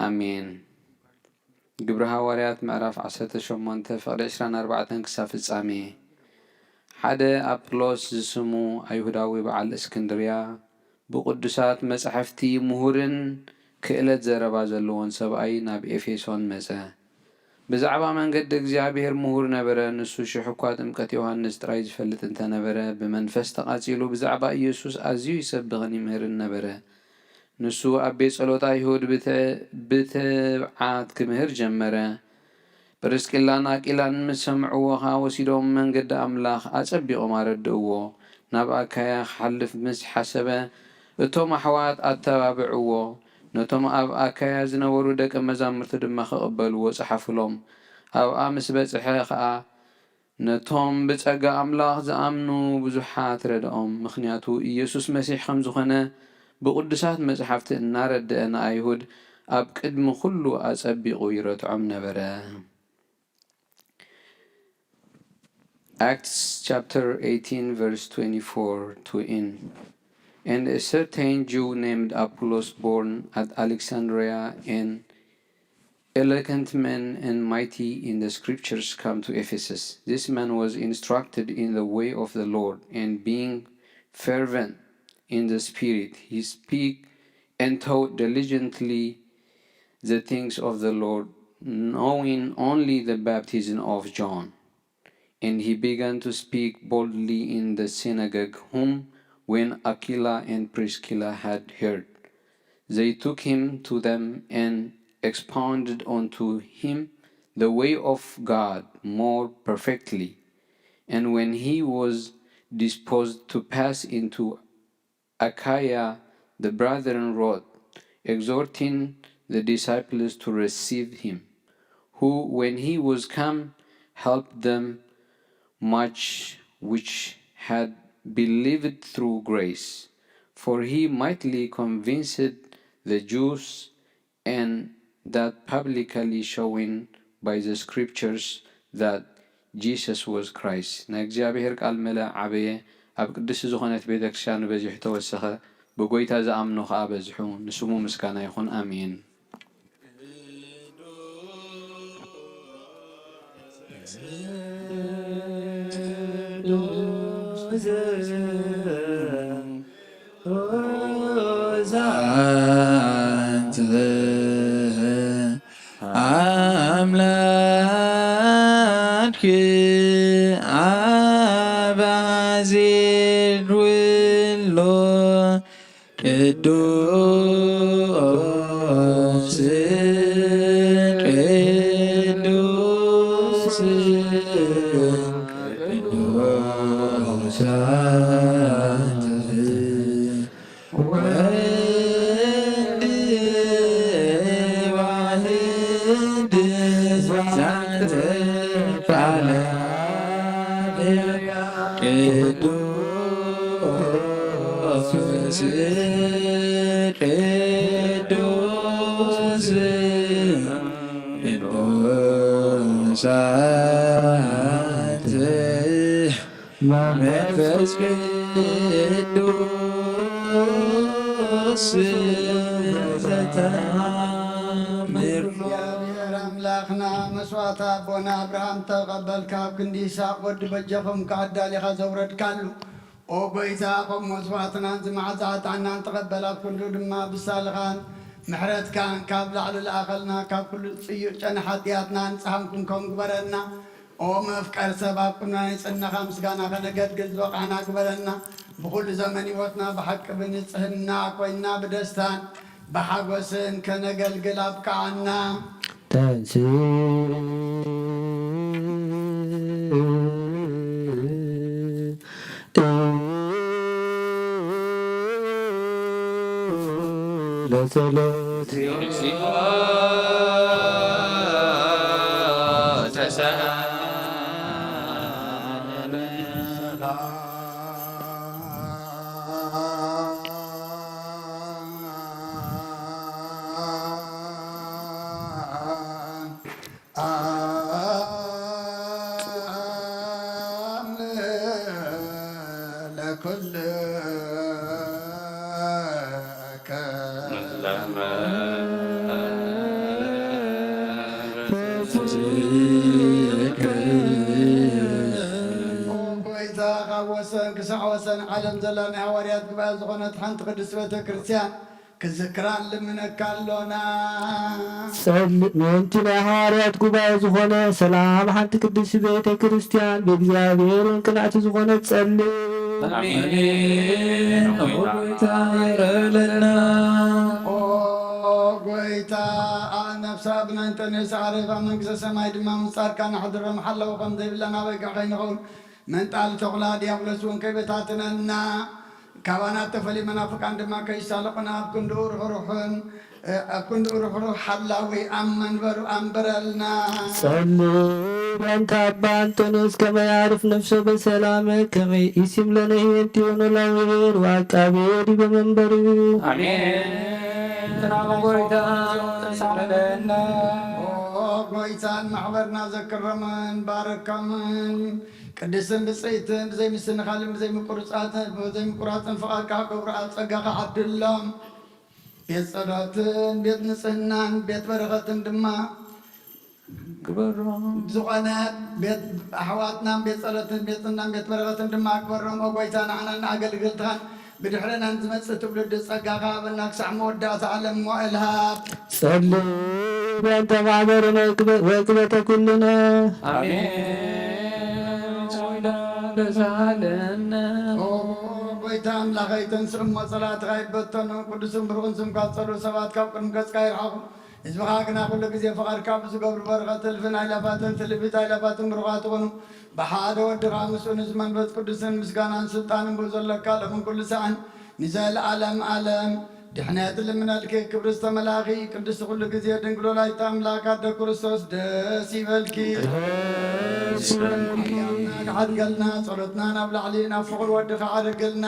አሜን። ግብሪ ሃዋርያት ምዕራፍ ዓሰርተ ሸሞንተ ፍቕዲ ዕስራን ኣርባዕተን ክሳብ ፍጻሜ። ሓደ ኣጵሎስ ዝስሙ ኣይሁዳዊ በዓል እስክንድርያ ብቕዱሳት መጻሕፍቲ ምሁርን ክእለት ዘረባ ዘለዎን ሰብኣይ ናብ ኤፌሶን መጸ። ብዛዕባ መንገዲ እግዚኣብሔር ምሁር ነበረ። ንሱ ሽሕ እኳ ጥምቀት ዮሃንስ ጥራይ ዝፈልጥ እንተ ነበረ፣ ብመንፈስ ተቓጺሉ ብዛዕባ ኢየሱስ ኣዝዩ ይሰብኽን ይምህርን ነበረ። ንሱ ኣብ ቤት ጸሎት ኣይሁድ ብት-፣ ብትብዓት ክምህር ጀመረ። ጵርስቅላን ኣቂላን ምስ ሰምዕዎ ኸኣ ወሲዶም መንገዲ ኣምላኽ ኣጸቢቖም ኣረድእዎ። ናብ ኣካያ ክሓልፍ ምስ ሓሰበ፣ እቶም ኣሕዋት ኣተባብዕዎ። ነቶም ኣብ ኣካያ ዝነበሩ ደቀ መዛሙርቲ ድማ ክቕበልዎ ጸሓፉሎም። ኣብኣ ምስ በጽሐ ኸኣ፣ ነቶም ብጸጋ ኣምላኽ ዝኣምኑ ብዙሓት ረድኦም። ምኽንያቱ ኢየሱስ መሲሕ ከም ዝኾነ ብቕዱሳት መጻሕፍቲ እናረድአ ንኣይሁድ ኣብ ቅድሚ ኩሉ ኣጸቢቑ ይረትዖም ነበረ። Acts chapter eighteen, verse twenty-four to end. And a certain Jew named Apollos, born at Alexandria, an eloquent man and mighty in the scriptures, come to Ephesus. This man was instructed in the way of the Lord, and being fervent in the spirit, he speak and taught diligently the things of the Lord, knowing only the baptism of John. And he began to speak boldly in the synagogue, whom when Aquila and Priscilla had heard, they took him to them and expounded unto him the way of God more perfectly. And when he was disposed to pass into Achaia, the brethren wrote, exhorting the disciples to receive him, who, when he was come, helped them much which had believed through grace. For he mightily convinced the Jews, and that publicly showing by the scriptures that Jesus was Christ. ናይ እግዚኣብሔር ቃል መለ ዓበየ፣ ኣብ ቅድስቲ ዝኾነት ቤተ ክርስቲያኑ በዚሑ ተወሰኸ፣ ብጎይታ ዝኣምኑ ኸኣ በዝሑ። ንስሙ ምስጋና ይኹን። ኣሜን። እግዚኣብሔር ኣምላኽና መስዋዕቲ ኣቦና ኣብርሃም ተቐበልካ፣ ኣብ ክንዲ ይስሐቅ ወዲ በጃኹም ከኣ ኣዳሊኻ ዘውረድካሉ። ኦ ጎይታ፣ ከም መስዋዕትናን ዝመዓዛ ዕጣንናን ተቐበል፣ ኣብ ክንዱ ድማ ብሳልኻን ምሕረትካን ካብ ላዕሊ ለኣኸልና፣ ካብ ኩሉ ጽዩቕ ጨና ሓጢኣትና ንጽሃን ክንከውን ግበረና። ኦ መፍቀር ሰብ፣ ኣብ ቅድሚና ናይ ጽናኻ ምስጋና ከነገልግል ዝበቓዕና ግበረና። ብኹሉ ዘመን ህይወትና ብሓቂ ብንጽህና ኮይና ብደስታን ብሓጎስን ከነገልግል ኣብቅዓና። ተንሥእ ለጸሎት። ዓለም ዘላ ናይ ሃዋርያት ጉባኤ ዝኾነት ሓንቲ ቅድስት ቤተ ክርስቲያን ክዝክራን ልምነካ ኣሎና። ጸል-፣ ምእንቲ ናይ ሃዋርያት ጉባኤ ዝኾነ ሰላም ሓንቲ ቅድስት ቤተ ክርስቲያን ብእግዚኣብሔር ቅንዕቲ ዝኾነት ጸልእ። ኣሜን። ኦ ጎይታ ይረለና። ኦ ጎይታ፣ ነፍሳ ብናይ እንጠንዮስ ዓሪፋ መንግስተ ሰማይ ድማ ምጻርካ ንሕድሮ መሓላዊ ከም ዘይብላ ናበይካ ከይንኸውን መንጣሊ ተኹላ ዲያብሎስ እውን ከይበታትነና፣ ካባና እተፈልዩ መናፍቃን ድማ ከይሳለቑና፣ ኣብ ክንድኡ ርሑሩሕን፣ ኣብ ክንድኡ ርሑሩሕ ሓላዊ ኣብ መንበሩ ኣንብረልና። ጸልእ በእንተ ኣባ እንጦንዮስ ከመ ያዕርፍ ነፍሶ በሰላመ ከመ ኢሲም ለነ ህየንቲዮ ኖላዊ ኄር ወዐቃቤ ዲበ መንበሪሁ። ኣሜን። ናበ ጎይታ ተሳለና። ኦ ጎይታን ማሕበርና ዘክሮምን ባረኮምን። ቅድስትን ብጽይትን ብዘይ ምስንኻልን ብዘይ ምቁርጻትን ብዘይ ምቁራጽን ፍቓድካ ክገብሩ ኣብ ጸጋኻ ዓድሎም። ቤት ጸሎትን ቤት ንጽህናን ቤት በረኸትን ድማ ግበሮም። ዝኾነ ቤት ኣሕዋትናን ቤት ጸሎትን ቤት ንጽህናን ቤት በረኸትን ድማ ግበሮም። ኦ ጎይታ፣ ንዓናን ንኣገልግልትኻን ብድሕረና ንዝመጽእ ትውልዲ ጸጋኻ ሃበና ክሳዕ መወዳእታ ዓለም መዋእል ሃብ። ጸልእ በእንተ ማሕበርነ ወእቅበተ ኩልነ። ኣሜን። ጾይዳ ተሳለነ። ኦ ጎይታ ኣምላኸይ፣ ተንስእ እሞ ጸላእትኻ ይበተኑ። ቅዱስን ብሩኽን ስምካ ዝጸልኡ ሰባት ካብ ቅድሚ ገጽካ ይርሓቑ። ህዝብኻ ግና ኩሉ ግዜ ፍቓድካ ብዝገብሩ በረኸት እልፍን ኣእላፋትን ትልፊት ኣእላፋትን ብሩኻት ይኹኑ። ብሓደ ወድኻ ምስኡ ንመንፈስ ቅዱስን ምስጋናን ስልጣንን ብኡ ዘለካ ሎምን ኩሉ ሳዕን ንዘለዓለም ዓለም ድሕነት ልምነልኪ። ክብሪ ዝተመላእኺ ቅድስቲ ኩሉ ግዜ ድንግል ወላዲተ ኣምላክ ኣደ ክርስቶስ ደስ ይበልኪ። ደስ ይበልኪ። ሓያልና ክሓድገልና ጸሎትና ናብ ላዕሊ ናብ ፍቕሪ ወድኻ ዓድግልና።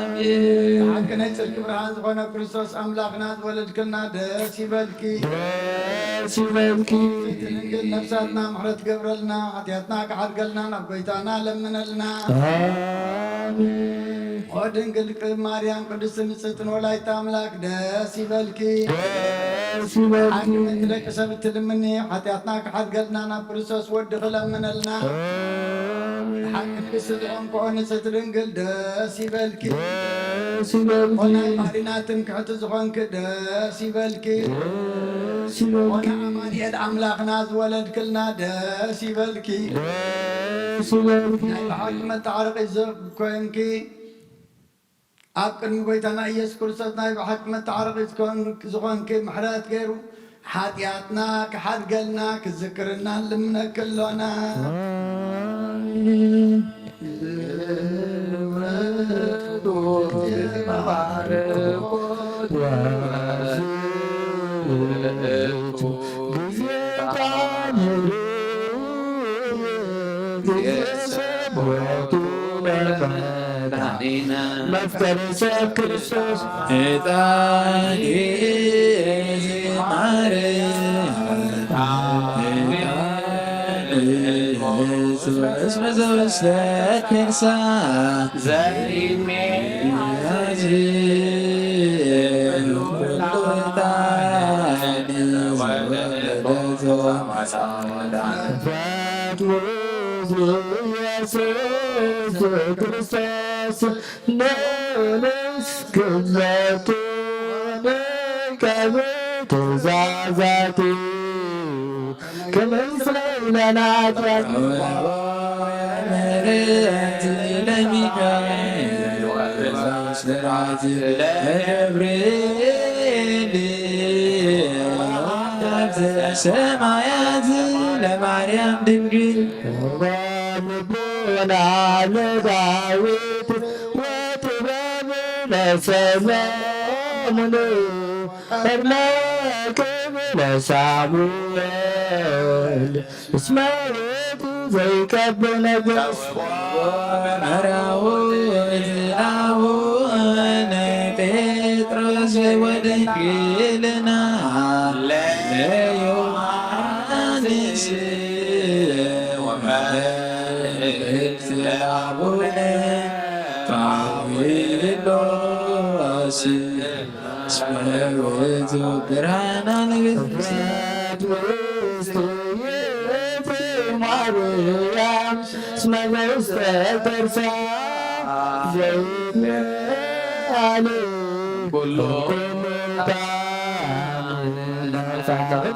ኣሜን። ብሓቂ ናይ ጽድቂ ብርሃን ዝኾነ ክርስቶስ ኣምላኽና ዝወለድክልና ደስ ይበልኪ። ደስ ይበልኪ። እቲ ድንግል ነፍሳትና ምሕረት ገብረልና፣ ሓጢኣትና ክሓድገልና ናብ ጎይታና ለምነልና። ኣሜን። ኦ ድንግል ቅ-፣ ማርያም ቅድስት ንጽሕትን ወላዲተ ኣምላክ ደስ ይበልኪ። ደስ ይበልኪ። ሓቂ ምእንቲ ደቂ ሰብ እትልምኒ፣ ሓጢኣትና ክሓድገልና ናብ ክርስቶስ ወድኺ ለምነልና። ኣሜን። ሓቂ ንግስቲ ዝኾንክኦ ንጽሕቲ ድንግል ደስ ይበልኪ። ደስ ይበልኪ። ኦ ናይ ባህሪና ትምክሕቲ ዝኾንኪ ደስ ይበልኪ። ደስ ይበልኪ። ኦ ንኣማኑኤል ኣምላኽና ዝወለድክልና ደስ ይበልኪ። ደስ ይበልኪ። ናይ ብሓቂ መተዓረቒ ዝኾንኪ፣ ኣብ ቅድሚ ጎይታና ኢየሱስ ክርስቶስ ናይ ብሓቂ መተዓረቒ ዝኾን-፣ ዝኾንኪ፣ ምሕረት ገይሩ ሓጢኣትና ክሓድገልና ክዝክርና ንልምነኪ ኣሎና። ኣሜን። መፍቀሪ ሰብ ክርስቶስ ዕጣን ይማረ። እስመ ዘውስተ ከርሳ ዘሪሜ ኢየሱስ ክርስቶስ ንዑንስ ክብለቱ ንቀብ ትእዛዛቱ ከመ ይስረይ ለነ ኃጢአት። ሰማያት ለማርያም ድንግል ልቦና ለዳዊት ወጥበብ ለሰሎሞን ከርመክብ ለሳሙኤል እስመ ውእቱ ዘይቀብ ነግስ። መራዊ ዝናቡ ንጴጥሮስ ወድንግልና ለዮሐንስ ወመልእክት ለአቡነ ጳውሎስ እስመ ውእቱ ብርሃነ ለቤተ ክርስቲያን። ውስተ ይእቲ ማርያም እስመ በውስተ ከርሳ ዘይመኣል ኩሉ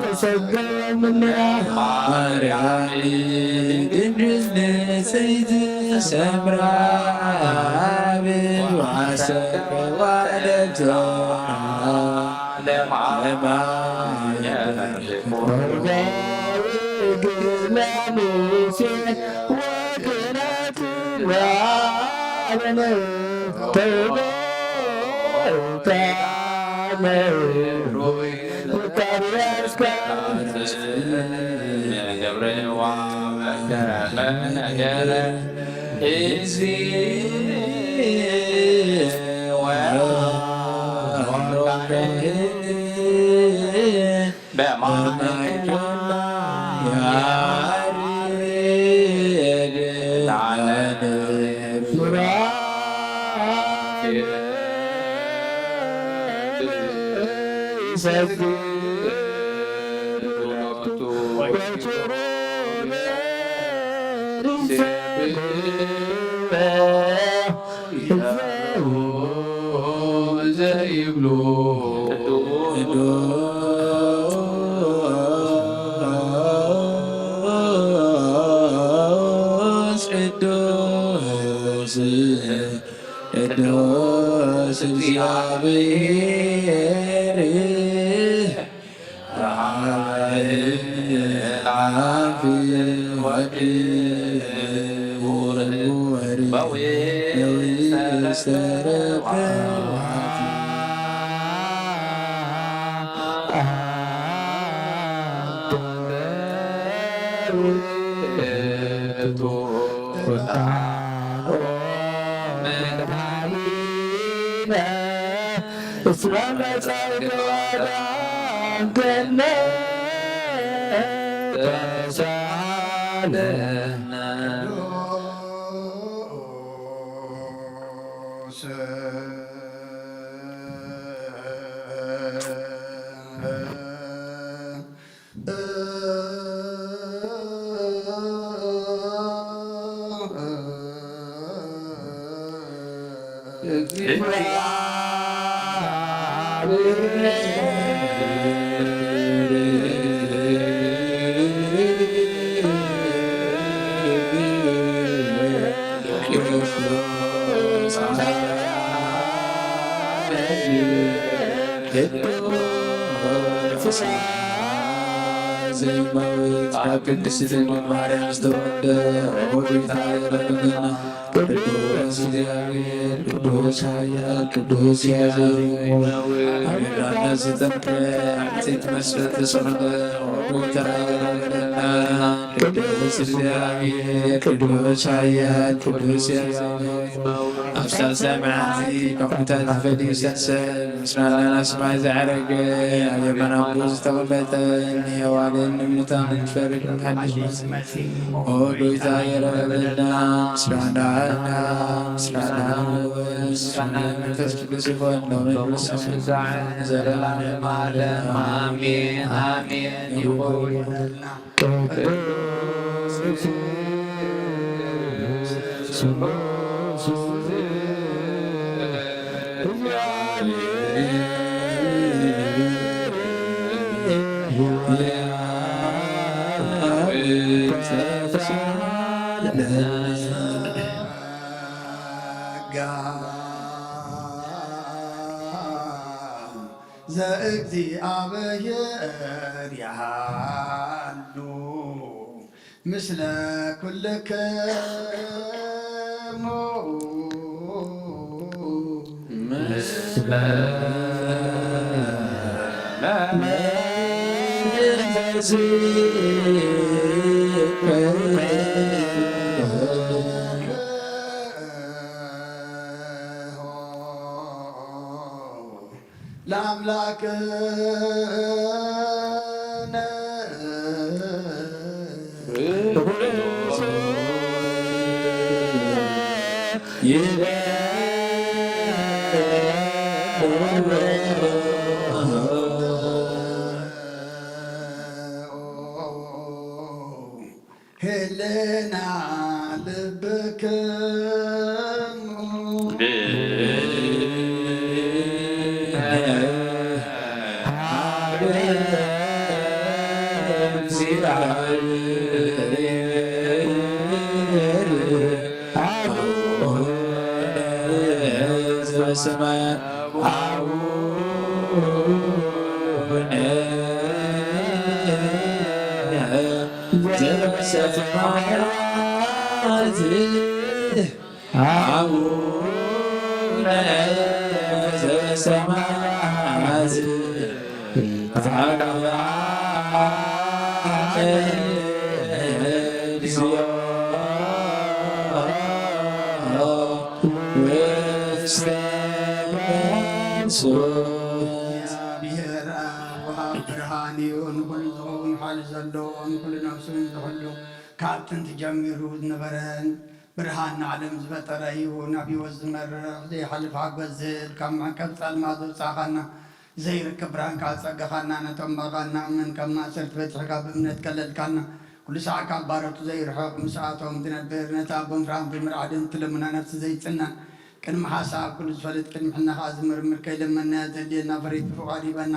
ተሰገምና ማርያም ቅድስት ንጽሕት ሰምራ ብዋሰብ ወለቶ ለማለማ ወርጋዊ ግብረ ሙሴ ወክህነት ለዓለም ተውቦታ መሩይ ዘካርያስ ካህን ገብረ ዋመ ነገረ እዚ ዘይብሉ ቅዱስ ቅዱስ ቅዱስ እግዚኣብሔር እስመ መጻእከ ወአዳንከነ ተሳለነ። ዘይመውት ካብ ቅድስቲ ድንግል ማርያም ዝተወልደ ኦ ጎይታ የረብና። ቅዱስ እግዚኣብሔር፣ ቅዱስ ኃያል፣ ቅዱስ ሕያው፣ ኣብ ዮርዳኖስ ዝጠምቀ፣ ኣብ ጽድቅ መስቀል ዝተሰቐለ ኦ ጎይታ የረብና። ቅዱስ እግዚኣብሔር፣ ቅዱስ ኃያል፣ ቅዱስ ሕያው፣ ኣብ ሳልሳይ መዓልቲ ካብ ሙታን ተፈልዩ ዝተንስአ፣ ምስለ ኣምላኽ ሰማይ ዝዓረገ፣ ኣብ የማን ኣቦ ዝተቐመጠ፣ ንሕያዋንን ንሙታንን ዝፈርድ ሓድሽ መሲሕ። ኦ ጎይታ የረብና። ምስጋና ምስጋና መንፈስ ቅዱስ ይኹን፣ ሎሚ ንዘለዓለመ ዓለም ኣሜን፣ ኣሜን ይኹን። ቅዱስ ስሉስ ዘእግዚኣብሔር ያሃሉ ምስለ ኩልክሙ። ምስለ ለአምላክነ ህልና ልብክሙ ሰማያት አቡነ ዘበሰማያት አቡነ ዘበሰማያት ይትሐረር እግዚኦ ውስተ መንሱት። እግዚኣብሔር ኣብ ወሃብ ብርሃን እዩ፣ ንኹሉ ዝኸውን ሓይሊ ዘለዎ፣ ንኹሉ ነፍሱን ዝሕሉ፣ ካብ ጥንቲ ጀሚሩ ዝነበረን ብርሃን ንዓለም ዝፈጠረ እዩ። ናብ ህይወት ዝመርሕ ዘይሓልፍ ሓጎስ ዝህብ፣ ካብ መዕቀብ ጸልማት ዘውጻእኻና፣ ዘይርከብ ብርሃን ከኣ ጸጋኻና፣ ነቶም ብኣኻ እንኣምን ካብ ማእሰርቲ ፈቲሕካ ብእምነት ከለልካና፣ ኩሉ ሳዕ ካብ ባሮቱ ዘይርሕቕ ምስኣቶም ዝነብር፣ ነቲ ኣቦን ፍርሃን ዘይምርዓድን እቲ ልመና ነፍሲ ዘይጽነን፣ ቅድሚ ሓሳብ ኩሉ ዝፈልጥ፣ ቅድሚ ሕና ከኣ ዝምርምር፣ ከይለመንናዮ ዘድልየና ፈሪዱ ፍቓዱ ሂበና።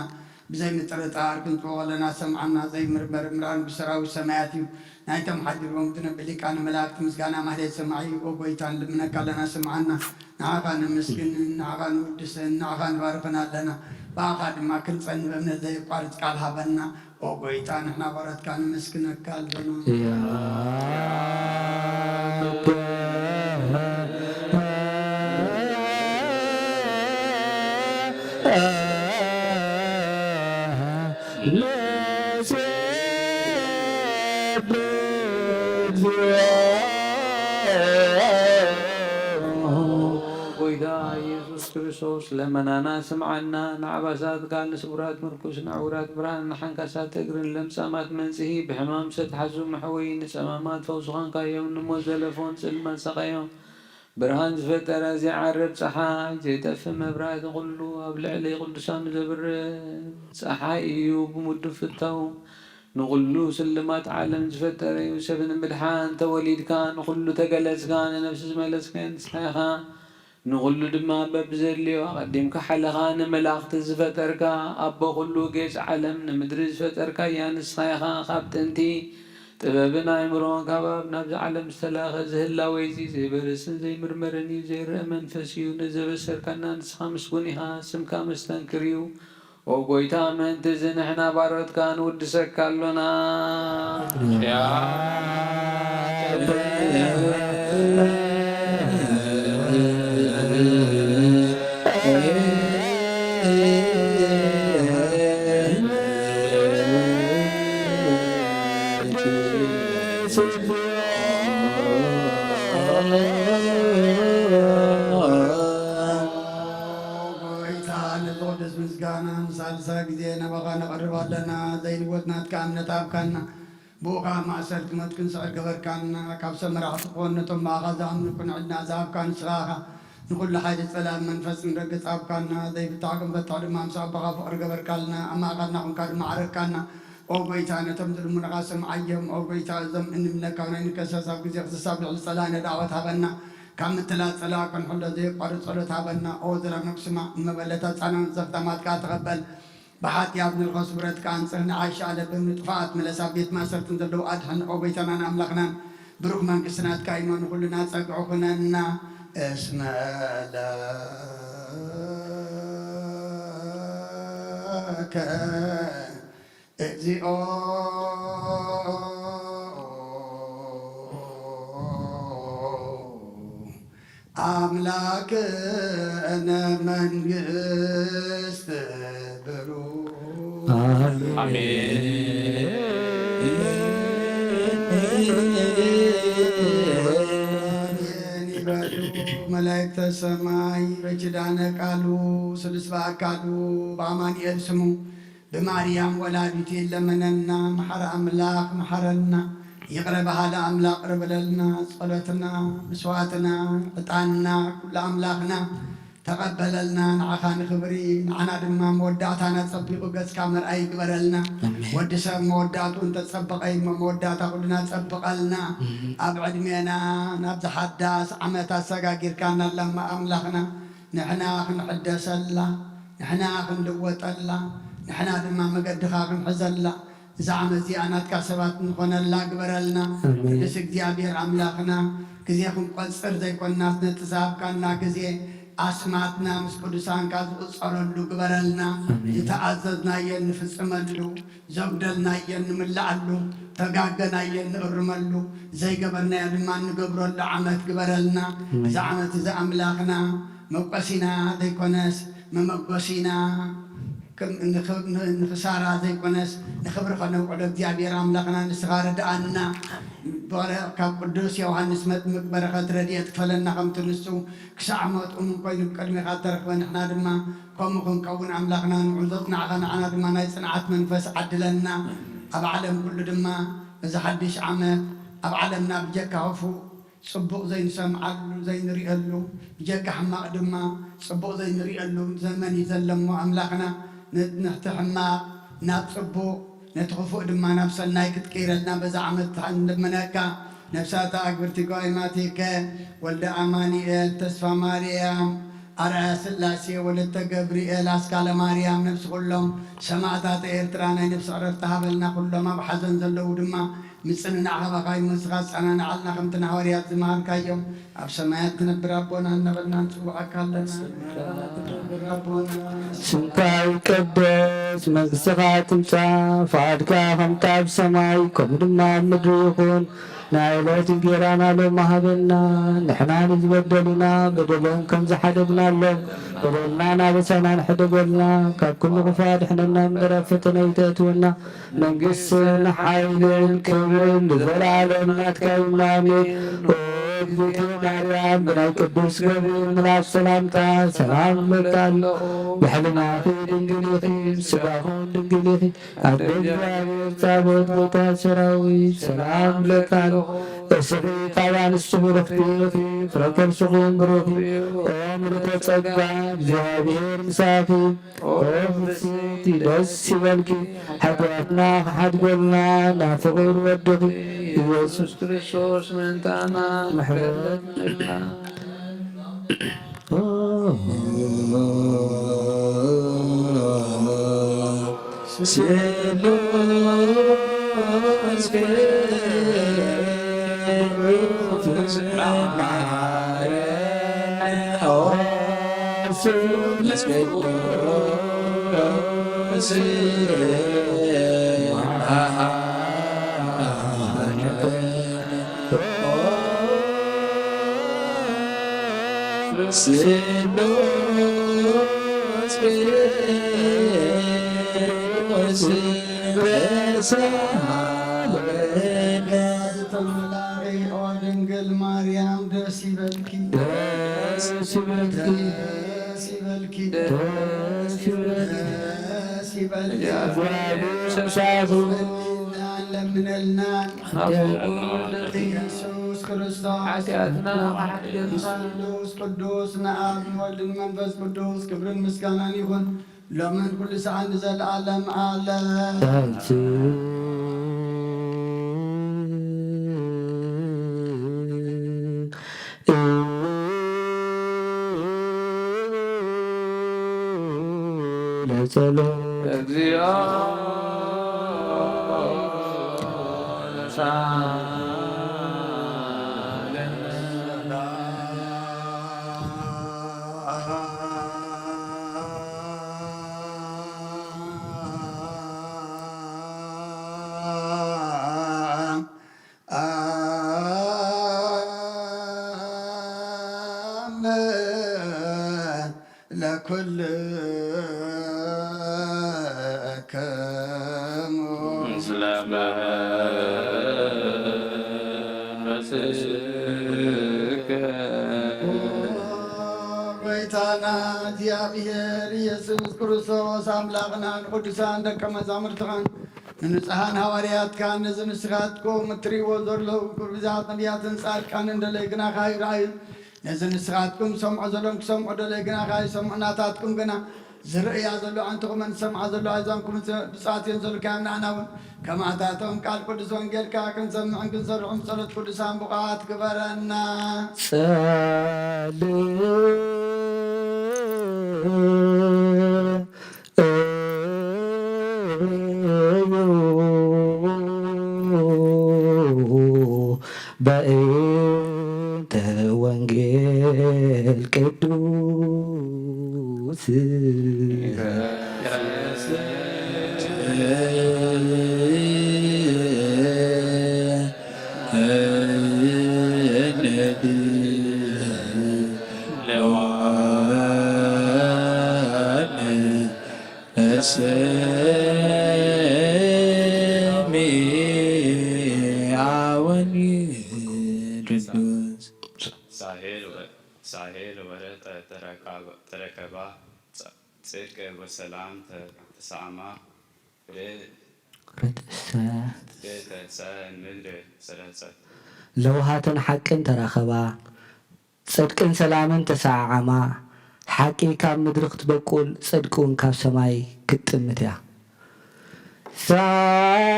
ብዘይ ምጥርጣር ክንጽውዖ ከለና ሰምዓና፣ ዘይምርመር ምርኣን ብሰራዊት ሰማያት እዩ። ናይቶም ሓዲሮም ዝነብዕ ሊቃነ መላእክት ምስጋና ማህሌት ሰማዒ፣ ኦ ጎይታ፣ ንልምነካ ኣለና ስምዓና። ንዓኻ ነመስግንን ንዓኻ ንውድስን ንዓኻ ንባርኽን ኣለና። ብኣኻ ድማ ክንጸን ብእምነት ዘየቋርጽ ቃል ሃበና። ኦ ጎይታ፣ ንሕና ባሮትካ ነመስግነካ ኣለና። ጎይታ ኢየሱስ ክርስቶስ ለመናና ስምዓና። ንዓባሳት ጋል፣ ንስውራት ምርኩስ፣ ንዕውራት ብርሃን፣ ንሓንካሳት እግርን ለምጻማት መንጽሂ፣ ብሕማም ዝተትሓዙ መሕወዪ፣ ንጸማማት ፈውሲ ኾንካዮም፣ ንሞት ዘለፎን ጽልመት ሰቐዮም። ብርሃን ዝፈጠረ ዘይዓርብ ጸሓይ፣ ዘይጠፍእ መብራህቲ፣ ኩሉ ኣብ ልዕሊ ቅዱሳኑ ዘብርህ ጸሓይ እዩ። ብምውዱ ፍታው ንኹሉ ስልማት ዓለም ዝፈጠረ እዩ። ሰብ ንምድሓን ተወሊድካ፣ ንኹሉ ተገለጽካ፣ ንነፍሲ ዝመለስካዮ ንስኻ ኢኻ። ንኹሉ ድማ በብዘድልዮ ኣቐዲምካ ሓለኻ። ንመላእኽቲ ዝፈጠርካ፣ ኣቦ ኩሉ ጌጽ ዓለም፣ ንምድሪ ዝፈጠርካያ ንስኻ ኢኻ። ካብ ጥንቲ ጥበብን ኣእምሮን ካብ ኣብ ናብዚ ዓለም ዝተላእኸ፣ እዚ ህላዌ እዚ ዘይበርስን ዘይምርመርን እዩ፣ ዘይረአ መንፈስ እዩ። ነዚ ዘበሰርካና ንስኻ ምስጉን ኢኻ፣ ስምካ መስተንክር እዩ። ኦ ጎይታ፣ ምእንቲ እዚ ንሕና ባሮትካ ንውድሰካ ኣሎና። ጎይታ፣ ነዚ ቅዱስ ምስጋና ንሳልሳይ ግዜ ናባኻ ነቐርብ ኣለና። ዘይልወጥ ናትካ እምነት ሃብካና። ብኡ ኸኣ ማእሰርቲ ሞት ክንስዕር ገበርካና። ካብ ሰብ መራሕቲ ክኾን ነቶም ብኣኻ ዝኣምኑ ቅኑዕ ዕድና ዝሃብካ ንስኻ ኢኻ። ንኹሉ ሓይሊ ጸላእን መንፈስን ረገጽ ሃብካና። ዘይፍታሕ ክንፈትሖ ድማ ምስ ኣቦኻ ፍቕሪ ገበርካልና። ኣብ ማእከልና ኹንካ ድማ ዓረግካና። ኦ ጎይታ፣ ነቶም ዝልምኑኻ ስምዓዮም። ኦ ጎይታ፣ እዞም እንምነካ ናይ ንከሰስ ኣብ ግዜ ክስሳብ ልዕሊ ጸላእነ ዳዕወት ሃበና። ካብ ምትላል ጸላእ ክንሕሎ ዘየቋርጽ ጸሎት ሃበና። ኦ ዘላለም ስማዕ፣ ንመበለታት ጻናን ዘኽታማት ከኣ ተቐበል። ብሓጢኣት ንርኸስ ብረትካ ኣንጽህ፣ ንዓሻ ለብም ንጥፋኣት ምለስ፣ ኣብ ቤት ማእሰርትን ዘለዉ ኣድሕን። ኦ ጎይታናን ኣምላኽናን፣ ብሩኽ መንግስቲ ናትካ እዩ፣ ንኹልና ጸግዒ ኩነና። እስመ ለከ እግዚኦ አምላክነ መንግስት ብሩ። አሜን። አሜን ይበሉ መላእክተ ሰማይ፣ በኪዳነ ቃሉ ስሉስ በአካሉ በአማኑኤል ስሙ ብማርያም ወላዲቱ ይለመነና። መሓሪ ኣምላኽ መሓረና። ይቕረ በሃሊ ኣምላኽ ይቕረ በለልና። ጸሎትና፣ መስዋዕትና፣ ዕጣንና፣ ኩሉ ኣምላኽና ተቐበለልና። ንዓኻ ንኽብሪ፣ ንዓና ድማ መወዳእታና ጸቢቑ ገጽካ መርኣይ ይግበረልና። ኣሜን። ወዲ ሰብ መወዳእትኡ እንተጸበቐ እዩ እሞ፣ መወዳእታ ኩልና ጸብቐልና። ኣሜን። ኣብ ዕድሜና ናብዚ ሓዳስ ዓመት ኣሰጋጊርካና ኣለማ ኣምላኽና፣ ንሕና ክንሕደሰላ፣ ንሕና ክንልወጠላ፣ ንሕና ድማ መገድኻ ክንሕዘላ፣ እዛ ዓመት እዚኣ ናትካ ሰባት ንኾነላ ግበረልና። ኣሜን። ቅዱስ እግዚኣብሔር ኣምላኽና፣ ግዜ ክንቆጽር ዘይኮንናስ፣ ነቲ ዝሃብካና ግዜ ኣስማትና ምስ ቅዱሳንካ ዝቑጸረሉ ግበረልና። ኣሜን። ዝተኣዘዝናዮ ንፍጽመሉ፣ ዘጉደልናዮ ንምልኣሉ፣ ተጋገናዮ ንእርመሉ፣ ዘይገበርናዮ ድማ ንገብረሉ ዓመት ግበረልና። ኣሜን። እዚ ዓመት እዚ ኣምላኽና መቆሲና ዘይኮነስ መመጎሲና፣ ከም ንኽ-፣ ን-፣ ንኽሳራ ዘይኮነስ ንኽብሪ ኸነውዕሎ እግዚኣብሔር ኣምላኽና ንስኻ ርድኣና። በረ-፣ ካብ ቅዱስ ዮሃንስ መጥምቅ በረኸት ረድኤት ክፈለና፣ ከምቲ ንሱ ክሳዕ ሞት እሙን ኮይኑ ብቅድሜኻ እተረኽበ፣ ንሕና ድማ ከምኡ ክንከውን ኣምላኽና ንዑ ዘጽናዕኻ፣ ንዓና ድማ ናይ ጽንዓት መንፈስ ዓድለና። ኣብ ዓለም ኩሉ ድማ እዚ ሓድሽ ዓመት ኣብ ዓለምና ብጀካ ክፉእ ጽቡቕ ዘይንሰምዓሉ፣ ዘይንርእየሉ፣ ብጀካ ሕማቕ ድማ ጽቡቕ ዘይንርእየሉ ዘመን እዩ ዘሎ እሞ፣ ኣምላኽና ን-፣ ነቲ ሕማቕ ናብ ጽቡቕ፣ ነቲ ክፉእ ድማ ናብ ሰናይ ክትቅይረልና በዛ ዓመት ንልምነካ። ነፍሳት ኣግብርቲ ጓይማቲከ፣ ወልደ ኣማኑኤል፣ ተስፋ ማርያም፣ ኣርኣያ ስላሴ፣ ወለተ ገብርኤል፣ ኣስካለ ማርያም፣ ነፍሲ ኩሎም ሰማእታት ኤርትራ ናይ ነፍሲ ዕረፍቲ ሃበልና። ኩሎም ኣብ ሓዘን ዘለዉ ድማ ምጽንናዕ ካባኻ እዩ፣ ንስኻ ኣጸናንዓልና፣ ከምቲ ንሃዋርያት ዝመሃርካዮም። ኣብ ሰማያት ትነብር ኣቦና፣ እናበልና ንጽውዓካ ኣለና። ኣብ ሰማያት ትነብር ኣቦና፣ ስምካ ይቀደስ፣ መንግስትኻ ትምጻእ፣ ፍቓድካ ከምቲ ኣብ ሰማይ፣ ከምኡ ድማ ኣብ ምድሪ ይኹን። ናይ ዕለት እንጌራና ሎሚ ሃበና፣ ንሕና ንዝበደሉና በደሎም ከም ዝሓደግናሎም፣ በደልና ናበሳና ንሕደገልና፣ ካብ ኩሉ ክፉእ ኣድሕነና እምበር ኣብ ፈተነ ኣይተእትወና። መንግስትን ሓይልን ክብርን ንዘለኣለም ናትካ እዩ። ኣሜን። ኦ እግዝእትየ ማርያም፣ ብናይ ቅዱስ ገብርኤል መልኣክ ሰላምታ ሰላም እብለኪ ኣለኹ። ብሕልናኺ ድንግል ኢኺ፣ ብስጋኺ እውን ድንግል ኢኺ። ኣደ እግዚኣብሔር ጻብኦት ጎይታ ሰራዊት ሰላም እብለኪ ኣለኹ። እስኺ ካብ ኣንስቲ ብርኽቲ ኢኺ፣ ፍረ ከርስኺ እውን ብሩኽ እዩ። ኦ ምልእተ ጸጋ፣ እግዚኣብሔር ምሳኺ። ኦ ፍስሕቲ ደስ ይበልኪ፣ ሓጢኣትና ክሓድገልና ናብ ፍቑር ወድኺ ኢየሱስ ክርስቶስ ምእንታና ምሕረት ምሕረት። ዝተመላእኺ ኦ ድንግል ማርያም ደስ ይበልኪ። ደስ ይበልኪ። ደስ ይበልኪ። ደስ ይበልኪ። ደስ ይበልኪ። እግዚኣብሔር ምሳኺ። ለምነልና። ኢየሱስ ክርስቶስ ሓጢኣትና ክሓድገልና። ቅዱስ ቅዱስ ንኣብ ንወልድን መንፈስ ቅዱስ ክብርን ምስጋናን ይኹን። ሎምን ኩሉ ሰዓት ንዘለዓለም ዓለም። ለጸሎት። እግዚኦ ለኩልክሙ። ምስለ መንፈስከ። ጎይታና እግዚኣብሔር ኢየሱስ ክርስቶስ ኣምላኽና ንቅዱሳን ደቀ መዛሙርትኻን ንንጹሓን ሃዋርያትካን ነዚ ንስኻትኩም እትርእይዎ ዘለኹም ክብሪ ብዛት ነቢያትን ጻድቃንን ደለይ ግናኻ ይረኣዩ። ነዚ ንስኻትኩም ዝሰምዑ ዘለኹም ክሰምዑ ደለዩ፣ ግና ከኣ ይሰምዑ፣ ናታትኩም ግና ዝርእያ ዘለዋ ኣዕንትኹምን ዝሰምዓ ዘለዋ ኣእዛንኩምን ብፅዓት እየን ዘብልካዮም። ንዓና እውን ከማታቶም ቃል ቅዱስ ወንጌልካ ክንሰምዕን ክንሰርሑን ብጸሎት ቅዱሳን ብቑዓት ግበረና። ጸልዩ በእንተ ወንጌል ቅዱስ። ሳሄል ወ-፣ ሳሄል ወረ ተ-፣ ተረካበ-፣ ተረከባ፣ ጽ-፣ ጽድቅ ወሰላም ተ-፣ ተሳዕማ፣ ርትእሰ ርትእሰ ምድር ሰረጸት። ለውሃትን ሓቅን ተራኸባ፣ ጽድቅን ሰላምን ተሰዓዓማ። ሓቂ ካብ ምድሪ ክትበቁል፣ ጽድቂ እውን ካብ ሰማይ ክትጥምት እያ። ሳህል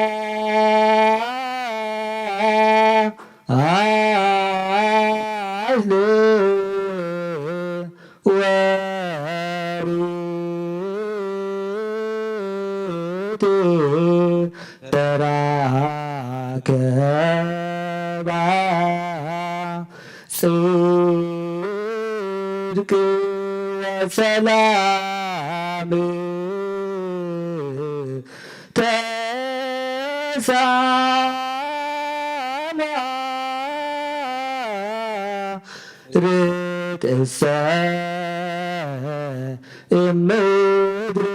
ወርትዕ ተራከባ፣ ጽድቅ ወሰላም ተሳማ፣ ርትእሰ እምድር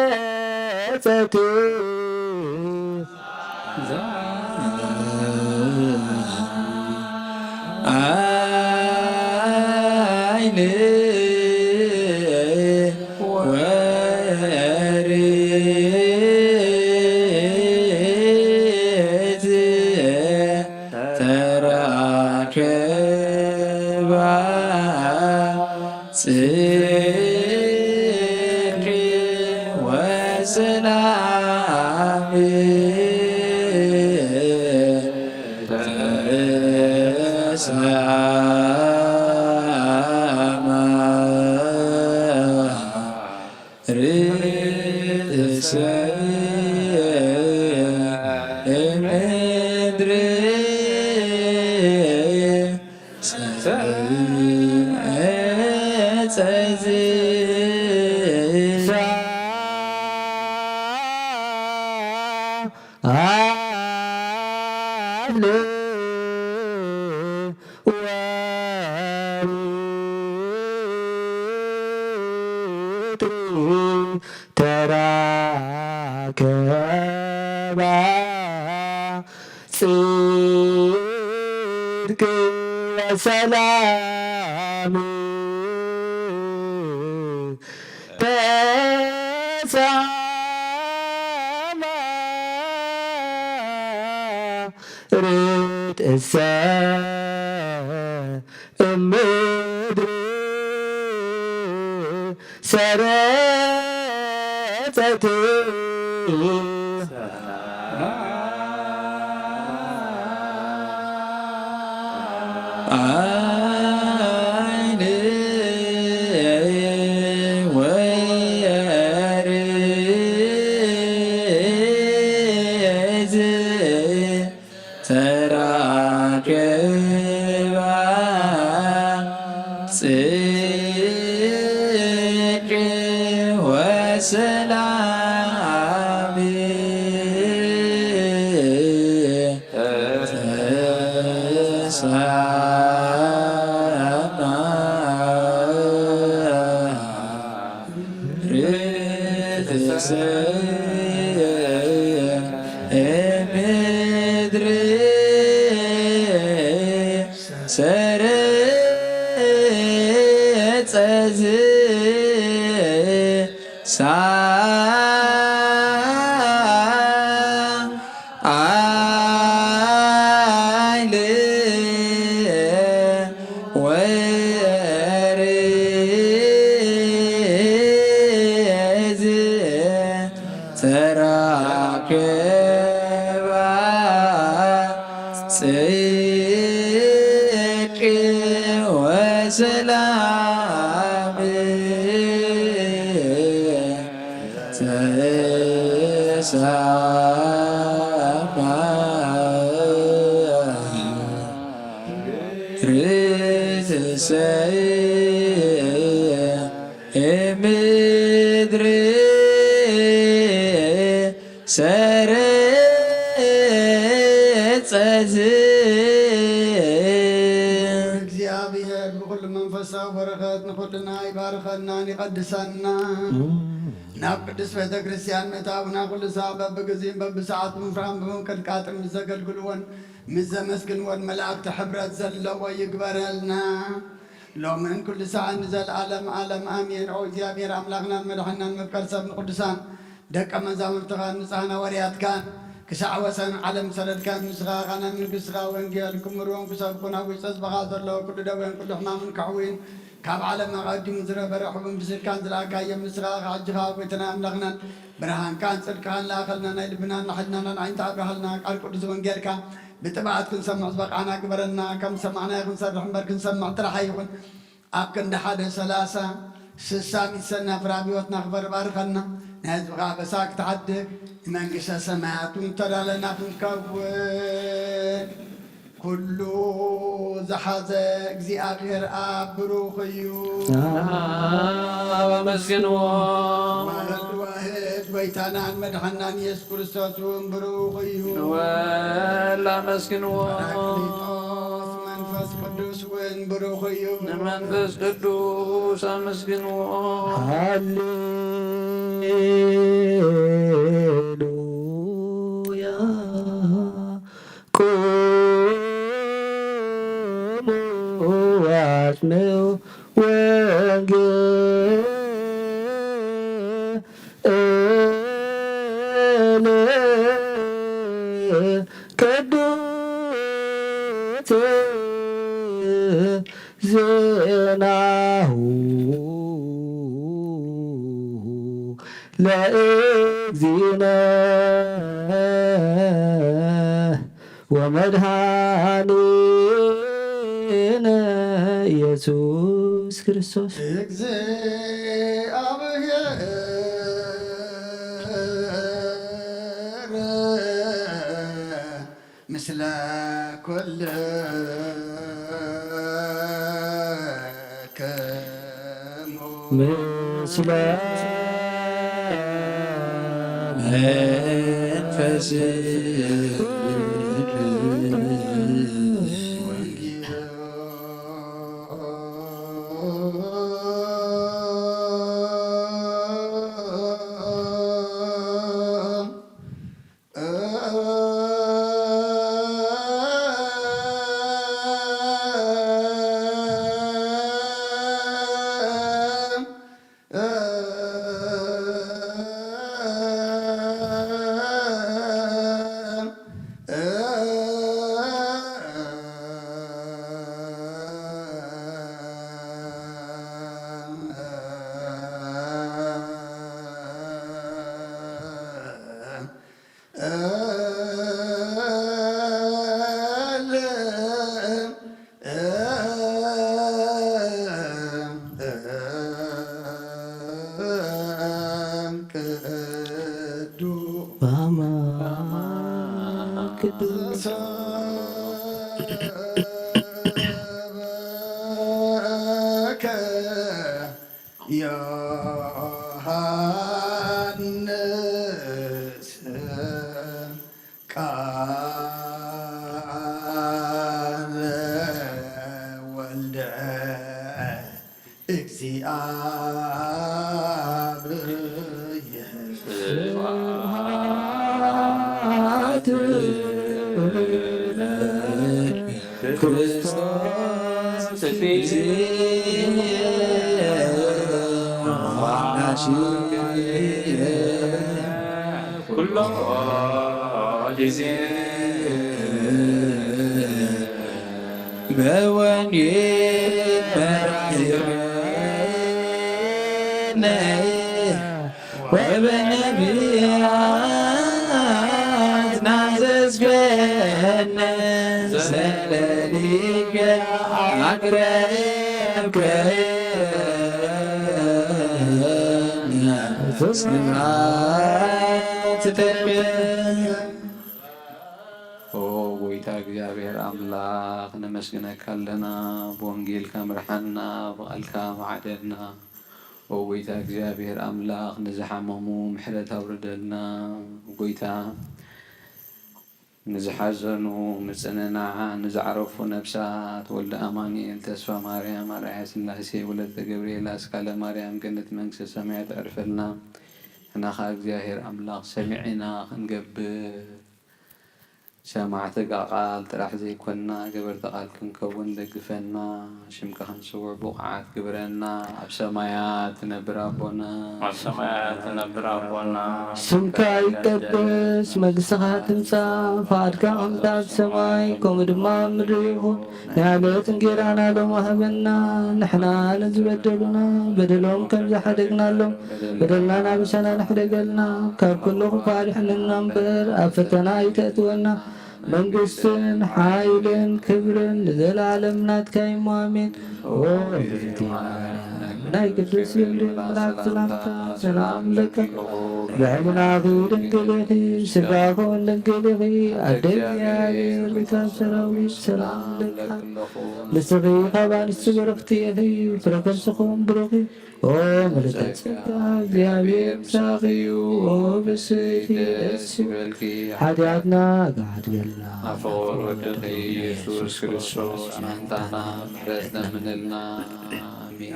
ሰረጸት። ጽድቅ ወሰላም ተሰማ፣ ርትእሰ እምድር ሰረጸት። ሳህል ወርትዕ ተራከባ፣ ጽድቅ ወሰላም ተሳማ፣ ርትእሰ እምድር ሰረጸት። ተራክባ ጽድቅ ወሰላም ተሰማ። ርትሰ እምድር ሰረጸዝ ሳይል ጽድቅ ወሰላም ተሰማ ርእሰይ እምድሪ ሰረጸ ዝእ። እግዚኣብሔር ብኹሉ መንፈሳዊ በረኸት ንኹልና ይባርኸናን ይቐድሰና። ናብ ቅድስት ቤተ ክርስቲያን ምእታውና ኩሉ ሳዕ በብግዜን በብሰዓት ብምፍራም ብምንቅጥቃጥን ምስ ዘገልግልዎን ምስ ዘመስግንዎን መላእክቲ ሕብረት ዘለዎ ይግበረልና። ሎምን ኩሉ ሰዓት ንዘለዓለም ዓለም ኣሜን። ኦ እግዚኣብሔር ኣምላኽናን መድሓናን መፍቀር ሰብ ንቅዱሳን ደቀ መዛሙርትኻን ንጹሓን ሃዋርያትካን ክሳዕ ወሰን ዓለም ሰደድካን ንስኻ ኻና መንግስትኻ ወንጌል ክምሩን ክሰብኩን ኣብ ውሽጢ ህዝብኻ ዘሎ ኩሉ ደዌን ኩሉ ሕማምን ከሕዊን ካብ ዓለም ኣቐዲሙ ዝነበረ ሕቡን ብስልካን ዝለኣካዮ ንስኻ ኸዓ ሕጂ ኸዓ ጎይታና ኣምላኽናን ብርሃንካን ጽድቅኻን ለኣኸልና ናይ ልብናን ናሕልናናን ዓይንታ ኣብርሃልና ቃል ቅዱስ ወንጌልካ ብጥብዓት ክንሰምዕ ዝበቃዕና ግበረና። ከም ዝሰማዕናዮ ክንሰርሕ እምበር ክንሰምዕ ጥራሕ ኣይኹን። ኣብ ክንዲ ሓደ ሰላሳ ስሳ ሚሰና ፍራብ ህይወትና ክበር ባርኸና። ናይ ህዝብኻ ኣበሳ ክትሓድግ ንመንግስተ ሰማያት እውን ተዳለና ክንከውን ኩሉ ዝሓዘ እግዚኣብሔር ኣብ ብሩኽ እዩ። ኣብ ኣመስግንዎ። ወልድ ዋህድ ጎይታናን መድሓናን ኢየሱስ ክርስቶስ እውን ብሩኽ እዩ። ወልድ ኣመስግንዎ። ጳራቅሊጦስ መንፈስ ቅዱስ እውን ብሩኽ እዩ። ንመንፈስ ቅዱስ ኣመስግንዎ። ሃሌሉያ። ቁሙ ወአጽንዑ ወንጌለ ቅዱስ ዜናሁ ለእግዚእነ ወመድኃኒነ ኢየሱስ ክርስቶስ። እግዚአብሔር ምስለ ኩልክሙ። ምስለ መንፈስ ዮሐንስ ቃለ ወልደ እግዚአብሔር። ስብሐት ለክርስቶስ እግዚእነ ወመድኃኒነ ኩሎ ጊዜ በወንጌል መራሒነ ወበነቢያት ዘዝገነ ዘለሊከ ኣቅረብከ ፍስሓ ትተርፍ። ኦ ጎይታ እግዚኣብሔር ኣምላኽ ነመስግነካ ኣለና። ብወንጌልካ ምርሓና፣ ብቓልካ መዓደና። ኦ ጎይታ እግዚኣብሔር ኣምላኽ ንዝሓመሙ ምሕረት ኣውርደልና። ጎይታ ንዝሓዘኑ ምጽንናዕ፣ ንዝዓረፉ ነብሳት ወልደ ኣማኑኤል፣ ተስፋ ማርያም፣ ኣርኣያ ስላሴ፣ ወለተ ገብርኤል፣ ኣስካለ ማርያም፣ ገነት መንግስተ ሰማያት ዕርፈልና። ንሕና ኸኣ እግዚኣብሔር ኣምላኽ ሰሚዕና ክንገብር ሰማዕቲ ቃል ጥራሕ ዘይኮንና፣ ገበርቲ ቃል ክንከውን ደግፈና። ሽምካ ክንስውዕ ብቑዓት ግበረና። ኣብ ሰማያት ትነብር ኣቦና። ኣብ ሰማያት ትነብር ኣቦና። ስምካ ይቀደስ፣ መንግስትኻ ትምጻእ፣ ፍቓድካ ከምቲ ኣብ ሰማይ ከምኡ ድማ ኣብ ምድሪ ይኹን። ናይ ዕለት እንጌራና ሎሚ ሃበና። ንሕና ንዝበደሉና በደሎም ከም ዝሓደግናሎም በደልና ናብ ምሳና ንሕደገልና። ካብ ኩሉ ክፉእ ኣድሕነና እምበር ኣብ ፈተና ኣይተእትወና። መንግስትን ሓይልን ክብርን ንዘለኣለም ናትካ እዩ እሞ ኣሜን። ኦ እግዝእትየ ማርያም፣ ናይ ቅዱስ ገብርኤል መልኣክ ሰላምታ ሰላም ለኪ። ብሕልናኺ ድንግል ኢኺ፣ ስጋኺ እውን ድንግል ኢኺ። ኣደ እግዚኣብሔር፣ ጌታ ሰራዊት ሰላም ለኪ። ንስኺ ካብ ኣንስቲ ብርኽቲ ኢኺ፣ ፍረ ከርስኺ እውን ብሩኽ እዩ። ኦ ምልዕተ ጸጋ፣ እግዚኣብሔር ምሳኺ እዩ። ኦ ብስይቲ ደስ ይበልኪ፣ ሓጢኣትና ክሓድገልና። ኣፈወር ወድኺ ኢየሱስ ክርስቶስ ኣንታና ምሕረት ለምንልና። ኣሜን።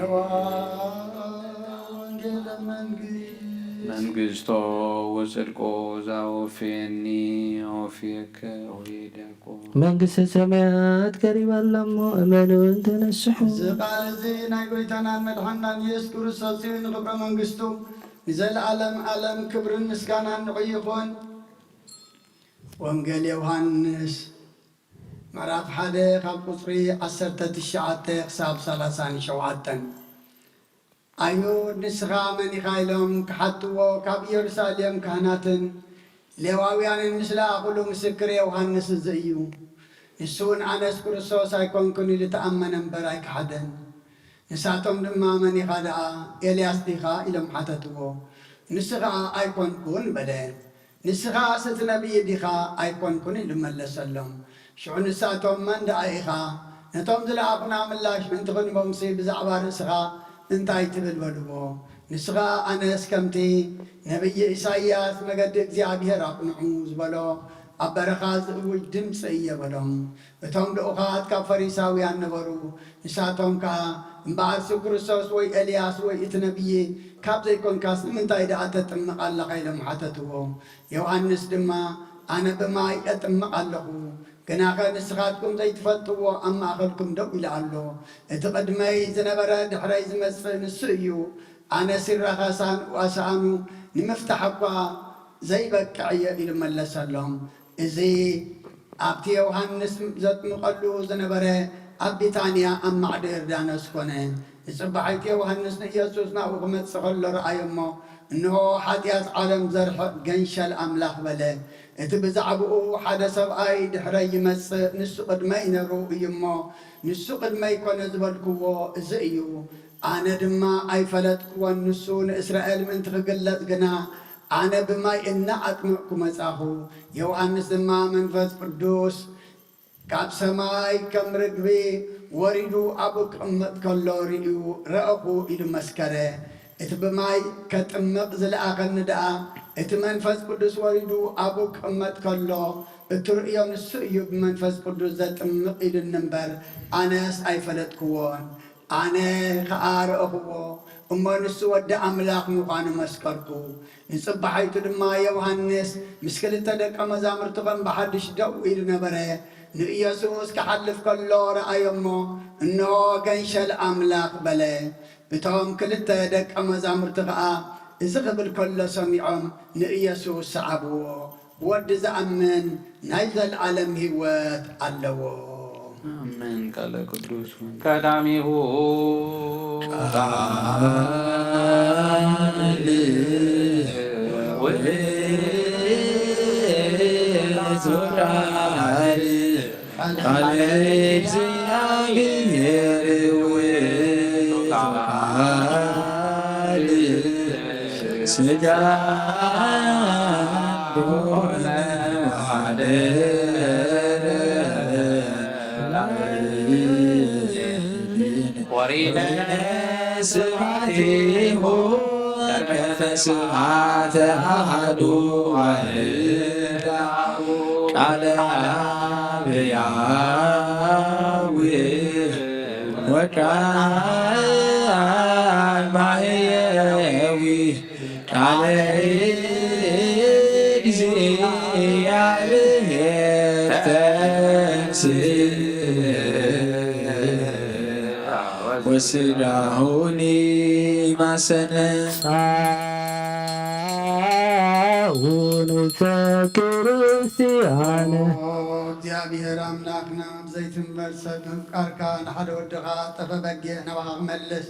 ወንጌለ መንግስት መንግስቶ ወጽድቆ ዛወፌኒ ኦፌከ ወይደቆ። መንግስተ ሰማያት ቀሪባ ኣላ እሞ እመኑን ተነስሑ። እዚ ቃል እዚ ናይ ጎይታናን መድሓናን ኢየሱስ ክርስቶስ እዩ። ንኽብረ መንግስቱ ንዘለኣለም ኣለም ክብርን ምስጋናን ንዑ ይኹን። ወንጌል ዮሃንስ ምዕራፍ ሓደ ካብ ቁጽሪ ዓሰርተ ትሽዓተ ክሳብ ሰላሳን ሸውዓተን። ኣይሁድ ንስኻ መን ኢኻ ኢሎም ክሓትዎ ካብ ኢየሩሳሌም ካህናትን ሌዋውያንን ምስ ለኣኹሉ ምስክር ዮሃንስ እዚ እዩ። ንሱ እውን ኣነስ ክርስቶስ ኣይኮንኩን ኢሉ ተኣመነ እምበር ኣይከሓደን። ንሳቶም ድማ መን ኢኻ ደኣ ኤልያስ ዲኻ ኢሎም ሓተትዎ። ንሱ ኸኣ ኣይኮንኩን በለ። ንስኻስ እቲ ነብዪ ዲኻ ኣይኮንኩን ኢሉ መለሰሎም። ሽዑ ንሳቶም መን ደኣ ኢኻ? ነቶም ዝለኣኹና ምላሽ ምእንቲ ክንቦምሲ ብዛዕባ ርእስኻ እንታይ ትብል በልዎ። ንሱ ኸኣ ኣነስ ከምቲ ነብዪ ኢሳይያስ መገዲ እግዚኣብሔር ኣቕንዑ ዝበሎ ኣብ በረኻ ዝእውጅ ድምፂ እየ በሎም። እቶም ልኡኻት ካብ ፈሪሳውያን ነበሩ። ንሳቶም ከኣ እምበኣርሲ ክርስቶስ ወይ ኤልያስ ወይ እቲ ነብዪ ካብ ዘይኮንካስ ንምንታይ ደኣ ተጥምቕ ኣለኻ ኢሎም ሓተትዎ። ዮሃንስ ድማ ኣነ ብማይ እጥምቕ ኣለኹ፣ ግናኸ ንስኻትኩም ዘይትፈልጥዎ ኣብ ማእኸልኩም ደው ኢሉ ኣሎ። እቲ ቅድመይ ዝነበረ ድሕረይ ዝመጽእ ንሱ እዩ። ኣነ ሲራኻ ሳንኡ ኣሳእኑ ንምፍታሕ እኳ ዘይበቅዕ እየ ኢሉ መለሰሎም። እዚ ኣብቲ ዮሃንስ ዘጥምቐሉ ዝነበረ ኣብ ቢታንያ ኣብ ማዕዶ ዮርዳኖስ ኮነ። ንጽባሒቱ ዮሃንስ ንኢየሱስ ናብኡ ክመጽእ ከሎ ረኣዮ እሞ፣ እንሆ ሓጢኣት ዓለም ዘርሕቕ ገንሸል ኣምላኽ በለ። እቲ ብዛዕባኡ ሓደ ሰብኣይ ድሕረይ ይመጽእ፣ ንሱ ቅድመይ ነሩ እዩ እሞ፣ ንሱ ቅድመይ ኮነ ዝበልክዎ እዚ እዩ። ኣነ ድማ ኣይፈለጥክዎን፣ ንሱ ንእስራኤል ምእንቲ ክግለጽ ግና ኣነ ብማይ እናኣጥመቕኩ መጻኹ። ዮሃንስ ድማ መንፈስ ቅዱስ ካብ ሰማይ ከም ርግቢ ወሪዱ ኣብኡ ክቕመጥ ከሎ ርእዩ ረኣኹ ኢሉ መስከረ። እቲ ብማይ ከጥምቕ ዝለኣኸኒ ደኣ እቲ መንፈስ ቅዱስ ወሪዱ ኣብኡ ክቕመጥ ከሎ እትርእዮ ንሱ እዩ ብመንፈስ ቅዱስ ዘጥምቕ ኢሉኒ እምበር ኣነስ ኣይፈለጥክዎን። ኣነ ኸኣ ረኣኹዎ፣ እሞ ንሱ ወዲ ኣምላኽ ምዃኑ መስከርኩ። ንጽባሒቱ ድማ ዮሃንስ ምስ ክልተ ደቀ መዛሙርቱ ከም ብሓድሽ ደው ኢሉ ነበረ። ንኢየሱስ ክሓልፍ ከሎ ረኣዮ እሞ፣ እንሆ ገንሸል ኣምላኽ በለ። እቶም ክልተ ደቀ መዛሙርቲ ኸኣ እዚ ክብል ከሎ ሰሚዖም ንኢየሱስ ሰዓብዎ። ብወዲ ዝኣምን ናይ ዘለኣለም ህይወት ኣለዎ። ኣሜን። ቃለ ቅዱስ ቀዳሚሁ ቃል ወይዘ ቃል ቃል እግዚአብሔር ውእቱ ቃል ሥጋ ኮነ ወሐደረ ላዕሌነ። ወርኢነ ስብሐቲሁ ተርከፈ ስብሐተ አሐዱ ዋሕድ ቃለ አብ ያዊ ወቃል ማህየዊ ቃለ እግዚአብሔር ተንሥእ ወስጋሁኒ ማሰነ። አቡነ ዘክርስቲያን። ኦ እግዚኣብሔር ኣምላኽና፣ ብዘይትንበር ሰብ ምፍቃርካ፣ ንሓደ ወድኻ ጠፈ በጊዕ ናባኻ ክመልስ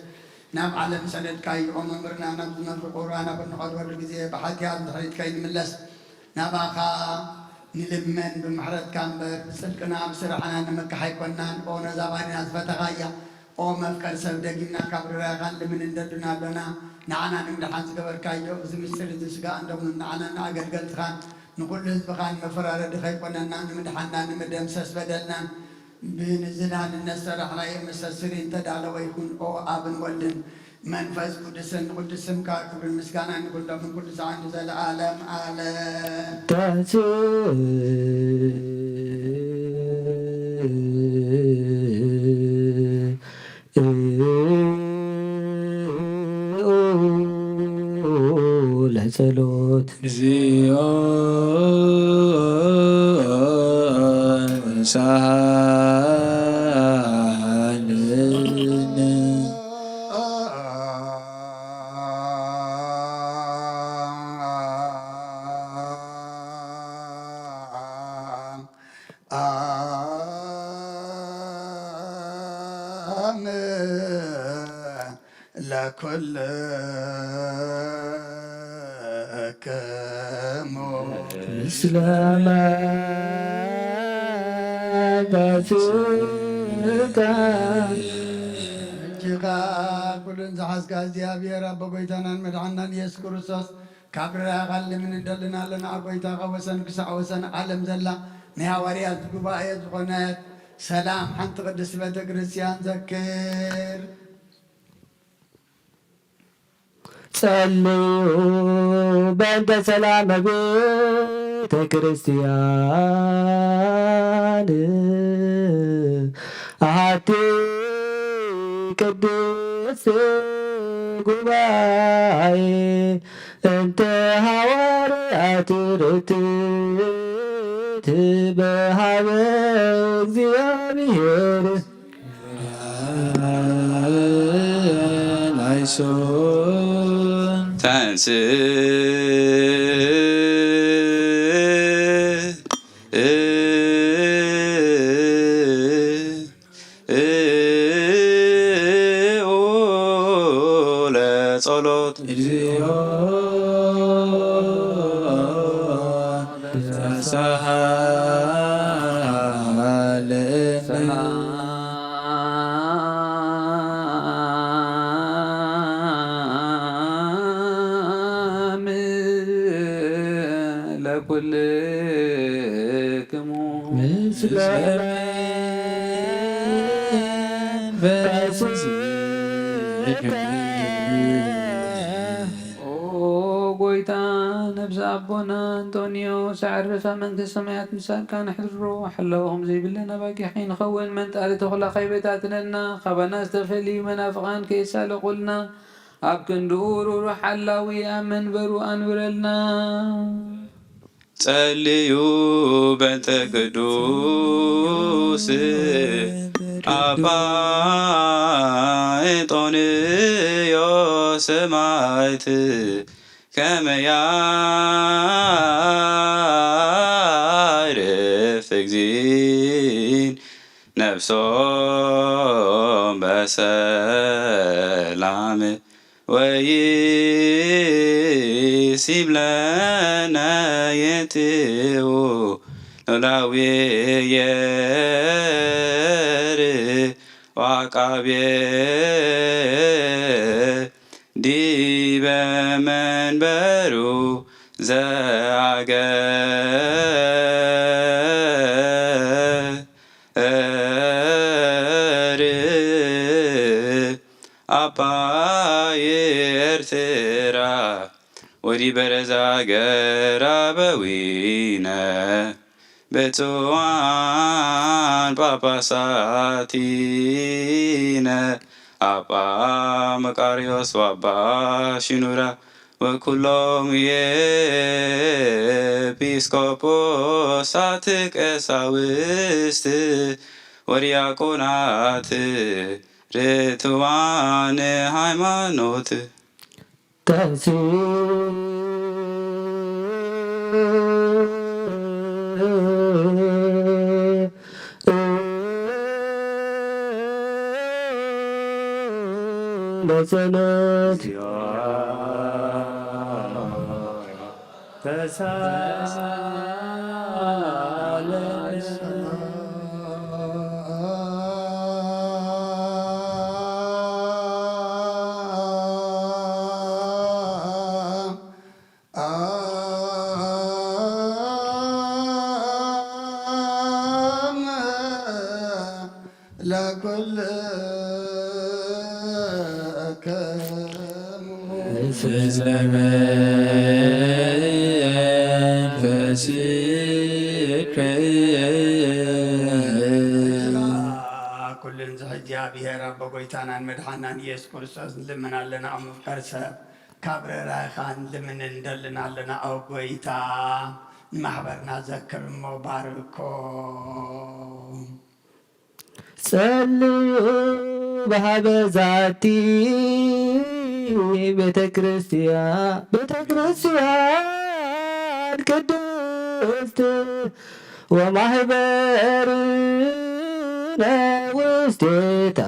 ናብ ዓለም ሰደድካዮ፣ ኦ መምህርና፣ ናብዚ መፍርቕ ቁርባን ኣብ እንቐርበሉ ግዜ ብሓጢኣት ንድሕሪት ከይንምለስ ናባኻ ንልመን፣ ብምሕረትካ እምበር ብጽድቅና ብስራሕና ንምክሕ ኣይኮናን። ኦ ነዛ ባሪና ዝፈተኻያ፣ ኦ መፍቀር ሰብ፣ ደጊምና ካብ ርራይኻን ልምን እንደድና ኣሎና። ንዓና ንምድሓን ዝገበርካዮ እዚ ምስጢር እዚ ስጋን ደሙን ንዓናን ንኣገልገልትኻን ንኹሉ ህዝብኻን መፈራረዲ ከይኮነና ንምድሓንና ንምደምሰስ በደልናን ብንዝላል እነሰራሕናዮ መስተስሪ እንተዳለወ ይኹን። ኦ ኣብን ወልድን መንፈስ ቅዱስን ቅዱስ ስምካ ክብርን ምስጋናን ይኹን ሎምን ኩሉ ሰዓን ንዘለዓለም ዓለም። ተንሥእ ለጸሎት። እግዚኦ መድኃኒነ። አም ለኩልክሙ። ምስለ መንፈስከ። እጅኻ ኩሉን ዝሓዝካ እግዚኣብሔር ኣቦ ጎይታናን መድሓናን ኢየሱስ ክርስቶስ ካብ ርራኻን ልምን እንደልን ኣለና። ኣብ ጎይታኻ ወሰን ክሳዕ ወሰን ዓለም ዘላ ናይ ሃዋርያት ጉባኤ ዝኾነት ሰላም ሓንቲ ቅድስቲ ቤተ ክርስቲያን ዘክር። ጸልዩ በእንተ ሰላም ቤተ ክርስቲያን ኣሐቲ ቅድስት ጉባኤ እንተ ሃዋርያት ርትዕት በሃበ እግዚኣብሔር። ናይሶን ተንስ ለጸሎት። እግዚኦ ተሳሃለነ። ሰላም ለኩልክሙ። ምስለ መንፈስከ። ኦ ጎይታ፣ ነብሲ ኣቦና እንጦንዮስ ኣዕርፋ መንግስተ ሰማያት ምሳልካ ንሕድሮ። ሓላው ከም ዘይብልና ኣባጊዕ ከይንኸውን፣ መንጣሪ ተኹላ ከይበታትነና፣ ካባና ዝተፈልዩ መናፍቓን ከየሳለቑልና፣ ኣብ ክንድኡ ርሩሕ ሓላዊ ኣብ መንበሩ ኣንብረልና። ጸልዩ በእንተ ቅዱስ ኣባ እንጦንዮስ ሰማዕት ከመ ያዕርፍ እግዚእነ ነፍሶም በሰላም ወይሲብ ለነ የትው ላውየ የርእ ወዓቃብየ ዲበ መንበሩ ዘአገርእ ኣባይ ኤርትራ ወዲበ ረዛ ገራበዊነ ብፁዓን ጳጳሳቲነ ኣባ መቃርዮስ ወኣባ ሺኑዳ ወኩሎም ኤጲስቆጶሳት ቀሳውስት ወዲያቆናት ርቱዓን ሃይማኖት። ለጸሎት ኩልን ዝሕዚ እግዚኣብሔር ኣቦ ጎይታናን መድሓናን ኢየሱስ ክርስቶስ ንልምን ኣለና። ኣብ ምፍቃር ሰብ ካብ ርህራሄኻ ንልምን እንደልን ኣለና። ኣብ ጎይታ ንማሕበርና ዘክር እሞ ባርኮ። ጸልዩ በሃበ ዛቲ ቤተ ክርስቲያን፣ ቤተ ክርስቲያን ቅድስት ወማህበርነ ውስቴታ።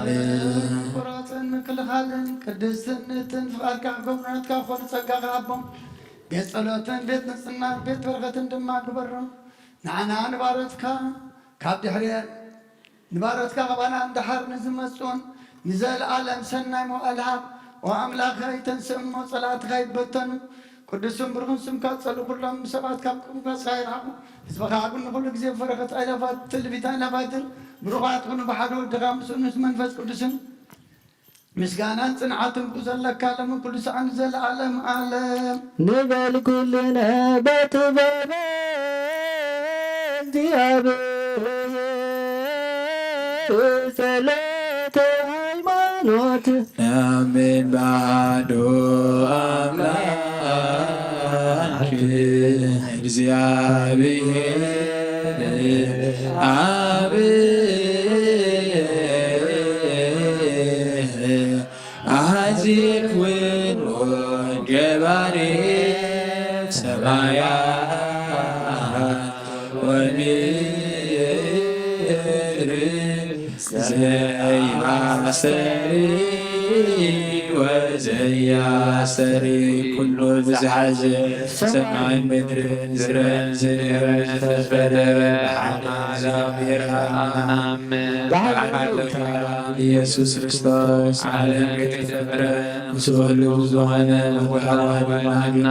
ምቁራጽን ምክልኻልን ቅድስትን ንእትን ፍቓድካ ክገብሩ ናትካ ክኾኑ ጸጋኻ ሃቦም። ቤት ጸሎትን ቤት ንጽህናን ቤት በረኸትን ድማ ግበሮም። ንዓና ንባሮትካ ካብ ድሕሪ ንባሮትካ ካባና ንደሓር ንዝመጹን ንዘለኣለም ሰናይ መዋእል ሃብ። ኦ ኣምላኸይ፣ ተንስእ እሞ ጸላእትኻ ይበተኑ። ቅዱስን ብሩኽን ስምካ ጸሉ። ኩሎም ሰባት ካብ ቅዱስካ ይርሓቑ። ህዝብኻ ግን ንኹሉ ግዜ ብበረኸት ኣይላፋት፣ ትልቢት ኣይላፋትን ብሩኻት ኩኑ። ብሓደ ወድኻ ምስ ንስ መንፈስ ቅዱስን ምስጋናን ጽንዓትን ብኡ ዘለካ ሎም ኩሉ ሰዓን ንዘለኣለም ዓለም። ንበል ኩልነ በጥበበ እግዚኣብሔር ጸሎተ ሃይማኖት። ነአምን በአሐዱ አምላክ እግዚኣብሔር አብ አሐዚ ኩን ወገባሬ ሰማያት ወምድር ዘያስተሪ ወዘያስተሪ ኩሉ ዝሓዘ ሰማይን ምድርን ዝረን ዝነበረ ዝተፈጠረ ብሓደ እግዚኣብሔር ኣብ ብሓደ ኢየሱስ ክርስቶስ ዓለም ከይተፈጥረ ምስ ወልዱ ዝኾነ ወልድ ኣምላኽና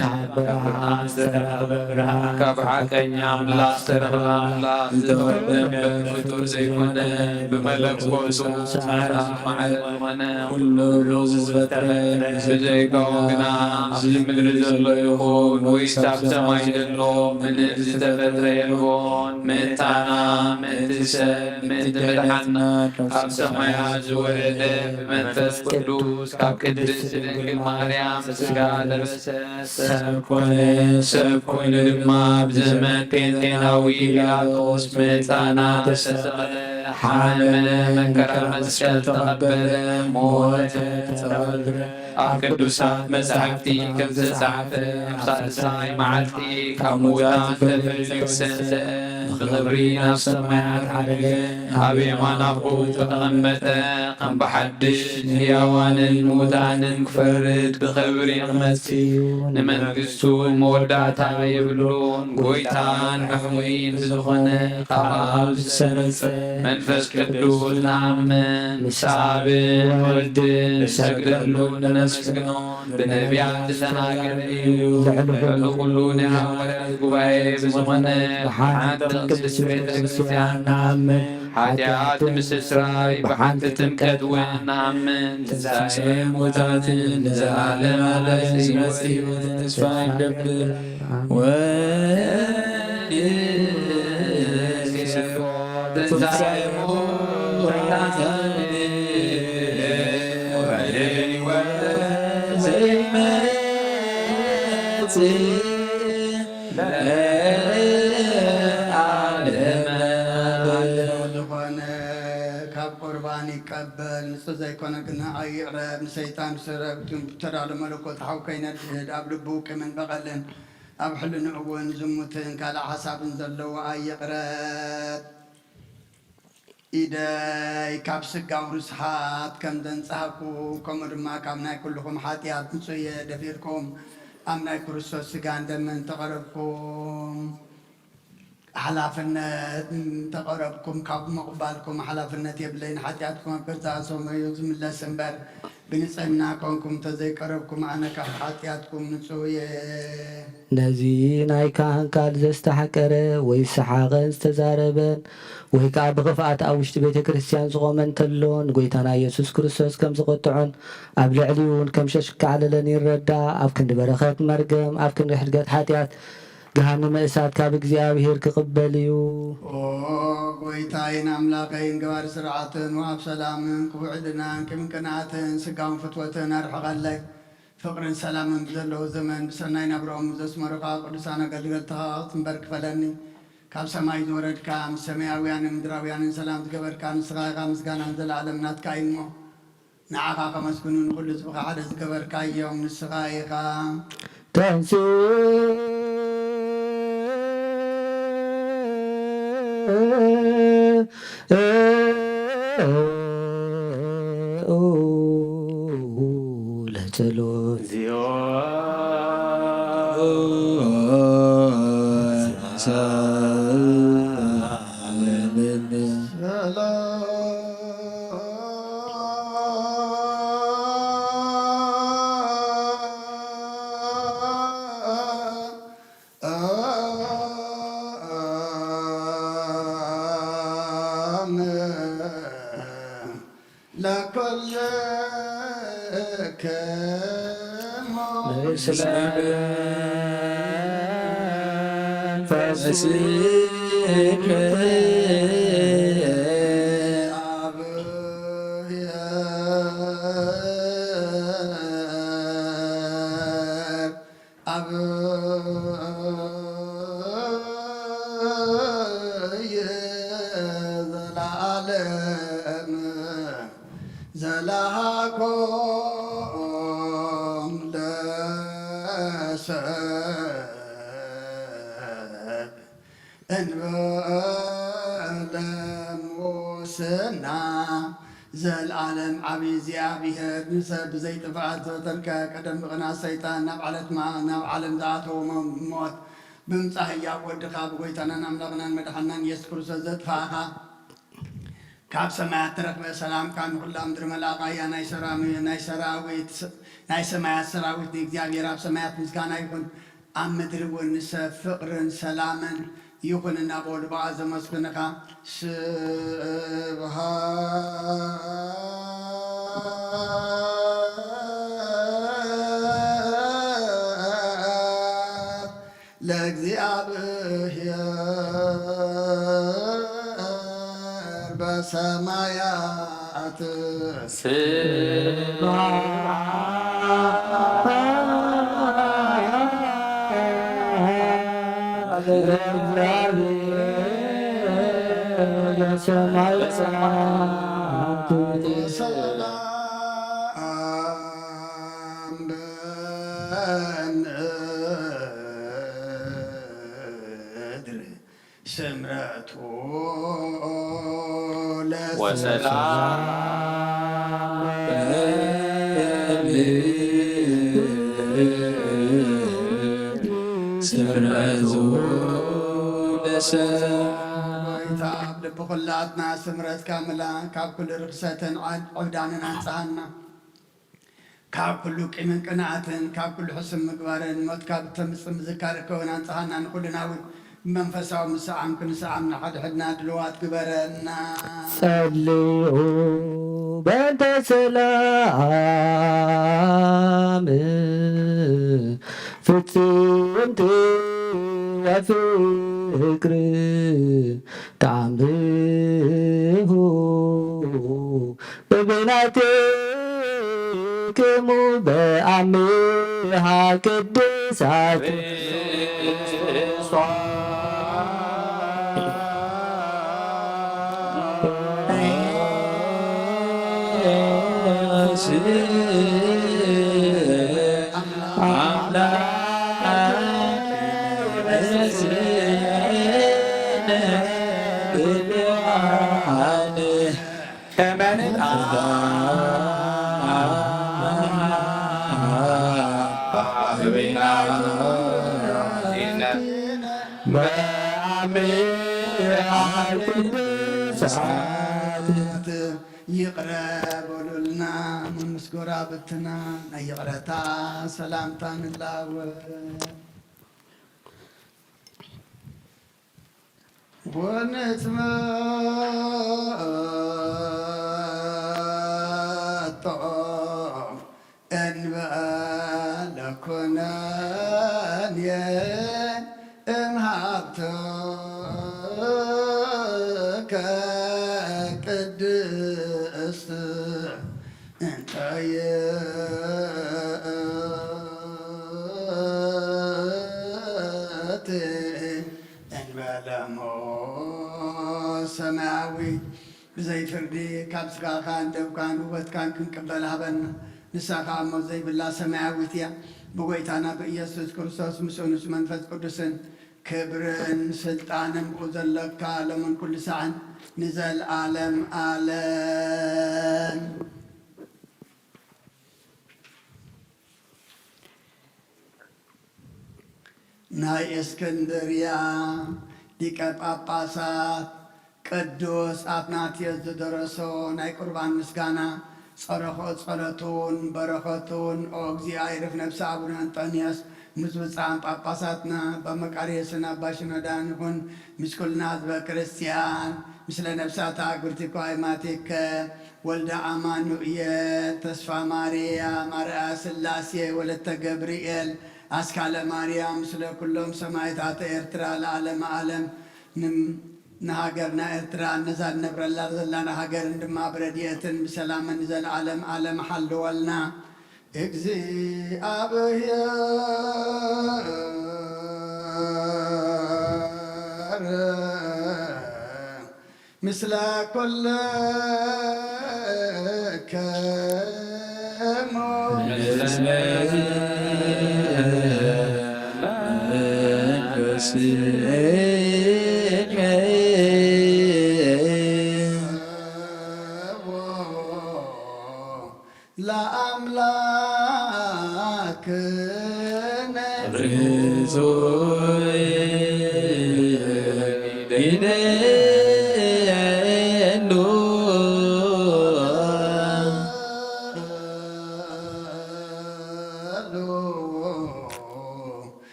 ካብ ብርሃን ዝተረኸበ ብርሃን ካብ ሓቀኛ ኣምላኽ ዝተረኸበ ኣምላኽ ዝተወልደ ፍጡር ዘይኮነ ብመለኮቱ ሳራ ማዕረ ዝኾነ ኩሉ ብኡ ዝፈጠረ ብዘይካኡ ግና ኣብዚ ምድሪ ዘሎ ይኹን ወይስ ኣብ ሰማይ ዘሎ ምንም ዝተፈጥረ የልቦን። ምእንታና፣ ምእንቲ ሰብ፣ ምእንቲ ምድሓንና ካብ ሰማያት ዝወረደ ብመንፈስ ቅዱስ ካብ ቅድስት ድንግል ማርያም ስጋ ለበሰ። ሰብ ኮነ። ሰብ ኮይኑ ድማ ብዘመን ጴንጤናዊ ጲላጦስ ምእንታና ተሰቐለ፣ ሓመመ፣ መከራ መስቀል ተቐበለ፣ ሞተ፣ ተቐብረ። ኣብ ቅዱሳት መጻሕፍቲ ከም ዝተጻሕፈ ኣብ ሳልሳይ መዓልቲ ካብ ምዉታት ተፈልዩ ተንሰአ። ብኽብሪ ናብ ሰማያት ዓረገ፣ ኣብ የማን ኣቦኡ ተቐመጠ። ከም ብሓድሽ ንህያዋንን ምዉታንን ክፈርድ ብኽብሪ ክመጽእ እዩ። ንመንግስቱ መወዳእታ የብሉን። ጎይታን መሕሙይን ዝኾነ ካብ ኣብ ዝሰረጸ መንፈስ ቅዱስ ንኣምን። ምስ ኣብን ወልድን ንሰግደሉ፣ ነመስግኖ። ብነቢያት ዝተናገረ እዩ። ልዕሊ ኩሉ ናይ ሃዋርያት ጉባኤ ብዝኾነ ብሓንቲ ቅድስት ቤተ ክርስቲያን ንኣምን። ሓጢኣት ንምስስራይ ብሓንቲ ጥምቀት እውን ንኣምን። ትንሳኤ ሙታትን ንዘለዓለም ዓለም ይመጽእ ተስፋ ንገብር። ወንሴፎ ትንሳኤ ሙታን ወሕይወት ዘይመጽእ ለዓለመ ዓለም። ዝኾነ ካብ ቁርባን ይቀበል፣ ንጹህ ዘይኮነ ግን ንዓይ ይቕረብ። ንሰይጣን ዝሰረብ ተዳሎ መለኮት ሓው ከይነድድ፣ ኣብ ልቡ ቂምን በቐልን ኣብ ሕልንኡ እውን ዝሙትን ካልእ ሓሳብን ዘለዎ ኣይቕረብ። ኢደይ ካብ ስጋዊ ርስሓት ከም ዘንጻህኩ፣ ከምኡ ድማ ካብ ናይ ኩልኹም ሓጢኣት ንጹህ እየ። ደፊርኩም ኣብ ናይ ክርስቶስ ስጋን ደምን ተቐረብኩም። ሓላፍነት ተቐረብኩም፣ ካብ ምቕባልኩም ሓላፍነት የብለይን። ሓጢኣትኩም ኣብ ገዛእ ሰሙዩ ዝምለስ እምበር፣ ብንጽህና ኮንኩም እንተዘይቀረብኩም፣ ኣነ ካብ ሓጢኣትኩም ንጹህ እየ። ነዚ ናይ ካህን ቃል ዘስተሓቀረ ወይ ዝሰሓቐን ዝተዛረበን ወይ ከኣ ብኽፍኣት ኣብ ውሽጢ ቤተ ክርስቲያን ዝቖመ እንተሎ፣ ንጎይታና ኢየሱስ ክርስቶስ ከም ዝቐጥዖን ኣብ ልዕሊኡ እውን ከም ሸሽ ክዓለለን ይረዳእ። ኣብ ክንዲ በረኸት መርገም፣ ኣብ ክንዲ ሕድገት ሓጢኣት፣ ገሃነመ እሳት ካብ እግዚኣብሔር ክቕበል እዩ። ኦ ጎይታይን ኣምላኸይን፣ ገባሪ ስርዓትን ወሃብ ሰላምን፣ ክፉእ ዕድናን ቂምን ቅንኣትን ስጋውን ፍትወትን ኣርሕቐለይ። ፍቕርን ሰላምን ብዘለዎ ዘመን ብሰናይ ናብርኦም ዘስመሩኻ ቅዱሳን ኣገልገልትኻ ክትንበር ክፈለኒ። ካብ ሰማይ ዝወረድካ፣ ምስ ሰማያውያንን ምድራውያንን ሰላም ዝገበርካ ንስኻ ኢኻ። ምስጋናን ዘለዓለም ናትካ እዩ እሞ፣ ንዓኻ ከመስግኑ ንኹሉ ህዝብኻ ሓደ ዝገበርካዮም ንስኻ ኢኻ። ተንሥኡ ለጸሎት። ለኩልክሙ ምስለ መንፈስከ። አብየ ዘለዓለም ዘለሃኮም ለሰብ እንበለ ሙስና። ዘልዓለም ዓቢ እግዚኣብሔር ንሰብ ብዘይጥፍኣት ዘወተልከ ቀደም ብቕንኣት ሰይጣን ናብ ዓለት ማ-፣ ናብ ዓለም ዝኣተወ ሞ-፣ ሞት ብምጻእ ህያው ወድኻ ብጎይታናን ኣምላኽናን መድሓናን ኢየሱስ ክርስቶስ ዘጥፋእኻ ካብ ሰማያት ተረኽበ ሰላምካ ንኹላ ምድሪ መላእኻ እያ። ናይ ሰራሚ-፣ ናይ ሰራዊት ስ-፣ ናይ ሰማያት ሰራዊት ንእግዚኣብሔር ኣብ ሰማያት ምስጋና ይኹን። ኣብ ምድሪ እውን ንሰብ ፍቕርን ሰላምን ይኹን እናበሉ ብኣ ዘመስግንኻ። ስብሃት ለእግዚኣብሔር በሰማያት። ሰላም በምድር ስምረቱ ወሰላም ስምረቱ ለሰ ጎይታ ኣብ ልቢ ኩላትና ስምረትካ ምላ፣ ካብ ኩሉ ርክሰትን ዕብዳንን ኣንጽሃና። ካብ ኩሉ ቂምን ቅንኣትን ካብ ኩሉ ሕሱም ምግባርን ሞትካ ብተምጽእ ምዝካር ከውን ኣንጽሃና ንኩልና እውን ብመንፈሳዊ ምስዓም ክንስዓም ንሓድሕድና ድልዋት ግበረና። ጸልዩ በእንተ ሰላም ፍጽምቲ ወፍቅር ጣዕምሁ በበይናትክሙ በአምሃ ቅድሳት ይቕረ በሉልና። መምስ ጎራብትና ናይ ይቕረታ ሰላምታ ንላወ። ወንጽመጦ እንበለ ኩነኔ እምሃብትከ ቅድስት እንተ ይእቲ እንበለ እሞ ሰማያዊ ብዘይ ፍርዲ ካብ ስጋኻን ደምካን ውበትካን ክንቅበል ሃበና። ንሳ ኸኣ ሞት ዘይብላ ሰማያዊት እያ። ብጎይታና ብኢየሱስ ክርስቶስ ምስኡ ንሱ መንፈስ ቅዱስን ክብርን ስልጣንን ብኡ ዘለካ ሎምን ኩሉ ሳዕን ንዘልኣለም ኣለም። ናይ እስክንድርያ ሊቀ ጳጳሳት ቅዱስ ኣትናቴዎስ ዝደረሶ ናይ ቁርባን ምስጋና ጸረኾ ጸሎቱን በረኸቱን ኦ እግዚኣብሔር ነፍሲ ኣቡነ እንጦንዮስ ምስ ብፁዓን ጳጳሳትና ኣባ መቃርዮስን ኣባ ሽኖዳን ይኹን ምስ ኩልና ህዝበ ክርስቲያን ምስለ ነፍሳታ ግርቲኳ ይማቲከ ወልደ ኣማኑኤል ተስፋ ማርያም ኣርኣያ ስላሴ ወለተ ገብርኤል ኣስካለ ማርያም ምስለ ኩሎም ሰማይታት ኤርትራ ለዓለመ ዓለም ንሃገርና ኤርትራ ነዛ ንነብረላ ዘላና ሃገርን ድማ ብረድኤትን ብሰላምን ንዘለዓለም ዓለም ሓልወልና። እግዚኣብሔር ምስለ ኩልክሙ። ለአምላክነ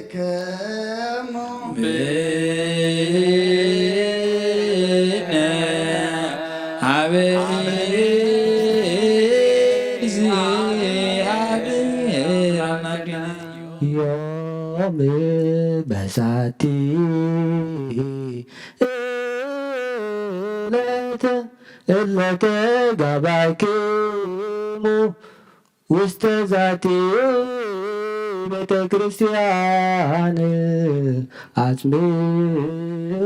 አልባቢክሙ ብነ ሀበ እግዚአብሔር አምላክነ። ዮም በሳቲ እለተ እለተ ጋባክሙ ውስተ ዛቲ ቤተ ክርስቲያን አጽምዑ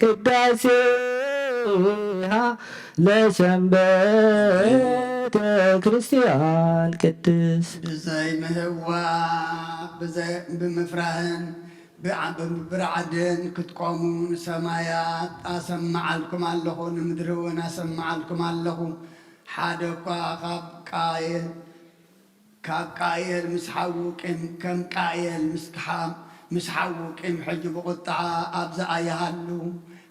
ቅዳሴሃ ለሰንበተ ቤተ ክርስቲያን ቅድስ ብዘይ ምህዋ ብዘይ ብምፍራህን ብዓ- ብብርዓድን ክትቆሙ ንሰማያት ኣሰምዓልኩም ኣለኹ፣ ንምድሪ እውን ኣሰምዓልኩም ኣለኹ። ሓደ እኳ ካብ ቃየል ካብ ቃየል ምስ ሓዉ ቂም ከም ቃየል ምስ ሓ- ምስ ሓዉ ቂም ሕጂ ብቁጥዓ ኣብ ዝኣየሃሉ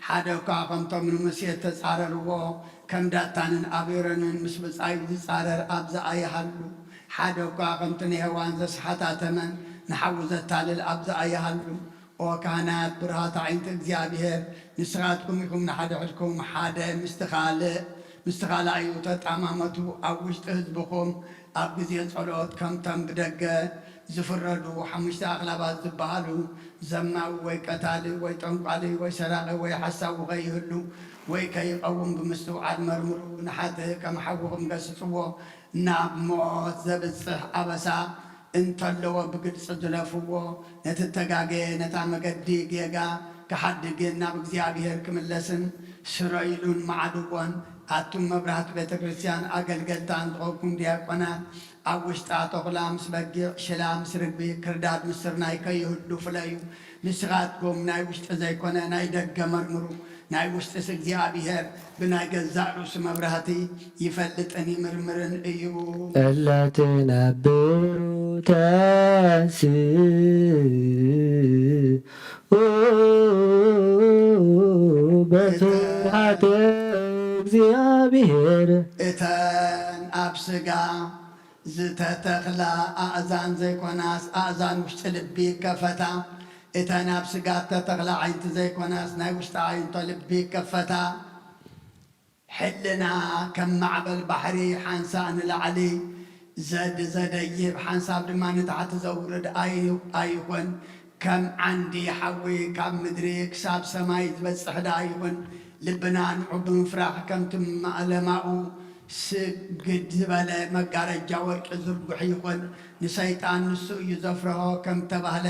ሓደ እኳ ከምቶም ንሙሴ እተጻረርዎ ከም ዳታንን ኣቤሮንን ምስ ብጻዩ ዝጻረር ኣብ ዝኣየሃሉ ሓደ እኳ ከምቲ ንሄዋን ዘስሓታ ተመን ንሓዉ ዘታልል ኣብ ዝኣየሃሉ ኦ ካህናት ብሩሃት ኣዒንቲ እግዚኣብሔር ንስኻትኩም ኢኹም ንሓድሕድኩም ሓደ ምስቲ ካልእ ምስቲ ካልኣዩ ተጣማመቱ ኣብ ውሽጢ ህዝብኹም ኣብ ግዜ ጸሎት ከምቶም ብደገ ዝፍረዱ ሓሙሽተ ኣኽላባት ዝበሃሉ ዘማዊ ወይ ቀታሊ ወይ ጠንቋሊ ወይ ሰራቒ ወይ ሓሳዊ ከይህሉ ወይ ከይቐውም ብምስትውዓል መርምሩ ንሓጥእ ከም ሓውኹም ገስጽዎ ናብ ሞት ዘብጽሕ ኣበሳ እንተለዎ ብግልጺ ዝለፍዎ ነቲ እተጋገየ ነታ መገዲ ጌጋ ክሓድግን ናብ እግዚኣብሔር ክምለስን ስረይሉን መዓድዎን ኣቱም መብራህቲ ቤተ ክርስቲያን ኣገልገልታን ዝኾንኩም ዲያቆናት ኣብ ውሽጣ ተኹላ ምስ በጊዕ ሽላ ምስ ርግቢ ክርዳድ ምስ ስርናይ ከይህሉ ፍለዩ ንስኻትኩም ናይ ውሽጢ ዘይኮነ ናይ ደገ መርምሩ ናይ ውሽጥስ እግዚኣብሔር ብናይ ገዛእ ርእሱ መብራህቲ ይፈልጥን ይምርምርን እዩ። እለ ትነብሩ ተንስኡ በፍርሃተ እግዚኣብሔር እተን ኣብ ስጋ ዝተተኽላ ኣእዛን ዘይኮናስ ኣእዛን ውሽጢ ልቢ ይከፈታ። እተን ኣብ ስጋ እተተኽላ ዓይንቲ ዘይኮናስ ናይ ውሽጢ ኣዒንቶ ልቢ ይከፈታ። ሕልና ከም ማዕበል ባሕሪ ሓንሳእ ንላዕሊ ዘድ ዘደይብ ሓንሳብ ድማ ንታሕቲ ዘውርድ ኣይ- ኣይኹን። ከም ዓንዲ ሓዊ ካብ ምድሪ ክሳብ ሰማይ ዝበጽሕ ደኣ ይኹን። ልብና ንዑ ብምፍራኽ ከምቲ ማእለማኡ ስግድ ዝበለ መጋረጃ ወርቂ ዝርጉሕ ይኹን። ንሰይጣን ንሱ እዩ ዘፍርሆ ከም ተባህለ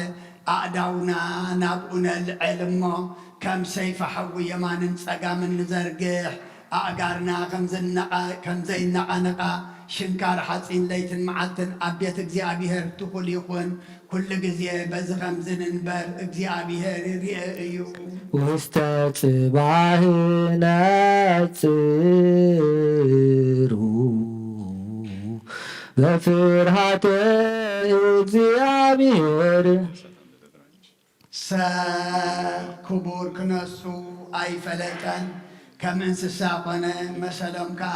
ኣእዳውና ናብኡ ነልዕል እሞ ከም ሰይፊ ሓዊ የማንን ጸጋምን ንዘርግሕ። ኣእጋርና ከም ዘይነቓነቓ ሽንካር ሓጺን ለይትን መዓልትን ኣብ ቤት እግዚኣብሔር ትኹል ይኹን። ኩሉ ግዜ በዚ ኸምዚ ንንበር እግዚኣብሔር ይርኤ እዩ። ውስተ ጽባህ ነጽሩ በፍርሃተ እግዚኣብሔር። ሰብ ክቡር ክነሱ ኣይፈለጠን፣ ከም እንስሳ ኾነ መሰሎም ከኣ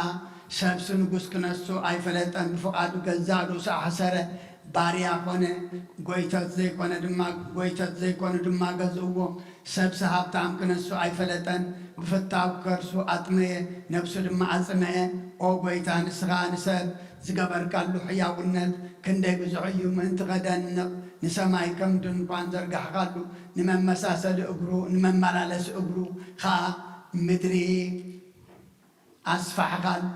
ሰብሲ ንጉስ ክነሱ ኣይፈለጠን፣ ብፍቓዱ ገዛእ ርእሱ ኣሕሰረ፣ ባርያ ኾነ፣ ጎይቶት ዘይኮነ ድማ ጎይቶት ዘይኮኑ ድማ ገዝእዎ። ሰብሲ ሃብታም ክነሱ ኣይፈለጠን፣ ብፍታው ከርሱ ኣጥመየ፣ ነብሱ ድማ ኣጽምአ። ኦ ጎይታ፣ ንስኻ ንሰብ ዝገበርካሉ ሕያውነት ክንደይ ብዙሕ እዩ፣ ምእንቲ ከደንቕ ንሰማይ ከም ድንኳን ዘርጋሕካሉ፣ ንመመሳሰሊ እግሩ ንመመላለሲ እግሩ ኸኣ ምድሪ ኣስፋሕኻሉ፣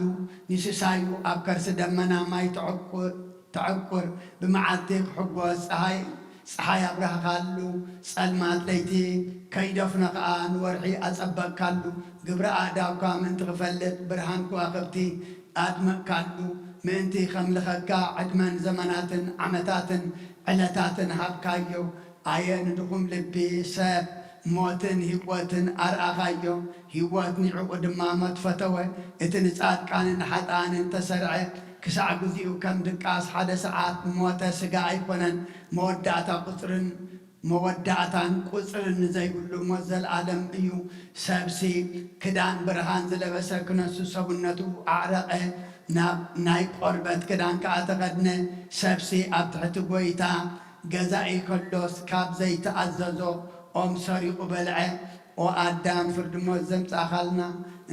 ንሲሳዩ ኣብ ከርሲ ደመና ማይ ተዕቁር፣ ብመዓልቲ ክሕጎስ ጸሓይ ኣብራህኻሉ፣ ጸልማት ለይቲ ከይደፍኖ ከኣ ንወርሒ ኣጸበቕካሉ፣ ግብሪ ኣእዳውካ ምእንቲ ክፈልጥ ብርሃን ክዋኽብቲ ኣድመቕካሉ፣ ምእንቲ ከምልኸካ ዕድመን ዘመናትን ዓመታትን ዕለታትን ሃብካዮ። ኣየ ንድኹም ልቢ ሰብ፣ ሞትን ህይወትን ኣርኣኻዮ፣ ህይወት ንዕኡ ድማ ሞት ፈተወ። እቲ ንጻድቃንን ሓጥኣንን ተሰርዐ፣ ክሳዕ ግዚኡ ከም ድቃስ ሓደ ሰዓት ሞተ። ስጋ ኣይኮነን መወዳእታ ቁጽርን መወዳእታን ቁጽርን ዘይብሉ ሞት ዘልኣለም እዩ። ሰብሲ ክዳን ብርሃን ዝለበሰ ክነሱ ሰብነቱ ኣዕረቐ፣ ናብ ናይ ቆርበት ክዳን ከኣ ተኸድነ። ሰብሲ ኣብ ትሕቲ ጐይታ ገዛኢ ከሎስ ካብ ዘይተኣዘዞ ኦም ሰሪቑ በልዐ። ኦ ኣዳም ፍርዲ ሞት ዘምጻእካልና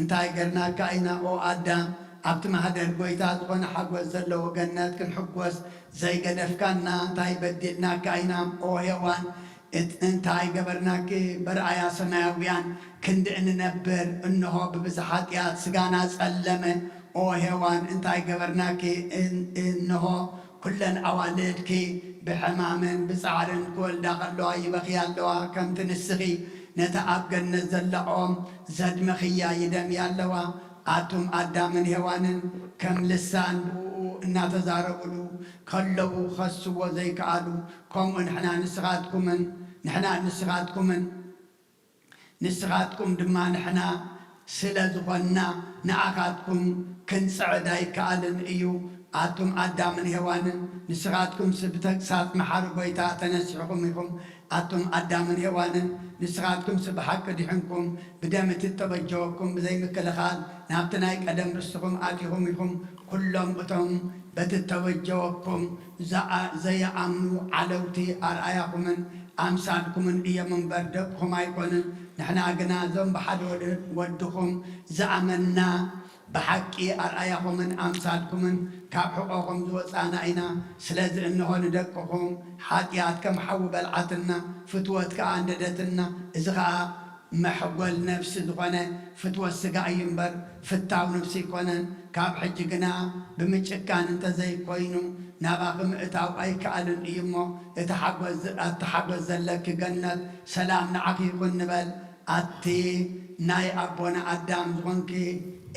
እንታይ ገርናካ ኢና ኦ ኣዳም ኣብቲ ማህደር ጎይታ ዝኾነ ሓጎስ ዘለዎ ገነት ክንሕጎስ ዘይገደፍካና እንታይ በዲልናካ ኢና ኦ ሄዋን እንታይ ገበርናኪ በርኣያ ሰማያውያን ክንዲ እንነብር እንሆ ብብዝሒ ሓጢኣት ስጋና ጸለመ ኦ ሄዋን እንታይ ገበርናኪ እንሆ ኩለን ኣዋልድኪ ብሕማምን ብጻዕርን ክወልዳ ከለዋ ይበኽያ ኣለዋ፣ ከምቲ ንስኺ ነታ ኣብ ገነት ዘላ ኦም ዘድመኽያ ይደምያ ኣለዋ። ኣቱም ኣዳምን ሄዋንን ከም ልሳን ብእኡ እናተዛረቡሉ ከለዉ ክኸስዎ ዘይከኣሉ፣ ከምኡ ንሕና ንስኻትኩምን፣ ንሕና ንስኻትኩምን፣ ንስኻትኩም ድማ ንሕና ስለ ዝኾንና ንኣኻትኩም ክንጽዕድ ኣይከኣልን እዩ። ኣቱም ኣዳምን ሄዋንን ንስኻትኩምስ ብተግሳጽ መሓሪ ጐይታ ተነሲሕኹም ኢኹም። ኣቱም ኣዳምን ሄዋንን ንስኻትኩምስ ብሓቂ ድሒንኩም፣ ብደም እቲ እተበጀወኩም ብዘይ ምክልኻል ናብቲ ናይ ቀደም ርስትኹም ኣቲኹም ኢኹም። ኩሎም እቶም በቲ እተበጀወኩም ዘይኣምኑ ዓለውቲ ኣርኣያኹምን ኣምሳልኩምን እዮም እምበር ደቅኹም ኣይኮኑን። ንሕና ግና እዞም ብሓደ ወድኹም ዝኣመንና ብሓቂ ኣርኣያኹምን ኣምሳልኩምን ካብ ሕቖኹም ዝወጻእና ኢና። ስለዚ እንሆ ንደቅኹም ሓጢኣት ከም ሓዊ በልዓትና፣ ፍትወት ከኣ ኣንደደትና። እዚ ኸኣ መሕጎል ነፍሲ ዝኾነ ፍትወት ስጋ እዩ እምበር ፍታው ነፍሲ ኣይኮነን። ካብ ሕጂ ግና ብምጭካን እንተዘይኮይኑ ናባኺ ምእታው ኣይከኣልን እዩ እሞ፣ እቲ ሓጎስ፣ ኣቲ ሓጎስ ዘለኪ ገነት፣ ሰላም ንዓኺ ይኹን ንበል። ኣቲ ናይ ኣቦና ኣዳም ዝኾንኪ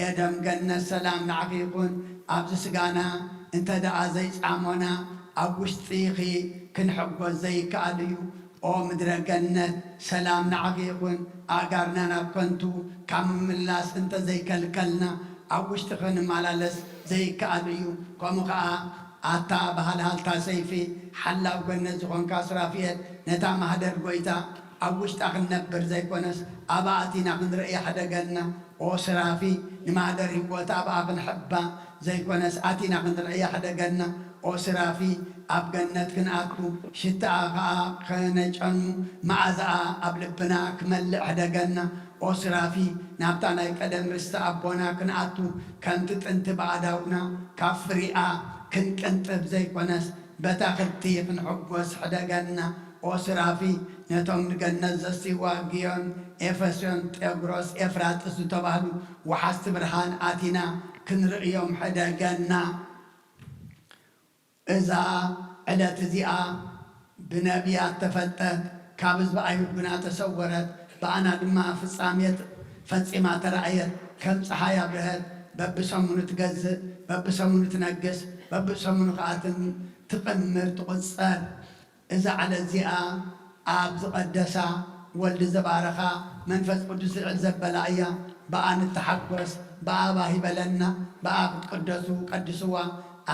ኤደም ገነት፣ ሰላም ንዓኺ ይኹን። ኣብዚ ስጋና እንተ ደኣ ዘይጻሞና፣ ኣብ ውሽጢኺ ክንሕጎስ ዘይከኣል እዩ። ኦ ምድረ ገነት፣ ሰላም ንዓኺ ይኹን። ኣእጋርና ናብ ከንቱ ካብ ምምላስ እንተ ዘይከልከልና፣ ኣብ ውሽጢ ክንመላለስ ዘይከኣል እዩ። ከምኡ ኸኣ ኣታ ብሃልሃልታ ሰይፊ ሓላው ገነት ዝኾንካ ሱራፊኤል፣ ነታ ማህደር ጐይታ ኣብ ውሽጣ ክንነብር ዘይኮነስ፣ ኣብኣ ኣቲና ክንርእያ ሕደገልና። ኦ ሱራፊ፣ ንማህደር ህይወት ኣብኣ ክንሕባ ዘይኮነስ፣ ኣቲና ክንርእያ ሕደገልና። ኦ ሱራፊ፣ ኣብ ገነት ክንኣቱ፣ ሽታኣ ኸኣ ከነጨኑ፣ መኣዛኣ ኣብ ልብና ክመልእ ሕደገና። ኦ ሱራፊ፣ ናብታ ናይ ቀደም ርስቲ ኣቦና ክንኣቱ፣ ከምቲ ጥንቲ ብኣእዳውና ካብ ፍሪኣ ክንቅንጥብ ዘይኮነስ፣ በታ ክልቲ ክንሕጎስ ሕደገና። ኦ ሱራፊ፣ ነቶም ንገነት ዘስትይዋ ግዮን፣ ኤፌሶን፣ ጤግሮስ፣ ኤፍራጥስ ዝተባህሉ ወሓዝቲ ብርሃን ኣቲና ክንርእዮም ሕደገና። እዛ ዕለት እዚኣ ብነቢያት ተፈልጠት፣ ካብ ህዝቢ ኣይሁድ ግና ተሰወረት፣ ብኣና ድማ ፍጻሜት ፈጺማ ተራእየት። ከም ጸሓይ ኣብርሀት፣ በብሰሙኑ ትገዝእ፣ በብሰሙኑ ትነግስ፣ በብሰሙኑ ከኣ ትም-፣ ትቕምር፣ ትቑጸር። እዛ ዕለት እዚኣ ኣብ ዝቐደሳ ወልዲ ዘባረኻ መንፈስ ቅዱስ ልዕል ዘበላ እያ። ብኣ ንተሓጎስ፣ ብኣ ባህ ይበለና፣ ብኣ ክትቅደሱ ቀድስዋ።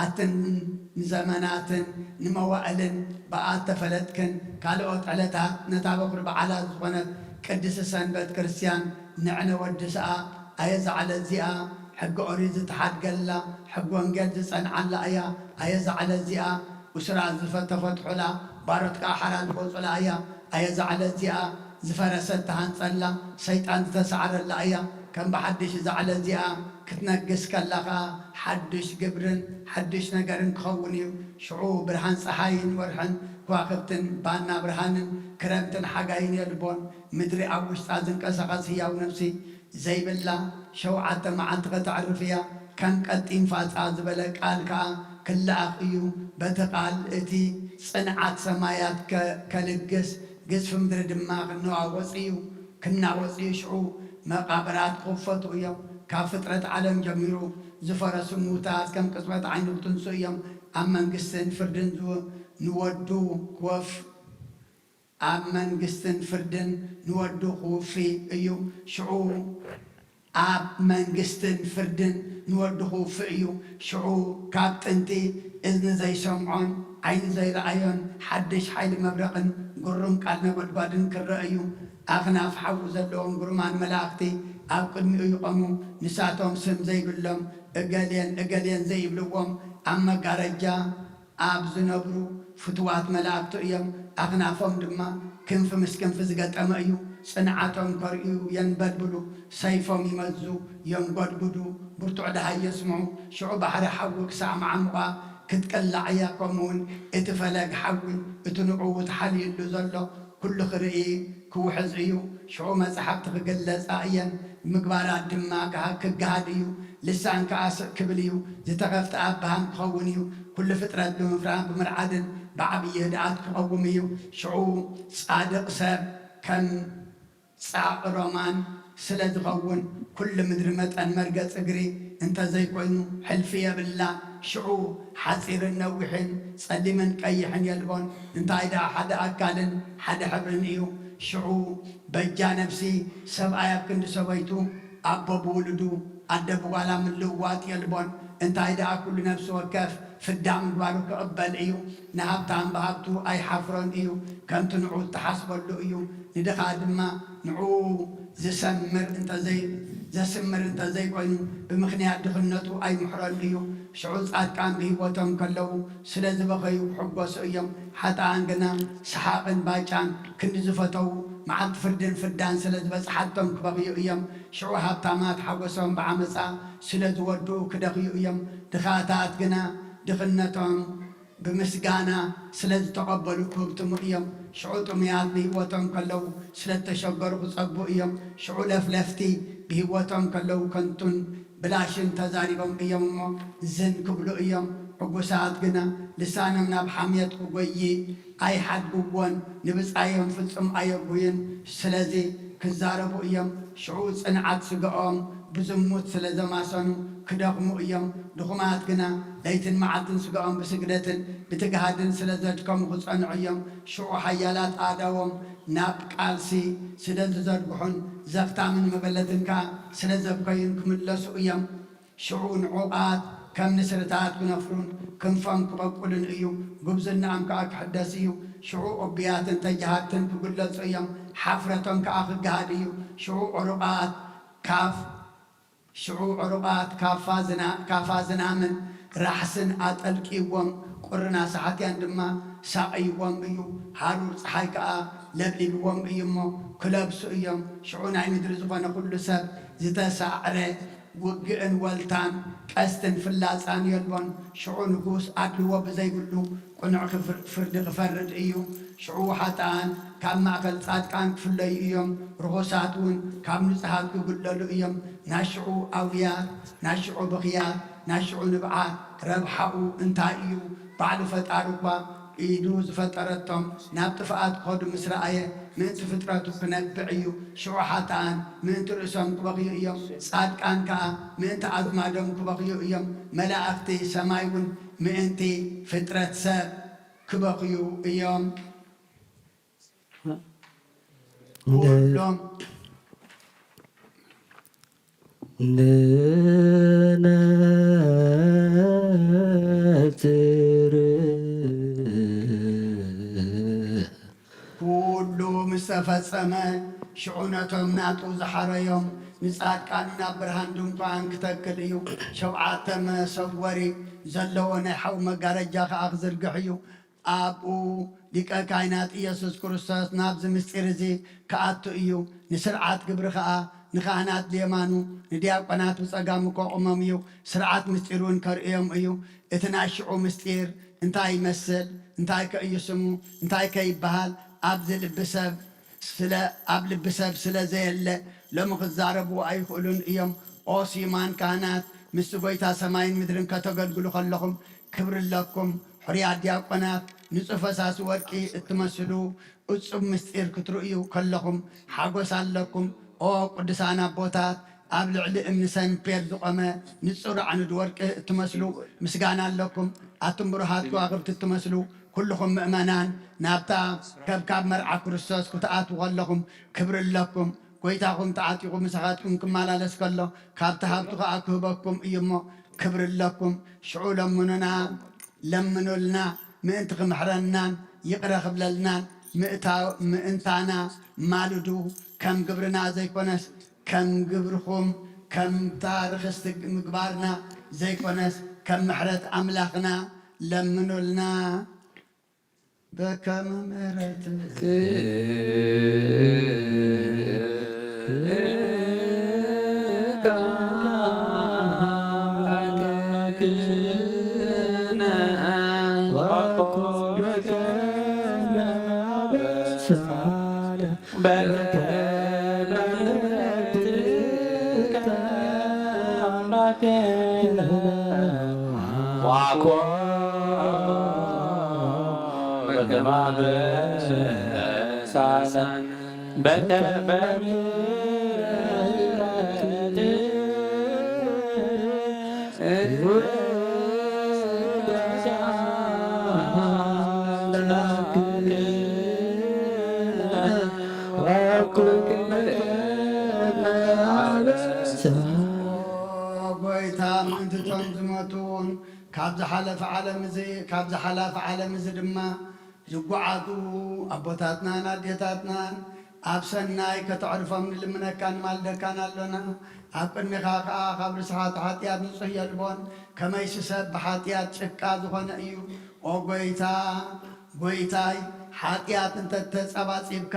ኣትን ንዘመናትን ንመዋእልን ብኣ እተፈለጥክን ካልኦት ዕለታት ነታ በኹሪ በዓላት ዝኾነት ቅድስቲ ሰንበት ክርስትያን ንዕነ ወድስኣ። ኣየ እዛ ዕለት እዚኣ ሕጊ ኦሪት ዝተሓድገላ፣ ሕጊ ወንጌል ዝጸንዓላ እያ። ኣየ እዛ ዕለት እዚኣ እሱራት ዝተፈትሑላ፣ ባሮት ከኣ ሓራ ዝወጹላ እያ። ኣየ እዛ ዕለት እዚኣ ዝፈረሰት ተሃንጸላ፣ ሰይጣን ዝተሳዕረላ እያ። ከም ብሓድሽ እዛ ዕለት እዚኣ ክትነግስ ከላ ኸኣ ሓድሽ ግብርን ሓድሽ ነገርን ክኸውን እዩ። ሽዑ ብርሃን ጸሓይን ወርሕን ከዋኽብትን ባና ብርሃንን ክረምትን ሓጋይን የልቦን። ምድሪ ኣብ ውሽጣ ዝንቀሳቐስ ህያው ነፍሲ ዘይብላ ሸውዓተ መዓልቲ ከተዕርፍ እያ። ከም ቀጢን ፋጻ ዝበለ ቃል ከኣ ክለኣኽ እዩ። በቲ ቃል እቲ ጽንዓት ሰማያት ከ-፣ ከልግስ፣ ግዝፊ ምድሪ ድማ ክነዋወጽ እዩ፣ ክናወጽ እዩ። ሽዑ መቓብራት ክኽፈቱ እዮም። ካብ ፍጥረት ዓለም ጀሚሩ ዝፈረሱ ምዉታት ከም ቅጽበት ዓይኒ ክትንስኡ እዮም። ኣብ መንግስትን ፍርድን ዝው-፣ ንወዱ ክወፍ-፣ ኣብ መንግስትን ፍርድን ንወዱ ክውፊ እዩ። ሽዑ ኣብ መንግስትን ፍርድን ንወዱ ክውፍእ እዩ። ሽዑ ካብ ጥንቲ እዝኒ ዘይሰምዖን ዓይኒ ዘይረኣዮን ሓድሽ ሓይሊ መብረቕን ግሩም ቃል ነጎድጓድን ክረአ እዩ። ኣኽናፍ ሓዊ ዘለዎም ግሩማን መላእኽቲ ኣብ ቅድሚኡ ይቖሙ። ንሳቶም ስም ዘይብሎም እገሌን እገሌን ዘይብልዎም ኣብ መጋረጃ ኣብ ዝነብሩ ፍቱዋት መላእክቱ እዮም። ኣኽናፎም ድማ ክንፊ ምስ ክንፊ ዝገጠመ እዩ። ጽንዓቶም ከርእዩ የንበድብሉ፣ ሰይፎም ይመዙ፣ የንጎድጉዱ፣ ብርቱዕ ደሃይ የስምዑ። ሽዑ ባሕሪ ሓዊ ክሳዕ መዓሙቓ ክትቅላዕ እያ። ከምኡውን እቲ ፈለግ ሓዊ፣ እቲ ንዕኡ ተሓልዩሉ ዘሎ ኩሉ ክርኢ ክውሕዝ እዩ። ሽዑ መጻሕፍቲ ክግለጻ እየን፣ ምግባራት ድማ ክሃ-፣ ክገሃድ እዩ። ልሳን ከኣ ስቕ ክብል እዩ። ዝተኸፍተ ኣፍ ብሃም ክኸውን እዩ። ኩሉ ፍጥረት ብምፍራህን ብምርዓድን ብዓብዪ ህድኣት ክቐውም እዩ። ሽዑ ጻድቕ ሰብ ከም ጻዕቂ ሮማን ስለ ዝኸውን፣ ኩሉ ምድሪ መጠን መርገጽ እግሪ እንተ ዘይኮይኑ፣ ሕልፊ የብላን። ሽዑ ሓጺርን ነዊሕን፣ ጸሊምን ቀይሕን የልቦን፣ እንታይ ደኣ ሓደ ኣካልን ሓደ ሕብርን እዩ። ሽዑ በጃ ነፍሲ፣ ሰብኣይ ኣብ ክንዲ ሰበይቱ፣ ኣቦ ብውሉዱ፣ ኣደ ብጓላ ምልውዋጥ የልቦን። እንታይ ደኣ ኩሉ ነፍሲ ወከፍ ፍዳ ምግባሩ ክቕበል እዩ። ንሃብታም ብሃብቱ ኣይሓፍሮን እዩ፣ ከምቲ ንዑ እተሓስበሉ እዩ። ንድኻ ድማ ንዑ ዝሰምር እንተዘይ-፣ ዘስምር እንተዘይኮይኑ፣ ብምኽንያት ድኽነቱ ኣይምሕሮን እዩ። ሽዑ ጻድቃን ብህይወቶም ከለዉ ስለ ዝበኸዩ ክሕጎሱ እዮም። ሓጥኣን ግና ሰሓቕን ባጫን ክንዲ ዝፈተዉ፣ መዓልቲ ፍርድን ፍዳን ስለ ዝበጽሓቶም ክበኽዩ እዮም። ሽዑ ሃብታማት ሓጎሶም ብዓመጻ ስለ ዝወድኡ ክደኽዩ እዮም። ድኻታት ግና ድኽነቶም ብምስጋና ስለ ዝተቐበሉ ክህብትሙ እዮም። ሽዑ ጥሙያት ብህይወቶም ከለዉ ስለ እተሸገሩ ክጸግቡ እዮም። ሽዑ ለፍለፍቲ ብህይወቶም ከለዉ ከንቱን ብላሽን ተዛሪቦም እዮም እሞ ዝን ክብሉ እዮም። ዕጉሳት ግና ልሳኖም ናብ ሓምየት ክጎዪ ኣይሓድግዎን፣ ንብጻዮም ፍጹም ኣየጉህዩን። ስለዚ ክዛረቡ እዮም። ሽዑ ጽንዓት ስጋኦም ብዝሙት ስለ ዘማሰኑ ክደኽሙ እዮም። ድኹማት ግና ለይትን መዓልትን ስጋኦም ብስግደትን ብትግሃትን ስለ ዘድከሙ ክጸንዑ እዮም። ሽዑ ሓያላት ኣእዳዎም ናብ ቃልሲ ስለ ዝዘርግሑን ዘኽታምን መበለትን ከኣ ስለ ዘብከዩን ክምለሱ እዮም። ሽዑ ንዑቓት ከም ንስርታት ክነፍሩን ክንፎም ክበቁልን እዩ። ጉብዝናኦም ከኣ ክሕደስ እዩ። ሽዑ ኡብያትን ተጃሃርትን ክግለጹ እዮም። ሓፍረቶም ከኣ ክገሃድ እዩ። ሽዑ ዕሩቓት ካፍ-፣ ሽዑ ዕሩቓት ካፋ ዝና-፣ ካፋ ዝናምን ራሕስን ኣጠልቅይዎም፣ ቁርን ኣሳሓትያን ድማ ሳቕይዎም እዩ። ሃሩር ጸሓይ ከኣ ለብሊብዎም እዩ እሞ ክለብሱ እዮም። ሽዑ ናይ ምድሪ ዝኾነ ኩሉ ሰብ ዝተሳዕረ ውግእን ወልታን ቀስትን ፍላጻን የልቦን። ሽዑ ንጉስ ኣድልዎ ብዘይብሉ ቅኑዕ ክፍር-፣ ፍርዲ ክፈርድ እዩ። ሽዑ ሓጥኣን ካብ ማእከል ጻድቃን ክፍለዩ እዮም፣ ርኹሳት እውን ካብ ንጹሃት ክጉለሉ እዮም። ናሽዑ ኣውያት፣ ናሽዑ ብኽያት፣ ናሽዑ ንብዓት። ረብሓኡ እንታይ እዩ? ባዕሉ ፈጣሪ እኳ ኢዱ ዝፈጠረቶም ናብ ጥፍኣት ክኸዱ ምስ ረኣየ፣ ምእንቲ ፍጥረቱ ክነብዕ እዩ። ሽዑ ሓጥኣን ምእንቲ ርእሶም ክበኽዩ እዮም፣ ጻድቃን ከኣ ምእንቲ ኣዝማዶም ክበኽዩ እዮም። መላእኽቲ ሰማይ እውን ምእንቲ ፍጥረት ሰብ ክበኽዩ እዮም። ኩሎም ንነጽር። ኩሉ ምስ ተፈጸመ፣ ሽዑ ነቶም ናጡ ዝሓረዮም ንጻድቃን ናብ ብርሃን ድንኳን ክተክል እዩ። ሸውዓተ መሰወሪ ዘለዎ ናይ ሓዊ መጋረጃ ከኣ ክዝርግሕ እዩ። ኣብኡ ሊቀ ካህናት ኢየሱስ ክርስቶስ ናብዚ ምስጢር እዚ ክኣቱ እዩ። ንስርዓት ግብሪ ኸኣ ንካህናት ብየማኑ ንዲያቆናት ብጸጋሙ ከቑሞም እዩ። ስርዓት ምስጢር እውን ከርእዮም እዩ። እቲ ናይ ሽዑ ምስጢር እንታይ ይመስል? እንታይ ከ እዩ ስሙ? እንታይ ከ ይበሃል? ኣብዚ ልቢ ሰብ ስለ፣ ኣብ ልቢ ሰብ ስለ ዘየለ ሎሚ ክዛረቡ ኣይኽእሉን እዮም። ኦ ስዩማን ካህናት፣ ምስቲ ጐይታ ሰማይን ምድርን ከተገልግሉ ከለኹም ክብሪ ኣለኩም። ሕሩያት ዲያቆናት፣ ንጹህ ፈሳሲ ወርቂ እትመስሉ እጹብ ምስጢር ክትርእዩ ከለኹም ሓጎስ ኣለኩም። ኦ ቅዱሳን ኣቦታት፣ ኣብ ልዕሊ እምኒ ሰንፔር ዝቖመ ንጹር ኣዕኑድ ወርቂ እትመስሉ ምስጋና ኣለኩም። ኣቱም ብሩሃት ከዋኽብቲ እትመስሉ ኩልኹም ምእመናን፣ ናብታ ከብካብ መርዓ ክርስቶስ ክትኣትዉ ከለኹም ክብሪ ኣለኩም። ጐይታኹም ተዓጢቑ ምሳኻትኩም ክመላለስ ከሎ፣ ካብቲ ሃብቱ ኸኣ ክህበኩም እዩ እሞ፣ ክብሪ ኣለኩም። ሽዑ ለምኑና፣ ለምኑልና፣ ምእንቲ ክምሕረናን ይቕረ ክብለልናን፣ ምእታ-፣ ምእንታና ማልዱ፣ ከም ግብርና ዘይኮነስ፣ ከም ግብርኹም፣ ከምታ ርኽስቲ ምግባርና ዘይኮነስ፣ ከም ምሕረት ኣምላኽና ለምኑልና። በከመ ምሕረትከ በከ በምሕረት ጎይታ ምእንቲ እቶም ዝሞቱ እውን ካብ ዝሓለፈ ዓለም እዚ ካብ ዝሓላፈ ዓለም እዚ ድማ ዝጓዓዙ ኣቦታትናን ኣዴታትናን ኣብ ሰናይ ከተዕርፎም ንልምነካን ንማልደካን ኣሎና። ኣብ ቅድሚኻ ከኣ ካብ ርስሓት ሓጢኣት ንጹህ የልቦን፣ ከመይሲ ሰብ ብሓጢኣት ጭቃ ዝኾነ እዩ። ኦ ጐይታ፣ ጐይታይ፣ ሓጢኣት እንተ ተጸባጺብካ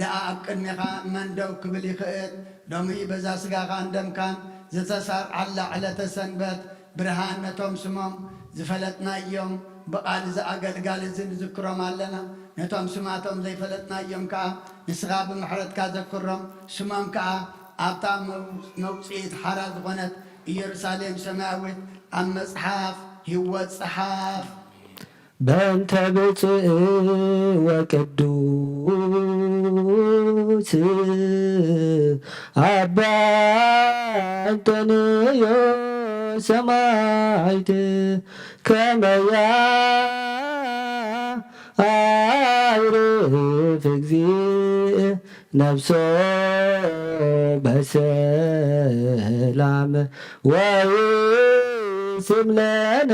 ደኣ ኣብ ቅድሚኻ መን ደው ክብል ይኽእል? ሎሚ በዛ ስጋኻን ደምካን ዝተሳርዓላ ዕለተ ሰንበት ብርሃን ነቶም ስሞም ዝፈለጥናዮም ብቓል እዚ ኣገልጋሊ እዚ ንዝክሮም ኣለና። ነቶም ስማቶም ዘይፈለጥናዮም ከኣ ንስኻ ብምሕረትካ ዘክሮም። ስሞም ከኣ ኣብታ መው- መውጽኢት ሓራ ዝኾነት ኢየሩሳሌም ሰማያዊት ኣብ መጽሓፍ ህይወት ጸሓፍ። በእንተ ብፁዕ ወቅዱስ ኣባ እንጠንዮ ሰማዕት ከመያ ኣዕርፍ እግዚእ ነፍሶ በሰላም ወይስም ለነ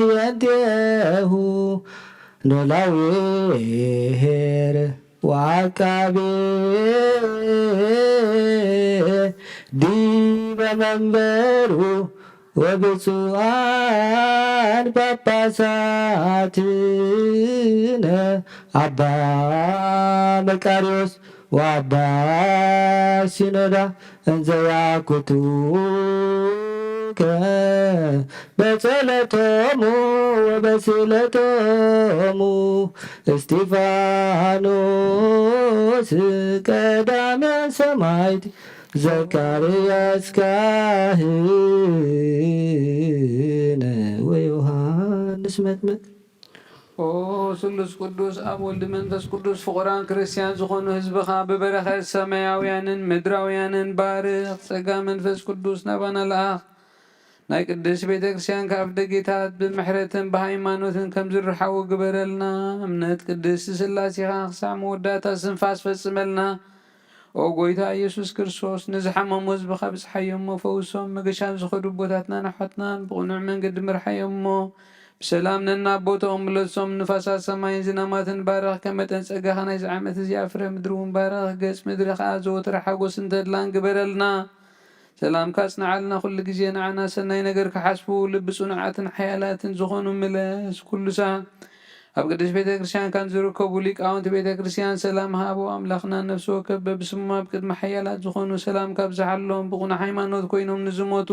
ህየንቴሁ ኖላዊ ኄር ወዐቃቤ ዲበ መንበሩ ወብፁዓን ጳጳሳትነ ኣባ መቃርዮስ ወኣባ ሲኖዳ እንዘ ያኩቱከ በጸሎቶሙ ወበስእለቶሙ እስጢፋኖስ ቀዳምያ ሰማዕት ዘካርያስ ካህን ወዮሃንስ መጥምቅ። ኦ ስሉስ ቅዱስ ኣብ ወልድ መንፈስ ቅዱስ ፍቑራን ክርስትያን ዝኾኑ ህዝብኻ ብበረኸት ሰማያውያንን ምድራውያንን ባርኽ። ጸጋ መንፈስ ቅዱስ ናባና ለኣኽ። ናይ ቅድስት ቤተ ክርስቲያን ካብ ደጌታት ብምሕረትን ብሃይማኖትን ከም ዝርሓዉ ግበረልና። እምነት ቅድስት ስላሴኻ ክሳዕ መወዳእታ ስንፋስ ፈጽመልና። ኦ ጎይታ ኢየሱስ ክርስቶስ፣ ንዝሓመሙ ህዝብኻ ብጽሓዮም እሞ ፈውሶም፣ መገሻ ኣብ ዝኸዱ ኣቦታትናን ኣሕዋትናን ብቕኑዕ መንገዲ ምርሓዮም እሞ፣ ብሰላም ነናብ ቦታኦም ምለሶም። ንፋሳት ሰማይን ዝናማትን ባርኽ፣ ከም መጠን ጸጋኻ ናይዚ ዓመት እዚኣ ፍረ ምድሪ እውን ባርኽ፣ ገጽ ምድሪ ኸኣ ዘወትር ሓጎስን ተድላን ግበረልና። ሰላምካ ኣጽንዓልና፣ ኩሉ ግዜ ንዓና ሰናይ ነገር ክሓስቡ፣ ልቢ ጽኑዓትን ሓያላትን ዝኾኑ ምለስ። ኩሉ ሳዕ ኣብ ቅድስት ቤተ ክርስቲያን ካብ ዝርከቡ ሊቃውንቲ ቤተ ክርስቲያን ሰላም ሃቦ። ኣምላኽና ነፍሲ ወከፍ በብስሞም ኣብ ቅድሚ ሓያላት ዝኾኑ ሰላም ካብዝሓሎም፣ ብቕኑዕ ሃይማኖት ኮይኖም ንዝሞቱ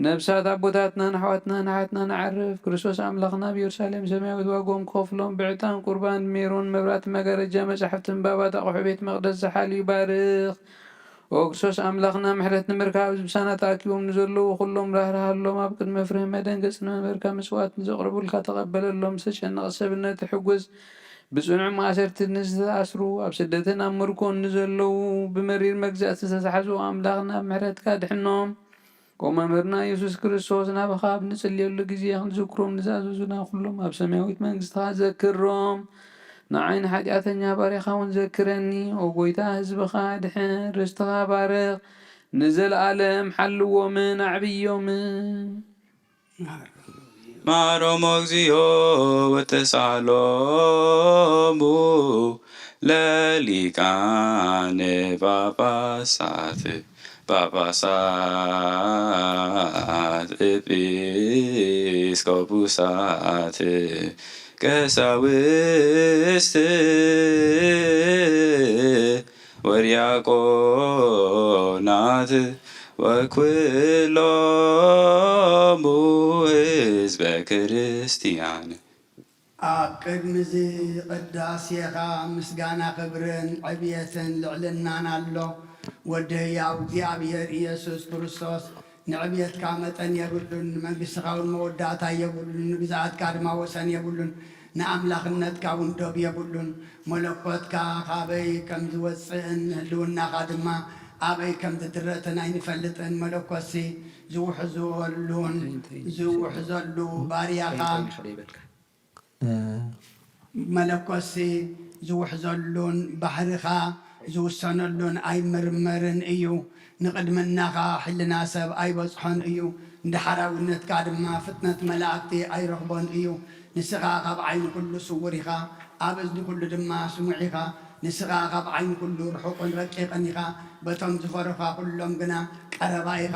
ነብሳት ኣቦታትናን ኣሕዋትናን ኣሓትናን ኣዕርፍ። ክርስቶስ ኣምላኽና ኣብ ኢየሩሳሌም ሰማያዊት ዋግኦም ክኸፍሎም ብዕጣን ቁርባን ብሜሮን መብራህቲ መጋረጃ መጻሕፍቲ ምንባባት ኣቑሑ ቤት መቕደስ ዝሓልዩ ባርኽ። ኦ ክርስቶስ ኣምላኽና ምሕረት ንምርካብ ኣብዚ ብሳና ተኣኪቦም ንዘለዉ ኩሎም ራህርሃሎም። ኣብ ቅድሚ መፍርሂ መደንገጺ ንመንበርካ መስዋእቲ ንዘቕርቡልካ ተቐበለሎም። ዝተጨነቐ ሰብነቱ ሕጉስ። ብጽኑዕ ማእሰርቲ ንዝተኣስሩ፣ ኣብ ስደትን ኣብ ምርኮን ንዘለዉ፣ ብመሪር መግዛእቲ ዝተታሕዙ ኣምላኽና ኣብ ምሕረትካ ኣድሕኖም። ኦ መምህርና ኢየሱስ ክርስቶስ፣ ናባኻ ኣብ ንጽልየሉ ግዜ ክንዝክሮም ንዝኣዘዙና ኩሎም ኣብ ሰማያዊት መንግስትኻ ዘክሮም። ንዓይ ንሓጢኣተኛ ባርያኻ እውን ዘክረኒ። ኦ ጎይታ፣ ህዝብኻ ኣድሕን፣ ርስትኻ ባርኽ፣ ንዘለኣለም ሓልዎምን ኣዕብዮምን። ማሮሞ እግዚኦ ወተሳሎሙ ለሊቃነ ጳጳሳት ጳጳሳት ኤጲስቆጶሳት ቀሳውስት ወዲያቆናት ወኩሎሙ ህዝበ ክርስቲያን። ኣብ ቅድሚ እዚ ቅዳሴኻ ምስጋና ክብርን ዕብየትን ልዕልናን ኣሎ። ወዲ ህያው እግዚኣብሔር ኢየሱስ ክርስቶስ ንዕብየትካ መጠን የብሉን፣ ንመንግስትኻ እውን መወዳእታ የብሉን፣ ንግዝኣትካ ድማ ወሰን የብሉን። ንኣምላኽነትካ እውን ዶብ የብሉን። መለኮትካ ካበይ ከም ዝወጽእን ህልውናኻ ድማ ኣበይ ከም ዝድረትን ኣይንፈልጥን። መለኮትሲ ዝውሕዘሉን ዝውሕዘሉ ባርያኻ መለኮሲ ዝውሕዘሉን ባሕርኻ ዝውሰነሉን ኣይምርመርን እዩ። ንቕድምናኻ ሕልና ሰብ ኣይበጽሖን እዩ፣ ንደሓራውነትካ ድማ ፍጥነት መላእክቲ ኣይረኽቦን እዩ። ንስኻ ካብ ዓይኒ ኩሉ ስዉር ኢኻ፣ ኣብ እዝኒ ኩሉ ድማ ስሙዕ ኢኻ። ንስኻ ካብ ዓይኒ ኩሉ ርሑቕን ረቂቕን ኢኻ፣ በቶም ዝፈሩኻ ኩሎም ግና ቀረባ ኢኻ።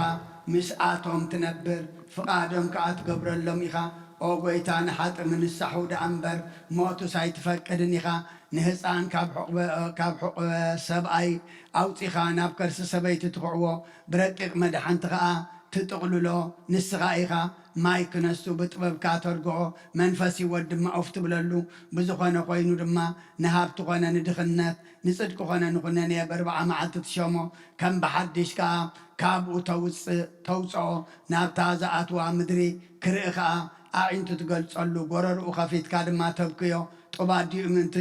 ምስኣቶም ትነብር፣ ፍቓዶም ከኣ ትገብረሎም ኢኻ። ኦ ጐይታ፣ ንሓጥእ ምንሳሑ ደኣ እምበር፣ ሞቱስ ኣይትፈቅድን ኢኻ። ንህጻን ካብ ሕቑበ-፣ ካብ ሕቑበ ሰብኣይ ኣውጺኻ ናብ ከርሲ ሰበይቲ ትኽዕዎ፣ ብረቂቕ መድሓንቲ ኸኣ ትጥቕልሎ ንስኻ ኢኻ። ማይ ክነሱ ብጥበብካ ተርግኦ፣ መንፈስ ህይወት ድማ ኡፍ ትብለሉ። ብዝኾነ ኮይኑ ድማ፣ ንሃብቲ ኾነ ንድኽነት፣ ንጽድቂ ኾነ ንኹነኔ በርብዓ መዓልቲ ትሸሞ፣ ከም ብሓድሽ ከኣ ካብኡ ተውጽእ፣ ተውጽኦ፣ ናብታ ዝኣትዋ ምድሪ ክርኢ ኸኣ ኣዒንቱ ትገልጸሉ፣ ጎረርኡ ኸፊትካ ድማ ተብክዮ። ጡብ ኣዲኡ ምእንቲ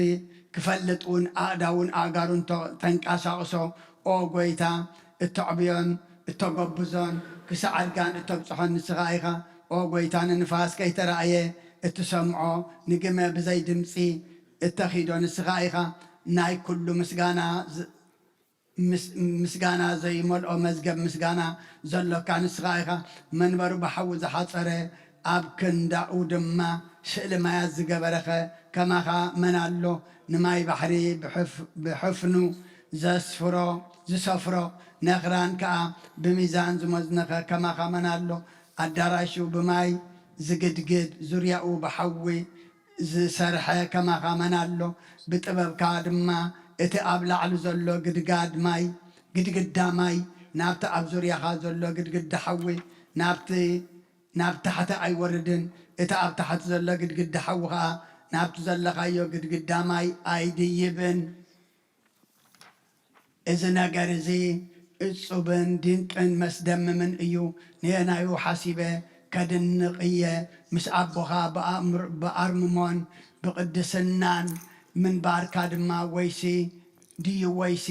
ክፈልጥ እውን ኣእዳውን ኣእጋሩን ተ-፣ ተንቀሳቕሶ። ኦ ጐይታ፣ እተዕብዮን እተጎብዞን ክሳዕ እርጋን እተብጽሖን ንስኻ ኢኻ። ኦ ጐይታ፣ ንንፋስ ከይተራእየ እትሰምዖ፣ ንግመ ብዘይ ድምጺ እተኺዶ ንስኻ ኢኻ። ናይ ኩሉ ምስጋና ዝ-፣ ምስ-፣ ምስጋና ዘይመልኦ መዝገብ ምስጋና ዘሎካ ንስኻ ኢኻ። መንበሩ ብሓዊ ዝሓጸረ፣ ኣብ ክንዳኡ ድማ ስእሊ ማያት ዝገበረኸ ከማኻ መን ኣሎ? ንማይ ባሕሪ ብሕፍ-፣ ብሕፍኑ ዘስፍሮ፣ ዝሰፍሮ፣ ነኽራን ከኣ ብሚዛን ዝመዝነኸ ከማኻ መን ኣሎ? ኣዳራሹ ብማይ ዝግድግድ፣ ዙርያኡ ብሓዊ ዝሰርሐ ከማኻ መን ኣሎ? ብጥበብካ ድማ እቲ ኣብ ላዕሊ ዘሎ ግድጋድ ማይ፣ ግድግዳ ማይ፣ ናብቲ ኣብ ዙርያኻ ዘሎ ግድግዳ ሓዊ፣ ናብቲ፣ ናብ ታሕቲ ኣይወርድን። እቲ ኣብ ታሕቲ ዘሎ ግድግዳ ሓዊ ኸኣ ናብቲ ዘለኻዮ ግድግዳ ማይ ኣይድይብን። እዚ ነገር እዚ እጹብን ድንቅን መስደምምን እዩ። ነየናዩ ሓሲበ ከድንቕ እየ? ምስ ኣቦኻ ብኣእምር-፣ ብኣርምሞን ብቕድስናን ምንባርካ ድማ ወይሲ ድዩ ወይሲ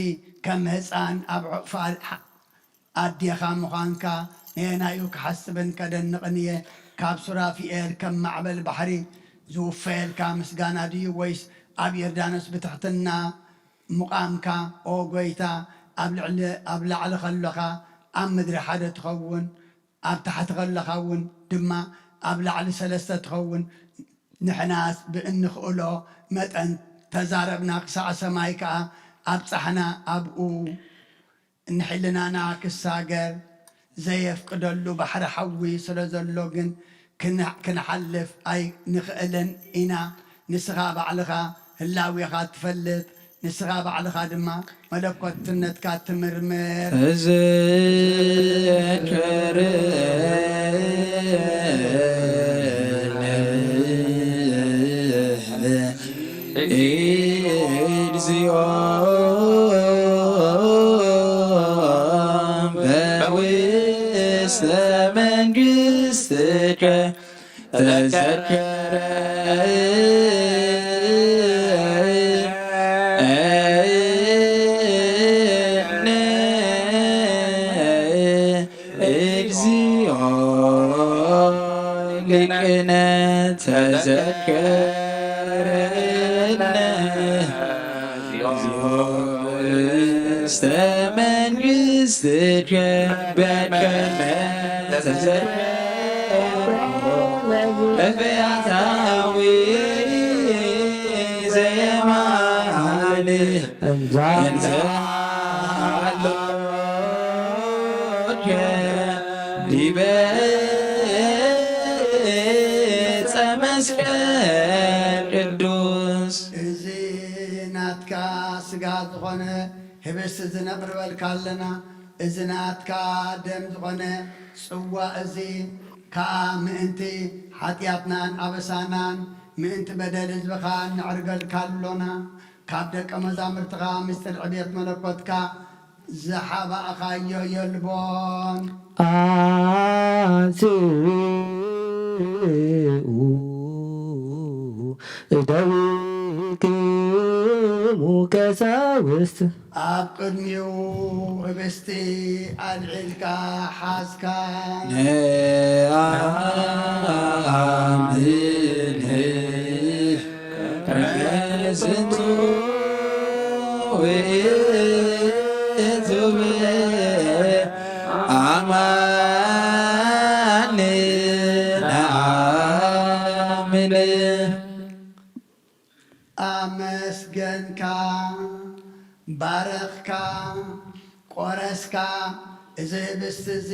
ከም ህጻን ኣብ ዕቕፋ ኣዴኻ ምዃንካ ነየናዩ ክሓስብን ከደንቕን እየ? ካብ ሱራፊኤል ከም ማዕበል ባሕሪ ዝውፈየልካ ምስጋና ድዩ ወይስ ኣብ ዮርዳኖስ ብትሕትና ምቓምካ፣ ኦ ጐይታ፣ ኣብ ልዕሊ፣ ኣብ ላዕሊ ኸለኻ ኣብ ምድሪ ሓደ ትኸውን፣ ኣብ ታሕቲ ኸለኻ እውን ድማ ኣብ ላዕሊ ሰለስተ ትኸውን። ንሕናስ ብእንኽእሎ መጠን ተዛረብና፣ ክሳዕ ሰማይ ከኣ ኣብጻሕና፣ ኣብኡ ንሕልናና ክሳገር ዘየፍቅደሉ ባሕሪ ሓዊ ስለ ዘሎ ግን ክን-፣ ክንሓልፍ ኣይንኽእልን ኢና። ንስኻ ባዕልኻ ህላዌኻ ትፈልጥ፣ ንስኻ ባዕልኻ ድማ መለኮትነትካ ትምርምር። ተዘከረኒ እግዚኦ በውስተ መንግሥትከ ተዘከረኒ እግዚኦ ሊቅነ ተዘከረኒ እግዚኦ ውስተ መንግሥትከ በከመ ተዘከረ ነቢያታዊ ዘየማል እንዘ ሃሎከ ዲበ ዕፀ መስቀል ቅዱስ። እዚ ናትካ ስጋ ዝኾነ ህብስት እዚ ነቕርበልካ ኣለና። እዚ ናትካ ደም ዝኾነ ጽዋእ እዚ ከኣ ምእንቲ ሓጢኣትናን ኣበሳናን ምእንቲ በደል ህዝብኻ ነዕርገልካ ኣሎና። ካብ ደቀ መዛሙርትኻ ምስጢር ዕቤት መለኮትካ ዝሓባእኻዮ የልቦን። ኣትኡ እደዊክሙ ቀሳውስት ኣብ ቅድሚኡ ህብስቲ ኣልዒልካ ሓዝካ። ነኣምን ከመ ዝንቱ ውእቱ አማን ነአምን። ኣመስገንካ፣ ባረኽካ፣ ቆረስካ፣ እዚ ህብስቲ እዚ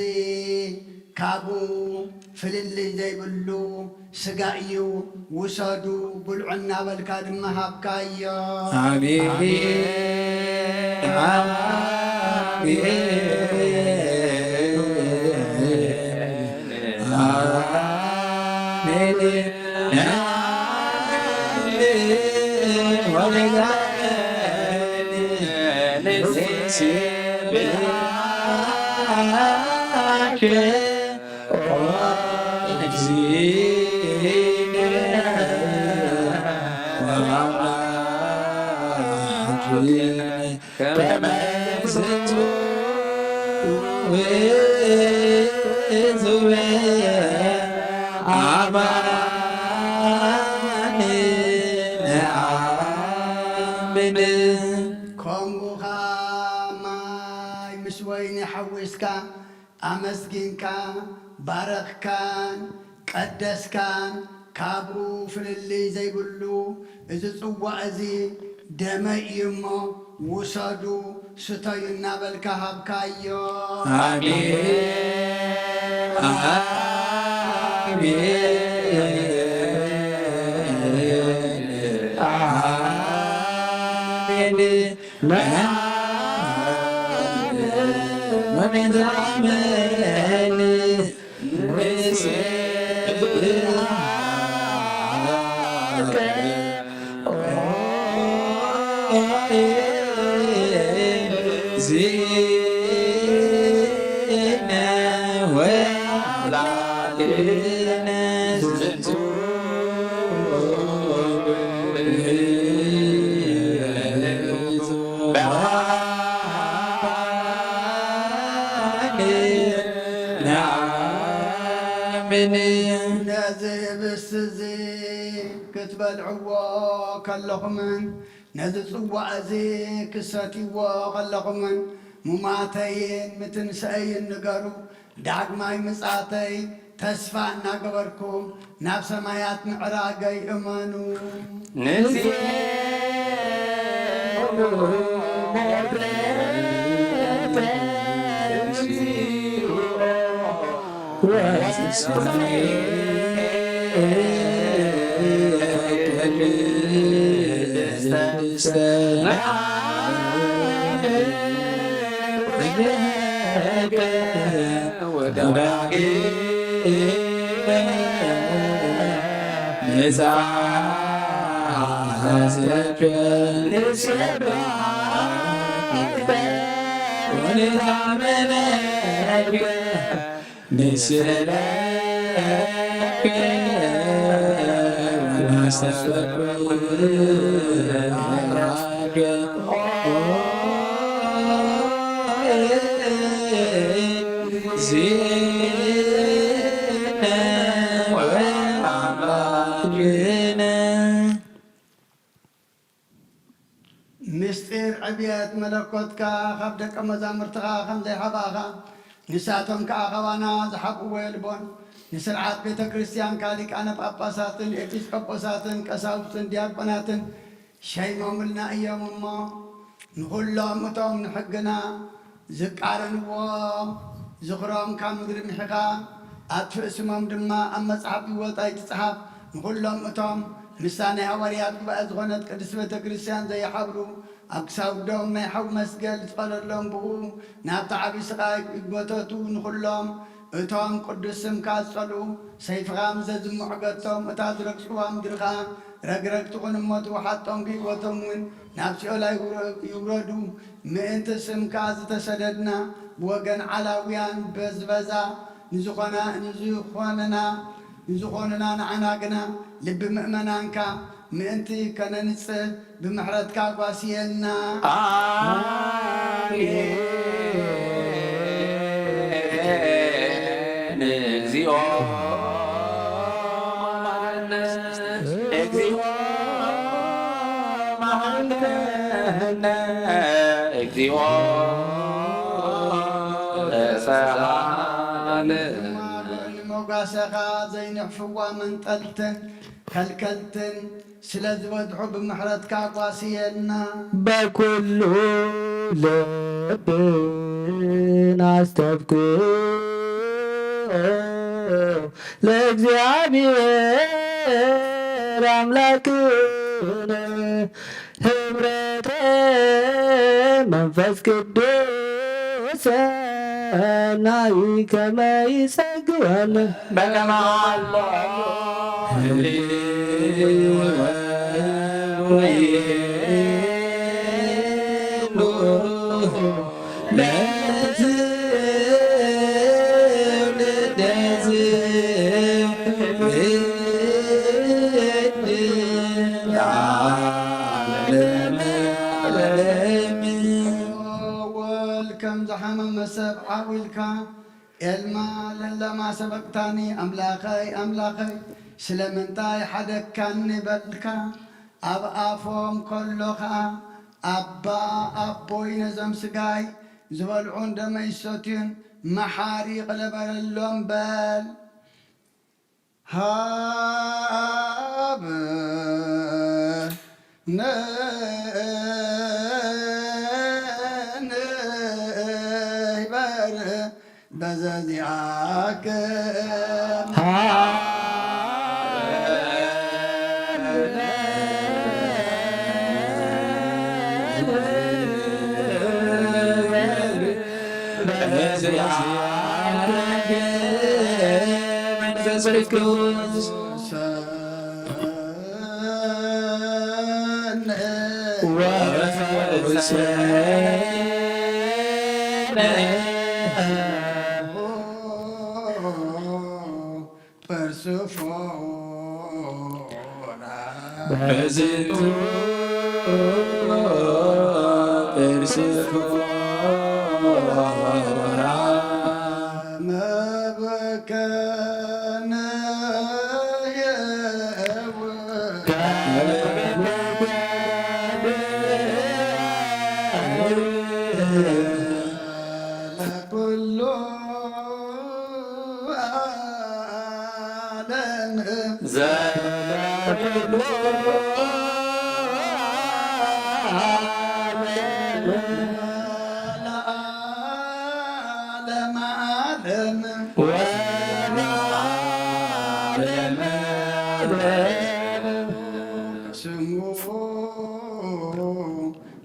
ካብኡ ፍልልይ ዘይብሉ ስጋ እዩ፣ ውሰዱ፣ ብልዑ እናበልካ ድማ ሃብካዮ። ኣሜን። ኣሜን። ኣሜን። ከመ ዝንቱ ውእቱ አማን ነአምን። ከምኡ ኸኣ ማይ ምስ ወይኒ ሓዊስካ ኣመስጊንካ፣ ባረኽካን ቀደስካን፣ ካብኡ ፍልልይ ዘይብሉ እዚ ጽዋእ እዚ ደመይ እዩ እሞ ውሰዱ፣ ስተዩ እናበልካ ሃብካዮ። ኣሜን። ኣሜን። ኣሜን። ነዚ ህብስቲ እዚ ክትበልዕዎ ከለኹምን ነዚ ጽዋእ እዚ ክትሰትይዎ ከለኹምን፣ ሙማተይን ምትንስአይን ንገሩ፣ ዳግማይ ምጽኣተይ ተስፋ እናገበርኩም ናብ ሰማያት ምዕራገይ እመኑ። ንሴብሖ ምስጢር ዕብየት መለኮትካ ካብ ደቀ መዛሙርትኻ ከም ዘይሓባእኻ፣ ንሳቶም ከኣ ካባና ዝሓብእዎ የልቦን። ንስርዓት ቤተ ክርስቲያንካ ሊቃነ ጳጳሳትን ኤጲስቆጶሳትን ቀሳውስትን ዲያቆናትን ሸይሞምልና እዮም እሞ፣ ንኹሎም እቶም ንሕግና ዝቃረንዎ ዝኽሮም ካብ ምድሪ ምሒኻ ኣጥፍእ፣ ስሞም ድማ ኣብ መጽሓፍ ህይወት ኣይትጽሓፍ። ንኹሎም እቶም ምስታ ናይ ሃዋርያት ጉባኤ ዝኾነት ቅድስቲ ቤተ ክርስቲያን ዘይሓብሩ፣ ኣብ ክሳዶም ናይ ሓዊ መስገል ዝቐለሎም፣ ብኡ ናብቲ ዓቢ ስቓይ ይጎተቱ። ንኹሎም እቶም ቅዱስ ስምካ ዝጸልኡ፣ ሰይፍኻ ምስ ዘዝምዖ ገቶም፣ እታ ዝረግጽዋ ምድሪ ኸኣ ረግረግ ትኹን እሞ ትውሓጦም፣ ብህይወቶም እውን ናብ ሲኦል ኣይውረ-፣ ይውረዱ። ምእንቲ ስምካ ዝተሰደድና፣ ብወገን ዓላውያን በዝበዛ ንዝኾና፣ ንዝኾንና፣ ንዝኾኑና ንዓና ግና ልቢ ምእመናንካ ምእንቲ ከነንጽህ ብምሕረትካ ጓስየና። ኣሜን። እግዚኦ መሐረነ፣ እግዚኦ መሐረነ፣ እግዚኦ ተሰሃለ። ድማ ልዑል ሞጋሰኻ ዘይንሕፍዋ መንጠልትን ከልከልትን ስለ ዝበዝሑ ብምሕረትካ ጓስየና። በኩሉ ልብን ኣስተብክዮ ለእግዚኣብሔር ኣምላክነ ህብረተ መንፈስ ቅዱስ ሰናይ ከመ ይጸግወነ። በከመ ሀሎ ወል ከም ዝሓመመ ሰብ ዓው ኢልካ ኤልማ ለለማ ሰበቅታኒ ኣምላኸይ ኣምላኸይ ስለምንታይ ሓደግካኒ በልካ። ኣብ ኣፎም ከሎ ኸኣ ኣባ ኣቦይ ነዞም ስጋይ ዝበልዑን ደመይ ዝሰትዩን መሓሪ ይቕረ በለሎም በል። ሃብ ንንህበር በዘዚኣክም ስሙ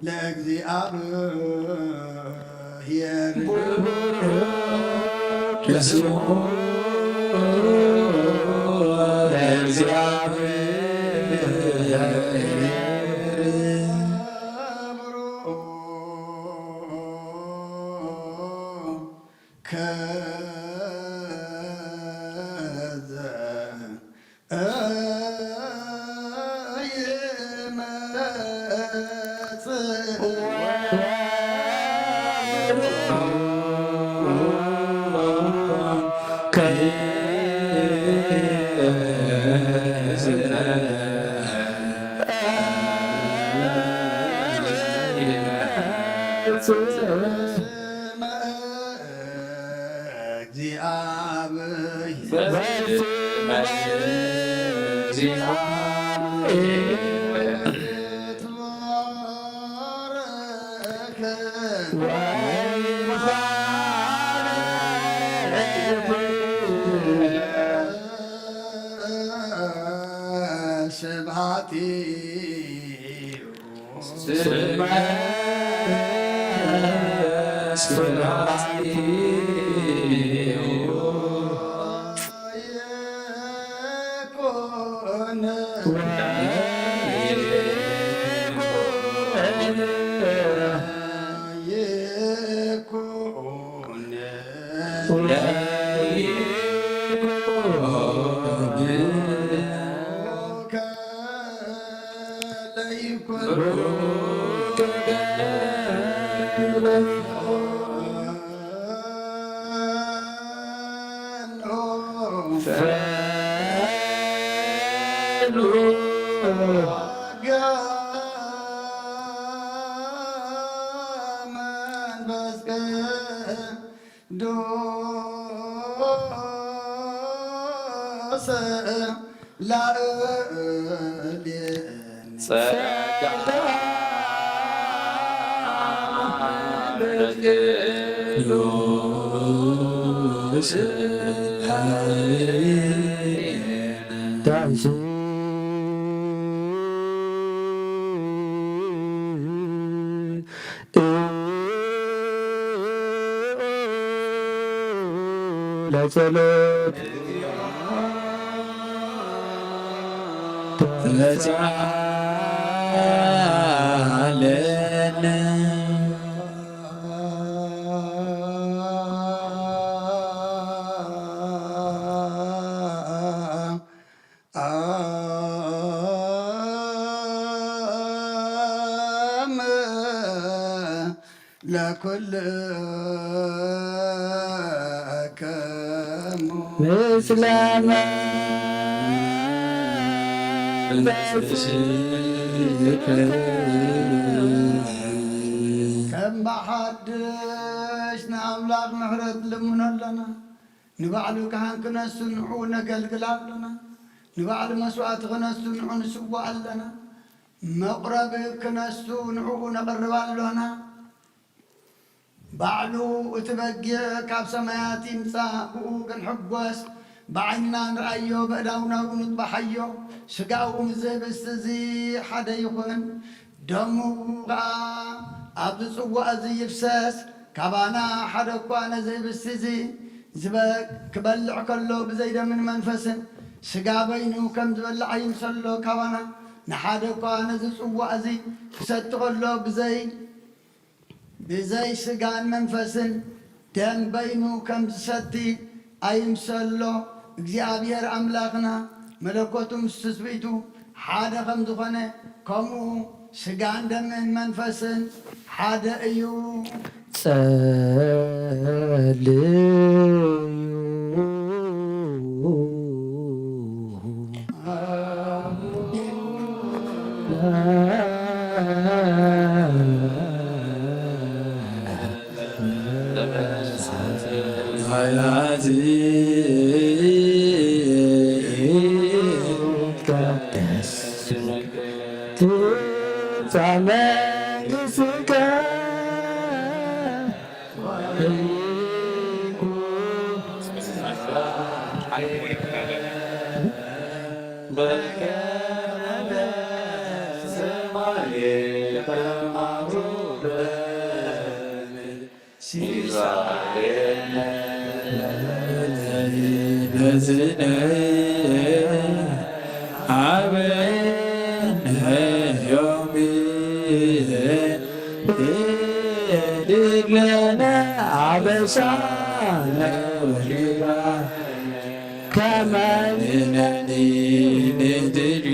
ለእግዚኣብሔር ስሙ ለእግዚኣብሔር ስብሐት መንፈስ ቅዱስ ላዕሌነ። ጸጋ መንፈስ ቅዱስ ላዕሌነ። ለጸሎት ተሳለነ። አም ለኩልከሙ ምስለ መንፈስከ። ከም ብሓድሽ ንኣምላኽ ምሕረት ልምኖ ኣለና። ንባዕሉ ካህን ክነሱ ንዕኡ ነገልግል ኣሎና። ንባዕሉ መስዋእቲ ክነሱ ንዕኡ ንስዋእ ኣለና። መቑረቢ ክነሱ ንዕኡ ነቕርብ ኣሎና። ባዕሉ እቲ በጊዕ ካብ ሰማያት ይምጻእ፣ ብኡ ክንሕጎስ፣ ብዓይንና ንርኣዮ፣ በእዳውና እውን ንጥባሓዮ። ስጋኡ ምስ ዝህብስ እዚ ሓደ ይኹን፣ ደሙ ኸኣ ኣብዚ ጽዋእ እዚ ይፍሰስ። ካባና ሓደ እኳ ነዚ ህብስቲ እዚ ዝበ-፣ ክበልዕ ከሎ ብዘይ ደምን መንፈስን ስጋ በይኑ ከም ዝበልዕ ኣይምሰሎ። ካባና ንሓደ እኳ ነዚ ጽዋእ እዚ ክሰቲ ከሎ ብዘይ፣ ብዘይ ስጋን መንፈስን ደም በይኑ ከም ዝሰቲ ኣይምሰሎ። እግዚኣብሔር ኣምላኽና መለኮቱ ምስ ትስብእቱ ሓደ ከም ዝኾነ፣ ከምኡ ስጋን ደምን መንፈስን ሓደ እዩ። ጸልዩ ትምጻእ መንግሥትከ ወይኩን በከመ በሰማይ ከማሁ በምድር። ሲሳየነ በዝነ ሀበነ ዮም። ወህድግ ለነ አበሳነ ወጌጋየነ ከመ ንሕነኒ ንህድግ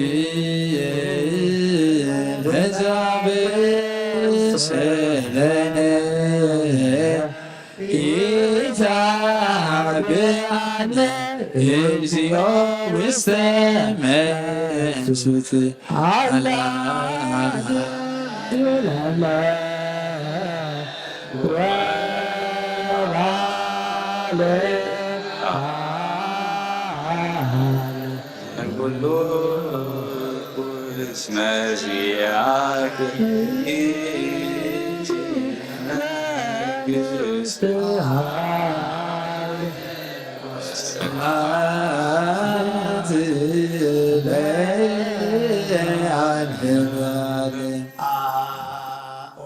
ለዘ አበሰ ለነ ኢታብአነ እግዚኦ ውስተ መንሱት። አላ ወባለ ኩሉ እስመ ዚአኪ መንግስት ኃይል ወስብሐት ለዘለዓለመ። ኣኦ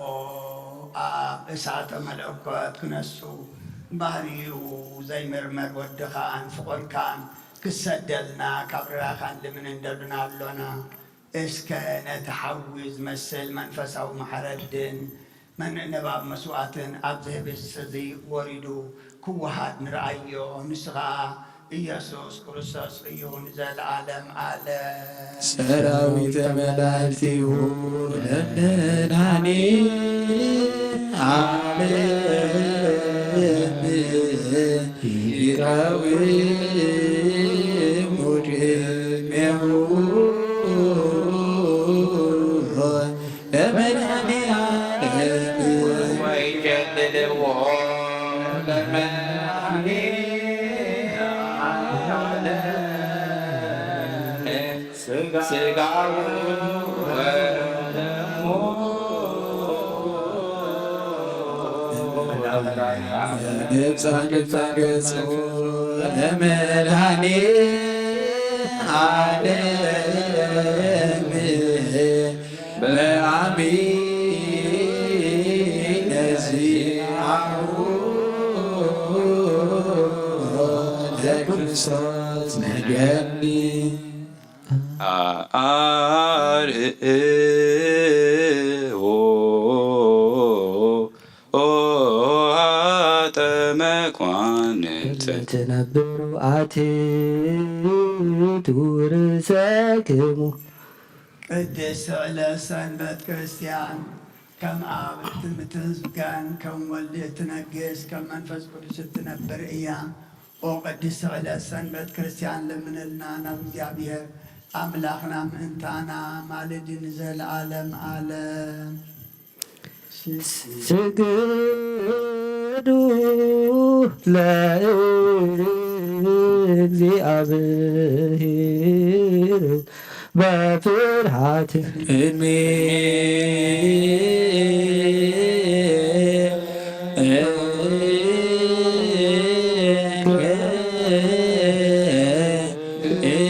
ኣብ እሳተ መለኮት ክነሱ ባህሪኡ ዘይምርመር ወድኻን ፍቑርካን ክሰደልና ካብ ርራኻን ልምን እንደሉና ኣሎና። እስከ ነቲ ሓዊ ዝመስል መንፈሳዊ ማሕረድን መንእነባብ መስዋእትን ኣብዚ ህብስቲ እዚ ወሪዱ ክወሃድ ንርኣዮ። ንሱ ኸኣ ኢየሱስ ክርስቶስ እዩ ንዘለዓለም ዓለም። ሰራዊተ መላእክቲሁ ለመድኃኔ ዓለም ይቀውሙ ቅድሜሁ ለመድኃኔ ዓለም ወይቀልልዎ ለመድኃኔ ዓለም ሥጋሁ ወደሙ ነብሳ ነብሳ ገጹ ለመድኃኔ ዓለም በአሚነ ዚአሁ ለክርስቶስ መድኃኒ። አርእዎ ኃጥእ መኳንንት ትነብሩ አትቱ ርእሰክሙ። ቅድስት ዕለት ሰንበት ክርስቲያን ከም ኣብ እትምትዝገን ከም ወልድ እትነግስ ከም መንፈስ ቅዱስ እትነብር እያ። ኦ ቅድስት ዕለት ሰንበት ክርስቲያን ለምንልና ናብ እግዚኣብሔር ኣምላኽና ምእንታና ማልዲ ንዘለዓለም ዓለም። ስግዱ ለእግዚአብሔር በፍርሃት ቅድሜ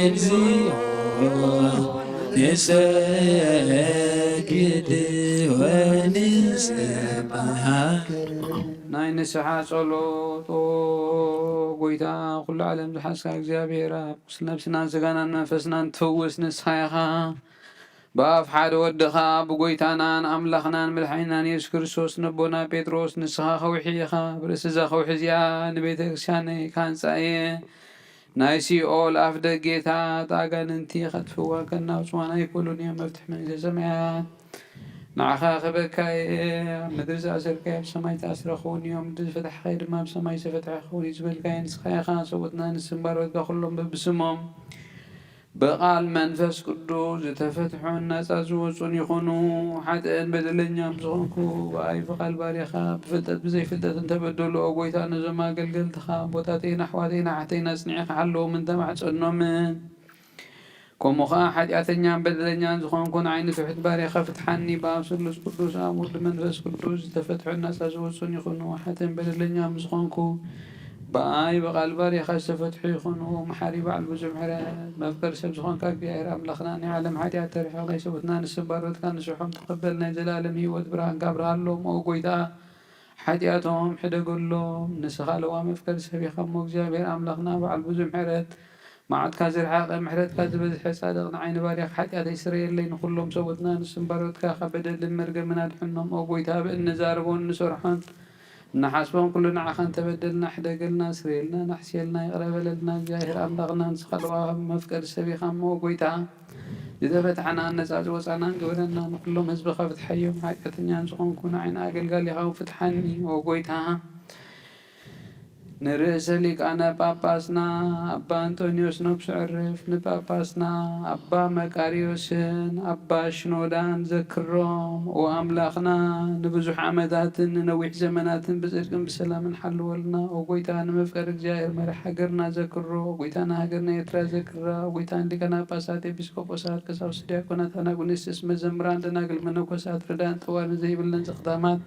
እግዚኦ ንሰግድ ወንስብሐክ። ናይ ንስሓ ጸሎት። ኦ ጎይታ፣ ኩሉ ዓለም ዝሓዝካ እግዚኣብሔር ኣብ ነብስናን ስጋናን መንፈስናን ትፍውስ ንስኻ ኢኻ። ብኣፍ ሓደ ወድኻ ብጎይታናን ኣምላኽናን መድሓኒናን የሱስ ክርስቶስ ነቦና ጴጥሮስ ንስኻ ከውሒ ኢኻ። ብርእሲ እዛ ከውሒ እዚኣ ንቤተ ክርስቲያነይ ክሃንጻ እየ። ናይ ሲኦል ኣፍ ደጌታት ኣጋንንቲ ኸጥፍዋ ከናውጽዋን ኣይክእሉን እዮም። መፍትሕ መንግስተ ሰማያት ንዓኻ ክህበካ እየ። ኣብ ምድሪ ዝኣሰርካዮ ኣብ ሰማይ ዝተኣስረ ክኸውን እዩ። ኣብ ምድሪ ዝፈታሕካዮ ድማ ኣብ ሰማይ ዝተፈትሐ ክኸውን እዩ ዝበልካዮ ንስኻ ኢኻ። ሰብኡትና ንስም ባሮትካ ኩሎም በብስሞም ብቓል መንፈስ ቅዱስ ዝተፈትሑን ናጻ ዝወጹን ይኹኑ። ሓጥእን በደለኛን ዝኾንኩ ብኣይ ብቓል ባሪያኻ ብፍልጠት ብዘይፍልጠት እንተበደሉ፣ ኦ ጎይታ፣ ነዞም ኣገልገልትኻ ኣቦታተይን ኣሕዋተይን ኣሓተይን ኣጽኒዕካ ሓለዎም እንተማሕጸኖምን፣ ከምኡ ኸኣ ሓጢኣተኛን በደለኛን ዝኾንኩ ንዓይ ንትሑት ባሪያኻ ፍትሓኒ። ብኣብ ስሉስ ቅዱስ ኣብ ውሉድ መንፈስ ቅዱስ ዝተፈትሑን ናጻ ዝወጹን ይኹኑ። ሓጥእን በደለኛን ምስ ኾንኩ ብኣይ ብቓል ባሪያኻ ዝተፈትሑ ይኹኑ። መሓሪ በዓል ብዙሕ ምሕረት መፍቀሪ ሰብ ዝኾንካ እግዚኣብሔር ኣምላኽና ናይ ዓለም ሓጢኣት ተርሕቕ ናይ ሰብኡትና ንስም ባሮትካ ንስሖም ተቐበል ናይ ዘላለም ህይወት ብርሃንካ ኣብርሃሎም። ኦ ጎይታ ሓጢኣቶም ሕደገሎም። ንስኻ ለዋ መፍቀሪ ሰብ ኢኻ እሞ እግዚኣብሔር ኣምላኽና በዓል ብዙሕ ምሕረት መዓትካ ዝረሓቐ ምሕረትካ ዝበዝሐ ጻድቕ ንዓይ ንባርያኻ ሓጢኣተይ ስረየለይ ንኹሎም ሰብኡትና ንስም ባሮትካ ካብ በደልን መርገምን ኣድሕኖም። ኦ ጎይታ ብእንዛረቦን እንሰርሖን ንሓስቦም ኩሉ ንዓኻ እንተበደልና፣ ሕደገልና፣ ስረየልና፣ ናሕስየልና፣ ይቕረ በለልና። እግዚኣብሔር ኣምላኽና ንስኻ ለዋህ መፍቀሪ ሰብ ኢኻ እሞ፣ ጎይታ፣ ዝተፈትሐና ነጻ ዝወጻናን ግበረና። ንኹሎም ህዝብኻ ፍትሓዮም። ሓጢኣተኛን ዝኾንኩ ንዓይን ኣገልጋሊኻ ፍትሓኒ፣ ኦ ጎይታ። ንርእሰ ሊቃነ ጳጳስና ኣባ ኣንጦንዮስ ነብሱ ዕርፍ፣ ንጳጳስና ኣባ መቃርዮስን ኣባ ሽኖዳን ዘክሮም። ኦ ኣምላኽና፣ ንብዙሕ ዓመታትን ንነዊሕ ዘመናትን ብጽድቅን ብሰላምን ሓልወልና። ኦ ጎይታ፣ ንመፍቀሪ እግዚኣብሔር መራሕ ሃገርና ዘክሮ። ኦ ጎይታ፣ ንሃገርና ኤርትራ ዘክራ። ኦ ጎይታ፣ ንሊቃነ ጳጳሳት፣ ኤጲስቆጶሳት፣ ቀሳውስት፣ ዲያቆናት፣ ኣናጉንስቲስ፣ መዘምራን፣ ደናግል፣ መነኮሳት፣ ረዳእን ጠዋርን ዘይብለን ዘኽታማት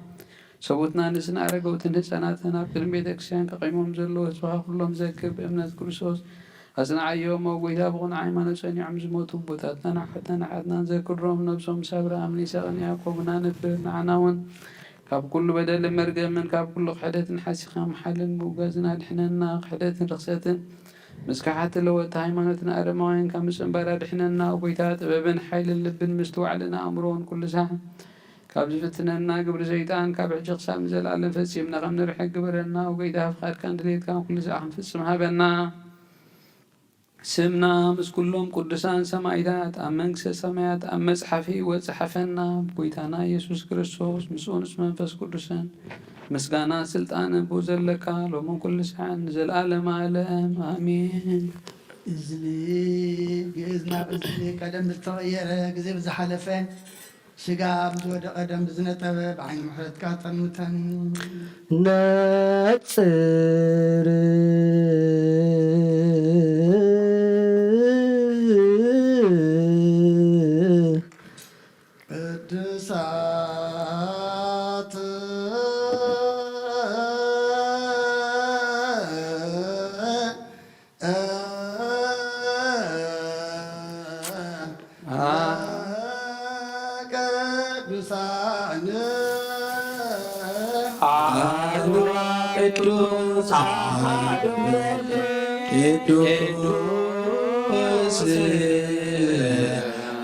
ሰብኡትና ንስን ኣረገውትን ህፃናትን ኣብ ቅድሚ ቤተ ክርስቲያን ከቂሞም ዘለዉ ህዝብኻ ኩሎም ዘክር። ብእምነት ክርስቶስ ኣጽንዓዮም። ኦ ጎይታ፣ ብቕኑዕ ሃይማኖት ጸኒዖም ዝሞቱ ኣቦታትናን ኣሓትናን ኣሓትናን ዘክሮም። ነብሶም ምስ ኣብርሃምን ይስሐቅን ያዕቆብን ኣንብር። ንዓና እውን ካብ ኩሉ በደልን መርገምን ካብ ኩሉ ክሕደትን ሓሲኻ ምሓልን ምውጋዝን ኣድሕነና። ክሕደትን ርኽሰትን ምስ ከሓድቲ ለወጥቲ ሃይማኖትን ኣረማውያን ካብ ምጽንባር ኣድሕነና። ኦ ጎይታ፣ ጥበብን ሓይልን ልብን ምስትውዓልን ኣእምሮን ኩሉ ሳዕ ካብ ዝፍትነና ግብሪ ሰይጣን ካብ ሕጂ ክሳብ ንዘለኣለም ፈጺምና ከም ንርሕቅ ግበረና። ኦ ጎይታ፣ ፍቓድካን ድሌትካን ኩሉ ሳዕ ክንፍጽም ሃበና። ስምና ምስ ኩሎም ቅዱሳን ሰማዕታት ኣብ መንግስተ ሰማያት ኣብ መጽሓፍ ሕይወት ጽሓፈና። ብጎይታና ኢየሱስ ክርስቶስ ምስኡ ምስ መንፈስ ቅዱስን ምስጋና ስልጣንን ብኡ ዘለካ ሎምን ኩሉ ሰዓን ንዘለዓለመ ዓለም ኣሜን። እዝኒ ግእዝ ናብ እዝኒ ቀደም ዝተቐየረ ግዜ ብዝሓለፈ ስጋ ብዝወደቐ ደም ብዝነጠበ ብዓይኒ ምሕረትካ ጠምተን። ነጽር ቅዱሳት ቅዱሳን አሐዱ ቅዱስ አሐዱ ቅዱስ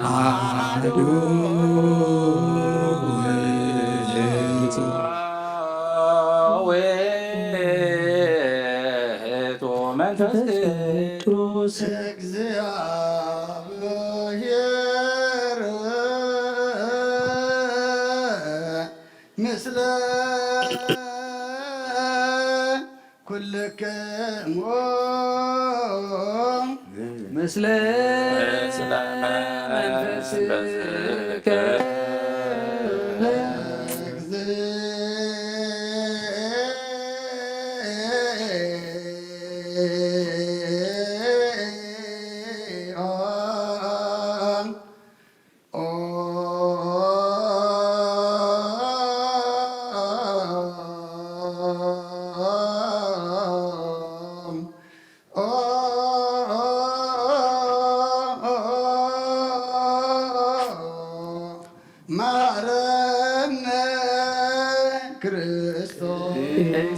አሐዱ ውእቱ። መንፈስ ቅዱስ እግዚአብሔር ምስለ ኩልክሙ። ምስለ መንፈስከ። መሐረነ ክርስቶስ።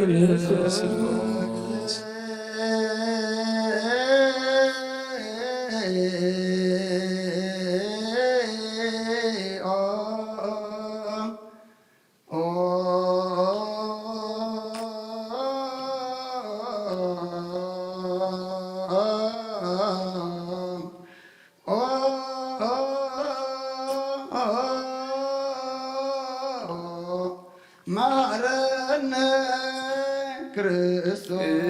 ክርስቶስ። መሐረነ ክርስቶስ።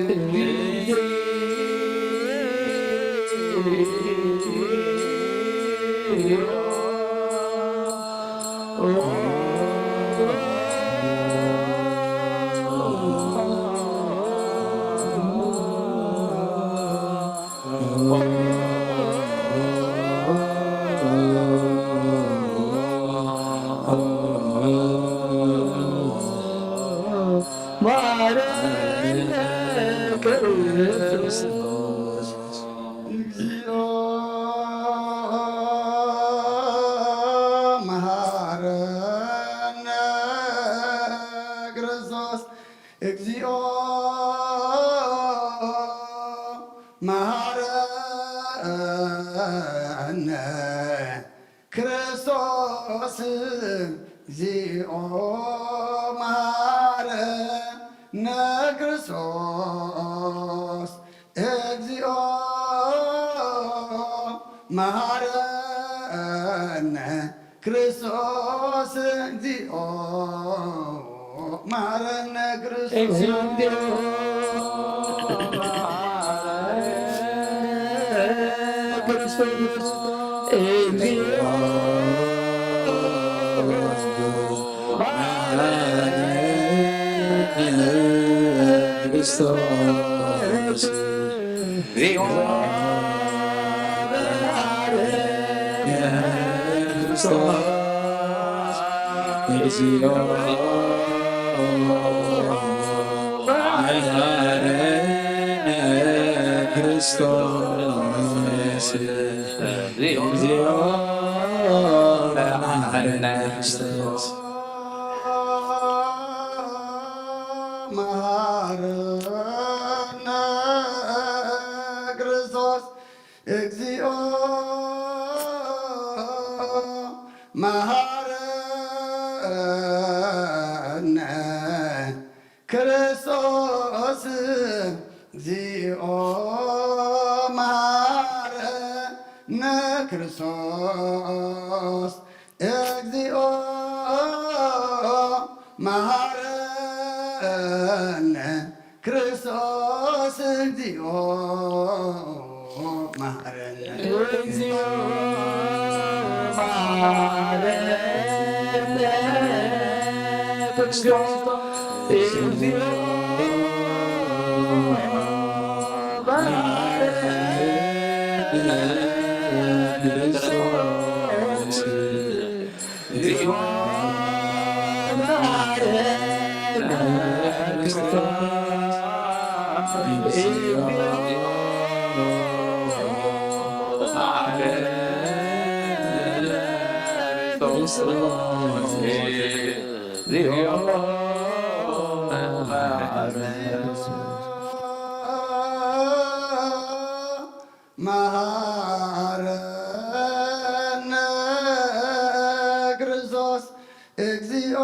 መሐረነ ክርስቶስ። ክርስቶስ እግዚኦ መሐረነ ክርስቶስ እግዚኦ መሐረነ ክርስቶስ እግዚኦ መሐረነ ክርስቶስ። እግዚኦ መሐረነ ክርስቶስ እግዚኦ መሐረነ ክርስቶስ እግዚኦ መሐረነ ክርስቶስ እግዚኦ መሐረነ ክርስቶስ እግዚኦ መሐረነ ክርስቶስ መሐረነ ክርስቶስ እግዚኦ መሐረነ ክርስቶስ እግዚኦ መሐረነ ክርስቶስ እግዚኦ መሐረነ ክርስቶስ እግዚኦ መሐረነ። እግዚኦ መሐረነ ክርስቶስ እግዚኦ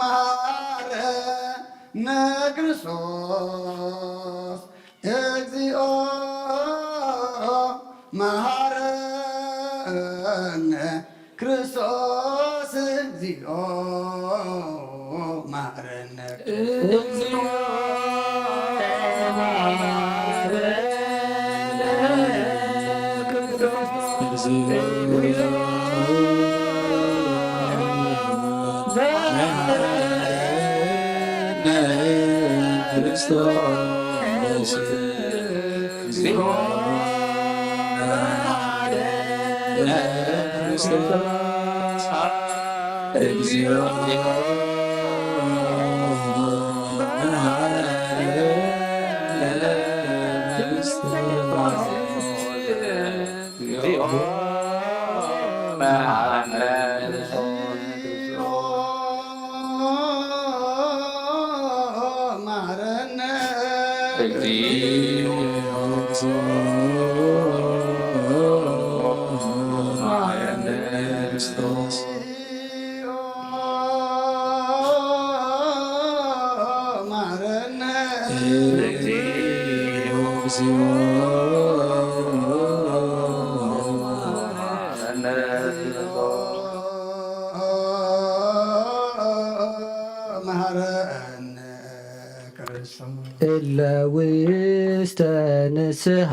መሐረነ ክርስቶስ መሐረነ ክርስቶስ እግዚኦ መሐረነ ክርስቶስ እግዚኦ መሐረነ ክርስቶስ እግዚኦ መሐረነ ክርስቶስ እግዚኦ መሐረነ። እለ ውስተ ንስሓ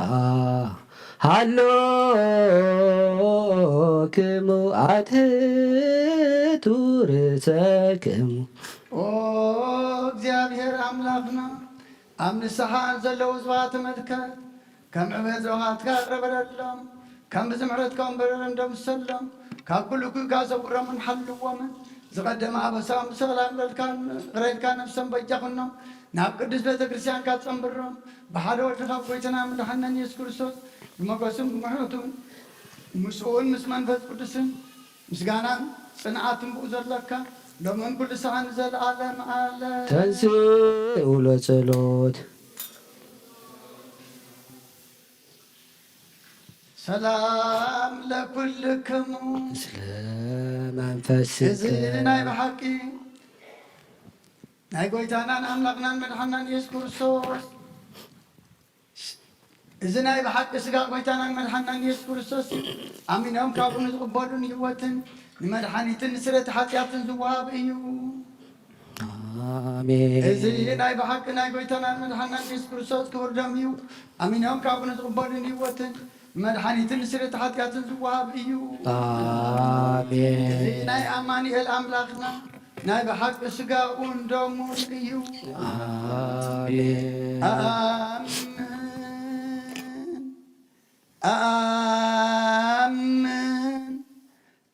ሃሎክሙ ኣትሕቱ ርእሰክሙ። ኦ እግዚኣብሔር ኣምላኽና፣ ኣብ ንስሓ ዘለዉ ህዝብኻ ተመልከት። ከም ዕብየት ጸዋዕትካ ቅረበሎም። ከም ብዝምሕረትካ እምበር ደምሰሎም። ካብ ኩሉ ክጋ ሰውሮምን ሓልዎምን። ዝቐደመ ኣበሳኦም ብሰላም ለልካ፣ ይቕረ ኢልካ ነፍሶም በጃ ኩኖም። ናብ ቅዱስ ቤተ ክርስቲያንካ ጸንብሮም። ብሓደ ወድኻ ጎይታና መድሓንናን የሱስ ክርስቶስ ብመጎስን ብምሕረቱን ምስኡን ምስ መንፈስ ቅዱስን ምስጋናን ጽንዓትን ብኡ ዘለካ ሎምን ኩሉ ሰዓን ንዘለዓለም ዓለም። ተንሥእ ውሎ ጸሎት። ሰላም ለኩልክሙ። ምስለ መንፈስከ። እዚ ናይ ብሓቂ ናይ ጎይታናን ኣምላኽናን መድሓናን ኢየሱስ ክርስቶስ፣ እዚ ናይ ብሓቂ ስጋ ጎይታናን መድሓናን ኢየሱስ ክርስቶስ ኣሚኖም ካብኡ ንዝቕበሉ ንህይወትን ንመድሓኒትን ንስርየት ሓጢኣትን ዝወሃብ እዩ። ኣሜን። እዚ ናይ ብሓቂ ናይ ጎይታናን መድሓናን ኢየሱስ ክርስቶስ ክቡር ደም እዩ። ኣሚኖም ካብኡ ንዝቕበሉ ንህይወትን ንመድሓኒትን ንስርየት ሓጢኣትን ዝወሃብ እዩ። ኣሜን። እዚ ናይ ኣማኑኤል ኣምላኽና ናይ ብሓቂ ስጋኡን ደሙን እዩ። ኣሜን። ኣኣምን፣ ኣኣምን፣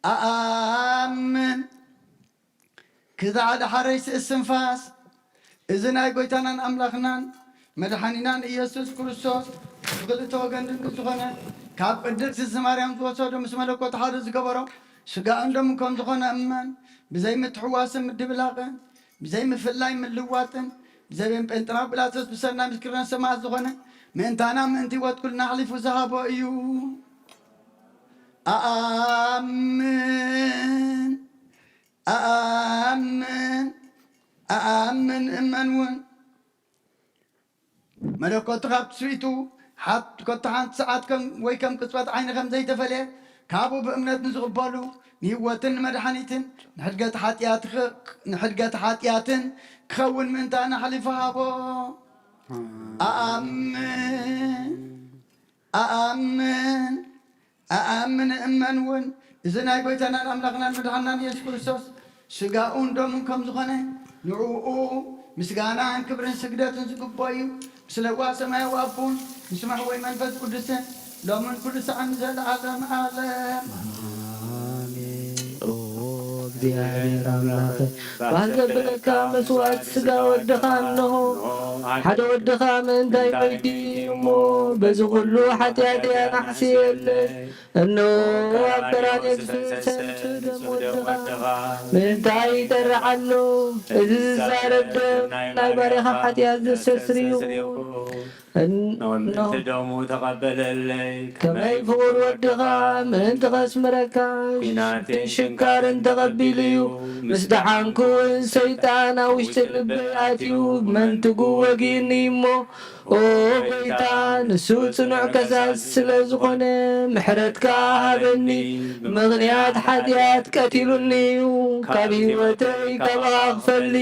ኣኣምን። ክዛዕ ዳሓረይ ስእስንፋስ፣ እዚ ናይ ጎይታናን ኣምላኽናን መድሓኒናን ኢየሱስ ክርስቶስ ብኽልተ ወገን ድንግል ዝኾነ ካብ ቅድስቲ ማርያም ዝወሰዶ ምስ መለኮት ሓደ ዝገበሮ ስጋኡን ደሙን ከም ዝኾነ እመን። ብዘይ ምትሕዋስን ምድብላቕን፣ ብዘይ ምፍላይ ምልዋጥን፣ ብዘይ ጴንጠና ጲላጦስ ብሰናይ ምስክርና ሰማዕት ዝኾነ ምእንታና ምእንቲ ህይወት ኩልና ኣሕሊፉ ዝሃቦ እዩ። ኣኣምን፣ ኣኣምን፣ ኣኣምን እመን እውን። መለኮቱ ካብ ትስቢቱ ሓት-፣ ኮታ ሓንቲ ሰዓት ከም፣ ወይ ከም ቅጽበት ዓይኒ ከም ዘይተፈልየ፣ ካብኡ ብእምነት ንዝቕበሉ ንህይወትን ንመድሓኒትን ንሕድገት ሓጢኣት ኽ-፣ ንሕድገት ሓጢኣትን ክኸውን ምእንታና ኣሕሊፉ ሃቦ። ኣኣምን፣ ኣኣምን፣ ኣኣምን እመን እውን እዚ ናይ ጎይታናን ኣምላኽናን መድሓናን ኢየሱስ ክርስቶስ ስጋኡን ደሙን ከም ዝኾነ ንዕኡ ምስጋናን ክብርን ስግደትን ዝግብኦ እዩ። ምስለ ዋ ሰማያዊ ኣቦን ምስ መሕወይ መንፈስ ቅዱስን ሎምን ኩሉ ሰዓን ንዘለዓለም ዓለም። ኣሜን። ኦ እግዚኣብሔር ኣምላኽ፣ ባህ ዘብለካ መስዋዕት ስጋ ወድኻ እንሆ፣ ሓደ ወድኻ ምእንታይ መይቱ እሞ፣ በዚ ኩሉ ሓጢኣተይ ኣናሕስየለይ። እንሆ ኣብ ቀራንዮ ዝፈሰሰ ንጹህ ደም ወድኻ ምእንታይ ይጠርዕ ኣሎ? እዚ ዝዛረብ ደም ናይ ባርያኻ ሓጢኣት ዘስተስርዩ። እን-፣ እንሆ ደሙ ተቐበለለይ። ከመይ ፍቑር ወድኻ ምእንቲ ከስምረካ ኲናትን ሽንካርን ተቐቢሉ እዩ። ምስ ደሓንኩ እውን ሰይጣን ኣብ ውሽጢ ልበይ ኣትዩ ብመንትጉ ወጊእኒ እሞ ኦ ጎይታ፣ ንሱ ጽኑዕ ከሳሲ ስለ ዝኾነ፣ ምሕረትካ ሃበኒ። ብምኽንያት ሓጢኣት ቀቲሉኒ እዩ። ካብ ህይወተይ ካባኻ ክፈሊ፣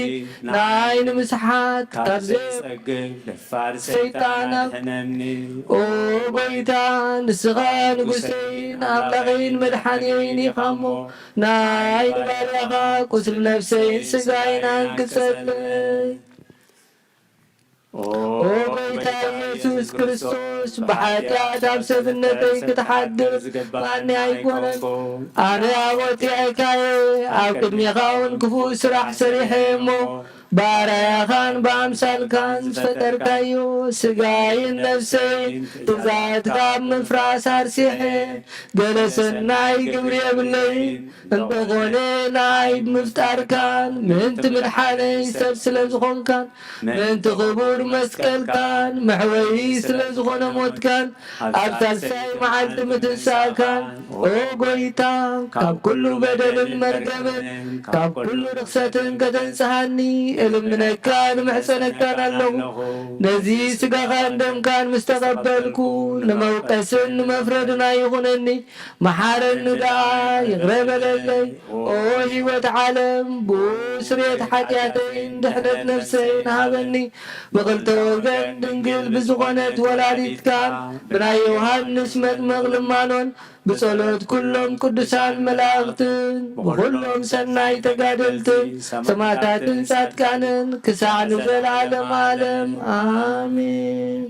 ንዓይ ንምስሓት ካብ ዘየጸግብ ደፋር ሰይጣን ሰይጣን ኣብ-፣ ኣድሕነኒ። ኦ ጎይታ፣ ንስኻ ንጉሰይን ኣምላኸይን መድሓንየይን ኢኻ እሞ፣ ናይ ንባርያኻ ቁስሊ ነፍሰይን ስጋይን ኣንቅጸለይ። ኦ ጎይታ ኢየሱስ ክርስቶስ፣ ብሓጢኣት ኣብ ሰብነተይ ክትሓድር ዝግባኣኒ ኣይኮነን። ኣነ ኣብ ወጢዐካየ፣ ኣብ ቅድሜኻ እውን ክፉእ ስራሕ ሰሪሐ እሞ፣ ብኣርኣያኻን ብኣምሳልካን ዝፈጠርካዮ ስጋይን ነፍሰይን ትእዛዝካ ኣብ ምፍራስ ኣርሲሐ፣ ገለ ሰናይ ግብሪ የብለይን። እንተኾነ ንኣይ ብምፍጣርካን ምእንቲ ምድሓነይ ሰብ ስለ ዝኾንካን ምእንቲ ክቡር መስቀልካን መሕወዪ ስለ ዝኾነ ሞትካን ኣብ ሳልሳይ መዓልቲ ምትንሳእካን፣ ኦ ጎይታ፣ ካብ ኩሉ በደልን መርገምን ካብ ኩሉ ርኽሰትን ከተንጽሃኒ እልምነካን እምሕጸነካን ኣለኹ። ነዚ ስጋኻን ደምካን ምስ ተቐበልኩ ንመውቀስን ንመፍረድን ኣይኹነኒ። መሓረኒ ደኣ፣ ይቕረ በለለይ። ኦ ህይወት ዓለም፣ ብኡ ስርየት ሓጢኣተይን ድሕነት ነፍሰይን ሃበኒ። ብኽልተ ወገን ድንግል ብዝኾነት ወላዲትካ፣ ብናይ ዮሃንስ መጥምቕ ልማኖን፣ ብጸሎት ኩሎም ቅዱሳን መላእኽትን፣ ብኹሎም ሰናይ ተጋደልትን፣ ሰማዕታትን ጻድቃንን፣ ክሳዕ ንዘለዓለም ዓለም። ኣሜን።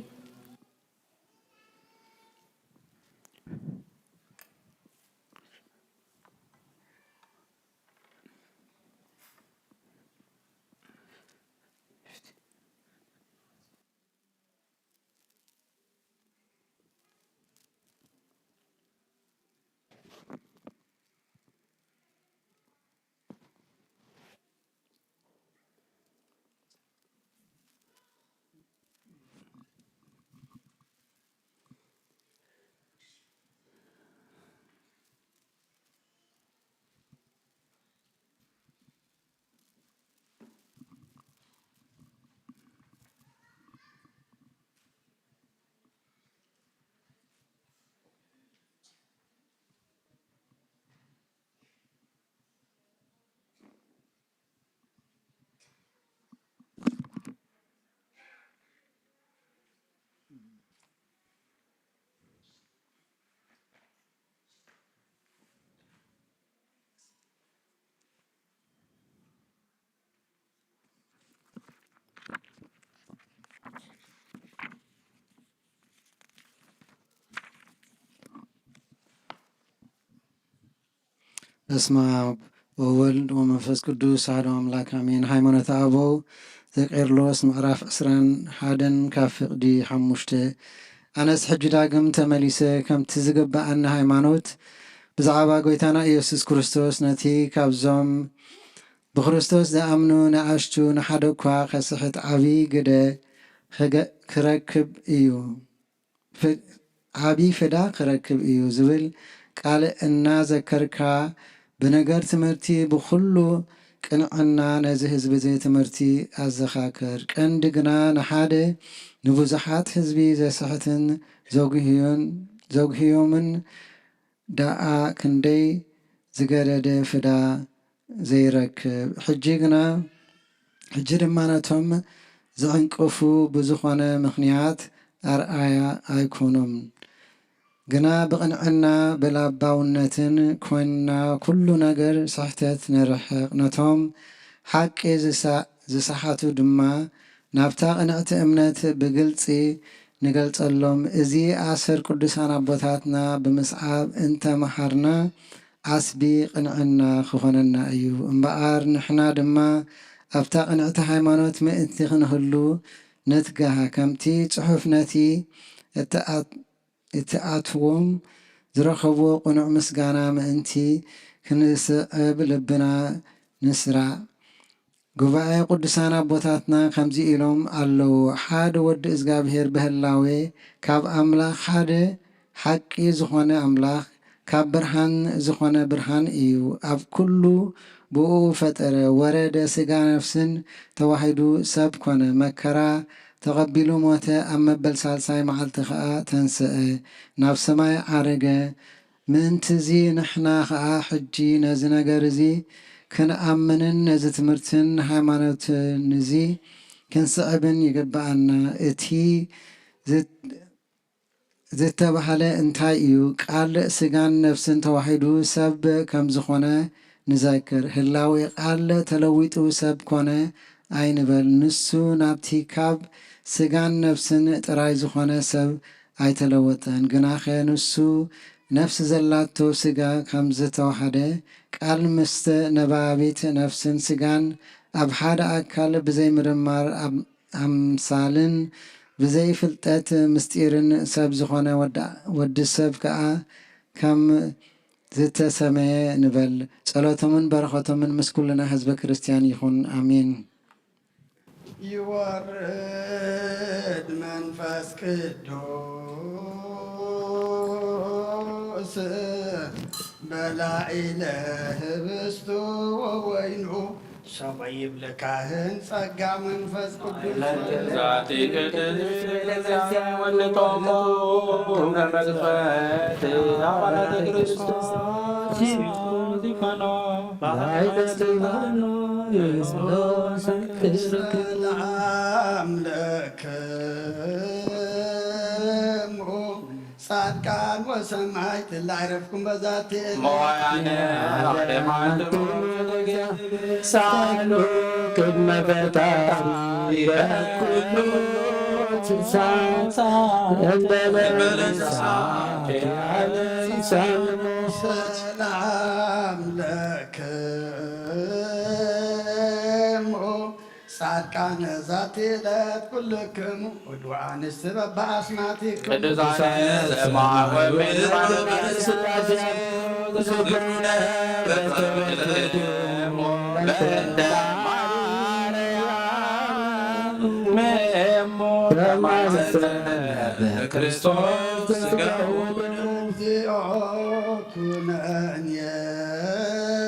በስመ አብ ወወልድ ወመንፈስ ቅዱስ አሐዱ አምላክ አሜን። ሃይማኖተ አበው ዘቄርሎስ ምዕራፍ ዕስራን ሓደን ካብ ፍቕዲ ሓሙሽተ። ኣነስ ሕጂ ዳግም ተመሊሰ ከምቲ ዝግብኣኒ ሃይማኖት ብዛዕባ ጎይታና ኢየሱስ ክርስቶስ ነቲ ካብዞም ብክርስቶስ ዝኣምኑ ንኣሽቱ ንሓደ እኳ ከስሕት ዓቢ ግደ ክገ-፣ ክረክብ እዩ። ፍ-፣ ዓቢ ፍዳ ክረክብ እዩ ዝብል ቃል እናዘከርካ፣ ብነገር ትምህርቲ ብኹሉ ቅንዕና ነዚ ህዝቢ እዚ ትምህርቲ ኣዘኻክር። ቀንዲ ግና ንሓደ ንብዙሓት ህዝቢ ዘስሕትን ዘጉህዩን፣ ዘጉህዮምን ደኣ ክንደይ ዝገደደ ፍዳ ዘይረክብ። ሕጂ ግና፣ ሕጂ ድማ ነቶም ዝዕንቅፉ ብዝኾነ ምኽንያት ኣርኣያ ኣይኮኑን። ግና ብቕንዕና ብላባውነትን ኮይንና ኩሉ ነገር ስሕተት ንርሕቕ። ነቶም ሓቂ ዝሳ-፣ ዝሰሓቱ ድማ ናብታ ቅንዕቲ እምነት ብግልጺ ንገልጸሎም። እዚ ኣሰር ቅዱሳን ኣቦታትና ብምስዓብ እንተመሃርና ዓስቢ ቅንዕና ክኾነና እዩ። እምበኣር ንሕና ድማ ኣብታ ቅንዕቲ ሃይማኖት ምእንቲ ክንህሉ ንትጋህ። ከምቲ ጽሑፍ ነቲ እትኣ-፣ እትኣትዎም ዝረኸብዎ ቅኑዕ ምስጋና ምእንቲ ክንስዕብ ልብና ንስራዕ። ጉባኤ ቅዱሳን ኣቦታትና ከምዚ ኢሎም ኣለዉ፣ ሓደ ወዲ እግዚኣብሔር ብህላዌ ካብ ኣምላኽ ሓደ ሓቂ ዝኾነ ኣምላኽ ካብ ብርሃን ዝኾነ ብርሃን እዩ። ኣብ ኩሉ ብእኡ ፈጠረ፣ ወረደ፣ ስጋ ነፍስን ተዋሂዱ ሰብ ኮነ፣ መከራ ተቐቢሉ ሞተ፣ ኣብ መበል ሳልሳይ መዓልቲ ኸኣ ተንስአ፣ ናብ ሰማይ ዓረገ። ምእንትዚ ንሕና ኸኣ ሕጂ ነዚ ነገር እዚ ክንኣምንን ነዚ ትምህርትን ሃይማኖትን እዚ ክንስዕብን ይግብኣና። እቲ ዝ-፣ ዝተባህለ እንታይ እዩ? ቃል ስጋን ነፍስን ተዋሂዱ ሰብ ከም ዝኾነ ንዘክር። ህላዌ ቃል ተለዊጡ ሰብ ኮነ ኣይንበል። ንሱ ናብቲ ካብ ስጋን ነፍስን ጥራይ ዝኾነ ሰብ ኣይተለወጠን። ግናኸ ንሱ ነፍሲ ዘላቶ ስጋ ከም ዝተዋሃደ፣ ቃል ምስተ ነባቢት ነፍስን ስጋን ኣብ ሓደ ኣካል ብዘይ ምርማር ኣብ ኣምሳልን ብዘይ ፍልጠት ምስጢርን ሰብ ዝኾነ ወዲ፣ ወዲ ሰብ ከኣ ከም ዝተሰመየ ንበል። ጸሎቶምን በረኸቶምን ምስ ኩልና ህዝበ ክርስቲያን ይኹን። ኣሜን። ይወርድ መንፈስ ቅዱስ በላዕለ ህብስቱ ወወይኑ ሰማይ ይብለካህን ጸጋ መንፈስ ቅዱስ። ዛቲ ቅድስት ቤተክርስቲያን ወንድቶሞ መጽፈት ኣባላት ክርስቶስ ይኮኖ ባይተስቲፋኖ የስሎስ ሰላም ለክሙ ጻድቃን ወሰማዕት ላዕረፍኩም በዛቲ መዋያነ ዓለም ኣንትሙ ሳሉ ቅድመ ፈጣሪ በኩሉ ትንሳኤ እንበለ ንስሓ ያለ ይሳልሞ ሰላም ለክሙ ጻድቃነ ዛቲ ዕለት ኩልክሙ ውዱእ ኣንስቲ በብኣስማቲክሙ ቅዱሳነ ሰማይ ወምድር ስላሴ ዝክሩነ በተወልድክሙ በእንተ ማርያም እሙ ተማሰነ ክርስቶስ ስጋሁ እግዚኦ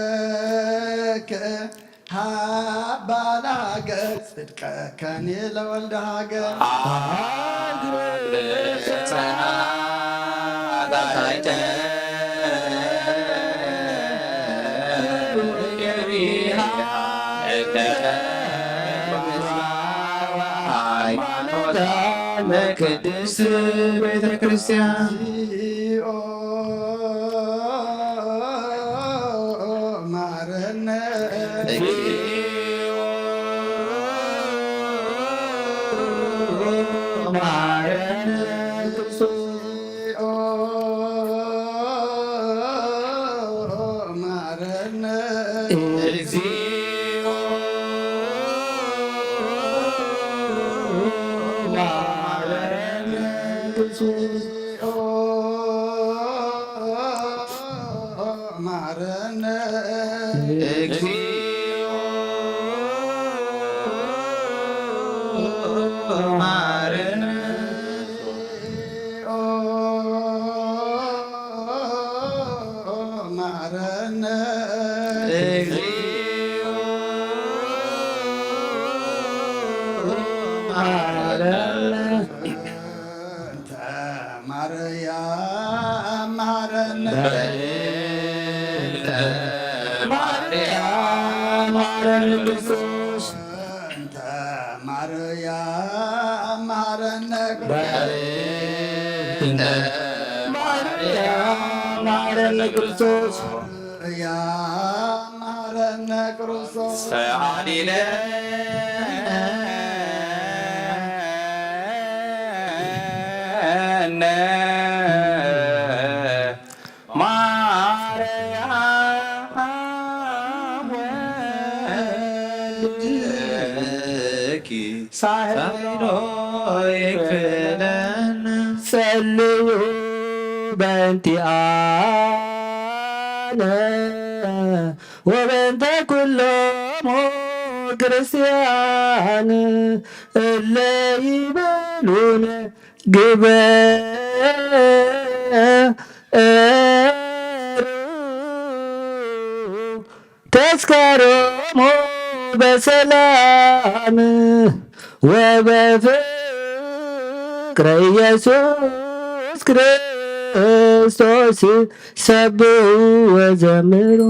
ኩነንየከ ሃባ ለሃገር ጽድቀከኒ ለወልደ ሃገር። ሃይማኖታ ለቅድስት ቤተ ክርስቲያን። ማረነ እግዚኦ ማረነ እግዚኦ ማረነ ማረነ። ኦ ማረነ። እግዚኦ ማረነ። በእንተ ማርያም ማረነ። በእንተ ማርያም ማረነ ክርስቶስ። በእንተ ማርያም ማረነ። በእንተ ማርያም ማረነ ክርስቶስ። ማርያም ማረነ ክርስቶስ። ሰአሊ ለነ ማርያም ወልድኪ ሳህሎ ይክለነ። ጸልዩ በእንቲአነ ወበእንተ ኩሎሙ ክርስቲያን እለ ይቤሉነ ግበሩ ተስካሮሙ በሰላም ወበፍቅረ ኢየሱስ ክርስቶስ ሰብሑ ወዘምሩ።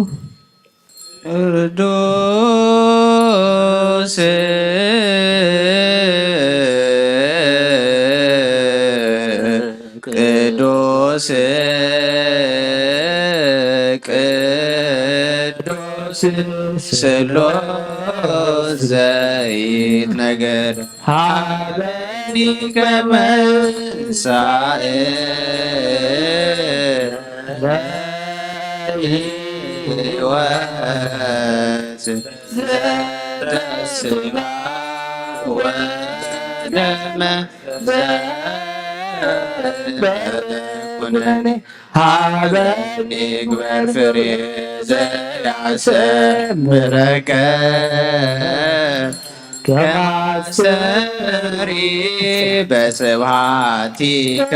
ቅዱስ ቅዱስ ቅዱስ ስሉስ ዘይትነገር ሀበኒ ከመንሳኤ ለሕይወት ዘተስፋ ወደመ ዘኩነኔ ሀበኒ ግበር ፍሬ ዘያሰምረከ ከማስተሪ በስብሐቲከ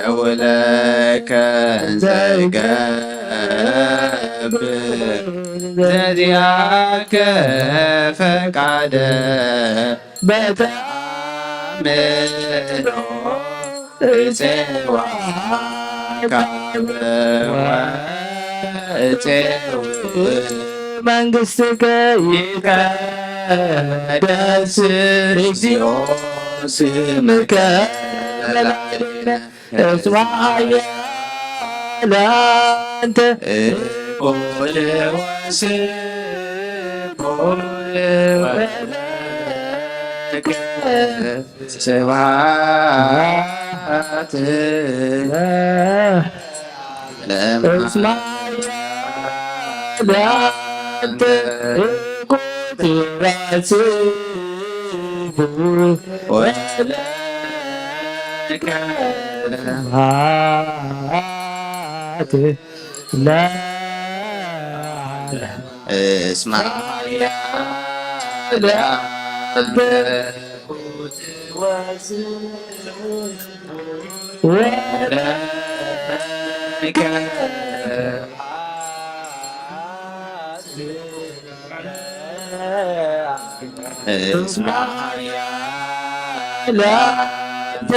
ወእየውለከ እንዘ እገብር ዘዚአከ ፈቃደ በተአምኖ እጼዋ ካበ ወእጼው መንግሥትከ ይትቀደስ እግዚኦ ስምከ በላዕሌነ እስማ ኃያል አንተ። እኩል ወስኩል ወለከ ስብሐት ለማርያም። እስማ ኃያል አንተ። እኩል ወስኩል ወለከ ስብሐት ለዓለም። እስማ ኃያል አንተ። ወለከ እስማ ኃያል አንተ።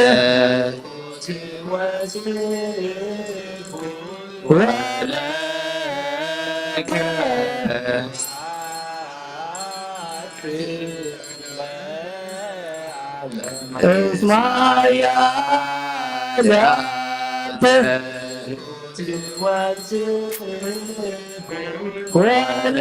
ወለከ እስማ ኃያል አንተ። ወለከ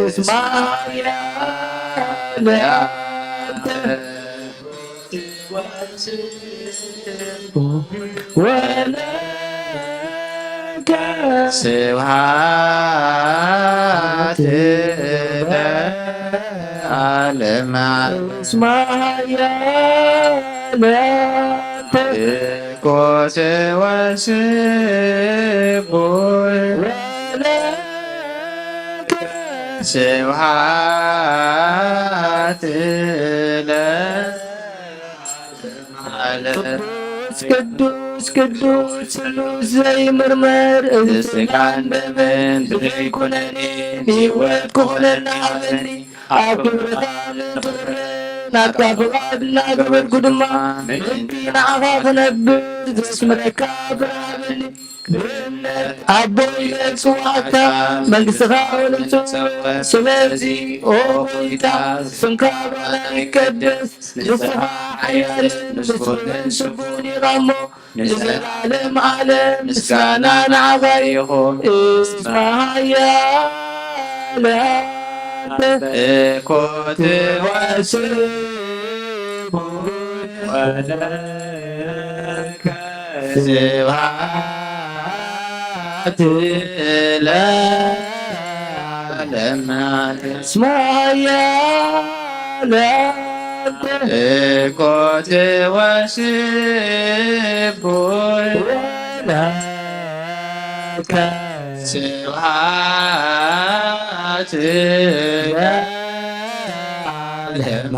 እስማ ኃያል አንተ። ወለከ ስብሐት ለዓለመ ዓለም። እስማ ኃያል አንተ። ኮት ወስቡሕ ወለከ ስብሐት ለ ቅዱስ ቅዱስ ቅዱስ ስሉስ ዘይምርመር፣ እዚ ስጋን ደምን ብዘይኩነኔ ንህይወት ክኾነና ሃበኒ። ኣብ ክብርኻ ንፍቕር ናትካ ፍቓድ እናገበርኩ ድማ ምእንቲ ንዓኻ ክነብር ዘስምረካ ፍረ ሃበኒ። ብእምነት ኣቦይ ነጽዋዕካ መንግስትኻ ወለንጽወ። ስለዚ ኦ ጎይታ ስምካ ባና ይቀደስ፣ ንስኻ ሓያልን ምስጉንን ስቡን ኢኻ እሞ ንዘለዓለም ዓለም ምስጋና ንዓኻ ይኹን። እስመ ኃያል ኣንተ። ኮት ወስቡሕ ወለከ ስብሐት ለዓለመ ዓለም። እስመ ኃያል ኮት ወስቡሕ ወለከ ስብሐት ለዓለመ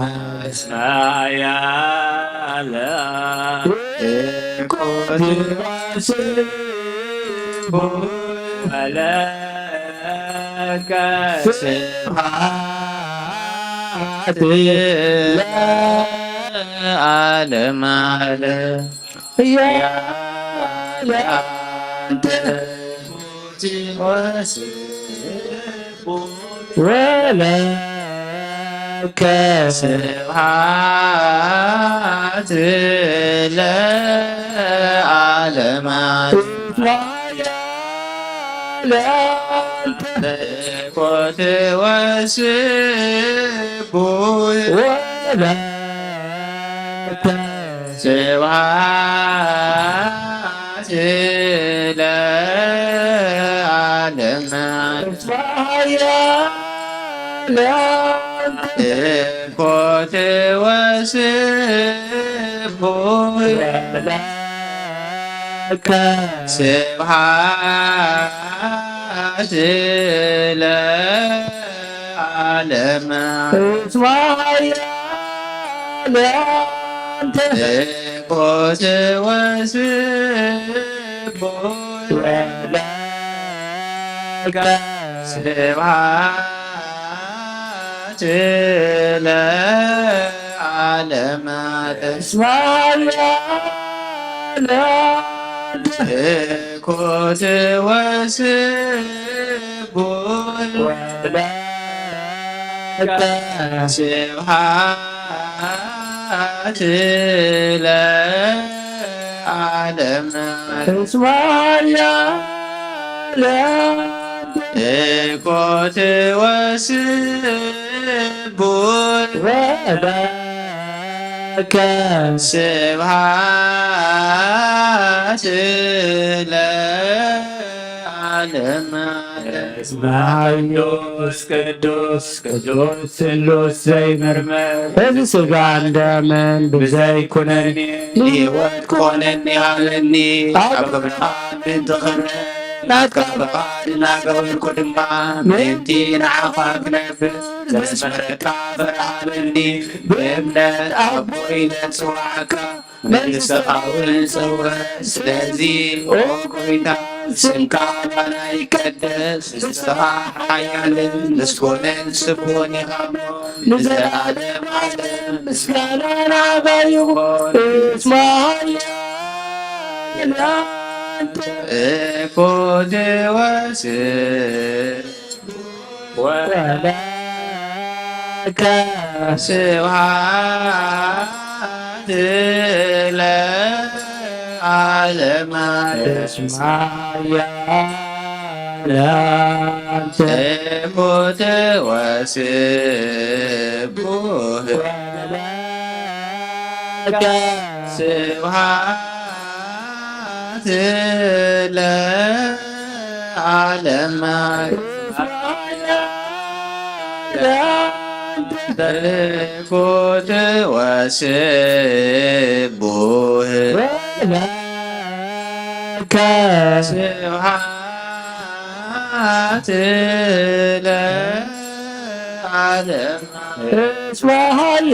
ዓለም። ኮት ወስቡሕ ወለከ ስብሐት ለዓለመ ዓለም። ያለ አንተ ወለከ ስብሐት ለዓለመ ዓለም። ያለ አንተ ኮት ወስቡሕ ወለከ ስብሐት ለዓለመ ዓለም። ያለ አንተ ኮት ወስቡሕ ወለከ ስብሐት ለዓለመ ዓለም። እስመ ኃያል አንተ ኮት ወስቡሕ ወለከ ስብሐት ለዓለመ ዓለም። እስመ ኃያል አንተ ኮት ወስቡሕ ወለከ ስብሐት ለዓለመ ዓለም። እስመ ኃያል አንተ ኮት ወስቡሕ ወለከ ስብሐት ለዓለመ ዓለም። እስመ ቅዱስ ቅዱስ ቅዱስ ስሉስ ዘይምርመር፣ እዚ ስጋን ደምን ብዘይኩነኒ ንህይወት ክኾነኒ ሃበኒ። ኣብ ክብርኻ ምእንቲ ክብረ ናትካ ፍቓድ እናገበርኩ ድማ ምእንቲ ንዓኻ ክነብር ዘስመረካ ፍረ ሃበኒ። ብእምነት ኣቦይ ነጽዋዕካ መንግስትኻ እውን ጸውዕ። ስለዚ ኦ ጎይታ ስምካ ባና ይቀደስ፣ ንስኻ ሓያልን ምስጉንን ስቡሕን ኢኻ እሞ ንዘለዓለም ዓለም ምስጋና ንዓኻ ይኹን። እስመ ኃያል አንተ ኮት ወስቡሕ ወለከ ስብሐት ለዓለመ ዓለም። እስመ ኃያል አንተ ኮት ወስቡሕ ወለከ ስብሐት ለዓለመ ዓለም። እኩት ወስቡህ ወለከ ስብሐት ለዓለመ እስመ ኃያል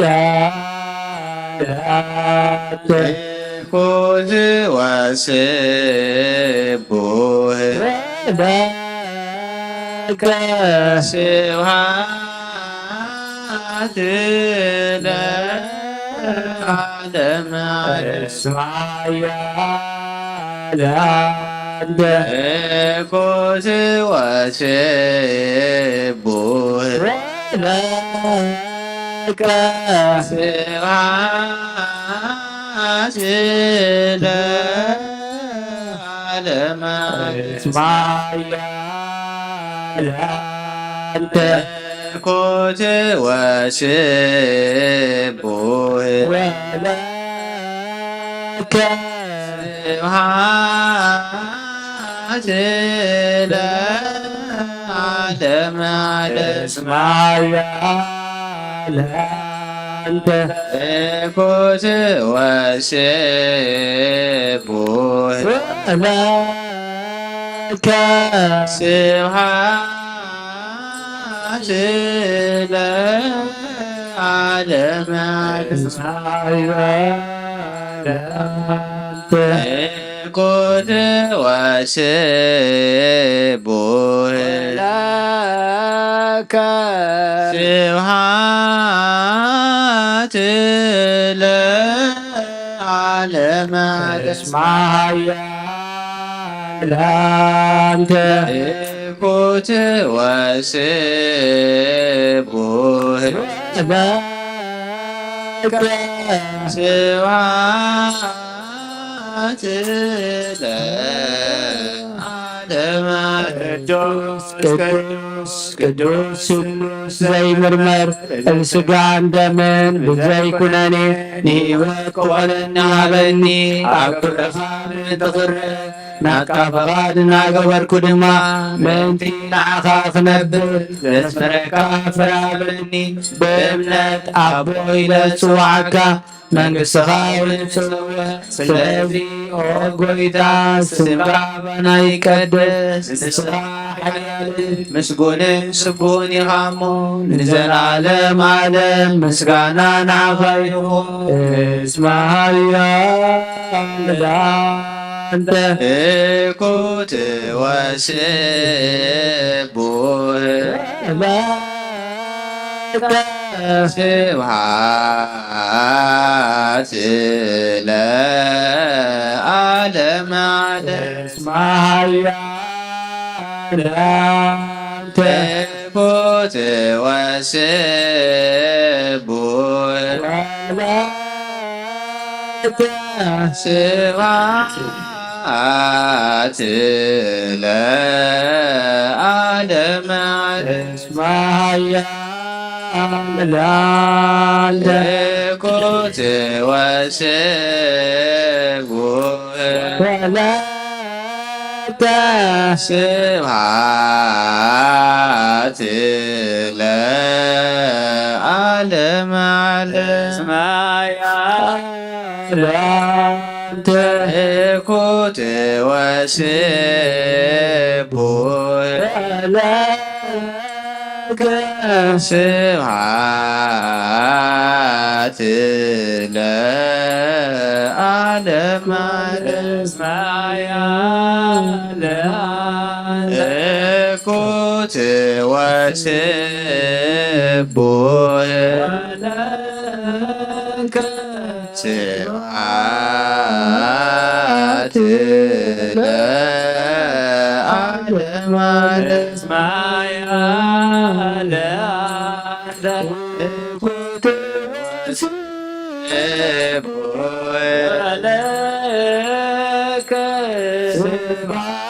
አንተ። እኩት ወስቡህ ወለከ ስብሐት ለዓለመ ዓለም። እስመ ኃያል አንተ። እኩት ወስቡህ ወለከ ስብሐት ለዓለመ ዓለም። እስመ ኃያል አንተ። እኩት ወስቡህ ወለከ ስብሐት ለዓለመ ዓለም። እስመ ኃያል አንተ። እኩት ወስቡህ ወለከ ስብሐት ለዓለመ ዓለም። እስመ ኃያል አንተ። እኩት ወስቡህ ወለከ ስብሐት ለዓለመ ዓለም። እስመ ኃያል አንተ። እኩት ወስቡህ ወለከ ስብሐት ለዓለመ ዓለም። ቅዱስ ቅዱስ ቅዱስ ስሉስ ዘይምርመር፣ እብ ሥጋን ደምን ብዘይ ኩነኔ ንህይወት ክኾነኒ ሃበኒ። ኣብ ክብርኻ ምእንቲ ክርእ ናትካ ፈቓድ እናገበርኩ ድማ ምእንቲ ንዓኻ ክነብር ዘስምረካ ፍረ ሃበኒ። ብእምነት ኣቦ ኢለ ዝጽውዓካ መንግሥትኻ እውን ትጸውዕ። ስለዚ ኦ ጐይታ፣ ስምካ ባና ይቀደስ። ንስኻ ሓያልን ምስጉንን ስቡሕን ኢኻ እሞ፣ ንዘለዓለም ዓለም ምስጋና ንዓኻ ይኹን። እስመ ኃያል አንተ። እኩት ወስቡሕ ለከ ስብሐት ለዓለመ ዓለም። እስመ ኃያል አንተ። እኩት ወስቡሕ ለከ ስብሐት ለዓለመ ዓለም። እስመ ኃያል አንተ። እኩት ወስቡሕ ለከ ስብሐት ለዓለመ ዓለም። እስመ ኃያል አንተ። እኩት ወስቡሕ ለከ ስብሐት ለዓለመ ዓለም። እስመ ኃያል አንተ። እኩት ወስቡሕ ለከ ስብሐት ለዓለመ ዓለም። እስመ ኃያል አንተ። እኩት ወስቡሕ ለከ ስብሐት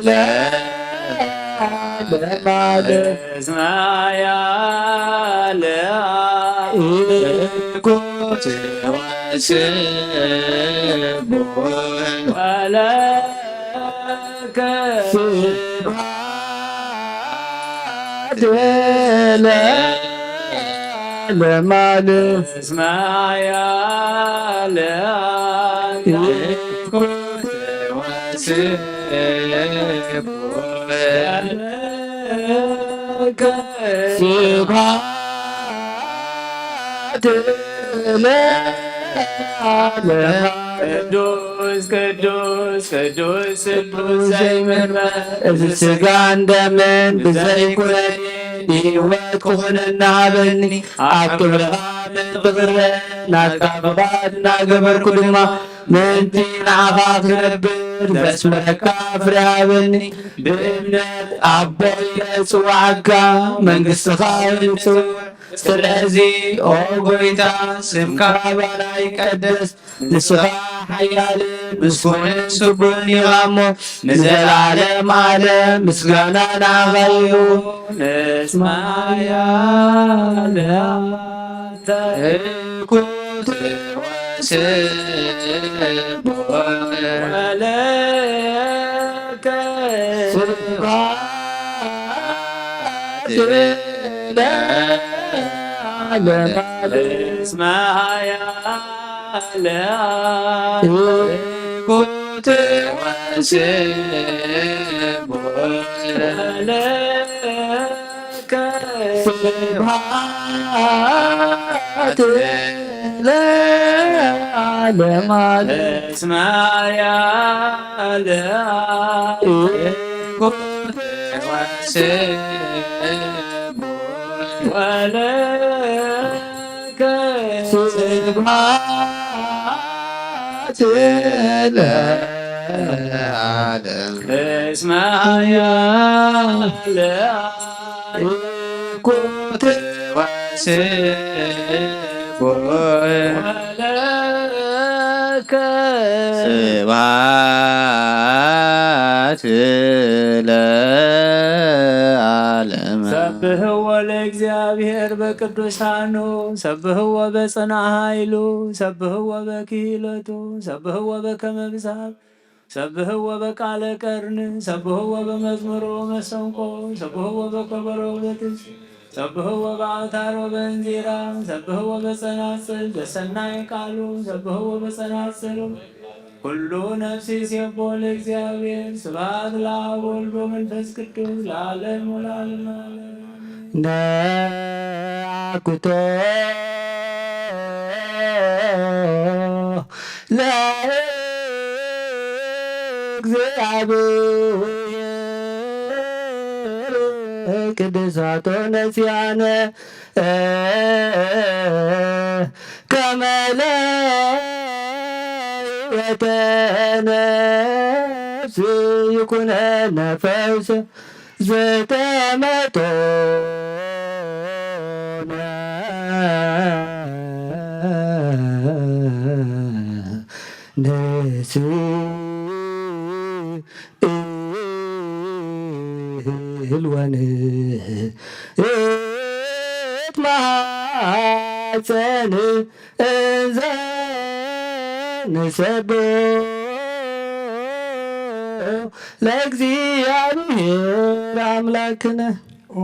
ለዓለመ ዓለም። እስመ ኃያል እኩት ወስቡሕ ለከ ስብሐት ለዓለማለ እስማያ ለአንተ ስብሐት ለዓለማለ ቅዱስ ቅዱስ ቅዱስ ቅዱስ ዘይምንበር እዚ ስጋን ደምን ብዘይኩነኔ ንህይወት ክኾነና ሃበኒ። ኣብ ክብርኻ ምእንቲ ክረአ ናትካ ፍቓድ እናገበርኩ ድማ ምእንቲ ንዓኻ ክነብር ዘስምረካ ፍረ ሃበኒ። ብእምነት ኣቦ ኢለ እጽውዓካ መንግስትኻ ይምጽእ። ስለዚ ኦ ጎይታ ስምካ ባና ይቀደስ። ንስኻ ሓያልን ምስጉንን ስቡሕን ኢኻ እሞ ንዘለዓለም ዓለም ምስጋና ንዓኻ ይኹን። እስማያ ለአንተ እኩት ወስቡሕ ወለከ ስብሐት ለዓለማለ እስማያ ለአንተ እኩት ወስቡሕ ወለከ ስብሐት ለዓለማለ እስማያ ለአንተ እኩት ወስቡሕ ወለከ ስብሐት ለዓለም እስማያ ለአንተ እኩት ወስቡሕ ወለከ ስብሐት ለዓለም። ሰብሕዎ ለእግዚኣብሔር በቅዱሳኑ፣ ሰብሕዎ በጽንዓ ኃይሉ፣ ሰብሕዎ በክህለቱ፣ ሰብሕዎ በከመ ብስሓት፣ ሰብሕዎ በቃለ ቀርን፣ ሰብሕዎ በመዝሙሮ መሰንቆ፣ ሰብሕዎ በከበሮ በትስ ሰብሕዎ በአውታሮ በእንዚራ፣ ሰብሕዎ በጸናጽል በሰናይ ቃሉ፣ ሰብሕዎ በጸናጽሉ። ኩሉ ነፍሲ ይሴብሖ ለእግዚኣብሔር። ስብሐት ለአብ ወወልድ ወመንፈስ ቅዱስ ለዓለሙ ለዓለመ ዓለም። ነአኩቶ ለእግዚኣብሔር ቅድሳቶ ነሲያነ ከመ ለህይወተ ነፍስ ይኩነነ ፈውሰ ዘተመጦነ ንስእል ወንእት ማሕፀን እንዘ ንሰብሖ ለእግዚኣብሔር ኣምላክነ። ኦ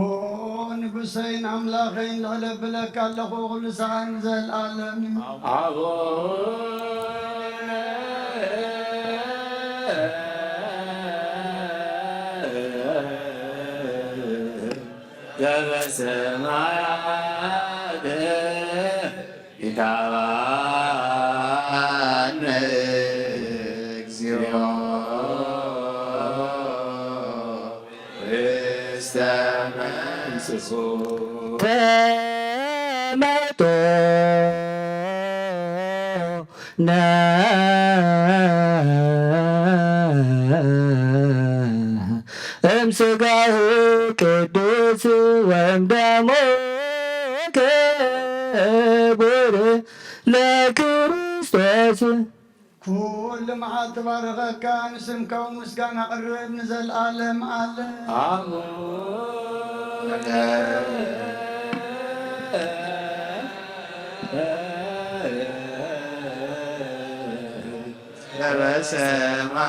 ንጉሰይን ኣምላኸይን፣ ልዕለ ብለካ ኣለኹ፣ ኩሉ ሰዓት ንዘለኣለም። ኣቡነ ዘበሰማያት ይትባረክ እግዚኦ ውስተ መንግሥትከ። ተመጦ ነ እምስጋሁ ቅዱስ ወእምደሙ ክቡር ለክርስቶስ። ኩሉ መዓልቲ ባረኸካ፣ ንስምካ እውን ምስጋና ኣቕርብ ንዘለኣለም ዓለም። ኣቡነ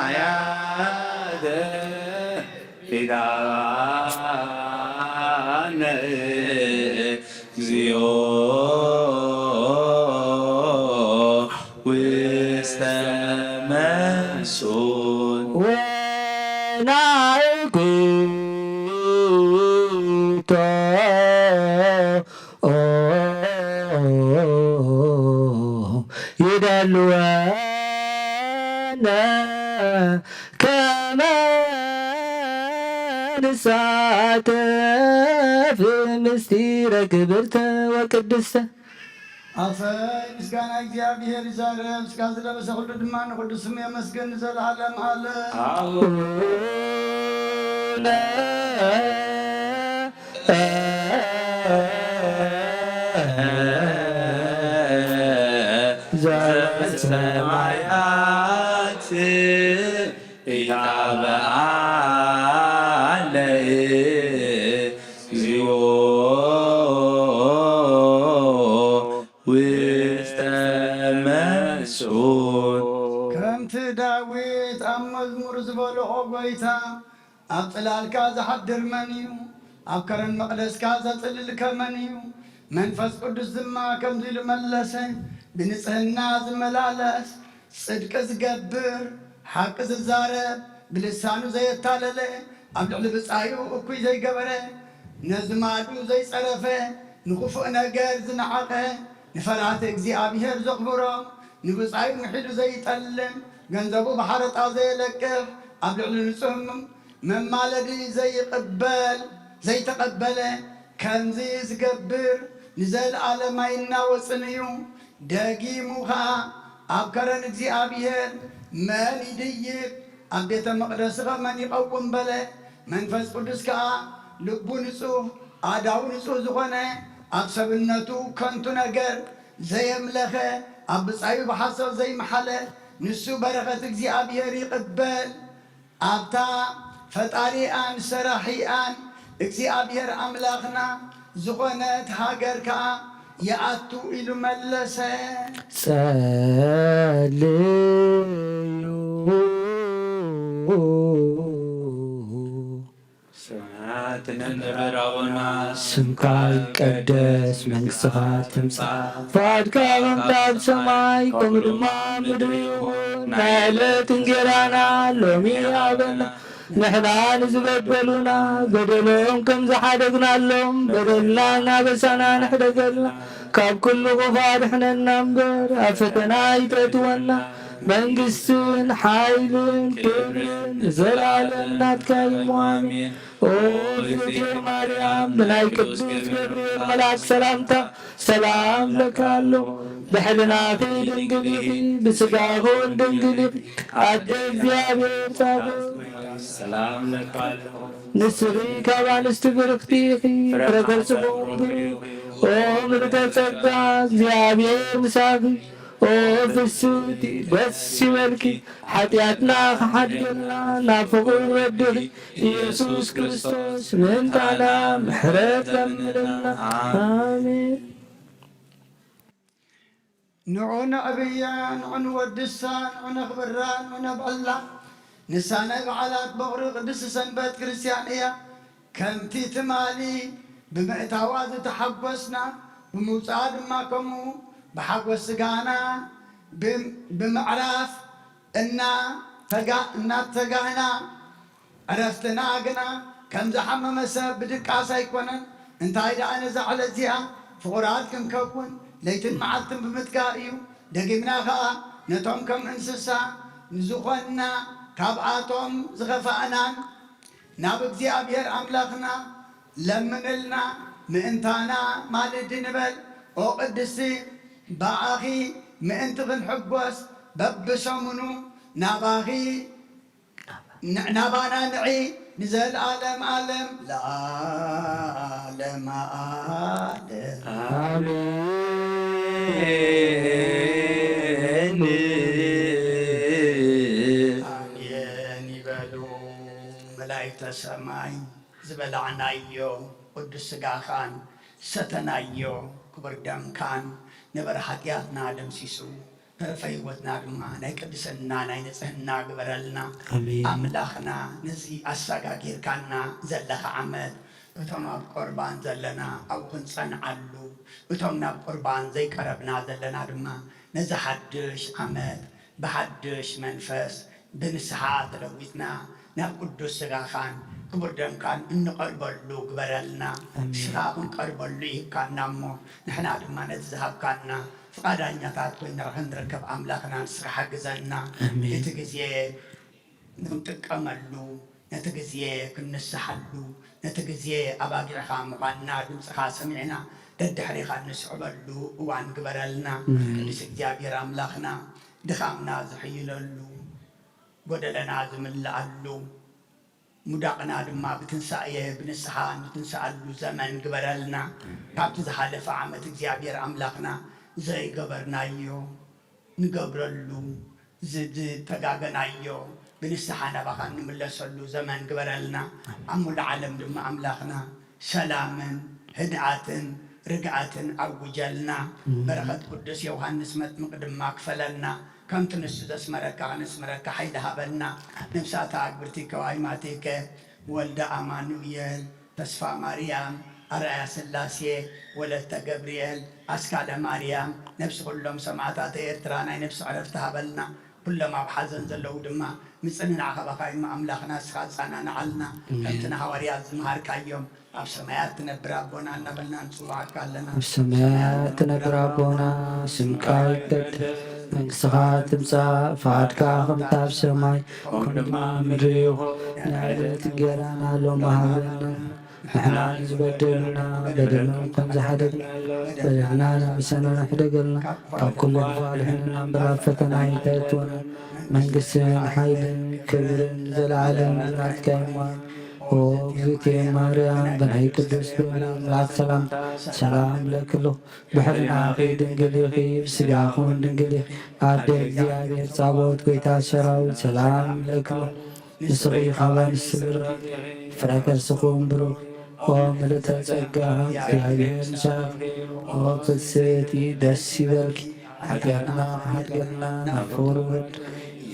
ዘበሰማያት ይትባረክ ይደልወነ ከመ ንሳተፍ ምስጢረ ክብርተ ወቅድስተ። ኣሰይ ምስጋና እግዚኣብሔር ይዛረብ፣ ስጋ ዝለበሰ ኩሉ ድማ ንቅዱስ ስሙ የመስግን ንዘለዓለም ዓለም። አቡነ ዘበሰማያት ይትባረክ ስምካ። ውስተ መስዑድ። ከምቲ ዳዊት ኣብ መዝሙር ዝበልኦ፣ ጎይታ፣ ኣብ ጽላልካ ዝሓድር መን እዩ? ኣብ ከረን መቕደስካ ዘጽልልከ መን እዩ? መንፈስ ቅዱስ ድማ ከምዚ ኢሉ መለሰ፣ ብንጽህና ዝመላለስ፣ ጽድቂ ዝገብር፣ ሓቂ ዝዛረብ፣ ብልሳኑ ዘየታለለ፣ ኣብ ልዕሊ ብጻዩ እኩይ ዘይገበረ፣ ነዝማዱ ዘይጸረፈ፣ ንኽፉእ ነገር ዝነዓቐ፣ ንፈራህቲ እግዚኣብሔር ዘኽብሮም፣ ንብጻዩ ምሒሉ ዘይጠልም፣ ገንዘቡ ብሓረጣ ዘየለቅሕ፣ ኣብ ልዕሊ ንጹህ መማለዲ ዘይቕበል፣ ዘይተቐበለ፣ ከምዚ ዝገብር ንዘለኣለም ኣይናወጽን እዩ። ደጊሙ ኸኣ፣ ኣብ ከረን እግዚኣብሔር መን ይድይብ? ኣብ ቤተ መቕደስኸ መን ይቐውም? በለ። መንፈስ ቅዱስ ከኣ፣ ልቡ ንጹህ፣ ኣእዳዉ ንጹህ ዝኾነ፣ ኣብ ሰብነቱ ከንቱ ነገር ዘየምለኸ፣ ኣብ ብጻዩ ብሓሶት ዘይመሓለ፣ ንሱ በረኸት እግዚኣብሔር ይቕበል። ኣብታ ፈጣሪኣን ሰራሒኣን እግዚኣብሔር ኣምላኽና ዝኾነት ሃገር ከኣ ይኣቱ ኢሉ መለሰ። ጸልዩ። ሰማያት ነንበራውና ስምካ ይቀደስ፣ መንግስትኻ ትምጻእ፣ ፍቓድካ ከምታ ኣብ ሰማይ ከምኡ ድማ ኣብ ምድሪ ይኹን። ናይ ዕለት እንጌራና ሎሚ ሃበና፣ ንሕና ንዝበደሉና በደሎም ከም ዝሓደግናሎም በደልና እናበሳና ንሕደገልና፣ ካብ ኩሉ ክፉእ ኣድሕነና እምበር፣ ኣብ ፈተና ኣይተእትወና። መንግስትን ሓይልን ክብርን ንዘለኣለም ናትካ እዩ። ኣሜን። ኦ እግዝእትየ ማርያም፣ ብናይ ቅዱስ ገብርኤል መልኣክ ሰላምታ ሰላም ለካ ኣሎ። ብሕልናኺ ድንግል ኢኺ፣ ብስጋኺ እውን ድንግል ኢኺ። ኣደ እግዚኣብሔር ጻድቅ ሰላም ለካ ኣሎ። ንስኺ ካብ ኣንስቲ ብርኽቲ ኢኺ፣ ፍረ ከርስኺ እውን ብሩኽ እዩ። ኦ ምልዕተ ጸጋ፣ እግዚኣብሔር ምሳኺ። ኦ ፍስቲ ደስ ይበልኪ፣ ሓጢኣትና ክሓድገልና ናብ ፍቑር ወድኺ ኢየሱስ ክርስቶስ ምእንታና ምሕረት ለምንልና። ኣሜን። ንዑ ነዕብያ፣ ንዑ ንወድሳ፣ ንዑ ነኽብራ፣ ንዑ ነብዕላ። ንሳ ናይ በዓላት በኹሪ ቅድስቲ ሰንበት ክርስትያን እያ። ከምቲ ትማሊ ብምእታዋ ዝተሓጎስና፣ ብምውፅኣ ድማ ከምኡ ብሓጎስ ስጋና ብም-፣ ብምዕራፍ እና ተጋ-፣ እናተጋህና፣ ዕረፍትና ግና ከም ዝሓመመ ሰብ ብድቃስ ኣይኮነን። እንታይ ደኣ ነዛ ዕለት እዚኣ ፍቑራት ክንከውን ለይትን መዓልትን ብምትጋህ እዩ። ደጊምና ኸኣ ነቶም ከም እንስሳ ንዝኾንና ካብኣቶም ዝኸፋእናን ናብ እግዚኣብሔር ኣምላኽና ለምንልና ምእንታና ማልዲ ንበል። ኦ ቅድስቲ፣ ብኣኺ ምእንቲ ክንሕጎስ በብሰሙኑ ናባኺ ን-፣ ናባና ንዒ ንዘለኣለም ኣለም ለኣለመ ኣለም። ኣሜን። ኣሜን ይበሉ። መላእክተ ሰማይ፣ ዝበላዕናዮ ቅዱስ ስጋኻን ዝሰተናዮ ክቡር ደምካን ነበረ ሓጢኣትና ደምሲሱ ተረፈ ህይወትና ድማ ናይ ቅድስና ናይ ንጽህና ግበረልና። ኣሜን። ኣምላኽና፣ ነዚ ኣሰጋጊርካና ዘለኻ ዓመት እቶም ኣብ ቁርባን ዘለና ኣብኡ ክንጸንዓሉ፣ እቶም ናብ ቁርባን ዘይቀረብና ዘለና ድማ ነዚ ሓድሽ ዓመት ብሓድሽ መንፈስ ብንስሓ ተለዊጥና ናብ ቅዱስ ስጋኻን ክቡር ደምካን እንቐርበሉ ግበረልና። ኣሜን። ንስኻ ክንቀርበሉ ይህብካና እሞ፣ ንሕና ድማ ነቲ ዝሃብካና ፍቓዳኛታት ኮይና ክንርከብ ኣምላኽና ንስኻ ሓግዘና። ኣሜን። እቲ ግዜ ንክንጥቀመሉ፣ ነቲ ግዜ ክንንስሓሉ፣ ነቲ ግዜ ኣባጊዕኻ ምዃንና ድምፅኻ ሰሚዕና ደድሕሪኻ እንስዕበሉ እዋን ግበረልና። ኣሜን። ቅዱስ እግዚኣብሔር ኣምላኽና፣ ድኻምና ዝሕይለሉ፣ ጎደለና ዝምልኣሉ፣ ሙዳቕና ድማ ብትንሳኤ ብንስሓ ንትንስኣሉ ዘመን ግበረልና። ካብቲ ዝሓለፈ ዓመት እግዚኣብሔር ኣምላኽና ዘይገበርናዮ ንገብረሉ፣ ዝ-፣ ዝተጋገናዮ ብንስሓ ናባኻ እንምለሰሉ ዘመን ግበረልና። ኣብ ሙሉእ ዓለም ድማ ኣምላኽና ሰላምን ህድኣትን ርግኣትን ኣውጀልና። ኣሜን። በረኸት ቅዱስ ዮሃንስ መጥምቕ ድማ ክፈለና። ከምቲ ንሱ ዘስመረካ ከነስምረካ ሓይሊ ሃበና። ነብሳታ ኣግብርቲከ ዋይማቲከ ወልደ ኣማኑኤል፣ ተስፋ ማርያም፣ ኣርኣያ ስላሴ፣ ወለተ ገብርኤል፣ ኣስካለ ማርያም፣ ነብሲ ኩሎም ሰማዕታተ ኤርትራ ናይ ነብሲ ዕረፍቲ ሃበልና። ኩሎም ኣብ ሓዘን ዘለዉ ድማ ምጽንናዕ ካባኻ እዩ እሞ ኣምላኽና ንስኻ ኣጸናንዓልና። ኣሜን። ከምቲ ንሃዋርያት ዝመሃርካዮም ኣብ ሰማያት ትነብር ኣቦና እናበልና ንጽውዓካ ኣለና። ኣብ ሰማያት ትነብር ኣቦና፣ ስምካ ይቀደስ፣ መንግስትኻ ትምጻእ፣ ፍቓድካ ከምቲ ኣብ ሰማይ ከምኡ ድማ ኣብ ምድሪ ይኹን። ናይ ዕለት እንጌራና ሎሚ ሃበና፣ ንሕና ንዝበደሉና በደሎም ከም ዝሓደግና በደልና ንሕሰና ሕደገልና፣ ካብ ኩሉ ክፉእ ኣድሕነና እምበር ኣብ ፈተና ኣይተእትወና። መንግስትን ሓይልን ክብርን ዘለዓለም ናትካ እዩ እሞ። ኦ እግዝእትየ ማርያም፣ ብናይ ቅዱስ ገብርኤል መልኣክ ሰላምታ ሰላም እብለኪ ኣለኹ። ብሕልናኺ ድንግል ኢኺ፣ ብስጋኺ እውን ድንግል ኢኺ። ኣደ እግዚኣብሔር ጻባኦት፣ ጎይታ ሰራዊት፣ ሰላም እብለኪ ኣለኹ። ንስኺ ካብ ኣንስቲ ብሩኽቲ ኢኺ፣ ፍረ ከርስኺ እውን ብሩኽ። ኦ ምልእተ ጸጋ፣ እግዚኣብሔር ምሳኺ፣ ኦ ፍስሕቲ ደስ ይበልኪ። ሓጢኣትና ሓድገልና፣ ናብ ፍቕሪ ወድ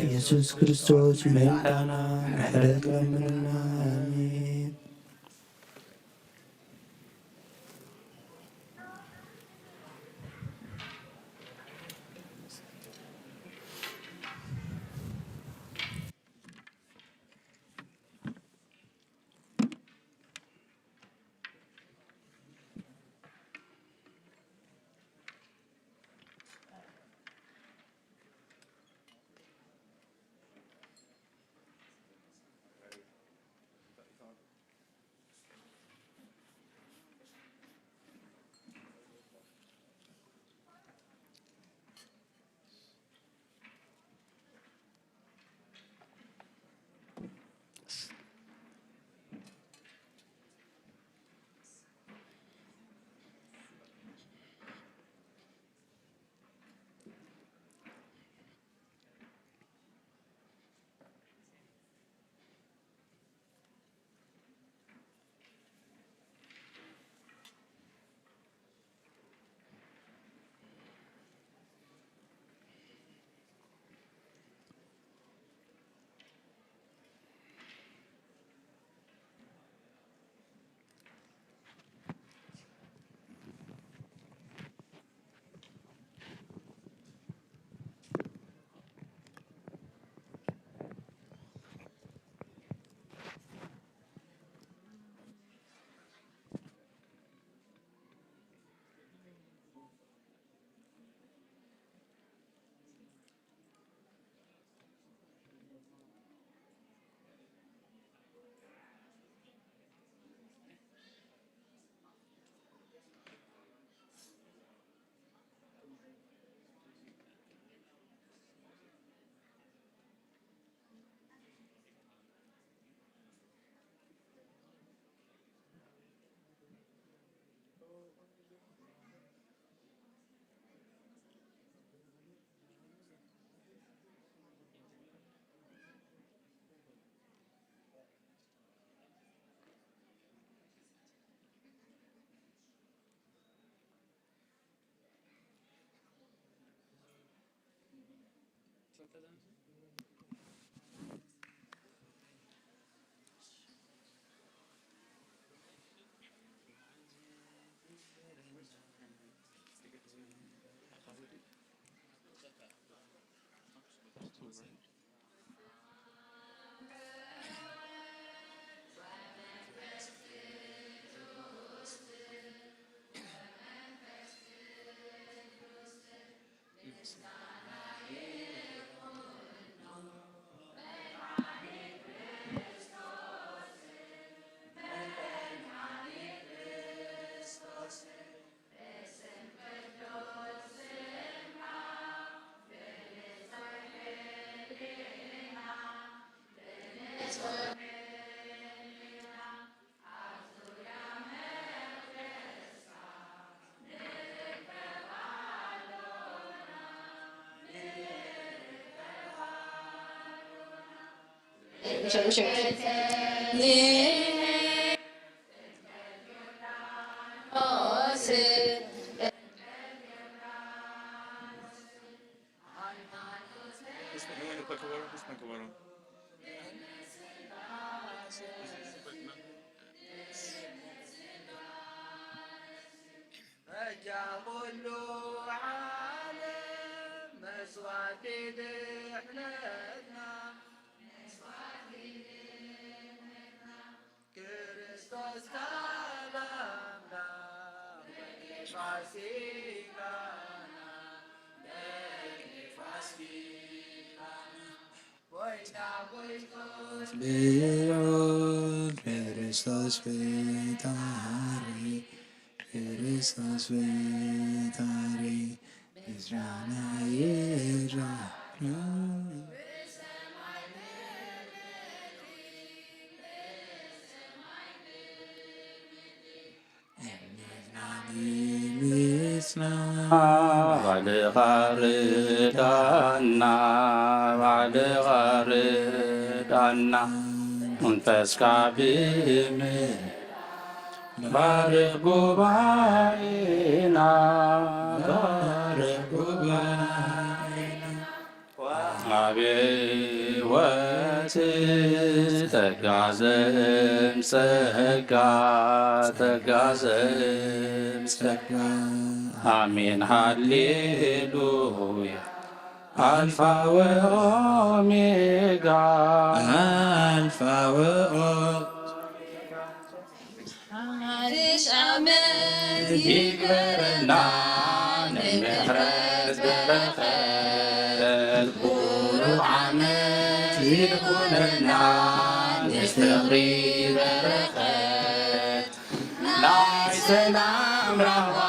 ኢየሱስ ክርስቶስ መይጣና ምሕረት ለምንና። ኣሜን። በጃ ኩሉ ዓለም መስዋዕቲ ድሕነትና፣ መስዋዕቲ ድሕነትና፣ ክርስቶስ ካህናና፣ በጊዕ ፋሲካና፣ በጊዕ ፋሲካና። ልዑል ክርስቶስ ፈጣሪ፣ ክርስቶስ ፈጣሪ፣ ምስጋና ይድረስ። ባልኻ ርዳና፣ ባልኻ ርዳና፣ መንፈስካ ብም-፣ ባርኽ ጉባኤና፣ ባርኽ ጉባኤና። ወሃቤ ሕይወት ጸጋ ዘምጸጋ፣ ጸጋ ዘምጸጋ። ኣሜን ሃሌሉያ። ኣልፋ ወኦሜጋ፣ ኣልፋ ወኦሜጋ። ሓድሽ ዓመት ይግበረልና ንምሕረት በረኸት፣ ብሩኽ ዓመት ይኹነልና ንፍቕሪ በረኸት፣ ናይ ሰላም ራህዋ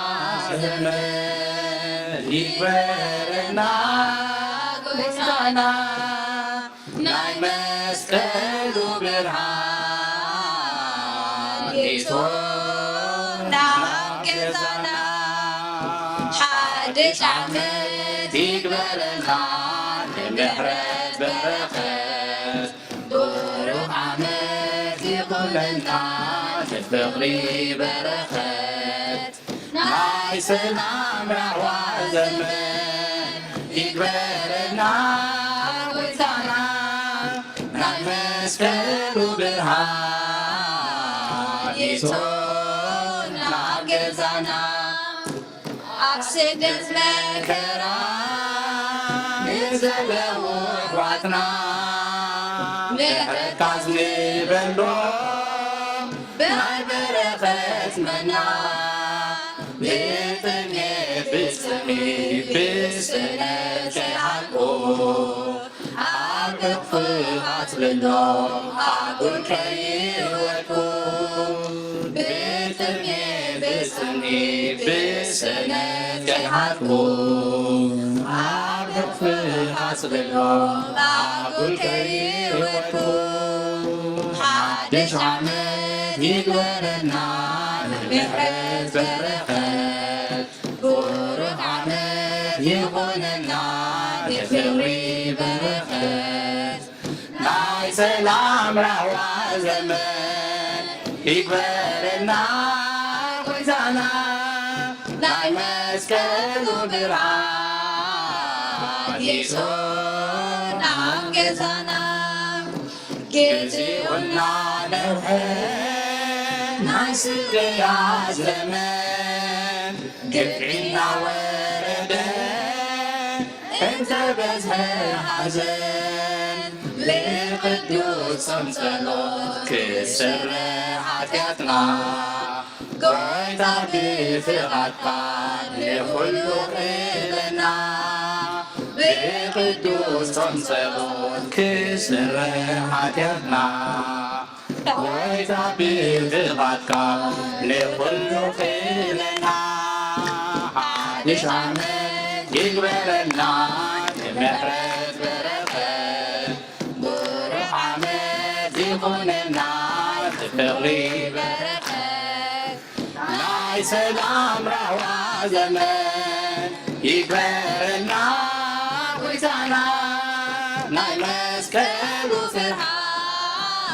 ዘመን ይግበረልና ጎይታና። ናይ መስቀሉ ብርሃን ሒዞ ናብ ገዛና፣ ሓድሽ ዓመት ይግበረልና ንምሕረት በረኸት፣ ብሩኽ ዓመት ይኹነልና ንፍቕሪ በረኸት። ናይ ሰላም ራህዋ ዘመን ይግበረልና ጎይታና፣ ናይ መስቀሉ ብርሃን ይእቶና ኣብ ገዛና። ኣብ ስደት መከራ ንዘለዉ ኣሕዋትና፣ ምሕረትካ ኣዝንበሎም ናይ በረኸት መና። ብጥሜት ብጽምኢ ብስእነት ከይሃልኩ፣ ኣብ ሕቕፍኻ ኣጽልሎም ኣጉል ከይወድቁ። ብጥሜት ብጽምኢ ብስእነት ከይሃልኩ፣ ኣብ ሕቕፍኻ ኣጽልሎም ኣጉል ከይወድቁ። ሓድሽ ዓመት ይግበረልና ንምሕረት በረኸት፣ ብሩኽ ዓመት ይኹነልና ንፍቕሪ በረኸት፣ ናይ ሰላም ራህዋ ዘመን ይግበረልና ጎይታና፣ ናይ መስቀሉ ብርሃን ይእቶና ኣብ ገዛና። ግዜኡ እናነውሐ ናይ ስቅያ ዘመን፣ ግፍዒ እናወረደ እንተበዝሐ ሓዘን፣ ብቅዱስ ጾም ጸሎት ክስረ ሓጢኣትና። ጎይታ ብፍቓድካ ንኹሉ ቅበለና፣ ብቅዱስ ጾም ጸሎት ክስረ ሓጢኣትና። ጎይታ ብፍቓድካ ንኹሉ ቅበለና፣ ሓድሽ ዓመት ይግበረልና ንምሕረት በረኸት። ብሩኽ ዓመት ይኹነልና ብፍቕሪ በረኸት፣ ናይ ሰላም ራህዋ ዘመን ይግበረልና ጎይታና፣ ናይ መስቀሉ ፍርሃ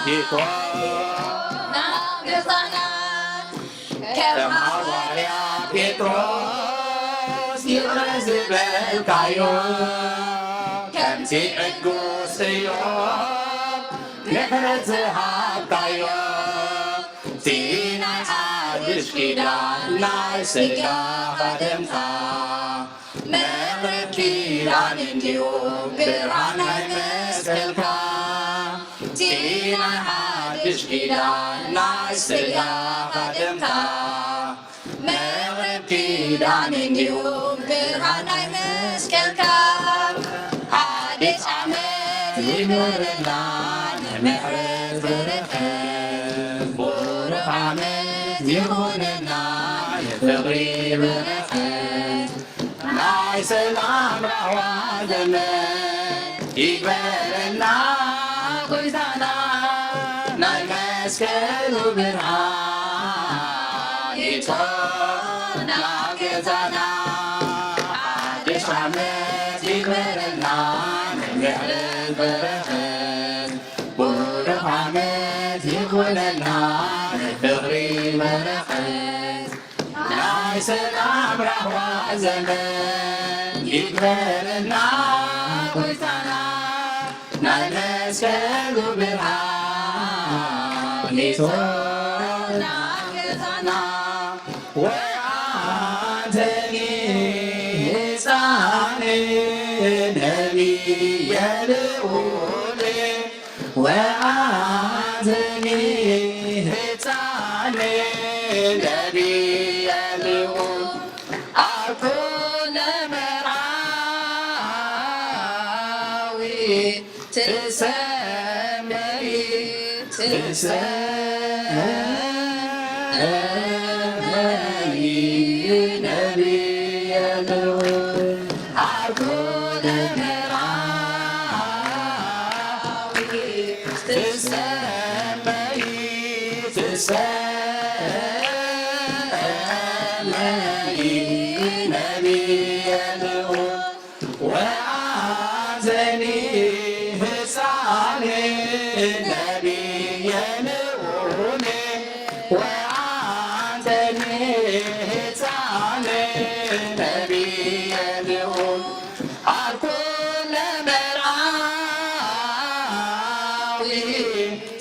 ቲቶና ገዛናት ከም ሃዋርያ ጴጥሮስ ይቕረ ዝበልካዮ፣ ከምቲ ዕጉስ ኢዮብ ምሕረት ዝሃብካዮ፣ እቲ ናይ ሓድሽ ኪዳን ናይ ስጋኻ ደምካ መቕረብ ኪዳን እንድዩ ብርሃን ናይ መስቀልካ። እቲ ናይ ሓድሽ ኪዳን ናይ ስጋኻ ደምካ መቕረብ ኪዳን እንድዩ ብርሃን ናይ መስቀልካ። ሓድሽ ዓመት ይግበረልና ንምሕረት በረኸት፣ ብሩኽ ዓመት ይኹነልና ንፍቕሪ በረኸት። ናይ ሰላም ራህዋ ዘመን ይግበረልና ጎይታና፣ ናይ መስቀሉ ብርሃን ይእቶና ገዛና። ሓድሽ ዓመት ይግበረልና ናይ ምሕረት በረኸት፣ ብሩኽ ዓመት ይኹነልና ናይ ፍቕሪ በረኸት። ናይ ሰላም ራህዋ ዘመን ይግበረልና ጎይታና፣ ናይ መስቀሉ ብርሃን ይእቶና ገዛና። ወአንተኒ ህፃኔ ነቢየ ልዑል፣ ወአንተኒ ህፃኔ ነቢየ ልዑል፣ አኮ ለመርዓዊ ትሰመይ ትሰመይ ነቢየ ልዑል፣ አኮ ለመርዓዊ ትሰመይ ትሰመይ ነቢየ ልዑል፣ ወአንተኒ ህፃኔ ነቢየ ልዑል፣ ወአንተኒ ህፃኔ ነቢየ ልዑል፣ አኮ ለመርዓዊ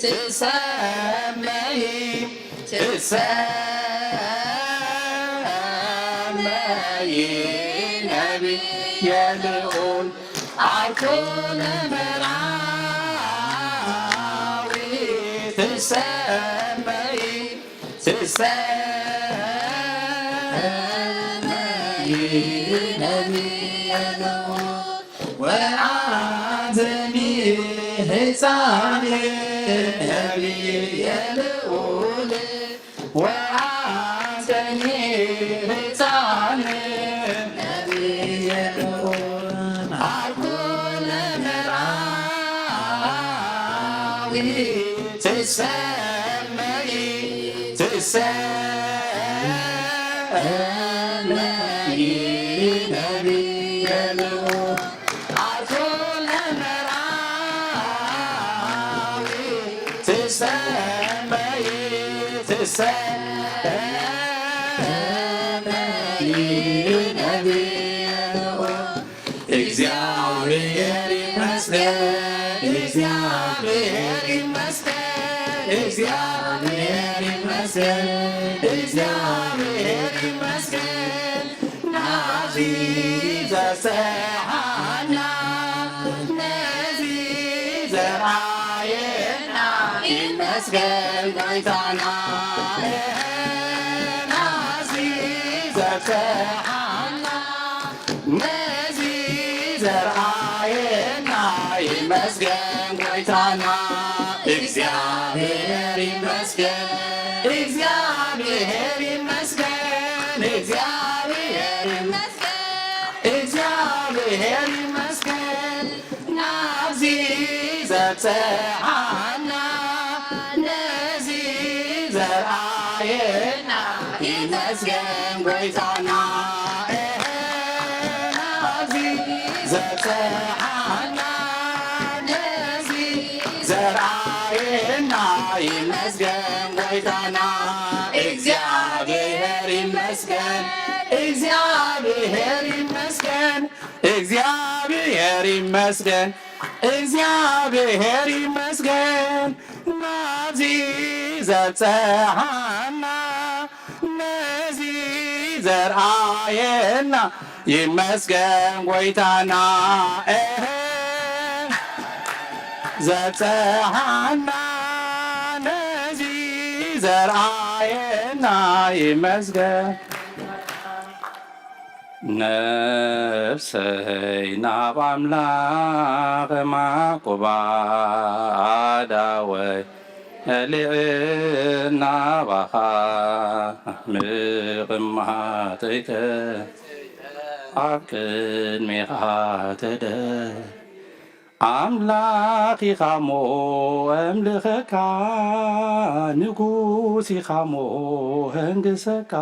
ትሰመይ ትሰመይ ነቢየ ልዑል፣ አኮ ለመርዓዊ ትሰመይ ትሰመይ ነቢየ ልዑል፣ ወአንተኒ ህፃኔ ነቢየ ልዑል፣ ወአንተኒ ህፃኔ ነቢየ ልዑል፣ አኮ ለመርዓዊ ትሰመይ ትሰመይ ነቢየ ልዑል፣ አኮ ለመርዓዊ ትሰመይ ትሰመይ ነቢየ ልዑል፣ እግዚአብሔር ይመስገን፣ እግዚአብሔር ይመስገን፣ እግዚአብሔር ይመስገን፣ እግዚአብሔር ይመስገን። ናዚ ዘሰሓና ነዚ ዘርኣየና ይመስገን ጎይታና። ናዚ ዘሰሓና ነዚ ዘርኣየና ይመስገን ጎይታና። እግዚኣብሔር ይመስገን፣ እግዚኣብሔር ይመስገን፣ እግዚኣብሔር ይመስገን፣ እግዚኣብሔር ይመስገን። ናብዚ ዘብጽሓና ነዚ ዘርኣየና ይመስገን ጎይታና። ናብዚ ዘብጽሓና ነዚ ዘርኣየና ጌታና እግዚኣብሔር ይመስገን፣ እግዚኣብሔር ይመስገን፣ እግዚኣብሔር ይመስገን፣ እግዚኣብሔር ይመስገን። ናብዚ ዘብጽሓና ነዚ ዘርኣየና ይመስገን ጎይታና። እህ ዘብጽሓና ነዚ ዘርኣየና ይመስገን። ነፍሰይ ናብ ኣምላኽ ማዕቁባ ኣዳወይ፣ ኣልዕል ናባኻ ምቕማጠይተ ኣብ ቅድሜኻ ተደ ኣምላኽ ኢኻ እሞ ኣምልኸካ፣ ንጉስ ኢኻ እሞ ኣንግሰካ።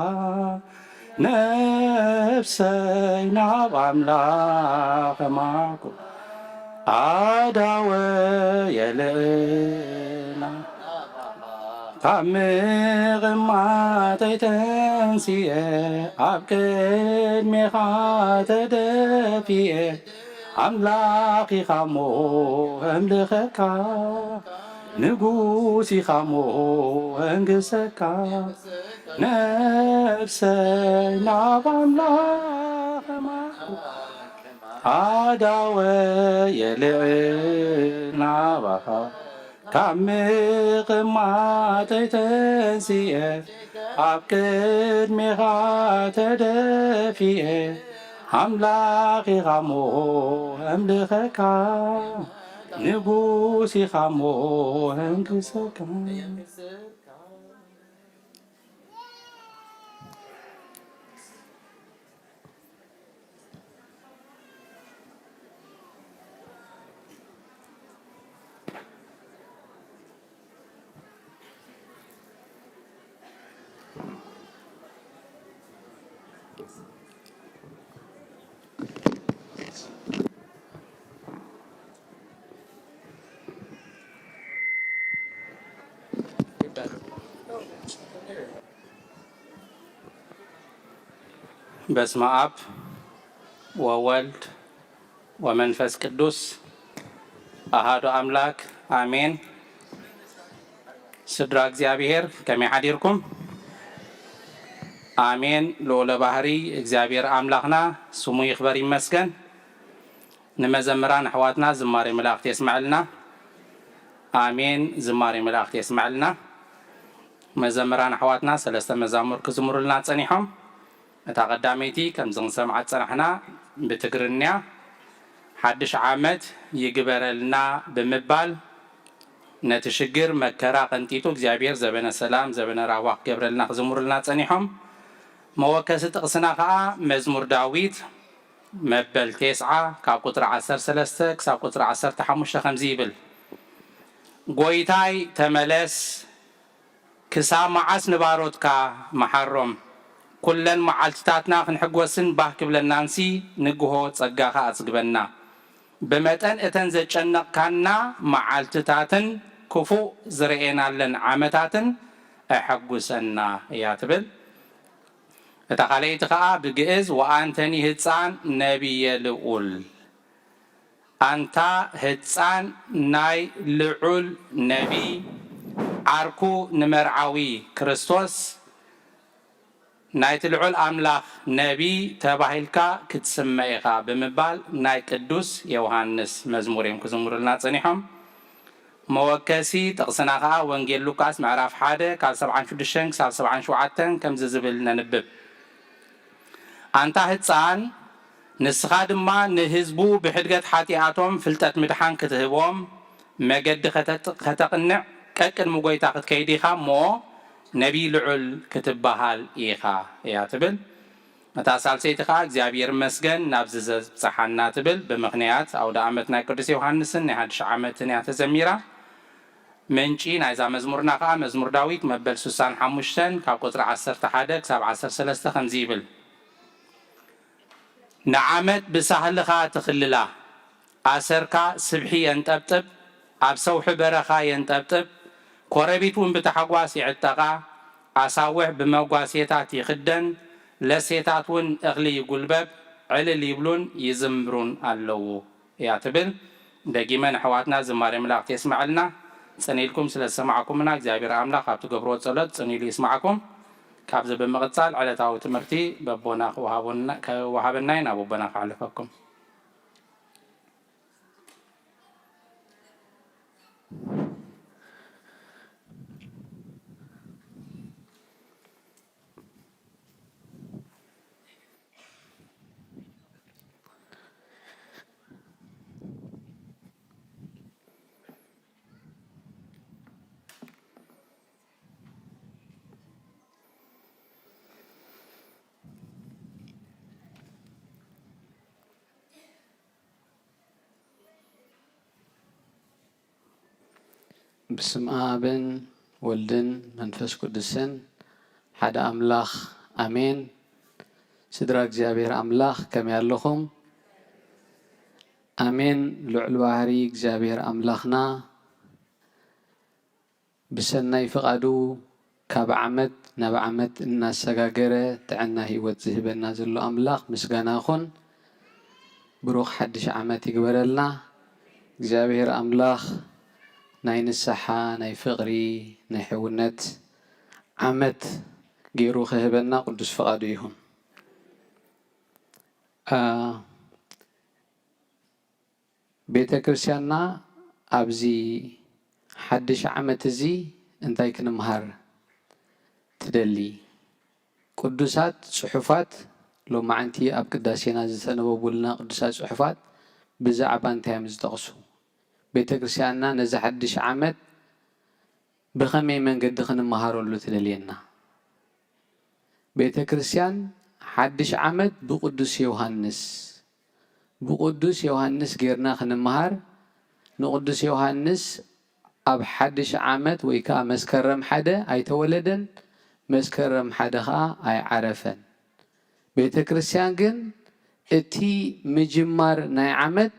ነፍሰይ ናብ ኣምላኽ ማዕቁ ኣዳወ የልዕና፣ ካብ ምቕማጠይ ተንሲኤ ኣብ ቅድሜኻ ተደፊኤ። ኣምላኽ ኢኻ እሞ ኣምልኸካ፣ ንጉስ ኢኻ እሞ ኣንግሰካ። ነፍሰይ ናብ ኣምላኽ ኣዳወ የልዕል ናባኻ፣ ካብ ምቕማጠይ ተንሲኤ ኣብ ቅድሜኻ ተደፊኤ። ኣምላኽ ኢኻ እሞ ኣምልኸካ፣ ንጉስ ኢኻ እሞ ኣንግሰካ። በስመ አብ ወወልድ ወመንፈስ ቅዱስ ኣሃዱ ኣምላክ ኣሜን። ስድራ እግዚኣብሔር ከመይ ሓዲርኩም? ኣሜን። ልዑለ ባህሪ እግዚኣብሔር ኣምላኽና ስሙ ይኽበር ይመስገን። ንመዘምራን ኣሕዋትና ዝማሬ መላእክት የስመዐልና። ኣሜን። ዝማሬ መላእክት የስመዐልና። መዘምራን ኣሕዋትና ሰለስተ መዛሙር ክዝምሩልና ጸኒሖም። እታ ቀዳመይቲ ከምዚ ክንሰምዓ ዝጸናሕና ብትግርኛ፣ ሓድሽ ዓመት ይግበረልና ብምባል፣ ነቲ ሽግር መከራ ቀንጢጡ እግዚኣብሔር ዘበነ ሰላም ዘበነ ራህዋ ክገብረልና ክዝምሩልና ጸኒሖም። መወከሲ ጥቕስና ኸኣ መዝሙር ዳዊት መበል ቴስዓ ካብ ቁጽሪ ዓሰርተ ሰለስተ ክሳብ ቁጽሪ ዓሰርተ ሓሙሽተ ከምዚ ይብል፣ ጎይታይ ተመለስ፣ ክሳብ መዓስ ንባሮትካ መሓሮም? ኩለን መዓልትታትና ክንሕጎስን ባህ ክብለናንሲ ንግሆ ጸጋኻ ኣጽግበና። ብመጠን እተን ዘጨነቕካና መዓልትታትን ክፉእ ዝረኤናለን ዓመታትን ኣሐጉሰና እያ ትብል። እታ ካልኣይቲ ኸኣ ብግእዝ ወኣንተኒ ህጻን ነቢየ ልዑል፣ ኣንታ ህጻን ናይ ልዑል ነቢ፣ ዓርኩ ንመርዓዊ ክርስቶስ፣ ናይቲ ልዑል ኣምላኽ ነቢ ተባሂልካ ክትስመ ኢኻ ብምባል ናይ ቅዱስ ዮሃንስ መዝሙር እዮም ክዝምሩልና ጸኒሖም። መወከሲ ጥቕስና ኸኣ ወንጌል ሉቃስ ምዕራፍ ሓደ ካብ ሰብዓን ሽዱሽተን ክሳብ ሰብዓን ሸውዓተን ከምዚ ዝብል ነንብብ። ኣንታ ህጻን፣ ንስኻ ድማ ንህዝቡ ብሕድገት ሓጢኣቶም ፍልጠት ምድሓን ክትህቦም መገዲ ከተጥ-፣ ከተቕንዕ ቀቅድሚ ጐይታ ክትከይድ ኢኻ እሞ፣ ነቢይ ልዑል ክትበሃል ኢኻ እያ ትብል። እታ ሳልሰይቲ ኸኣ እግዚኣብሔር ይመስገን ናብዚ ዘብጽሓና ትብል። ብምኽንያት ኣውደ ኣመት ናይ ቅዱስ ዮሃንስን ናይ ሓድሽ ዓመትን እያ ተዘሚራ። ምንጪ ናይዛ መዝሙርና ኸኣ መዝሙር ዳዊት መበል ስሳን ሓሙሽተን ካብ ቁጽሪ ዓሰርተ ሓደ ክሳብ ዓሰርተ ሰለስተ ከምዚ ይብል፣ ንዓመት ብሳህልኻ ትኽልላ፣ ኣሰርካ ስብሒ የንጠብጥብ፣ ኣብ ሰውሒ በረኻ የንጠብጥብ፣ ኮረቢት እውን ብታሕጓስ ይዕጠቓ፣ ኣሳውሕ ብመጓሴታት ይኽደን፣ ለሴታት እውን እኽሊ ይጉልበብ፣ ዕልል ይብሉን ይዝምሩን ኣለዉ እያ ትብል። ደጊመ ንኣሕዋትና ዝማሬ መላእክቲ የስምዐልና። ጽን ኢልኩም ስለ ዝሰማዕኩምና እግዚኣብሔር ኣምላኽ ኣብ ትገብርዎ ጸሎት ጽን ኢሉ ይስማዕኩም። ካብዚ ብምቕጻል ዕለታዊ ትምህርቲ በቦና ክወሃቡና-፣ ክወሃበና እዩ። ናብ ኣቦና ከሕልፈኩም። በስመ ኣብን ወልድን መንፈስ ቅዱስን ሓደ ኣምላኽ ኣሜን። ስድራ እግዚኣብሔር ኣምላኽ ከመይ ኣለኹም? ኣሜን። ልዑል ባህሪ እግዚኣብሔር ኣምላኽና ብሰናይ ፍቓዱ ካብ ዓመት ናብ ዓመት እናሰጋገረ ጥዕና ህይወት ዝህበና ዘሎ ኣምላኽ ምስጋና ይኹን። ብሩኽ ሓድሽ ዓመት ይግበረልና። እግዚኣብሔር ኣምላኽ ናይ ንስሓ፣ ናይ ፍቕሪ፣ ናይ ሕውነት ዓመት ገይሩ ክህበና ቅዱስ ፍቓዱ ይኹን። አ፣ ቤተ ክርስቲያንና ኣብዚ ሓድሽ ዓመት እዚ እንታይ ክንምሃር ትደሊ? ቅዱሳት ጽሑፋት፣ ሎማዓንቲ ኣብ ቅዳሴና ዝተነበቡልና ቅዱሳት ጽሑፋት ብዛዕባ እንታይ እዮም ዝጠቕሱ? ቤተ ክርስቲያንና ነዚ ሓድሽ ዓመት ብኸመይ መንገዲ ክንመሃረሉ ትደልየና? ቤተ ክርስቲያን ሓድሽ ዓመት ብቅዱስ ዮሃንስ፣ ብቅዱስ ዮሃንስ ጌርና ክንመሃር፣ ንቅዱስ ዮሃንስ ኣብ ሓድሽ ዓመት ወይ ከኣ መስከረም ሓደ ኣይተወለደን፣ መስከረም ሓደ ከኣ ኣይዓረፈን። ቤተ ክርስቲያን ግን እቲ ምጅማር ናይ ዓመት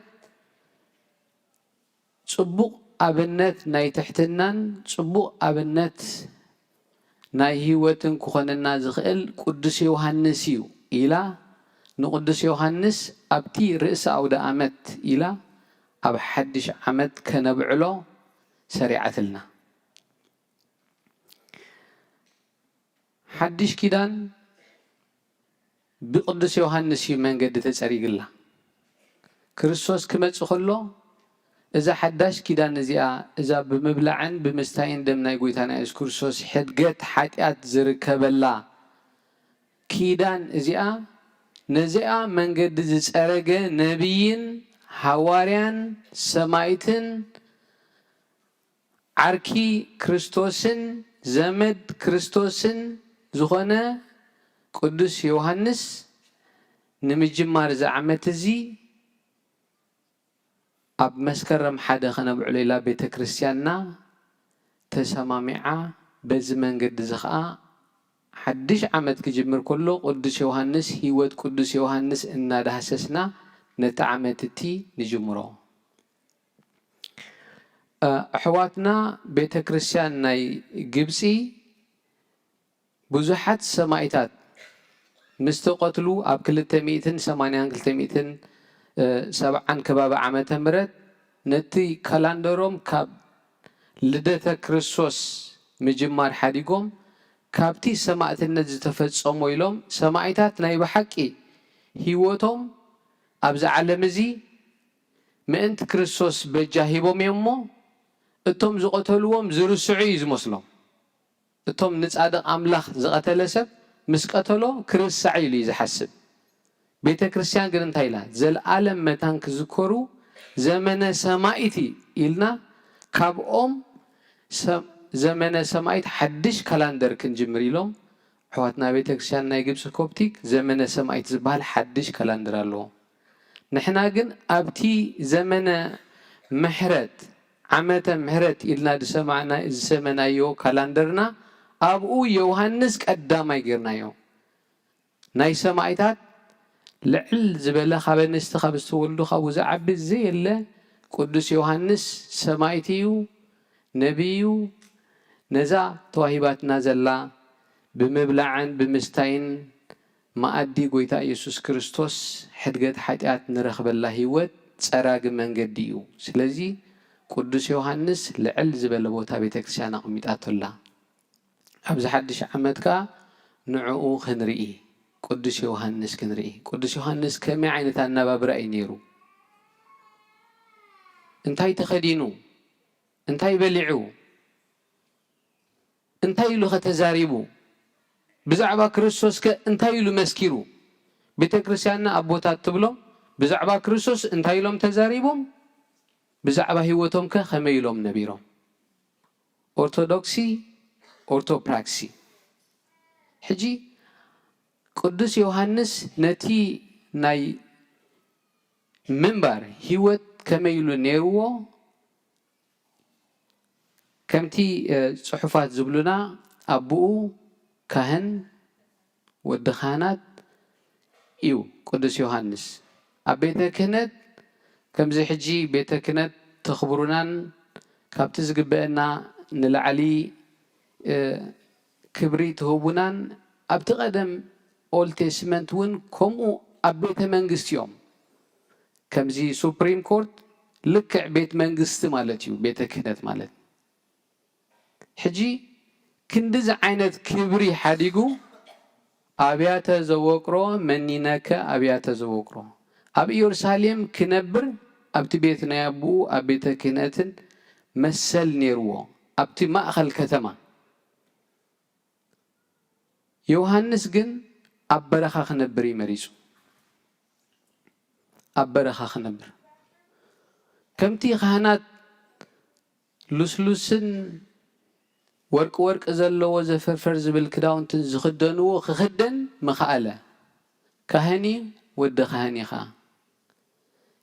ጽቡቕ ኣብነት ናይ ትሕትናን ጽቡቕ ኣብነት ናይ ህይወትን ክኾነና ዝኽእል ቅዱስ ዮሃንስ እዩ ኢላ፣ ንቅዱስ ዮሃንስ ኣብቲ ርእሲ ኣውደ ኣመት ኢላ ኣብ ሓድሽ ዓመት ከነብዕሎ ሰሪዓትልና። ሓድሽ ኪዳን ብቅዱስ ዮሃንስ እዩ መንገዲ ተጸሪግላ። ክርስቶስ ክመጽእ ከሎ እዛ ሓዳሽ ኪዳን እዚኣ፣ እዛ ብምብላዕን ብምስታይን ደም ናይ ጎይታና የሱስ ክርስቶስ ሕድገት ሓጢኣት ዝርከበላ ኪዳን እዚኣ፣ ነዚኣ መንገዲ ዝጸረገ ነቢይን ሃዋርያን ሰማይትን ዓርኪ ክርስቶስን ዘመድ ክርስቶስን ዝኾነ ቅዱስ ዮሃንስ ንምጅማር እዚ ዓመት እዚ ኣብ መስከረም ሓደ ከነብዕሎ ኢላ ቤተ ክርስቲያንና ተሰማሚዓ። በዚ መንገዲ እዚ ኸኣ ሓድሽ ዓመት ክጅምር ከሎ ቅዱስ ዮሃንስ፣ ህይወት ቅዱስ ዮሃንስ እናዳህሰስና ነቲ ዓመት እቲ ንጅምሮ። እ፣ ኣሕዋትና ቤተ ክርስቲያን ናይ ግብጺ ብዙሓት ሰማኢታት ምስ ተቐትሉ ኣብ ክልተ ሚእትን ሰማንያን ክልተ ሚእትን ሰብዓን ከባቢ ዓመተ ምህረት ነቲ ካላንደሮም ካብ ልደተ ክርስቶስ ምጅማር ሓዲጎም ካብቲ ሰማእትነት ዝተፈጸሞ ኢሎም ሰማኢታት ናይ ብሓቂ ህይወቶም ኣብዚ ዓለም እዚ ምእንቲ ክርስቶስ በጃ ሂቦም እዮም እሞ እቶም ዝቐተልዎም ዝርስዑ እዩ ዝመስሎም። እቶም ንጻድቕ ኣምላኽ ዝቐተለ ሰብ ምስ ቀተሎ ክርሳዕ ኢሉ እዩ ዝሓስብ። ቤተ ክርስቲያን ግን እንታይ ኢላ? ዘልኣለም መታን ክዝከሩ ዘመነ ሰማኢቲ ኢልና ካብኦም ሰ-፣ ዘመነ ሰማኢት ሓድሽ ካላንደር ክንጅምር ኢሎም ኣሕዋትና ቤተ ክርስቲያን ናይ ግብፂ ኮፕቲክ ዘመነ ሰማኢት ዝበሃል ሓድሽ ካላንደር ኣለዎም። ንሕና ግን ኣብቲ ዘመነ ምሕረት ዓመተ ምሕረት ኢልና ዝሰማዕና-፣ ዝሰመናዮ ካላንደርና ኣብኡ ዮሃንስ ቀዳማይ ጌርናዮ። ናይ ሰማኢታት ልዕል ዝበለ ካብ ኣንስቲ ካብ ዝተወልዱ ካብኡ ዝዓቢ ዘየለ ቅዱስ ዮሃንስ ሰማኢት እዩ፣ ነቢይ እዩ፣ ነዛ ተዋሂባትና ዘላ ብምብላዕን ብምስታይን መኣዲ ጎይታ ኢየሱስ ክርስቶስ ሕድገት ሓጢኣት ንረኽበላ ህይወት ጸራጊ መንገዲ እዩ። ስለዚ ቅዱስ ዮሃንስ ልዕል ዝበለ ቦታ ቤተ ክርስቲያን ኣቐሚጣቶ ኣላ። ኣብዚ ሓድሽ ዓመት ከኣ ንዕኡ ክንርኢ፣ ቅዱስ ዮሃንስ ክንርኢ። ቅዱስ ዮሃንስ ከመይ ዓይነት ኣነባብራ እዩ ነይሩ? እንታይ ተኸዲኑ? እንታይ በሊዑ? እንታይ ኢሉ ኸ ተዛሪቡ? ብዛዕባ ክርስቶስ ከ እንታይ ኢሉ መስኪሩ? ቤተ ክርስቲያንና ኣቦታት ትብሎም ብዛዕባ ክርስቶስ እንታይ ኢሎም ተዛሪቦም? ብዛዕባ ህይወቶም ከ ከመይ ኢሎም ነቢሮም? ኦርቶዶክሲ፣ ኦርቶፕራክሲ። ሕጂ ቅዱስ ዮሃንስ ነቲ ናይ ምንባር ህይወት ከመይ ኢሉ ነይርዎ? ከምቲ፣ እ፣ ጽሑፋት ዝብሉና፣ ኣቦኡ ካህን፣ ወዲ ካህናት እዩ ቅዱስ ዮሃንስ። ኣብ ቤተ ክህነት ከምዚ ሕጂ ቤተ ክህነት ተኽብሩናን ካብቲ ዝግበአና ንላዕሊ፣ እ፣ ክብሪ ትህቡናን፣ ኣብቲ ቀደም ኦልድ ቴስትመንት እውን ከምኡ ኣብ ቤተ መንግስቲ እዮም። ከምዚ ሱፕሪም ኮርት ልክዕ ቤት መንግስቲ ማለት እዩ ቤተ ክህነት ማለት። ሕጂ ክንድዚ ዓይነት ክብሪ ሓዲጉ ኣብያተ ዘወቅሮ መኒነከ ኣብያተ ዘወቅሮ ኣብ ኢየሩሳሌም ክነብር ኣብቲ ቤት ናይ ኣቦኡ ኣብ ቤተ ክህነትን መሰል ነይርዎ ኣብቲ ማእኸል ከተማ። ዮሃንስ ግን ኣብ በረኻ ክነብር እዩ መሪጹ። ኣብ በረኻ ክነብር። ከምቲ ካህናት ልስሉስን ወርቂ ወርቂ ዘለዎ ዘፈርፈር ዝብል ክዳውንትን ዝኽደንዎ ክኽደን ምኽኣለ። ካህን እዩ፣ ወዲ ካህን እዩ ኸኣ።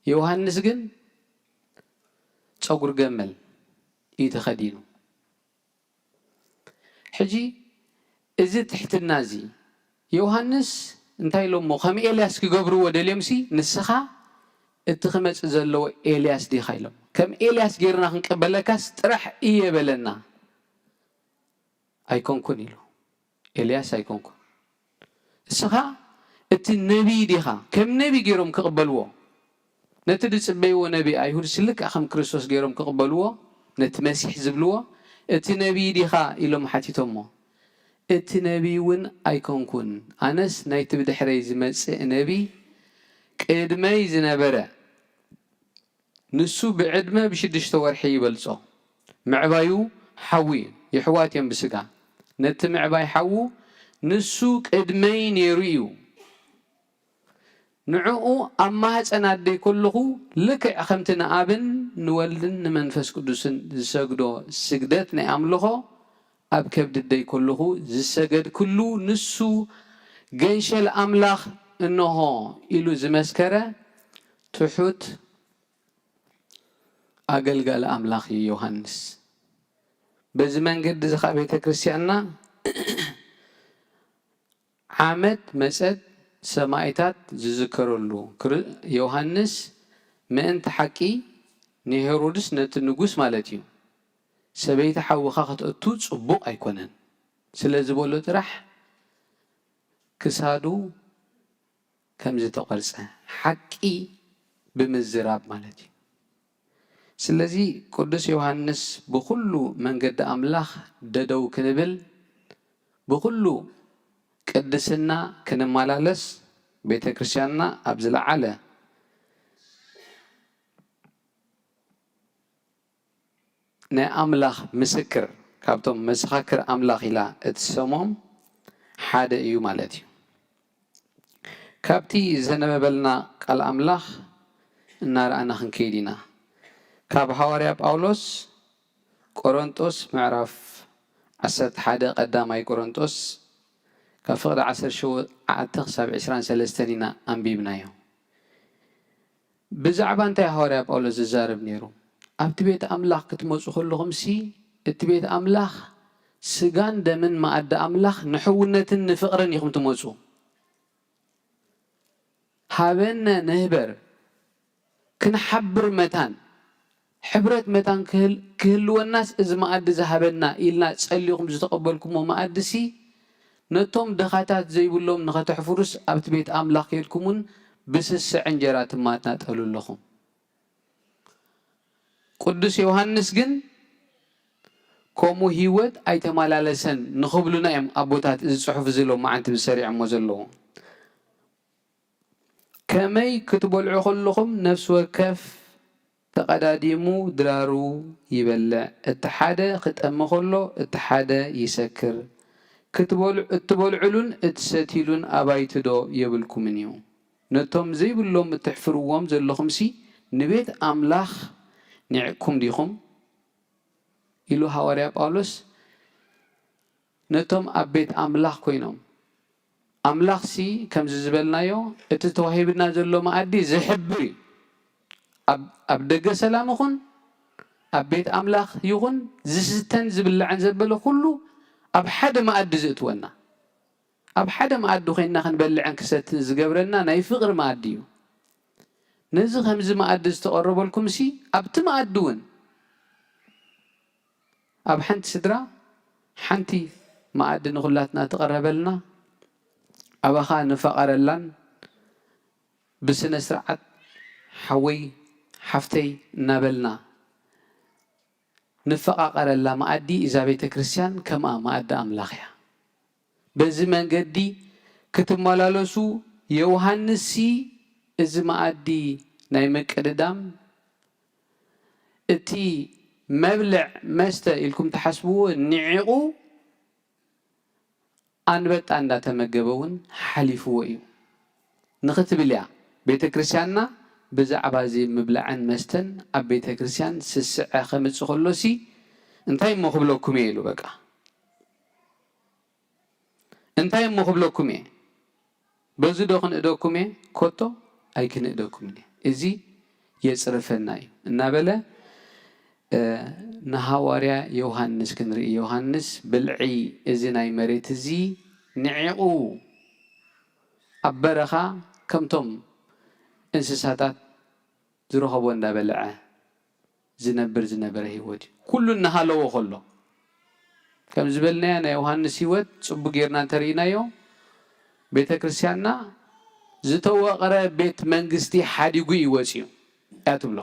ዮሃንስ ግን ጸጉሪ ገመል እዩ ተኸዲኑ። ሕጂ እዚ ትሕትና እዚ ዮሃንስ እንታይ ኢሎሞ? ከም ኤልያስ ክገብርዎ ደልዮምሲ ንስኻ እቲ ክመጽእ ዘለዎ ኤልያስ ዲኻ ኢሎም። ከም ኤልያስ ጌርና ክንቀበለካስ ጥራሕ እየ በለና። ኣይኮንኩን ኢሉ። ኤልያስ ኣይኮንኩን። እስኻ እቲ ነቢይ ዲኻ? ከም ነቢይ ገይሮም ክቕበልዎ፣ ነቲ ዝጽበይዎ ነቢ ኣይሁድ ስልክ ከም ክርስቶስ ገይሮም ክቕበልዎ፣ ነቲ መሲሕ ዝብልዎ፣ እቲ ነቢይ ዲኻ ኢሎም ሓቲቶሞ። እቲ ነቢይ እውን ኣይኮንኩን፣ ኣነስ ናይቲ ብድሕረይ ዝመጽእ ነቢይ ቅድመይ ዝነበረ፣ ንሱ ብዕድመ ብሽዱሽተ ወርሒ ይበልጾ። ምዕባዩ ሓዉ እዩ፣ የሕዋት እዮም ብስጋ። ነቲ ምዕባይ ሓዉ ንሱ ቅድመይ ነይሩ እዩ። ንዕኡ ኣብ ማህፀን ኣደይ ከለኹ ልክዕ ከምቲ ንኣብን ንወልድን ንመንፈስ ቅዱስን ዝሰግዶ ስግደት ናይ ኣምልኾ ኣብ ከብዲ ኣደይ ከለኹ ዝሰገድክሉ ንሱ ገንሸል ኣምላኽ እንሆ ኢሉ ዝመስከረ ትሑት ኣገልጋሊ ኣምላኽ እዩ ዮሃንስ። በዚ መንገዲ እዚ ኸዓ ቤተ ክርስቲያንና ዓመት መጸት ሰማኢታት ዝዝከረሉ ክር-፣ ዮሃንስ ምእንቲ ሓቂ ንሄሮድስ ነቲ ንጉስ ማለት እዩ ሰበይቲ ሓውኻ ከተእቱ ጽቡቕ ኣይኮነን ስለ ዝበሎ ጥራሕ ክሳዱ ከም ዝተቖርጸ ሓቂ ብምዝራብ ማለት እዩ። ስለዚ ቅዱስ ዮሃንስ ብኹሉ መንገዲ ኣምላኽ ደደው ክንብል ብኹሉ ቅድስና ክንመላለስ ቤተ ክርስቲያንና ኣብ ዝለዓለ ናይ ኣምላኽ ምስክር ካብቶም መሰኻክር ኣምላኽ ኢላ እትሰሞም ሓደ እዩ ማለት እዩ። ካብቲ ዘነበበልና ቃል ኣምላኽ እናረኣና ክንከይድ ኢና። ካብ ሃዋርያ ጳውሎስ ቆሮንጦስ ምዕራፍ ዓሰርተ ሓደ ቀዳማይ ቆሮንጦስ ካብ ፍቕዲ ዓሰርተ ሸውዓተ ክሳብ ዕስራን ሰለስተን ኢና ኣንቢብናዮ። ብዛዕባ እንታይ ሃዋርያ ጳውሎስ ዝዛረብ ነይሩ? ኣብቲ ቤት ኣምላኽ ክትመጹ ከለኹምሲ እቲ ቤት ኣምላኽ ስጋን ደምን መኣዲ ኣምላኽ ንሕውነትን ንፍቕርን ኢኹም ትመጹ። ሃበነ ንህበር ክንሓብር መታን ሕብረት መታን ክህል-፣ ክህልወናስ እዚ መኣዲ ዝሃበና ኢልና ጸሊኹም ዝተቐበልኩሞ መኣዲሲ፣ ነቶም ድኻታት ዘይብሎም ንኸተሕፍሩስ ኣብቲ ቤት ኣምላኽ ኬድኩም እውን ብስስዕ እንጀራ ትማናጠሉ ኣለኹም። ቅዱስ ዮሃንስ ግን ከምኡ ህይወት ኣይተመላለሰን ንኽብሉና እዮም ኣቦታት እዚ ጽሑፍ እዚ ሎማዓንቲ ብሰሪዖሞ ዘለዉ። ከመይ ክትበልዑ ከለኹም ነፍሲ ወከፍ ተቐዳዲሙ ድራሩ ይበልዕ፣ እቲ ሓደ ክጠሚ ከሎ እቲ ሓደ ይሰክር። ክትበል-፣ እትበልዕሉን እትሰትይሉን ኣባይቲ ዶ የብልኩምን እዩ? ነቶም ዘይብሎም እትሕፍርዎም ዘለኹምሲ ንቤት ኣምላኽ ኒዕቅኩም ዲኹም? ኢሉ ሃዋርያ ጳውሎስ ነቶም ኣብ ቤት ኣምላኽ ኮይኖም። ኣምላኽሲ ከምዚ ዝበልናዮ እቲ ተዋሂብና ዘሎ መኣዲ ዝሕብር እዩ። ኣብ፣ ኣብ ደገ ሰላም ይኹን ኣብ ቤት ኣምላኽ ይኹን ዝስተን ዝብላዕን ዘበለ ኩሉ ኣብ ሓደ መኣዲ ዝእትወና። ኣብ ሓደ መኣዲ ኮይንና ክንበልዕን ክሰትን ዝገብረና ናይ ፍቕሪ መኣዲ እዩ። ነዚ ከምዚ መኣዲ ዝተቐረበልኩምሲ ኣብቲ መኣዲ እውን ኣብ ሓንቲ ስድራ ሓንቲ መኣዲ ንኹላትና ትቐረበልና፣ ኣባኻ ንፋቐረላን ብስነ ስርዓት ሓወይ ሓፍተይ እናበልና ንፈቓቐረላ መኣዲ እዛ ቤተ ክርስቲያን ከምኣ መኣዲ ኣምላኽ እያ። በዚ መንገዲ ክትመላለሱ ዮሃንስሲ እዚ መኣዲ ናይ ምቅድዳም እቲ መብልዕ መስተ ኢልኩም ትሓስብዎ ንዒቑ ኣንበጣ እንዳተመገበ እውን ሓሊፍዎ እዩ። ንኽትብል እያ ቤተ ክርስቲያንና ብዛዕባ እዚ ምብላዕን መስተን ኣብ ቤተ ክርስቲያን ስስዐ ከምጽእ ከሎሲ እንታይ እሞ ክብለኩም እየ ኢሉ በቃ። እንታይ እሞ ክብለኩም እየ? በዚ ዶ ክንእደኩም እየ? ኮቶ ኣይክንእደኩምን እየ። እዚ የጽርፈና እዩ እናበለ፣ እ፣ ንሃዋርያ ዮሃንስ ክንርኢ፣ ዮሃንስ ብልዒ እዚ ናይ መሬት እዚ ንዒቑ ኣብ በረኻ ከምቶም እንስሳታት ዝረኸቦ እንዳበልዐ ዝነብር ዝነበረ ህይወት እዩ። ኩሉ እናሃለዎ ከሎ፣ ከም ዝበልናዮ ናይ ዮሃንስ ህይወት ጽቡቅ ጌርና እንተርኢናዮ፣ ቤተ ክርስቲያንና ዝተወቕረ ቤት መንግስቲ ሓዲጉ እዩ ወጺኡ እያ ትብሎ።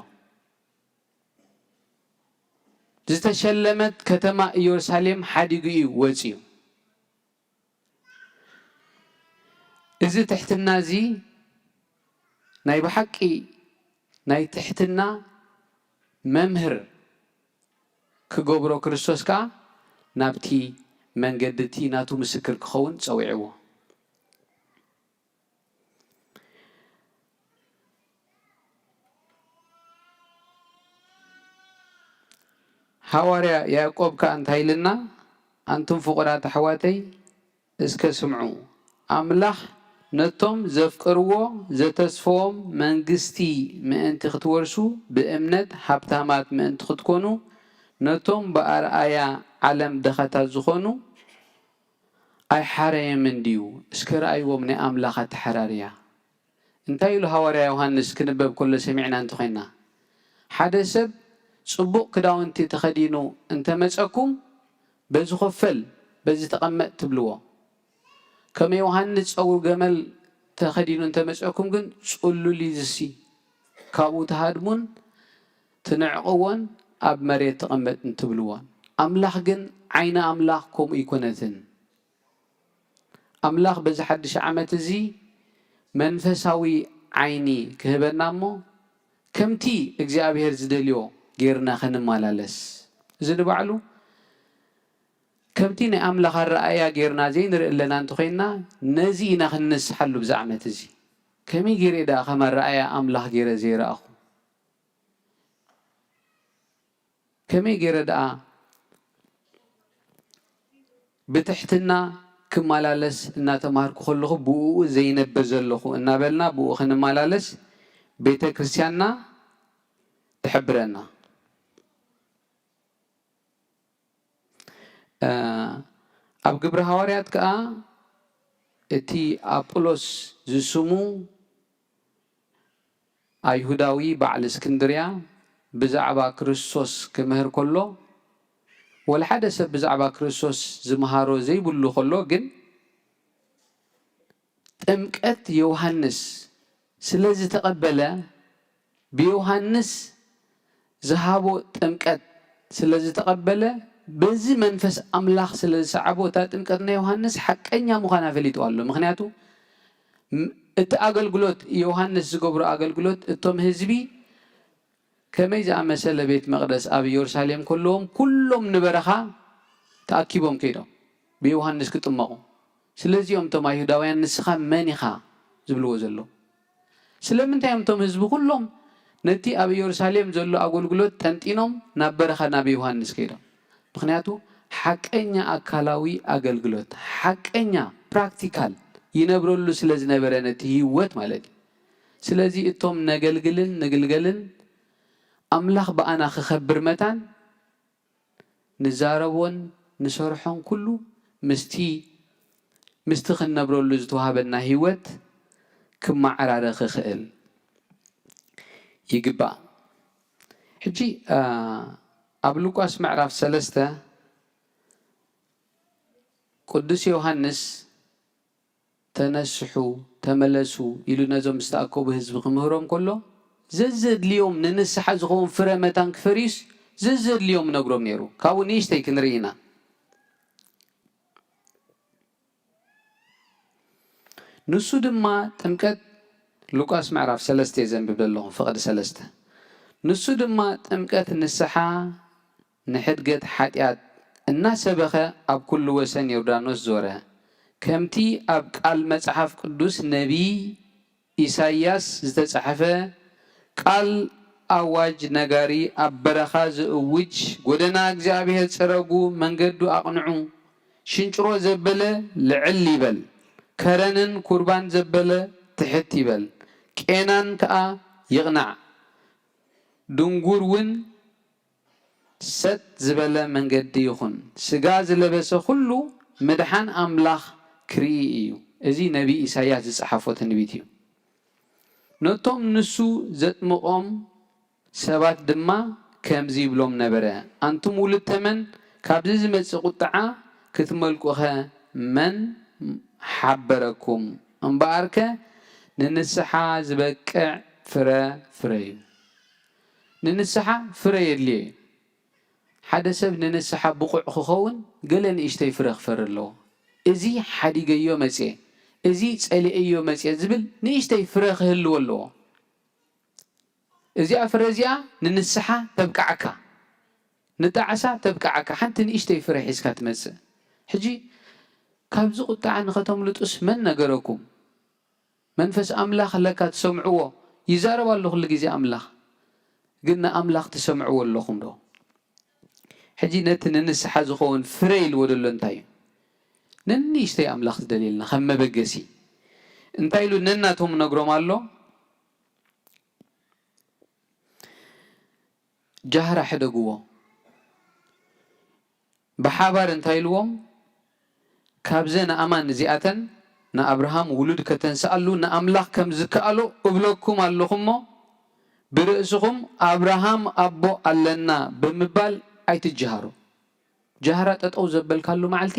ዝተሸለመት ከተማ ኢየሩሳሌም ሓዲጉ እዩ ወጺኡ። እዚ ትሕትና እዚ ናይ ብሓቂ ናይ ትሕትና መምህር ክገብሮ፣ ክርስቶስ ከኣ ናብቲ መንገዲ እቲ ናቱ ምስክር ክኸውን ጸዊዕዎ። ሃዋርያ ያዕቆብ ከኣ እንታይ ኢልና? ኣንቱም ፍቑራት ኣሕዋተይ፣ እስከ ስምዑ፣ ኣምላኽ ነቶም ዘፍቅርዎ ዘተስፈዎም መንግስቲ ምእንቲ ክትወርሱ ብእምነት ሃብታማት ምእንቲ ክትኮኑ ነቶም ብኣርኣያ ዓለም ድኻታት ዝኾኑ ኣይሓረየምን ድዩ? እስከ ረኣይዎም ናይ ኣምላኽ ኣተሓራርያ። እንታይ ኢሉ ሃዋርያ ዮሃንስ ክንበብ ከሎ ሰሚዕና እንተኾይንና፣ ሓደ ሰብ ጽቡቕ ክዳውንቲ ተኸዲኑ እንተመጸኩም፣ በዚ ኮፈል፣ በዚ ተቐመጥ ትብልዎ። ከም ዮሃንስ ጸጉሪ ገመል ተኸዲኑ እንተመጸኩም ግን ጽሉል እዩ ዝሲ። ካብኡ ትሃድሙን ትንዕቕዎን ኣብ መሬት ተቐመጥን ትብልዎን። ኣምላኽ ግን ዓይኒ ኣምላኽ ከምኡ ኣይኮነትን። ኣምላኽ በዚ ሓድሽ ዓመት እዚ መንፈሳዊ ዓይኒ ክህበና እሞ ከምቲ እግዚኣብሔር ዝደልዮ ጌርና ክንመላለስ። እዚ ንባዕሉ ከምቲ ናይ ኣምላኽ ኣረኣእያ ጌርና ዘይንርኢ ኣለና እንተኾይንና፣ ነዚ ኢና ክንንስሓሉ ብዚ ዓመት እዚ። ከመይ ጌረ ደኣ ከም ኣረኣእያ ኣምላኽ ጌረ ዘይረኣኹ? ከመይ ጌረ ደኣ ብትሕትና ክመላለስ እናተማሃርኩ ከለኹ ብእኡ ዘይነብር ዘለኹ እናበልና ብኡ ክንመላለስ ቤተ ክርስቲያንና ትሕብረና። እ፣ ኣብ ግብሪ ሃዋርያት ከኣ እቲ ኣጵሎስ ዝስሙ ኣይሁዳዊ በዓል እስክንድርያ ብዛዕባ ክርስቶስ ክምህር ከሎ፣ ወላ ሓደ ሰብ ብዛዕባ ክርስቶስ ዝምሃሮ ዘይብሉ ከሎ ግን፣ ጥምቀት ዮሃንስ ስለ ዝተቐበለ፣ ብዮሃንስ ዝሃቦ ጥምቀት ስለ ዝተቐበለ፣ በዚ መንፈስ ኣምላኽ ስለ ዝሰዓቦ፣ እታ ጥምቀት ናይ ዮሃንስ ሓቀኛ ምዃና ፈሊጡ ኣሎ። ምኽንያቱ፣ ም-፣ እቲ ኣገልግሎት፣ ዮሃንስ ዝገብሮ ኣገልግሎት፣ እቶም ህዝቢ ከመይ ዝኣመሰለ ቤት መቕደስ ኣብ ኢየሩሳሌም ከለዎም፣ ኩሎም ንበረኻ ተኣኪቦም ከይዶም ብዮሃንስ ክጥመቑ። ስለዚኦም እቶም ኣይሁዳውያን፣ "ንስኻ መን ኢኻ?" ዝብልዎ ዘለዉ። ስለምንታይ እዮም እቶም ህዝቢ ኩሎም ነቲ ኣብ ኢየሩሳሌም ዘሎ ኣገልግሎት ጠንጢኖም ናብ በረኻ ናብ ዮሃንስ ከይዶም? ምኽንያቱ ሓቀኛ ኣካላዊ ኣገልግሎት፣ ሓቀኛ ፕራክቲካል ይነብረሉ ስለ ዝነበረ ነቲ ህይወት ማለት እዩ። ስለዚ እቶም ነገልግልን ንግልገልን ኣምላኽ ብኣና ክኸብር መታን ንዛረቦን ንሰርሖን ኩሉ ምስቲ፣ ምስቲ ክንነብረሉ ዝተዋህበና ህይወት ክመዓራረ ክኽእል ይግባእ። ሕጂ፣ አ፣ ኣብ ሉቃስ ምዕራፍ ሰለስተ ቅዱስ ዮሃንስ "ተነስሑ፣ ተመለሱ" ኢሉ ነዞም ዝተኣከቡ ህዝቢ ክምህሮም ከሎ፣ ዘዘድልዮም ንንስሓ ዝኸውን ፍረ መታን ክፈርዩስ ዘዘድልዮም ነግሮም ነይሩ። ካብኡ ንእሽተይ ክንርኢ ኢና። ንሱ ድማ ጥምቀት፣ ሉቃስ ምዕራፍ ሰለስተ እየ ዘንብብ ዘለኹ፣ ፍቕዲ ሰለስተ። ንሱ ድማ ጥምቀት ንስሓ ንሕድገት ሓጢኣት እናሰበኸ ኣብ ኩሉ ወሰን ዮርዳኖስ ዞረ። ከምቲ ኣብ ቃል መጽሓፍ ቅዱስ ነቢይ ኢሳይያስ ዝተጻሕፈ፣ "ቃል ኣዋጅ ነጋሪ ኣብ በረኻ ዝእውጅ፣ ጎደና እግዚኣብሔር ጽረጉ፣ መንገዱ ኣቕንዑ፣ ሽንጭሮ ዘበለ ልዕል ይበል፣ ከረንን ኩርባን ዘበለ ትሕት ይበል፣ ቄናን ከኣ ይቕናዕ፣ ድንጉር እውን ሰጥ ዝበለ መንገዲ ይኹን፣ ስጋ ዝለበሰ ኩሉ ምድሓን ኣምላኽ ክርኢ እዩ።" እዚ ነቢይ ኢሳይያስ ዝጸሓፎ ትንቢት እዩ። ነቶም ንሱ ዘጥምቖም ሰባት ድማ ከምዚ ይብሎም ነበረ፣ "ኣንቱም ውሉድ ተመን፣ ካብዚ ዝመጽእ ቁጥዓ ክትመልቁኸ መን ሓበረኩም? እምበኣርከ ንንስሓ ዝበቅዕ ፍረ ፍረዩ።" ንንስሓ ፍረ የድልዮ እዩ። ሓደ ሰብ ንንስሓ ብቑዕ ክኸውን ገለ ንእሽተይ ፍረ ክፈሪ ኣለዎ። "እዚ ሓዲገዮ መጽየ፣ እዚ ጸሊኤዮ መጽየ" ዝብል ንእሽተይ ፍረ ክህልዎ ኣለዎ። እዚኣ ፍረ እዚኣ ንንስሓ ተብቅዓካ፣ ንጣዕሳ ተብቅዓካ፣ ሓንቲ ንእሽተይ ፍረ ሒዝካ ትመጽእ። ሕጂ ካብዚ ቁጥዓ ንኸተምልጡስ መን ነገረኩም? መንፈስ ኣምላኽ ለካ ትሰምዕዎ፣ ይዛረብ ኣሎ ኩሉ ግዜ ኣምላኽ። ግን ንኣምላኽ ትሰምዕዎ ኣለኹም ዶ? ሕጂ ነቲ ንንስሓ ዝኸውን ፍረ ኢልዎ ዘሎ እንታይ እዩ? ነንእሽተይ ኣምላኽ ዝደልየልና ከም መበገሲ። እንታይ ኢሉ ነናቶም ነግሮም ኣሎ? ጃህራ ሕደግዎ። ብሓባር እንታይ ኢልዎም? "ካብዘን ኣእማን እዚኣተን ንኣብርሃም ውሉድ ከተንስኣሉ ንኣምላኽ ከም ዝከኣሎ እብለኩም ኣለኹ እሞ፣ ብርእስኹም ኣብርሃም ኣቦ ኣለና ብምባል ኣይትጀሃሩ።" ጃህራ ጠጠው ዘበልካሉ መዓልቲ፣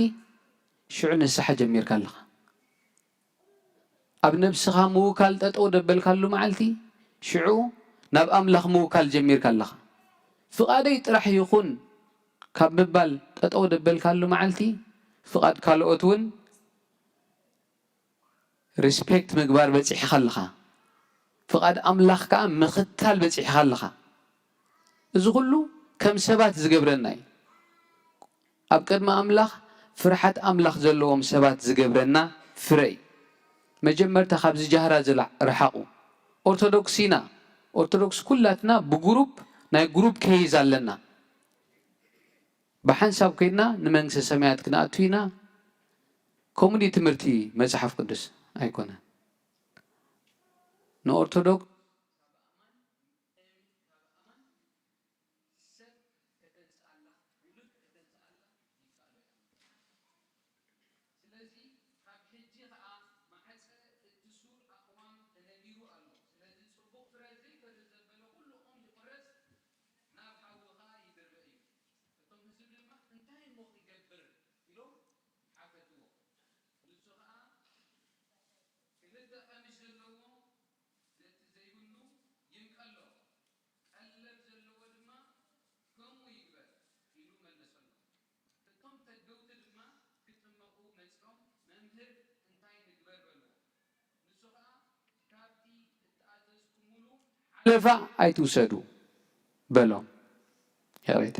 ሽዑ ንስሓ ጀሚርካ ኣለኻ። ኣብ ነብስኻ ምውካል ጠጠው ደበልካሉ መዓልቲ፣ ሽዑ ናብ ኣምላኽ ምውካል ጀሚርካ ኣለኻ። "ፍቓደይ ጥራሕ ይኹን" ካብ ምባል ጠጠው ደበልካሉ መዓልቲ፣ ፍቓድ ካልኦት እውን ሪስፔክት ምግባር በጺሕኻ ኣለኻ። ፍቓድ ኣምላኽ ከኣ ምኽታል በጺሕኻ ኣለኻ። እዚ ኩሉ ከም ሰባት ዝገብረና እዩ። ኣብ ቅድሚ ኣምላኽ ፍርሓት ኣምላኽ ዘለዎም ሰባት ዝገብረና ፍረ እዩ። መጀመርታ ካብዚ ጃህራ እዚ ላ-፣ ርሓቑ። ኦርቶዶክስ ኢና። ኦርቶዶክስ ኩላትና ብግሩፕ፣ ናይ ግሩፕ ኬዝ ኣለና። ብሓንሳብ ኮይንና ንመንግስተ ሰማያት ክንኣቱ ኢና። ከምኡ ድዩ ትምህርቲ መጽሓፍ ቅዱስ? ኣይኮነን። ንኦርቶዶክስ ከም ዘለዎ ነቲ ዘይብሉ ይንቀሎ፣ ቀለብ ዘለዎ ድማ ከምኡ ይግበር ኢሉ መለሰሉ። እቶም ተገውቲ ድማ ክጥመቑ መጺኦም፣ መምህር፣ እንታይ ንግበር? በልዎ። ንሱ ኸኣ፣ ካብቲ እተኣዘዝኩሙሉ ሓለፋ ኣይትውሰዱ በሎም። ይቕሬታ።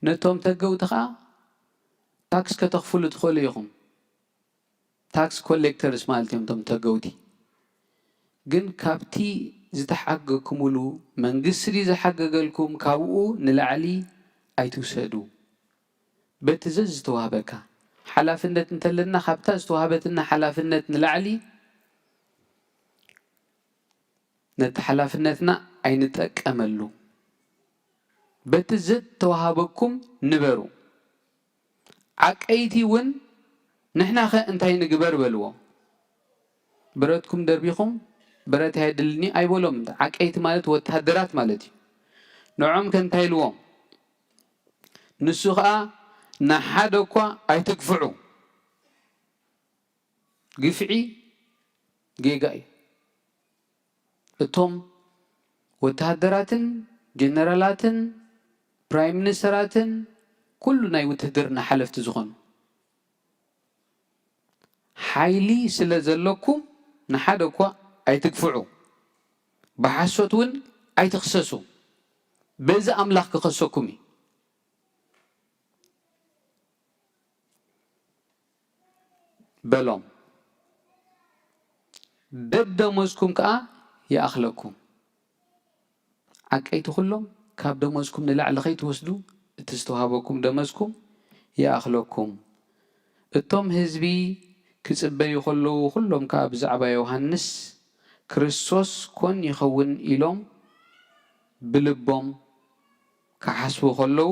ነቶም ተገውቲ ኸኣ፣ ታክስ ከተኽፍሉ ትኽእሉ ኢኹም። ታክስ ኮሌክተርስ ማለት እዮም እቶም ተገውቲ። ግን ካብቲ ዝተሓገግኩምሉ፣ መንግስቲ ድዩ ዝሓገገልኩም፣ ካብኡ ንላዕሊ ኣይትውሰዱ። በቲ ዘዝተዋህበካ ሓላፍነት እንተለና፣ ካብታ ዝተዋህበትና ሓላፍነት ንላዕሊ ነቲ ሓላፍነትና ኣይንጠቀመሉ። በቲ ዘተዋህበኩም ንበሩ። ዓቀይቲ እውን፣ ንሕናኸ እንታይ ንግበር? በልዎ። ብረትኩም ደርቢኹም፣ ብረት ኣየድልኒ ኣይበሎም። ዓቀይቲ ማለት ወተሃደራት ማለት እዩ። ንዖም ከ እንታይ ኢልዎም? ንሱ ኸኣ፣ ንሓደ እኳ ኣይትግፍዑ። ግፍዒ ጌጋ እዩ። እቶም ወተሃደራትን ጀነራላትን ፕራይም ሚኒስተራትን ኩሉ ናይ ውትህድርና ሓለፍቲ ዝኾኑ፣ ሓይሊ ስለ ዘለኩም ንሓደ እኳ ኣይትግፍዑ፣ ብሓሶት እውን ኣይትኽሰሱ። በዚ ኣምላኽ ክኸሰኩም እዩ። በሎም። ደደሞዝኩም ከኣ ይኣኽለኩም። ዓቀይቲ ኩሎም፣ ካብ ደሞዝኩም ንላዕሊ ከይትወስዱ፣ እቲ ዝተዋህበኩም ደመዝኩም ይኣኽለኩም። እቶም ህዝቢ ክጽበዩ ከለዉ፣ ኩሎም ከኣ ብዛዕባ ዮሃንስ ክርስቶስ ኮን ይኸውን ኢሎም ብልቦም ክሓስቡ ከለዉ፣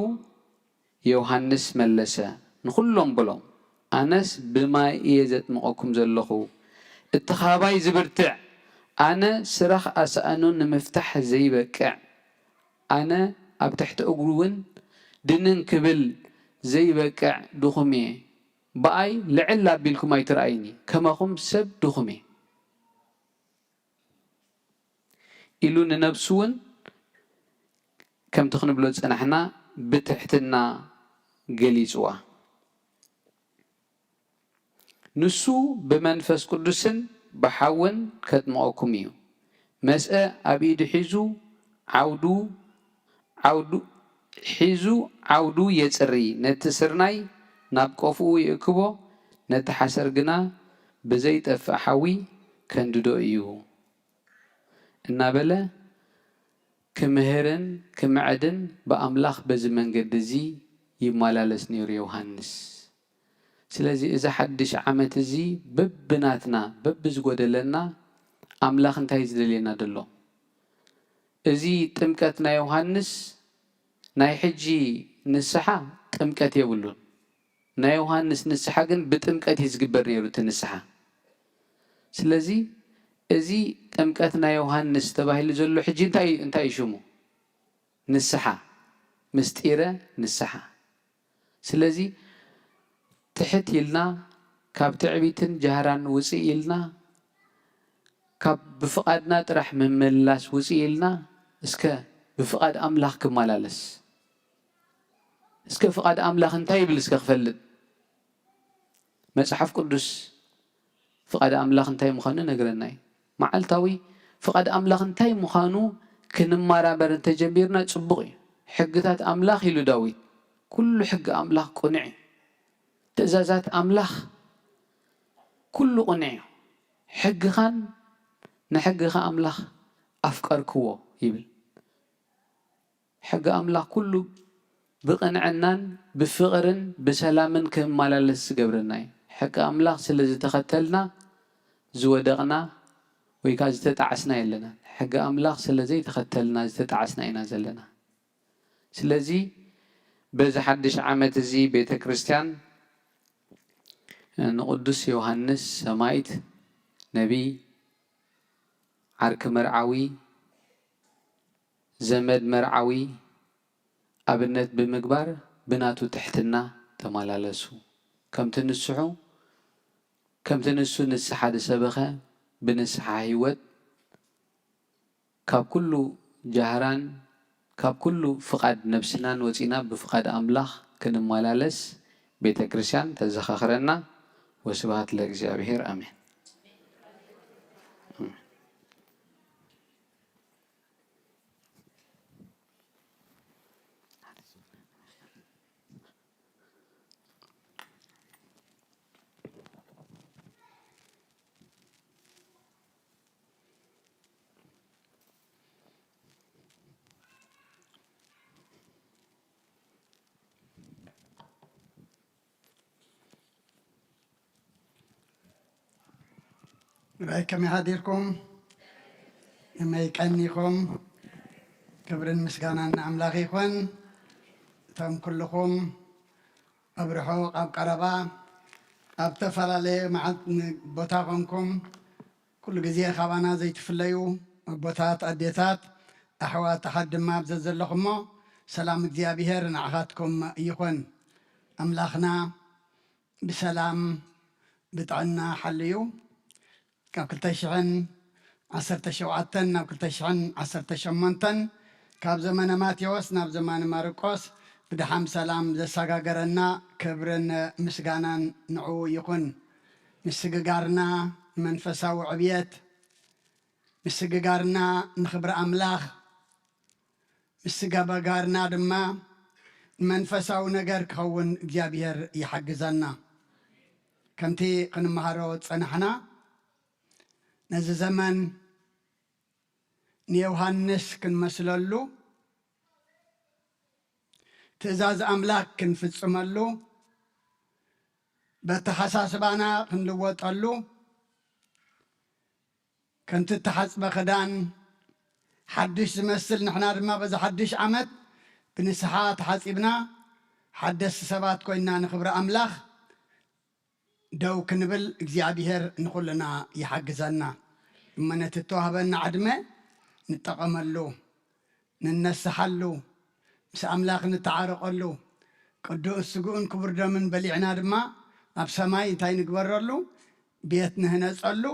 ዮሃንስ መለሰ፣ ንኹሎም በሎም፣ ኣነስ ብማይ እየ ዘጥምቐኩም ዘለኹ፣ እቲ ኻባይ ዝብርትዕ፣ ኣነ ስራኽ ኣሳእኑ ንምፍታሕ ዘይበቅዕ፣ ኣነ ኣብ ትሕቲ እግሩ እውን ድንን ክብል ዘይበቅዕ ድኹም እየ። ብኣይ ልዕል ኣቢልኩም ኣይትርኣዩኒ፣ ከማኹም ሰብ ድኹም እየ። ኢሉ ንነብሱ እውን ከምቲ ክንብሎ ዝጸናሕና ብትሕትና ገሊጽዋ። ንሱ ብመንፈስ ቅዱስን ብሓውን ከጥምቐኩም እዩ። መስአ ኣብ ኢዱ ሒዙ ዓውዱ፣ ዓውዱ፣ ሒዙ ዓውዱ የጽሪ፣ ነቲ ስርናይ ናብ ቆፍኡ ይእክቦ፣ ነቲ ሓሰር ግና ብዘይጠፍእ ሓዊ ከንድዶ እዩ። እናበለ ክምህርን ክምዕድን ብኣምላኽ በዚ መንገዲ እዚ ይመላለስ ነይሩ ዮሃንስ። ስለዚ እዚ ሓድሽ ዓመት እዚ በብናትና በብዝጎደለና ኣምላኽ እንታይ እዩ ዝደልየና ዘሎ? እዚ ጥምቀት ናይ ዮሃንስ ናይ ሕጂ ንስሓ ጥምቀት የብሉን። ናይ ዮሃንስ ንስሓ ግን ብጥምቀት እዩ ዝግበር ነይሩ እቲ ንስሓ። ስለዚ እዚ ጥምቀት ናይ ዮሃንስ ተባሂሉ ዘሎ ሕጂ እንታይ እንታይ እዩ ሽሙ? ንስሓ፣ ምስጢረ ንስሓ። ስለዚ ትሕት ኢልና ካብ ትዕቢትን ጃህራን ውፅእ ኢልና ካብ ብፍቓድና ጥራሕ ምምልላስ ውፅእ ኢልና እስከ ብፍቓድ ኣምላኽ ክመላለስ። እስከ ፍቓድ ኣምላኽ እንታይ ይብል እስከ ክፈልጥ። መጽሓፍ ቅዱስ ፍቓድ ኣምላኽ እንታይ ምዃኑ ነግረና እዩ። መዓልታዊ ፍቓድ ኣምላኽ እንታይ ምዃኑ ክንመራመር እንተጀሚርና ጽቡቕ እዩ። ሕግታት ኣምላኽ ኢሉ ዳዊት፣ ኩሉ ሕጊ ኣምላኽ ቅኑዕ እዩ። ትእዛዛት ኣምላኽ ኩሉ ቅኑዕ እዩ። ሕግኻን ንሕግኻ ኣምላኽ ኣፍቀርክዎ ይብል። ሕጊ ኣምላኽ ኩሉ ብቕንዕናን ብፍቕርን ብሰላምን ክመላለስ ዝገብረና እዩ። ሕጊ ኣምላኽ ስለ ዝተኸተልና ዝወደቕና ወይ ከኣ ዝተጣዕስና የለናን። ሕጊ ኣምላኽ ስለ ዘይተኸተልና ዝተጣዕስና ኢና ዘለና። ስለዚ በዚ ሓድሽ ዓመት እዚ ቤተ ክርስቲያን ንቅዱስ ዮሃንስ ሰማይት፣ ነቢይ፣ ዓርኪ መርዓዊ፣ ዘመድ መርዓዊ ኣብነት ብምግባር ብናቱ ትሕትና ተመላለሱ። ከምቲ ንስሑ ከምቲ ንሱ ንስሓ ዝሰበኸ ብንስሓ ህይወት ካብ ኩሉ ጃህራን ካብ ኩሉ ፍቓድ ነብስናን ወጺና ብፍቓድ ኣምላኽ ክንመላለስ ቤተ ክርስቲያን ተዘኻኽረና። ወስብሐት ለእግዚኣብሔር፣ ኣሜን። ራይ ከመይ ሓዲርኩም? ከመይ ቀኒኹም? ክብርን ምስጋናን ንኣምላኽ ይኹን። እቶም ኩልኹም ኣብ ርሑቕ ኣብ ቀረባ ኣብ ዝተፈላለየ መዓልት ቦታ ኾንኩም ኩሉ ግዜ ካባና ዘይትፍለዩ ኣቦታት፣ ኣዴታት፣ ኣሕዋት፣ ኣሓት ድማ ኣብ ዘዘለኹሞ ሰላም እግዚኣብሔር ንዓኻትኩም ይኹን። ኣምላኽና ብሰላም ብጥዕና ሓልዩ ካብ ክልተ ሽሕን ዓሰርተ ሸውዓተን ናብ ክልተ ሽሕን ዓሰርተ ሸሞንተን ካብ ዘመነ ማቴዎስ ናብ ዘመነ ማርቆስ ብድሓን ሰላም ዘሰጋገረና ክብርን ምስጋናን ንዕኡ ይኹን። ምስግጋርና ንመንፈሳዊ ዕብየት፣ ምስግጋርና ንኽብሪ ኣምላኽ፣ ምስግጋርና ድማ ንመንፈሳዊ ነገር ክኸውን እግዚኣብሔር ይሓግዘና። ከምቲ ክንመሃሮ ዝጸናሕና ነዚ ዘመን ንዮሃንስ ክንመስለሉ፣ ትእዛዝ ኣምላክ ክንፍጽመሉ፣ በተሓሳስባና ክንልወጠሉ፣ ከምቲ እተሓጽበ ክዳን ሓድሽ ዝመስል ንሕና ድማ በዚ ሓድሽ ዓመት ብንስሓ ተሓጺብና ሓደስቲ ሰባት ኮይንና ንኽብሪ ኣምላኽ ደው ክንብል እግዚኣብሔር ንኹልና ይሓግዘና። እሞ ነቲ እተዋህበና ዕድመ ንጠቐመሉ፣ ንነስሓሉ፣ ምስ ኣምላኽ ንተዓረቐሉ፣ ቅዱስ ስግኡን ክቡር ደምን በሊዕና ድማ ኣብ ሰማይ እንታይ ንግበረሉ? ቤት ንህነጸሉ፣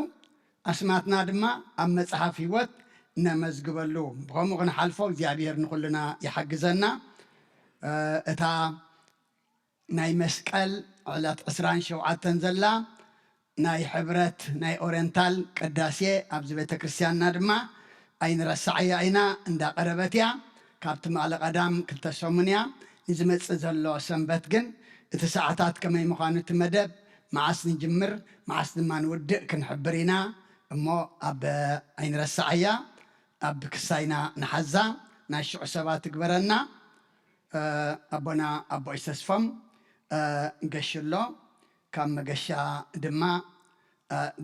ኣስማትና ድማ ኣብ መጽሓፍ ህይወት ነመዝግበሉ። ብኸምኡ ክንሓልፎ እግዚኣብሔር ንኹልና ይሓግዘና። እታ ናይ መስቀል ዕለት ዕስራን ሸውዓተን ዘላ ናይ ሕብረት ናይ ኦሬንታል ቅዳሴ ኣብዚ ቤተ ክርስቲያንና ድማ ኣይንረስዓያ ኢና፣ እንዳቐረበት እያ። ካብቲ መቐለ ቀዳም ክልተ ሰሙን እያ። ንዝመጽእ ዘሎ ሰንበት ግን እቲ ሰዓታት ከመይ ምዃኑ፣ እቲ መደብ መዓስ ንጅምር፣ መዓስ ድማ ንውድእ ክንሕብር ኢና። እሞ ኣብ ኣይንረስዓያ፣ ኣብ ክሳይና ንሓዛ፣ ናይ ሽዑ ሰባት ትግበረና። ኣቦና ኣቦይ ተስፎም ገሽሎ ካብ መገሻ ድማ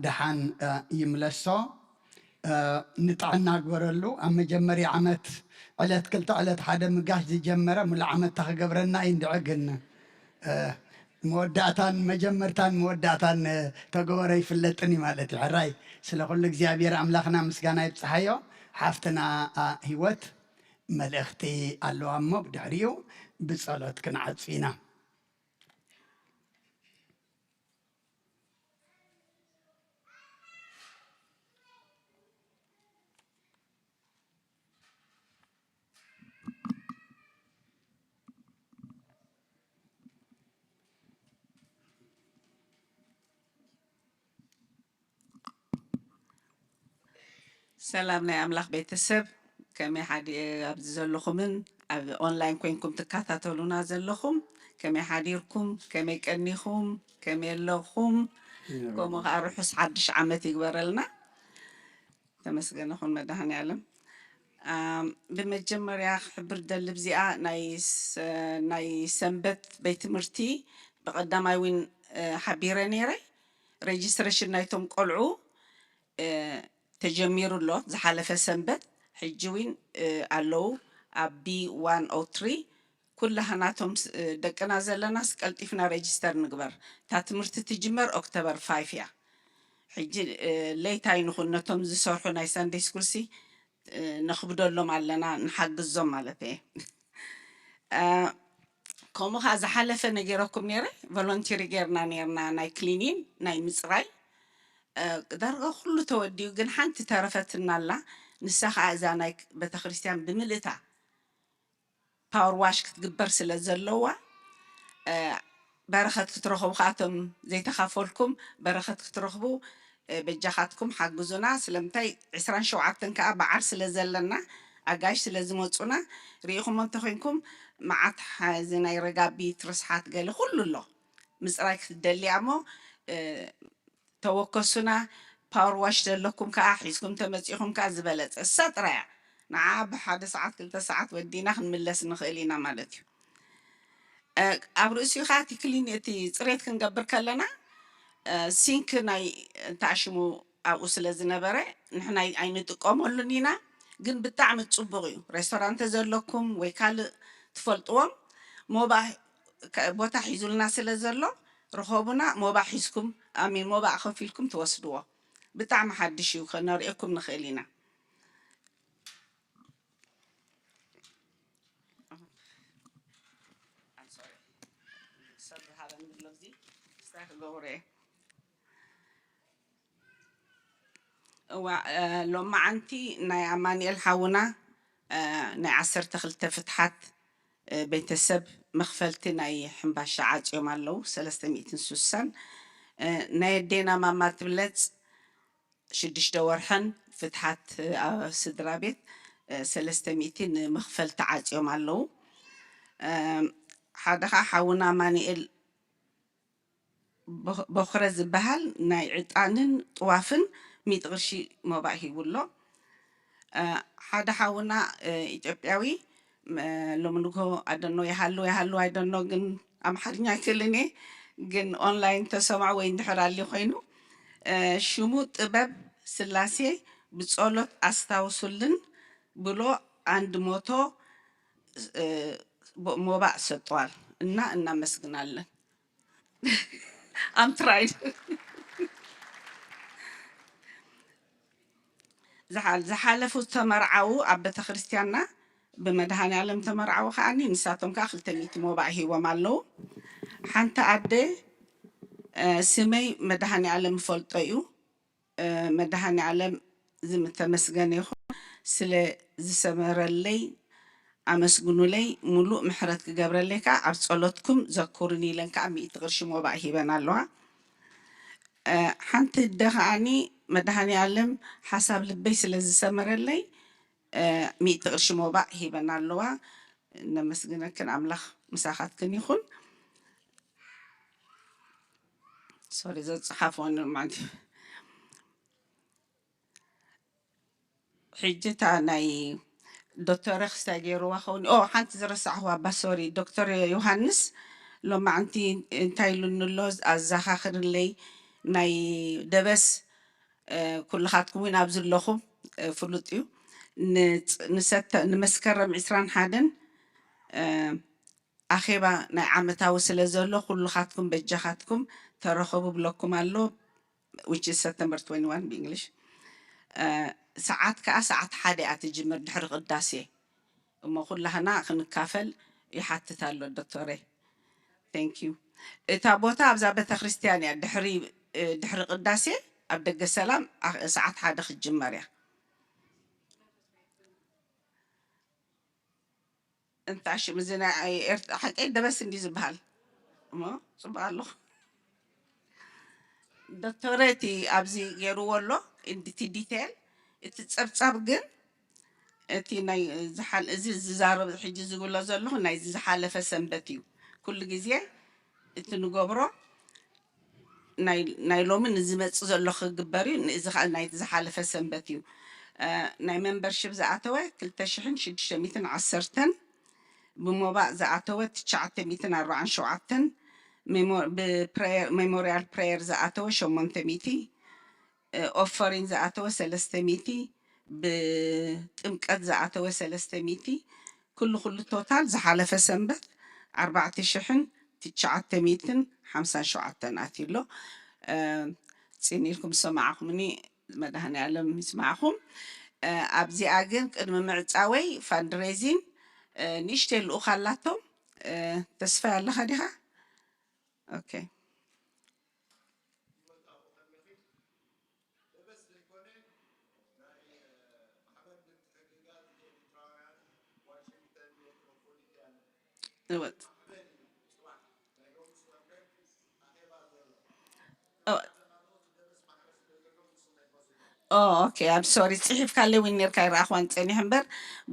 ደሓን ይምለሶ። ንጥዕና ግበረሉ። ኣብ መጀመርያ ዓመት ዕለት ክልተ ዕለት ሓደ ምጋሽ ዝጀመረ ሙሉእ ዓመት ታክገብረና እዩ እንድዒ። ግን መወዳእታን መጀመርታን መወዳእታን ተገበረ ይፍለጥን እዩ ማለት እዩ። ሕራይ ስለ ኩሉ እግዚኣብሔር ኣምላኽና ምስጋና ይብጽሓዮ። ሓፍትና ህይወት መልእኽቲ ኣለዋ እሞ ብድሕሪኡ ብጸሎት ክንዓጹ ኢና። ሰላም ናይ ኣምላኽ ቤተሰብ፣ ከመይ ሓዲ ኣብዚ ዘለኹምን ኣብ ኦንላይን ኮይንኩም ትከታተሉና ዘለኹም፣ ከመይ ሓዲርኩም፣ ከመይ ቀኒኹም፣ ከመይ ኣለኹም? ከምኡ ከዓ ርሑስ ሓድሽ ዓመት ይግበረልና። ተመስገነ ኩን መድሃኔዓለም። ብመጀመርያ ክሕብር ደሊ ብዚኣ ናይ ሰንበት ቤት ትምህርቲ ብቐዳማይ እውን ሓቢረ ነይረ። ሬጅስትሬሽን ናይቶም ቆልዑ ተጀሚሩ ኣሎ ዝሓለፈ ሰንበት። ሕጂ እውን ኣለዉ ኣብ ቢ ዋን ኦ ትሪ። ኩላህናቶም ደቅና ዘለናስ ቀልጢፍና ሬጅስተር ንግበር። እታ ትምህርቲ ትጅመር ኦክቶበር ፋይፍ እያ። ሕጂ ሌት ኣይንኹን፣ ነቶም ዝሰርሑ ናይ ሰንደይ ስኩልሲ ነኽብደሎም ኣለና፣ ንሓግዞም ማለት እየ። ከምኡ ከዓ ዝሓለፈ ነጊረኩም ነይረ። ቮሎንቲሪ ጌርና ነርና፣ ናይ ክሊኒን ናይ ምፅራይ። ዳርጋ ኩሉ ተወዲኡ፣ ግን ሓንቲ ተረፈትና ኣላ። ንሳ ከዓ እዛ ናይ ቤተክርስትያን ብምልእታ ፓወር ዋሽ ክትግበር ስለ ዘለዋ፣ በረኸት ክትረኽቡ ከዓ፣ እቶም ዘይተኻፈልኩም በረኸት ክትረኽቡ፣ በጃኻትኩም ሓግዙና። ስለምንታይ፣ ዕስራን ሸውዓተን ከዓ በዓል ስለ ዘለና፣ ኣጋይሽ ስለ ዝመፁና፣ ርኢኹሞ እንተኮይንኩም፣ መዓት ሓዚ ናይ ረጋቢት ርስሓት ገለ ኩሉ ኣሎ። ምፅራይ ክትደልያ እሞ፣ ተወከሱና። ፓወር ዋሽ ዘለኩም ከዓ ሒዝኩም ተመፂኹም ከዓ ዝበለፀ፣ እሳ ጥራያ። ንዓ ብሓደ ሰዓት ክልተ ሰዓት ወዲና ክንምለስ ንኽእል ኢና ማለት እዩ። ኣብ ርእሲኡ ከዓ እቲ ክሊን፣ እቲ ፅሬት ክንገብር ከለና፣ ሲንክ ናይ እንተኣሽሙ ኣብኡ ስለ ዝነበረ፣ ንሕና ኣይንጥቀመሉን ኢና። ግን ብጣዕሚ ፅቡቕ እዩ። ሬስቶራንት ዘለኩም ወይ ካልእ ትፈልጥዎም፣ ሞባ ቦታ ሒዙልና ስለ ዘሎ፣ ርኸቡና። ሞባ ሒዝኩም፣ ኣሚን፣ ሞባ ከፊልኩም ትወስድዎ። ብጣዕሚ ሓድሽ እዩ፣ ከነርእየኩም ንኽእል ኢና። እዋ፣ ሎማዓንቲ ናይ ኣማኑኤል ሓውና፣ ናይ ዓሰርተ ክልተ ፍትሓት ቤተሰብ መኽፈልቲ ናይ ሕምባሻ ዓፅዮም ኣለዉ፣ ሰለስተ ሚእትን ሱሳን። ናይ ኣዴና ማማ ትብለፅ ሽዱሽተ ወርሐን ፍትሓት ስድራ ቤት ሰለስተ ሚእቲ ንመኽፈልቲ ዓፅዮም ኣለዉ። ሓደ ከዓ ሓውና ኣማኑኤል ቦኽረ ዝበሃል ናይ ዕጣንን ጥዋፍን ሚእቲ ቅርሺ ሞባእ ሂቡ ኣሎ። ሓደ ሓውና ኢትዮጵያዊ፣ ሎሚ ንግሆ ኣደኖ ይሃሉ ይሃሉ ኣይደኖ፣ ግን ኣምሓርኛ ኣይክእልን እየ፣ ግን ኦንላይን ተሰምዖ ወይ እንድሕር ኣልዩ ኮይኑ፣ ሽሙ ጥበብ ስላሴ፣ ብጸሎት ኣስታውሱልን ብሎ፣ አንድ መቶ ሞባእ ሰጥቷል እና እናመሰግናለን። I'm trying። ዝሓለፉ ዝተመርዓዉ ኣብ ቤተክርስትያንና ብመድሃኔ ዓለም ተመርዓዉ ከዓኒ፣ ንሳቶም ከዓ ክልተ ሚእቲ ሞባእ ሂቦም ኣለዉ። ሓንቲ ኣደ፣ ስመይ መድሃኔ ዓለም እፈልጦ እዩ፣ መድሃኔ ዓለም ዝተመስገነ ይኹን፣ ስለ ዝሰመረለይ ኣመስግኑለይ፣ ሙሉእ ምሕረት ክገብረለይ ከዓ ኣብ ጸሎትኩም ዘኩሩኒ ኢለን ከዓ ሚእቲ ቅርሺ ሞባእ ሂበን ኣለዋ። ሓንቲ ኣደ ከዓኒ፣ መድሃኔ ዓለም ሓሳብ ልበይ ስለ ዝሰመረለይ ሚእቲ ቅርሺ ሞባእ ሂበን ኣለዋ። ነመስግነክን፣ ኣምላኽ ምሳኻትክን ይኹን። ሶሪ፣ ዘጽሓፍወን ማለት እዩ። ሕጂ እታ ናይ ዶክተር ክስታይ ገይርዋ ኸውን። ኦ፣ ሓንቲ ዝረሳዕኹዋ፣ ኣባ ሶሪ፣ ዶክተር ዮሃንስ ሎማዕንቲ እንታይ ኢሉኒ ኣሎ፣ ኣዘኻኽርለይ፣ ናይ ደበስ፣ ኩልኻትኩም እውን ኣብዚ ኣለኹም፣ ፍሉጥ እዩ። ንመስከረም ዕስራን ሓደን ኣኼባ ናይ ዓመታዊ ስለ ዘሎ፣ ኩልኻትኩም በጃኻትኩም ተረኸቡ ብለኩም ኣሎ። Which is September twenty-one ብእንግሊሽ። ሰዓት ከዓ ሰዓት ሓደ እያ ትጅምር፣ ድሕሪ ቅዳሴ። እሞ ኩላህና ክንካፈል ይሓትት ኣሎ ዶክተረ። Thank you። እታ ቦታ ኣብዛ ቤተክርስትያን እያ፣ ድሕሪ ድሕሪ ቅዳሴ ኣብ ደገ ሰላም ሰዓት ሓደ ክትጅመር እያ። እንታይ ሽም እዚ ናይ ኤርት-፣ ሓቀይ ደበስ እንዲ ዝበሃል? እሞ ጽቡቕ ኣለኹ። ዶክተረቲ ኣብዚ ገይርዎ ኣሎ፣ እንድቲ ዲቴል፣ እቲ ጸብጻብ ግን፣ እቲ ናይ ዝሓል-፣ እዚ ዝዛረብ፣ ሕጂ ዝብሎ ዘለኹ ናይ ዝሓለፈ ሰንበት እዩ። ኩሉ ግዜ እቲ ንገብሮ ናይ፣ ናይ ሎሚ ንዝመጽእ ዘሎ ክግበር እዩ። እዚ ኸኣ ናይ ዝሓለፈ ሰንበት እዩ። እ፣ ናይ ሜምበርሺፕ ዝኣተወ ክልተ ሽሕን ሽዱሽተ ሚእትን ዓሰርተን፣ ብሞባእ ዝኣተወ ትሽዓተ ሚእትን ኣርባዓን ሸውዓተን፣ ሜሞ-፣ ብፕሬየር፣ ሜሞርያል ፕሬየር ዝኣተወ ሸሞንተ ሚእቲ፣ እ፣ ኦፈሪን ዝኣተወ ሰለስተ ሚእቲ፣ ብጥምቀት ዝኣተወ ሰለስተ ሚእቲ፣ ኩሉ ኩሉ ቶታል ዝሓለፈ ሰንበት ኣርባዕተ ሽሕን ትሽዓተ ሚእትን ሓምሳን ሸውዓተን ኣትዩ ኣሎ። እ፣ ጽን ኢልኩም ዝሰማዕኹምኒ መድሃኔ ዓለም ይስማዕኹም። እ፣ ኣብዚኣ ግን ቅድሚ ምዕጻወይ ፋንድሬዚን፣ እ፣ ንእሽተይ ልኡኽ ኣላቶም፣ እ፣ ተስፋ ኣለኻ ዲኻ? ኦኬ። እወት። ኦ፣ ኦ፣ ኦኬ፣ I'm sorry፣ ጽሒፍካለይ እውን ነርካ፣ ይረኣኽዋን ጸኒሐ እምበር፣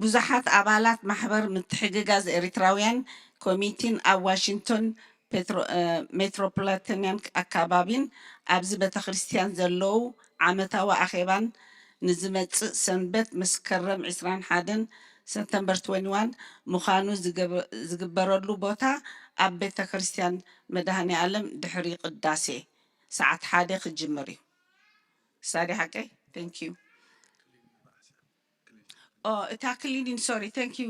ብዙሓት ኣባላት ማሕበር ምትሕግጋዝ ኤሪትራውያን ኮሚቲን ኣብ ዋሽንግቶን ፔትሮ-፣ እ፣ ሜትሮፖሊታንያን ኣካባቢን ኣብዚ ቤተክርስትያን ዘለዉ ዓመታዊ ኣኼባን ንዝመጽእ ሰንበት መስከረም ዕስራን ሓደን ሰፕተምበር ትወንቲ ዋን ምዃኑ ዝገበ-፣ ዝግበረሉ ቦታ ኣብ ቤተክርስትያን መድኃኔ ዓለም ድሕሪ ቅዳሴ ሰዓት ሓደ ክጅምር እዩ። ሳዲ ሓቀይ? Thank you። ኦ፣ እታ ክሊኒን፣ ሶሪ፣ thank you፣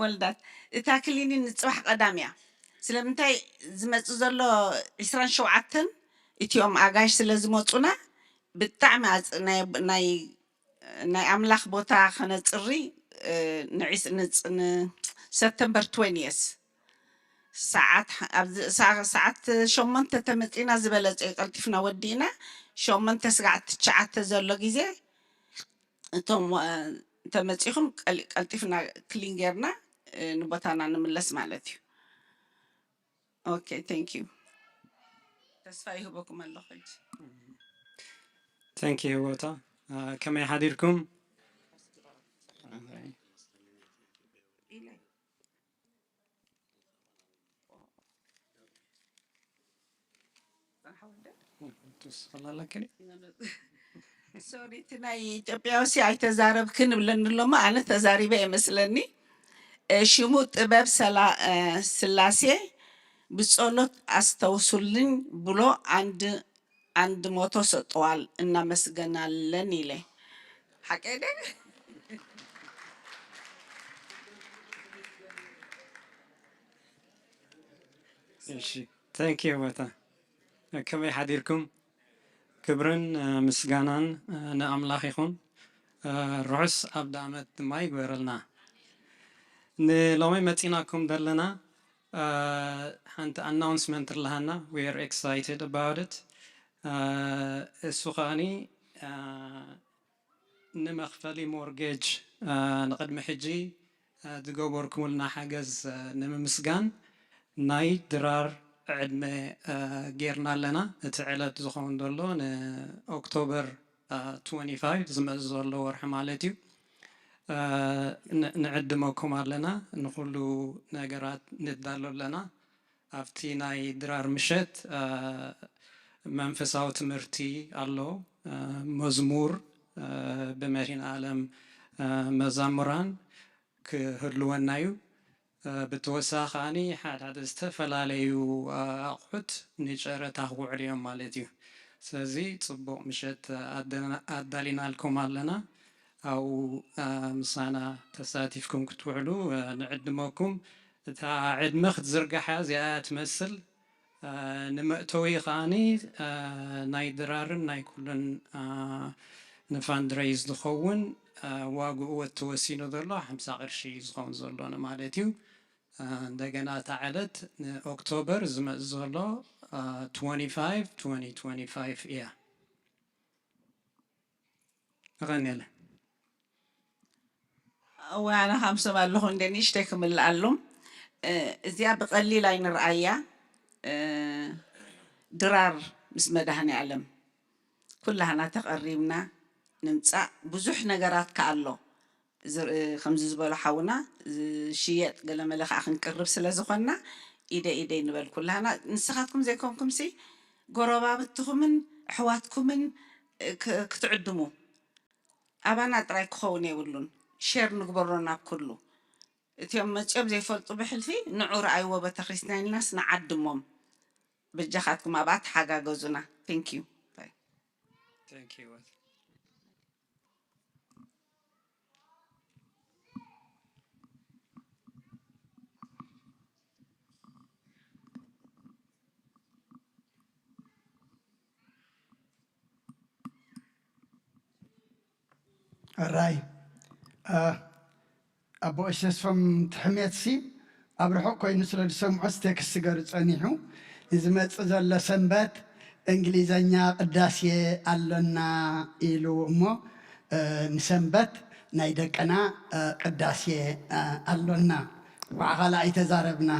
ወልዳት። እታ ክሊኒን ንጽባሕ ቀዳም እያ። ስለምንታይ ዝመጽእ ዘሎ ዕስራን ሸውዓተን እቲኦም ኣጋይሽ ስለ ዝመጹና ብጣዕሚ ኣጽ-፣ ናይ፣ ናይ፣ ናይ ኣምላኽ ቦታ ከነጽሪ፣ እ፣ ንዒስ-፣ ንጽ-፣ ንሰፕተምበር ትወንቲየስ ሰዓት ሕ-፣ ኣብዚ ሰዓ-፣ ሰዓት ሸሞንተ ተመጺና ዝበለጸ እዩ። ቀልጢፍና ወዲእና ሸሞንተ ስጋዕ ትሽዓተ ዘሎ ግዜ እቶም፣ እ፣ ተመጺኹም ቀል-፣ ቀልጢፍና ክሊን ጌርና፣ እ፣ ንቦታና ንምለስ ማለት እዩ። ኦኬ፣ thank you። ተስፋ ይህበኩም ኣለኹ ሕጂ። Thank you ህወታ። አ፣ ከመይ ሓዲርኩም? ሶሪ፣ እቲ ናይ ኢትዮጵያውሲ ኣይተዛረብክን እብለኒ ኣሎ እሞ ኣነ ተዛሪበ እየ መስለኒ። እ፣ ሽሙ ጥበብ ሰላ-፣ እ፣ ስላሴ ብጸሎት ኣስተውሱልኝ ብሎ አንድ አንድ መቶ ሰጠዋል እናመስገናለን ኢለ ሓቀደ እሺ፣ thank you ህወታ። ከመይ ሓዲርኩም? ክብርን እ፣ ምስጋናን እ፣ ንኣምላኽ ይኹን። እ፣ ርሑስ ኣብደ ዓመት ድማ ይግበረልና። ንሎሚ መፂናኩም ዘለና እ፣ ሓንቲ ኣናውንስመንት ኣለሃና። We are excited about it። እ፣ እሱ ከኣኒ እ፣ ንመኽፈሊ ሞርጌጅ እ፣ ንቕድሚ ሕጂ እ፣ ዝገበርኩምልና ሓገዝ እ፣ ንምምስጋን ናይ ድራር ዕድመ እ፣ ጌርና ኣለና። እቲ ዕለት ዝኸውን ዘሎ ንኦክቶበር እ፣ ትወንቲ ፋይቭ ዝመጽእ ዘሎ ወርሒ ማለት እዩ። እ፣ ን-፣ ንዕድመኩም ኣለና። ንኹሉ ነገራት ንዳሎ ኣለና። ኣብቲ ናይ ድራር ምሸት እ፣ መንፈሳዊ ትምህርቲ ኣሎ፣ እ፣ መዝሙር እ፣ ብመድህን ኣለም እ፣ መዛሙራን ክህልወና እዩ። እ፣ ብተወሳኺ ከዓኒ ሓደ ሓደ ዝተፈላለዩ እ፣ ኣቑሑት ንጨረታ ክውዕሉ እዮም ማለት እዩ። ስለዚ ጽቡቕ ምሸት ኣደና-፣ ኣዳሊናልኩም ኣለና። ኣብኡ እ፣ ምሳና ተሳቲፍኩም ክትውዕሉ እ፣ ንዕድመኩም። እታ ዕድመ ክትዝርጋሕ እያ፣ እዚኣ እያ ትመስል። እ፣ ንመእተዊ ከዓኒ እ፣ ናይ ድራርን ናይ ኩሉን እ፣ ንፋንድሬይዝ ዝኸውን እ፣ ዋግኡ ወ-፣ ተወሲኑ ዘሎ ሓምሳ ቅርሺ እዩ ዝኸውን ዘሎ ማለት እዩ። እ፣ እንደገና እታ ዕለት ንኦክቶበር ዝመጽእ ዘሎ እ፣ ትወንቲ ፋይቭ፣ ትወንቲ ትወንቲ ፋይቭ እያ። የቐንየለ። እወ፣ ኣነ ከም ሰብ ኣለኹ እንደ ንእሽተይ ክምልኣሉ። እ፣ እዚኣ ብቐሊል ኣይንርኣያ። እ፣ ድራር ምስ መድኃኔ ዓለም ኩላህና ተቐሪብና ንምጻእ ብዙሕ ነገራት ከኣሎ። ዝር-፣ ከምዚ ዝበሎ ሓውና ዝሽየጥ ገለመለ ከዓ ክንቅርብ ስለ ዝኾንና ኢደ ኢደይ ንበል ኩላህና። ንስኻትኩም ዘይኮንኩምሲ ጎረባብትኹምን ኣሕዋትኩምን ክ-፣ ክትዕድሙ ኣባና ጥራይ ክኸውን የብሉን። ሼር ንግበሮ ናብ ኩሉ። እቲኦም መጺኦም ዘይፈልጡ ብሕልፊ ንዑ ረኣይዎ ቤተክርስትያን ኢልናስ ንዓድሞም። በጃኻትኩም ኣብኣ ተሓጋገዙና። Thank you። Bye። Thank you። ኣራይ እ፣ ኣቦ ቀሺ ተስፎም ትሕሜትሲ ኣብ ርሑቕ ኮይኑ ስለ ዝሰምዖስ ቴክስት ገሩ ጸኒሑ፣ ንዝመጽእ ዘሎ ሰንበት እንግሊዘኛ ቅዳሴ ኣሎና ኢሉ እሞ፣ እ፣ ንሰንበት ናይ ደቅና፣ እ፣ ቅዳሴ፣ እ፣ ኣሎና። ዋዕኻላ ኣይተዛረብና።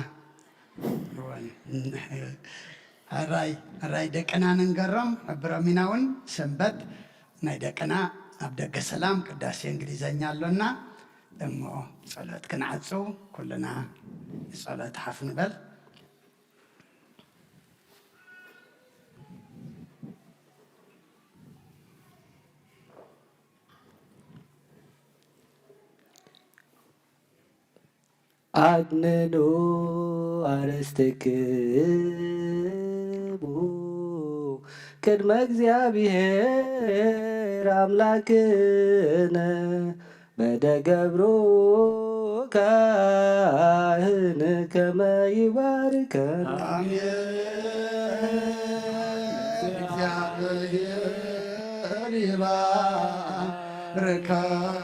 ሕራይ፣ ሕራይ ደቅና ንንገሮም፣ ሕብሮም ኢና እውን ሰንበት ናይ ደቅና ኣብ ደገ ሰላም ቅዳሴ እንግሊዘኛ ኣሎና። እሞ ጸሎት ክንዓጽው፣ ኩልና ንጸሎት ሓፍ ንበል። ኣድንኑ ኣርእስትክሙ ቅድመ እግዚኣብሔር ኣምላክነ በደገብሩ ካህን ከመ ይባርከነ። ኣሜን። እግዚኣብሔር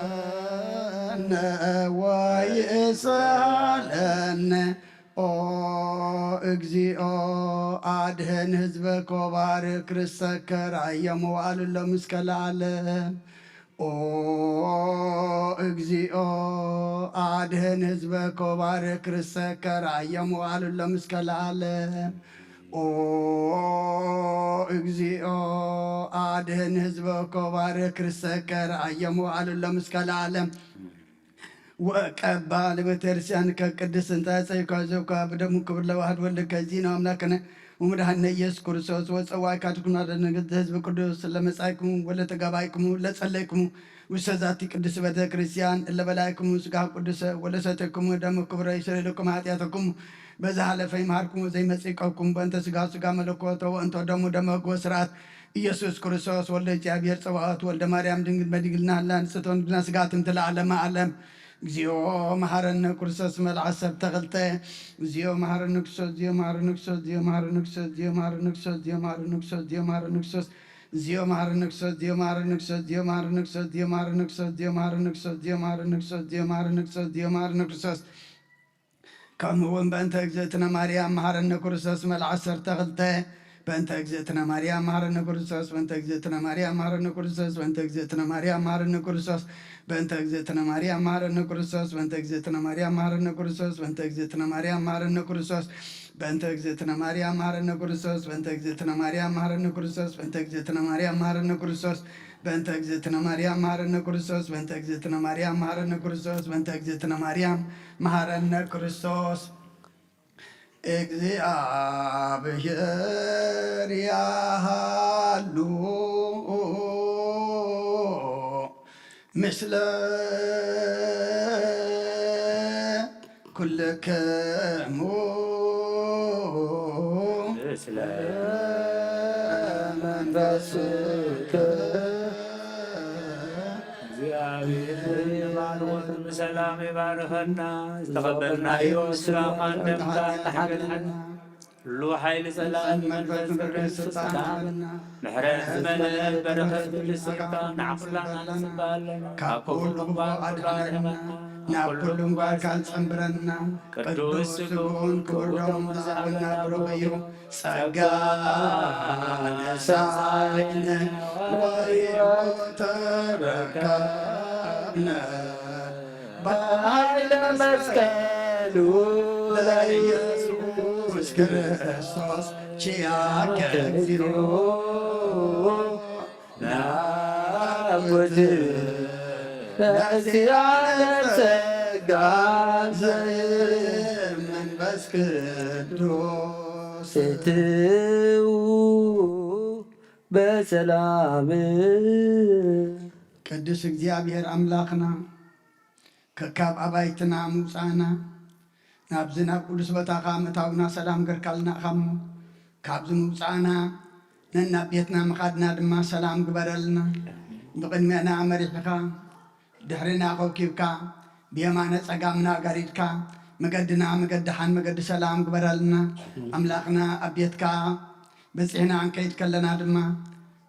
ይባርከነ ወይስሃለነ። ኦ እግዚኦ፣ ኣድህን ህዝበከ ወባርክ ርሰከ ራእዮም ወኣልሎም እስከ ለዓለም። ኦ እግዚኦ፣ ኣድህን ህዝበከ ወባርክ ርሰከ ራእዮም ወኣልሎም እስከ ለዓለም። ኦ እግዚኦ፣ ኣድህን ህዝበከ ወባርክ ርሰከ ራእዮም ወኣልሎም እስከ ለዓለም። ወቀባ ለቤተክርስቲያን ከቅድስ እንተ ጸይካ ዘውካ ብደሙ ክብር ለዋህድ ወልድ ከዚነ አምላክነ ወመድኃኒነ ኢየሱስ ክርስቶስ ወጸዋዕካትኩም አደነገት ህዝብ ቅዱስ ለመጻይኩም ወለተጋባይኩም ለጸለይኩም ውስተ ዛቲ ቅድስት ቤተ ክርስቲያን እለ በላይኩም ስጋ ቅዱሰ ወለሰተይኩም ደሙ ክብረ ይስረይ ለኩም ኃጢአተኩም በዛ ሐለፈ ይምሃርኩም ወዘይመጽእ ይቀብኩም በእንተ ስጋ ስጋ መለኮተ ወእንተ ደሙ ደመ ህግ ወስርዓት ኢየሱስ ክርስቶስ ወልደ እግዚኣብሔር ጸባኦት ወልደ ማርያም ድንግል በድንግልና ህላ ንጽሕቶ ድንግልና ስጋ ትምትለ ዓለመ ዓለም። እግዚኦ መሐረነ ክርስቶስ መልዓ ሰብ ተኽልተ። እግዚኦ መሐረነ ክርስቶስ፣ እግዚኦ መሐረነ ክርስቶስ፣ እግዚኦ መሐረነ ክርስቶስ፣ እግዚኦ መሐረነ ክርስቶስ፣ እግዚኦ መሐረነ ክርስቶስ፣ እግዚኦ መሐረነ ክርስቶስ፣ እግዚኦ መሐረነ ክርስቶስ፣ እግዚኦ መሐረነ ክርስቶስ፣ እግዚኦ መሐረነ ክርስቶስ፣ እግዚኦ መሐረነ ክርስቶስ፣ እግዚኦ መሐረነ ክርስቶስ፣ እግዚኦ መሐረነ ክርስቶስ፣ እግዚኦ መሐረነ ክርስቶስ። ከምኡ እውን በእንተ እግዝእትነ ማርያም መሐረነ ክርስቶስ መልዓ ዓሰርተ ክልተ። በእንተ እግዝእትነ ማርያም መሐረነ ክርስቶስ፣ በእንተ እግዝእትነ ማርያም መሐረነ ክርስቶስ፣ በእንተ እግዝእትነ ማርያም መሐረነ ክርስቶስ፣ በእንተ እግዝእትነ ማርያም መሐረነ ክርስቶስ፣ በእንተ እግዝእትነ ማርያም መሐረነ ክርስቶስ፣ በእንተ እግዝእትነ ማርያም መሐረነ ክርስቶስ፣ በእንተ እግዝእትነ ማርያም መሐረነ ክርስቶስ፣ በእንተ እግዝእትነ ማርያም መሐረነ ክርስቶስ፣ በእንተ እግዝእትነ ማርያም መሐረነ ክርስቶስ፣ በእንተ እግዝእትነ ማርያም መሐረነ ክርስቶስ፣ በእንተ እግዝእትነ ማርያም መሐረነ ክርስቶስ፣ በእንተ እግዝእትነ ማርያም መሐረነ ክርስቶስ። እግዚኣብሔር ያሃሉ ምስለ ኩልክሙ። ምስለ መንፈስክ። እግዚኣብሔር ይባርኮት፣ ብሰላም ይባርኸና። ዝተቐበልናዮ ስጋኻን ደምካን ተሓግልና። ኩሉ ሓይሊ ጸላኢ መንፈስ ቅዱስ ስልጣን ምሕረት ዝመልአ በረኸት ቅዱስ ስጋኻ ንዓኹላና ንጽበ ኣለና። ካብ ኩሉ ክፉእ ኣድሕነና፣ ናብ ኩሉ ምግባርካ ጸንብረና። ቅዱስ ስግኡን ክቡር ደሙን ዝሃበና ብሩኽ እዩ። ጸጋ ነሳይነ ወሕይወት ተረከብነ። በኃይለ መስቀሉ ለኢየሱስ ክርስቶስ ኪያከ እግዚኦ ናወት ለእግዚአብሔር ጸጋ ዘእም መንፈስ ቅዱስ። እትው በሰላም። ቅዱስ እግዚኣብሔር ኣምላኽና፣ ከካብ ኣባይትና ምውፃእና፣ ናብዚ ናብ ቅዱስ ቦታኻ ምእታውና ሰላም ገርካልና ኢኻ እሞ፣ ካብዚ ምውፃእና ነናብ ቤትና ምኻድና ድማ ሰላም ግበረልና። ብቕድሜና መሪሕኻ፣ ድሕሪና ኮብኪብካ፣ ብየማነ ጸጋምና ጋሪድካ፣ መገድና መገዲ ሓን መገዲ ሰላም ግበረልና። ኣምላኽና ኣብ ቤትካ በጺሕና እንከይድ ከለና ድማ፣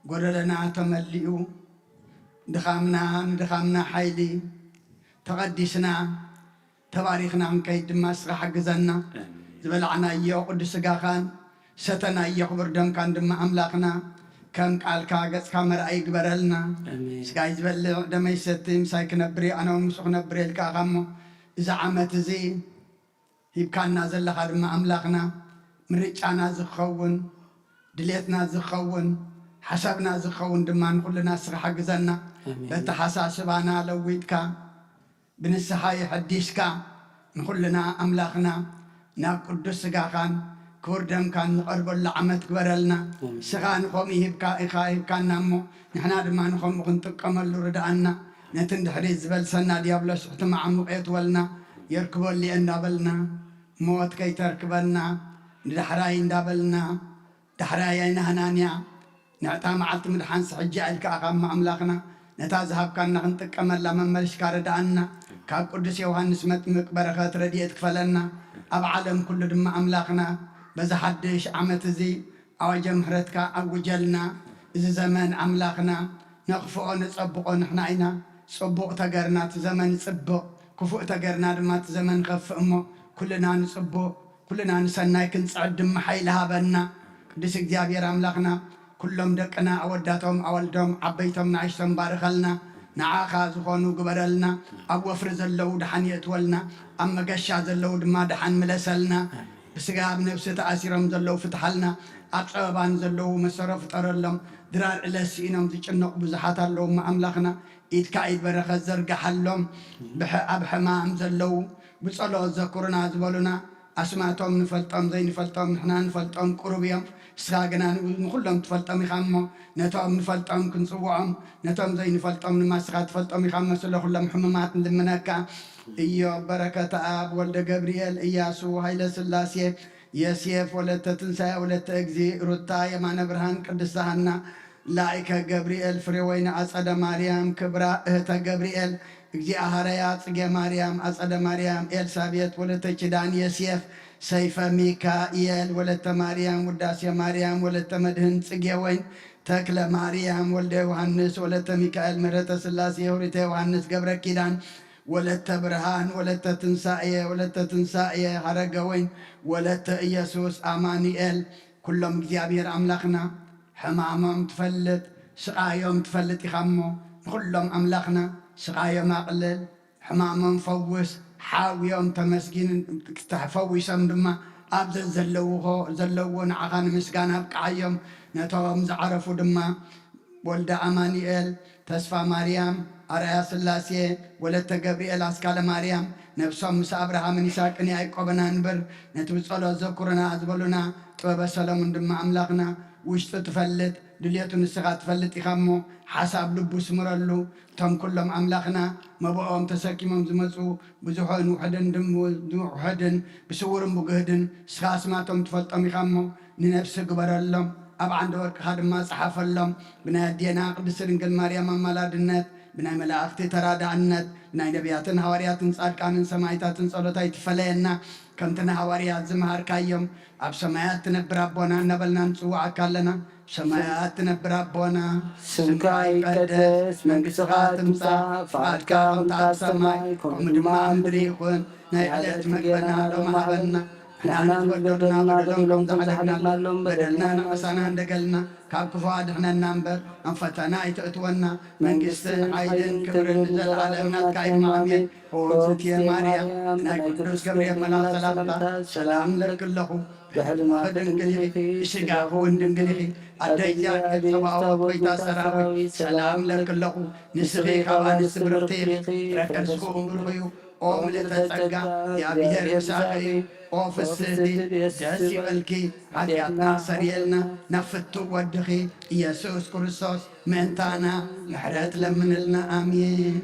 ጎደለና ተመሊኡ፣ ድኻምና ንድኻምና ሓይሊ ተቐዲስና፣ ተባሪኽና ክንከይድ ድማ እስኻ ሓግዘና። ዝበላዕናዮ ቅዱስ ስጋኻን ሰተናዮ ክቡር ደምካን ድማ ኣምላኽና ከም ቃልካ ገጽካ መርኣይ ይግበረልና። ኣሜን። ስጋይ ዝበልዕ ደመይ ዝሰቲ ምሳይ ክነብር እዩ፣ ኣነ እውን ምስኡ ክነብር እየ ኢልካ ኢኻ እሞ፣ እዚ ዓመት እዚ ሂብካና ዘለኻ ድማ ኣምላኽና ምርጫና ዝኸውን፣ ድሌትና ዝኸውን፣ ሓሳብና ዝኸውን ድማ ንኹልና እስኻ ሓግዘና። ኣሜን። በተሓሳስባና ለዊጥካ ብንስሓ የሐዲስካ ንኹልና ኣምላኽና ናብ ቅዱስ ስጋኻን ክቡር ደምካን ንቐርበሉ ዓመት ግበረልና። ኣሜን። ስኻ ንኸምኡ ሂብካ ኢኻ ሂብካና እሞ ንሕና ድማ ንኸምኡ ክንጥቀመሉ ርድኣና። ነቲ እንድሕሪት ዝበልሰና ዲያብሎስ ሕትሚ ዓሙቕ የትወልና የርክበሉ እየ እንዳበልና ሞት ከይተርክበና ንዳሕራይ እንዳበልና ዳሕራይ ኣይናህናን እያ። ንዕታ መዓልቲ ምድሓንሲ ሕጂ ኣልካ ኣኻ እሞ ኣምላኽና ነታ ዝሃብካና ክንጥቀመላ መመልሽካ ርድኣና። ካብ ቅዱስ ዮሃንስ መጥምቅ በረኸት ረድኤት ክፈለና። ኣብ ዓለም ኩሉ ድማ ኣምላኽና በዚ ሓድሽ ዓመት እዚ ኣዋጀ ምሕረትካ ኣውጀልና። እዚ ዘመን ኣምላኽና ነኽፍኦ ነጸብቆ ንሕና ኢና። ጽቡቕ ተገርና እቲ ዘመን ይጽብቕ፣ ክፉእ ተገርና ድማ እቲ ዘመን ይኸፍእ እሞ ኩልና ንጽቡቕ ኩልና ንሰናይ ክንጽዕድ ድማ ሓይሊ ሃበና። ቅዱስ እግዚኣብሔር ኣምላኽና ኩሎም ደቅና ኣወዳቶም ኣወልዶም ዓበይቶም ንኣሽቶም ባርኸልና። ንዓኻ ዝኾኑ ግበረልና። ኣብ ወፍሪ ዘለዉ ደሓን የእትወልና። ኣብ መገሻ ዘለዉ ድማ ደሓን ምለሰልና። ብስጋ ኣብ ነብሲ ተኣሲሮም ዘለዉ ፍትሓልና። ኣብ ጸበባ ንዘለዉ መሰሮ ፍጠረሎም። ድራር ዕለት ስኢኖም ዝጭነቑ ብዙሓት ኣለዉ እሞ ኣምላኽና ኢድካ ኢድ በረኸት ዘርግሓሎም። ብሕ- ኣብ ሕማም ዘለዉ ብጸሎት ዘክሩና ዝበሉና ኣስማቶም ንፈልጦም ዘይንፈልጦም ንሕና ንፈልጦም ቅሩብ እዮም። እስኻ ግና ን- ንኹሎም ትፈልጦም ኢኻ እሞ ነቶም ንፈልጦም ክንጽውዖም ነቶም ዘይንፈልጦም ድማ እስኻ ትፈልጦም ኢኻ እሞ ስለ ኩሎም ሕሙማት ንልምነካ። እዮ በረከተ ኣብ ወልደ ገብርኤል እያሱ ሃይለ ስላሴ የስየፍ ወለተ ትንሳኤ ወለተ እግዚ ሩታ የማነ ብርሃን ቅድስተ ሃና ላይከ ገብርኤል ፍሬወይኒ ኣጸደ ማርያም ክብራ እህተ ገብርኤል እግዚኣብሃረያ ጽጌ ማርያም ኣጸደ ማርያም ኤልሳቤጥ ወለተ ኪዳን የስየፍ ሰይፈ ሚካኤል ወለተ ማርያም ውዳሴ ማርያም ወለተ መድህን ጽጌ ወይን ተክለ ማርያም ወልደ ዮሃንስ ወለተ ሚካኤል ምህረተ ስላሴ የውሪተ ዮሃንስ ገብረ ኪዳን ወለተ ብርሃን ወለተ ትንሳኤ ወለተ ትንሳኤ ሃረገ ወይን ወለተ ኢየሱስ ኣማኑኤል ኩሎም እግዚኣብሔር ኣምላኽና ሕማሞም ትፈልጥ ስቓዮም ትፈልጥ ኢኻ እሞ ንኹሎም ኣምላኽና ስቓዮም ኣቕልል ሕማሞም ፈውስ ሓውዮም ተመስጊን ፈዊሶም ድማ ኣብ ዘዘለውዎ ዘለዎ ንዓኻ ንምስጋና ኣብቅዓዮም ነቶም ዝዓረፉ ድማ ወልደ ኣማኑኤል ተስፋ ማርያም ኣርኣያ ስላሴ ወለተ ገብርኤል ኣስካለ ማርያም ነብሶም ምስ ኣብርሃምን ይስሐቅን ያዕቆብን ኣንብር ነቲ ብጸሎት ዘኩርና ዝበሉና ጥበበ ሰለሙን ድማ ኣምላኽና ውሽጡ ትፈልጥ ድልየቱ ንስኻ ትፈልጥ ኢኻ እሞ ሓሳብ ልቡ ስምረሉ እቶም ኩሎም ኣምላኽና መብኦም ተሰኪሞም ዝመፁ ብዙሕን ውሕድን ድም- ውሕድን ብስውርን ብግህድን ንስኻ ኣስማቶም ትፈልጦም ኢኻ እሞ ንነብሲ ግበረሎም ኣብ ዓንደ ወርቅኻ ድማ ፀሓፈሎም ብናይ ኣዴና ቅድስቲ ድንግል ማርያም ኣማላድነት ብናይ መላእኽቲ ተራዳእነት ብናይ ነቢያትን ሃዋርያትን ፃድቃንን ሰማይታትን ጸሎታ ይትፈለየና ከምቲ ንሃዋርያት ዝመሃርካዮም ኣብ ሰማያት ትነብር ኣቦና እናበልና ንጽውዓካ ኣለና ሰማያት ትነብር ኣቦና ስምካ ይቀደስ መንግስትኻ ትምጻእ ፍቓድካ ከምታ ኣብ ሰማይ ከምኡ ድማ ኣብ ምድሪ ይኹን ናይ ዕለት መግበና ሎሚ ሃበና ንሕና ንዝበደሉና በደሎም ከም ዝሓለፍናሎም በደልና ንዕሳና እንደገልና ካብ ክፉ ኣድሕነና እምበር ናብ ፈተና ኣይተእትወና መንግስትን ሓይልን ክብርን ንዘለኣለም ናትካ እዩ ኣሜን። ኦዝትየ ማርያም ናይ ቅዱስ ገብርኤል መልኣኽ ሰላምታ ሰላም እለኪ ኣለኹ ብሕልምኺ ድንግል ኢኺ ብስጋኺ እውን ድንግል ኢኺ ኣደ እግዚኣብሔር ጸባኦት ጐይታ ሰራዊት ሰላም እለኪ ኣለኹ ንስኺ ካብ ኣንስቲ ብርኽቲ ኢኺ ፍረ ከርስኺ እውን ብሩኽ እዩ ኦ ምልእተ ጸጋ እግዚኣብሔር ምሳኺ እዩ ኦ ፍስህቲ ደስ ይበልኪ ሓጢኣትና ሰርየልና ናብ ፍቱው ወድኺ ኢየሱስ ክርስቶስ ምእንታና ምሕረት ለምንልና ኣሜን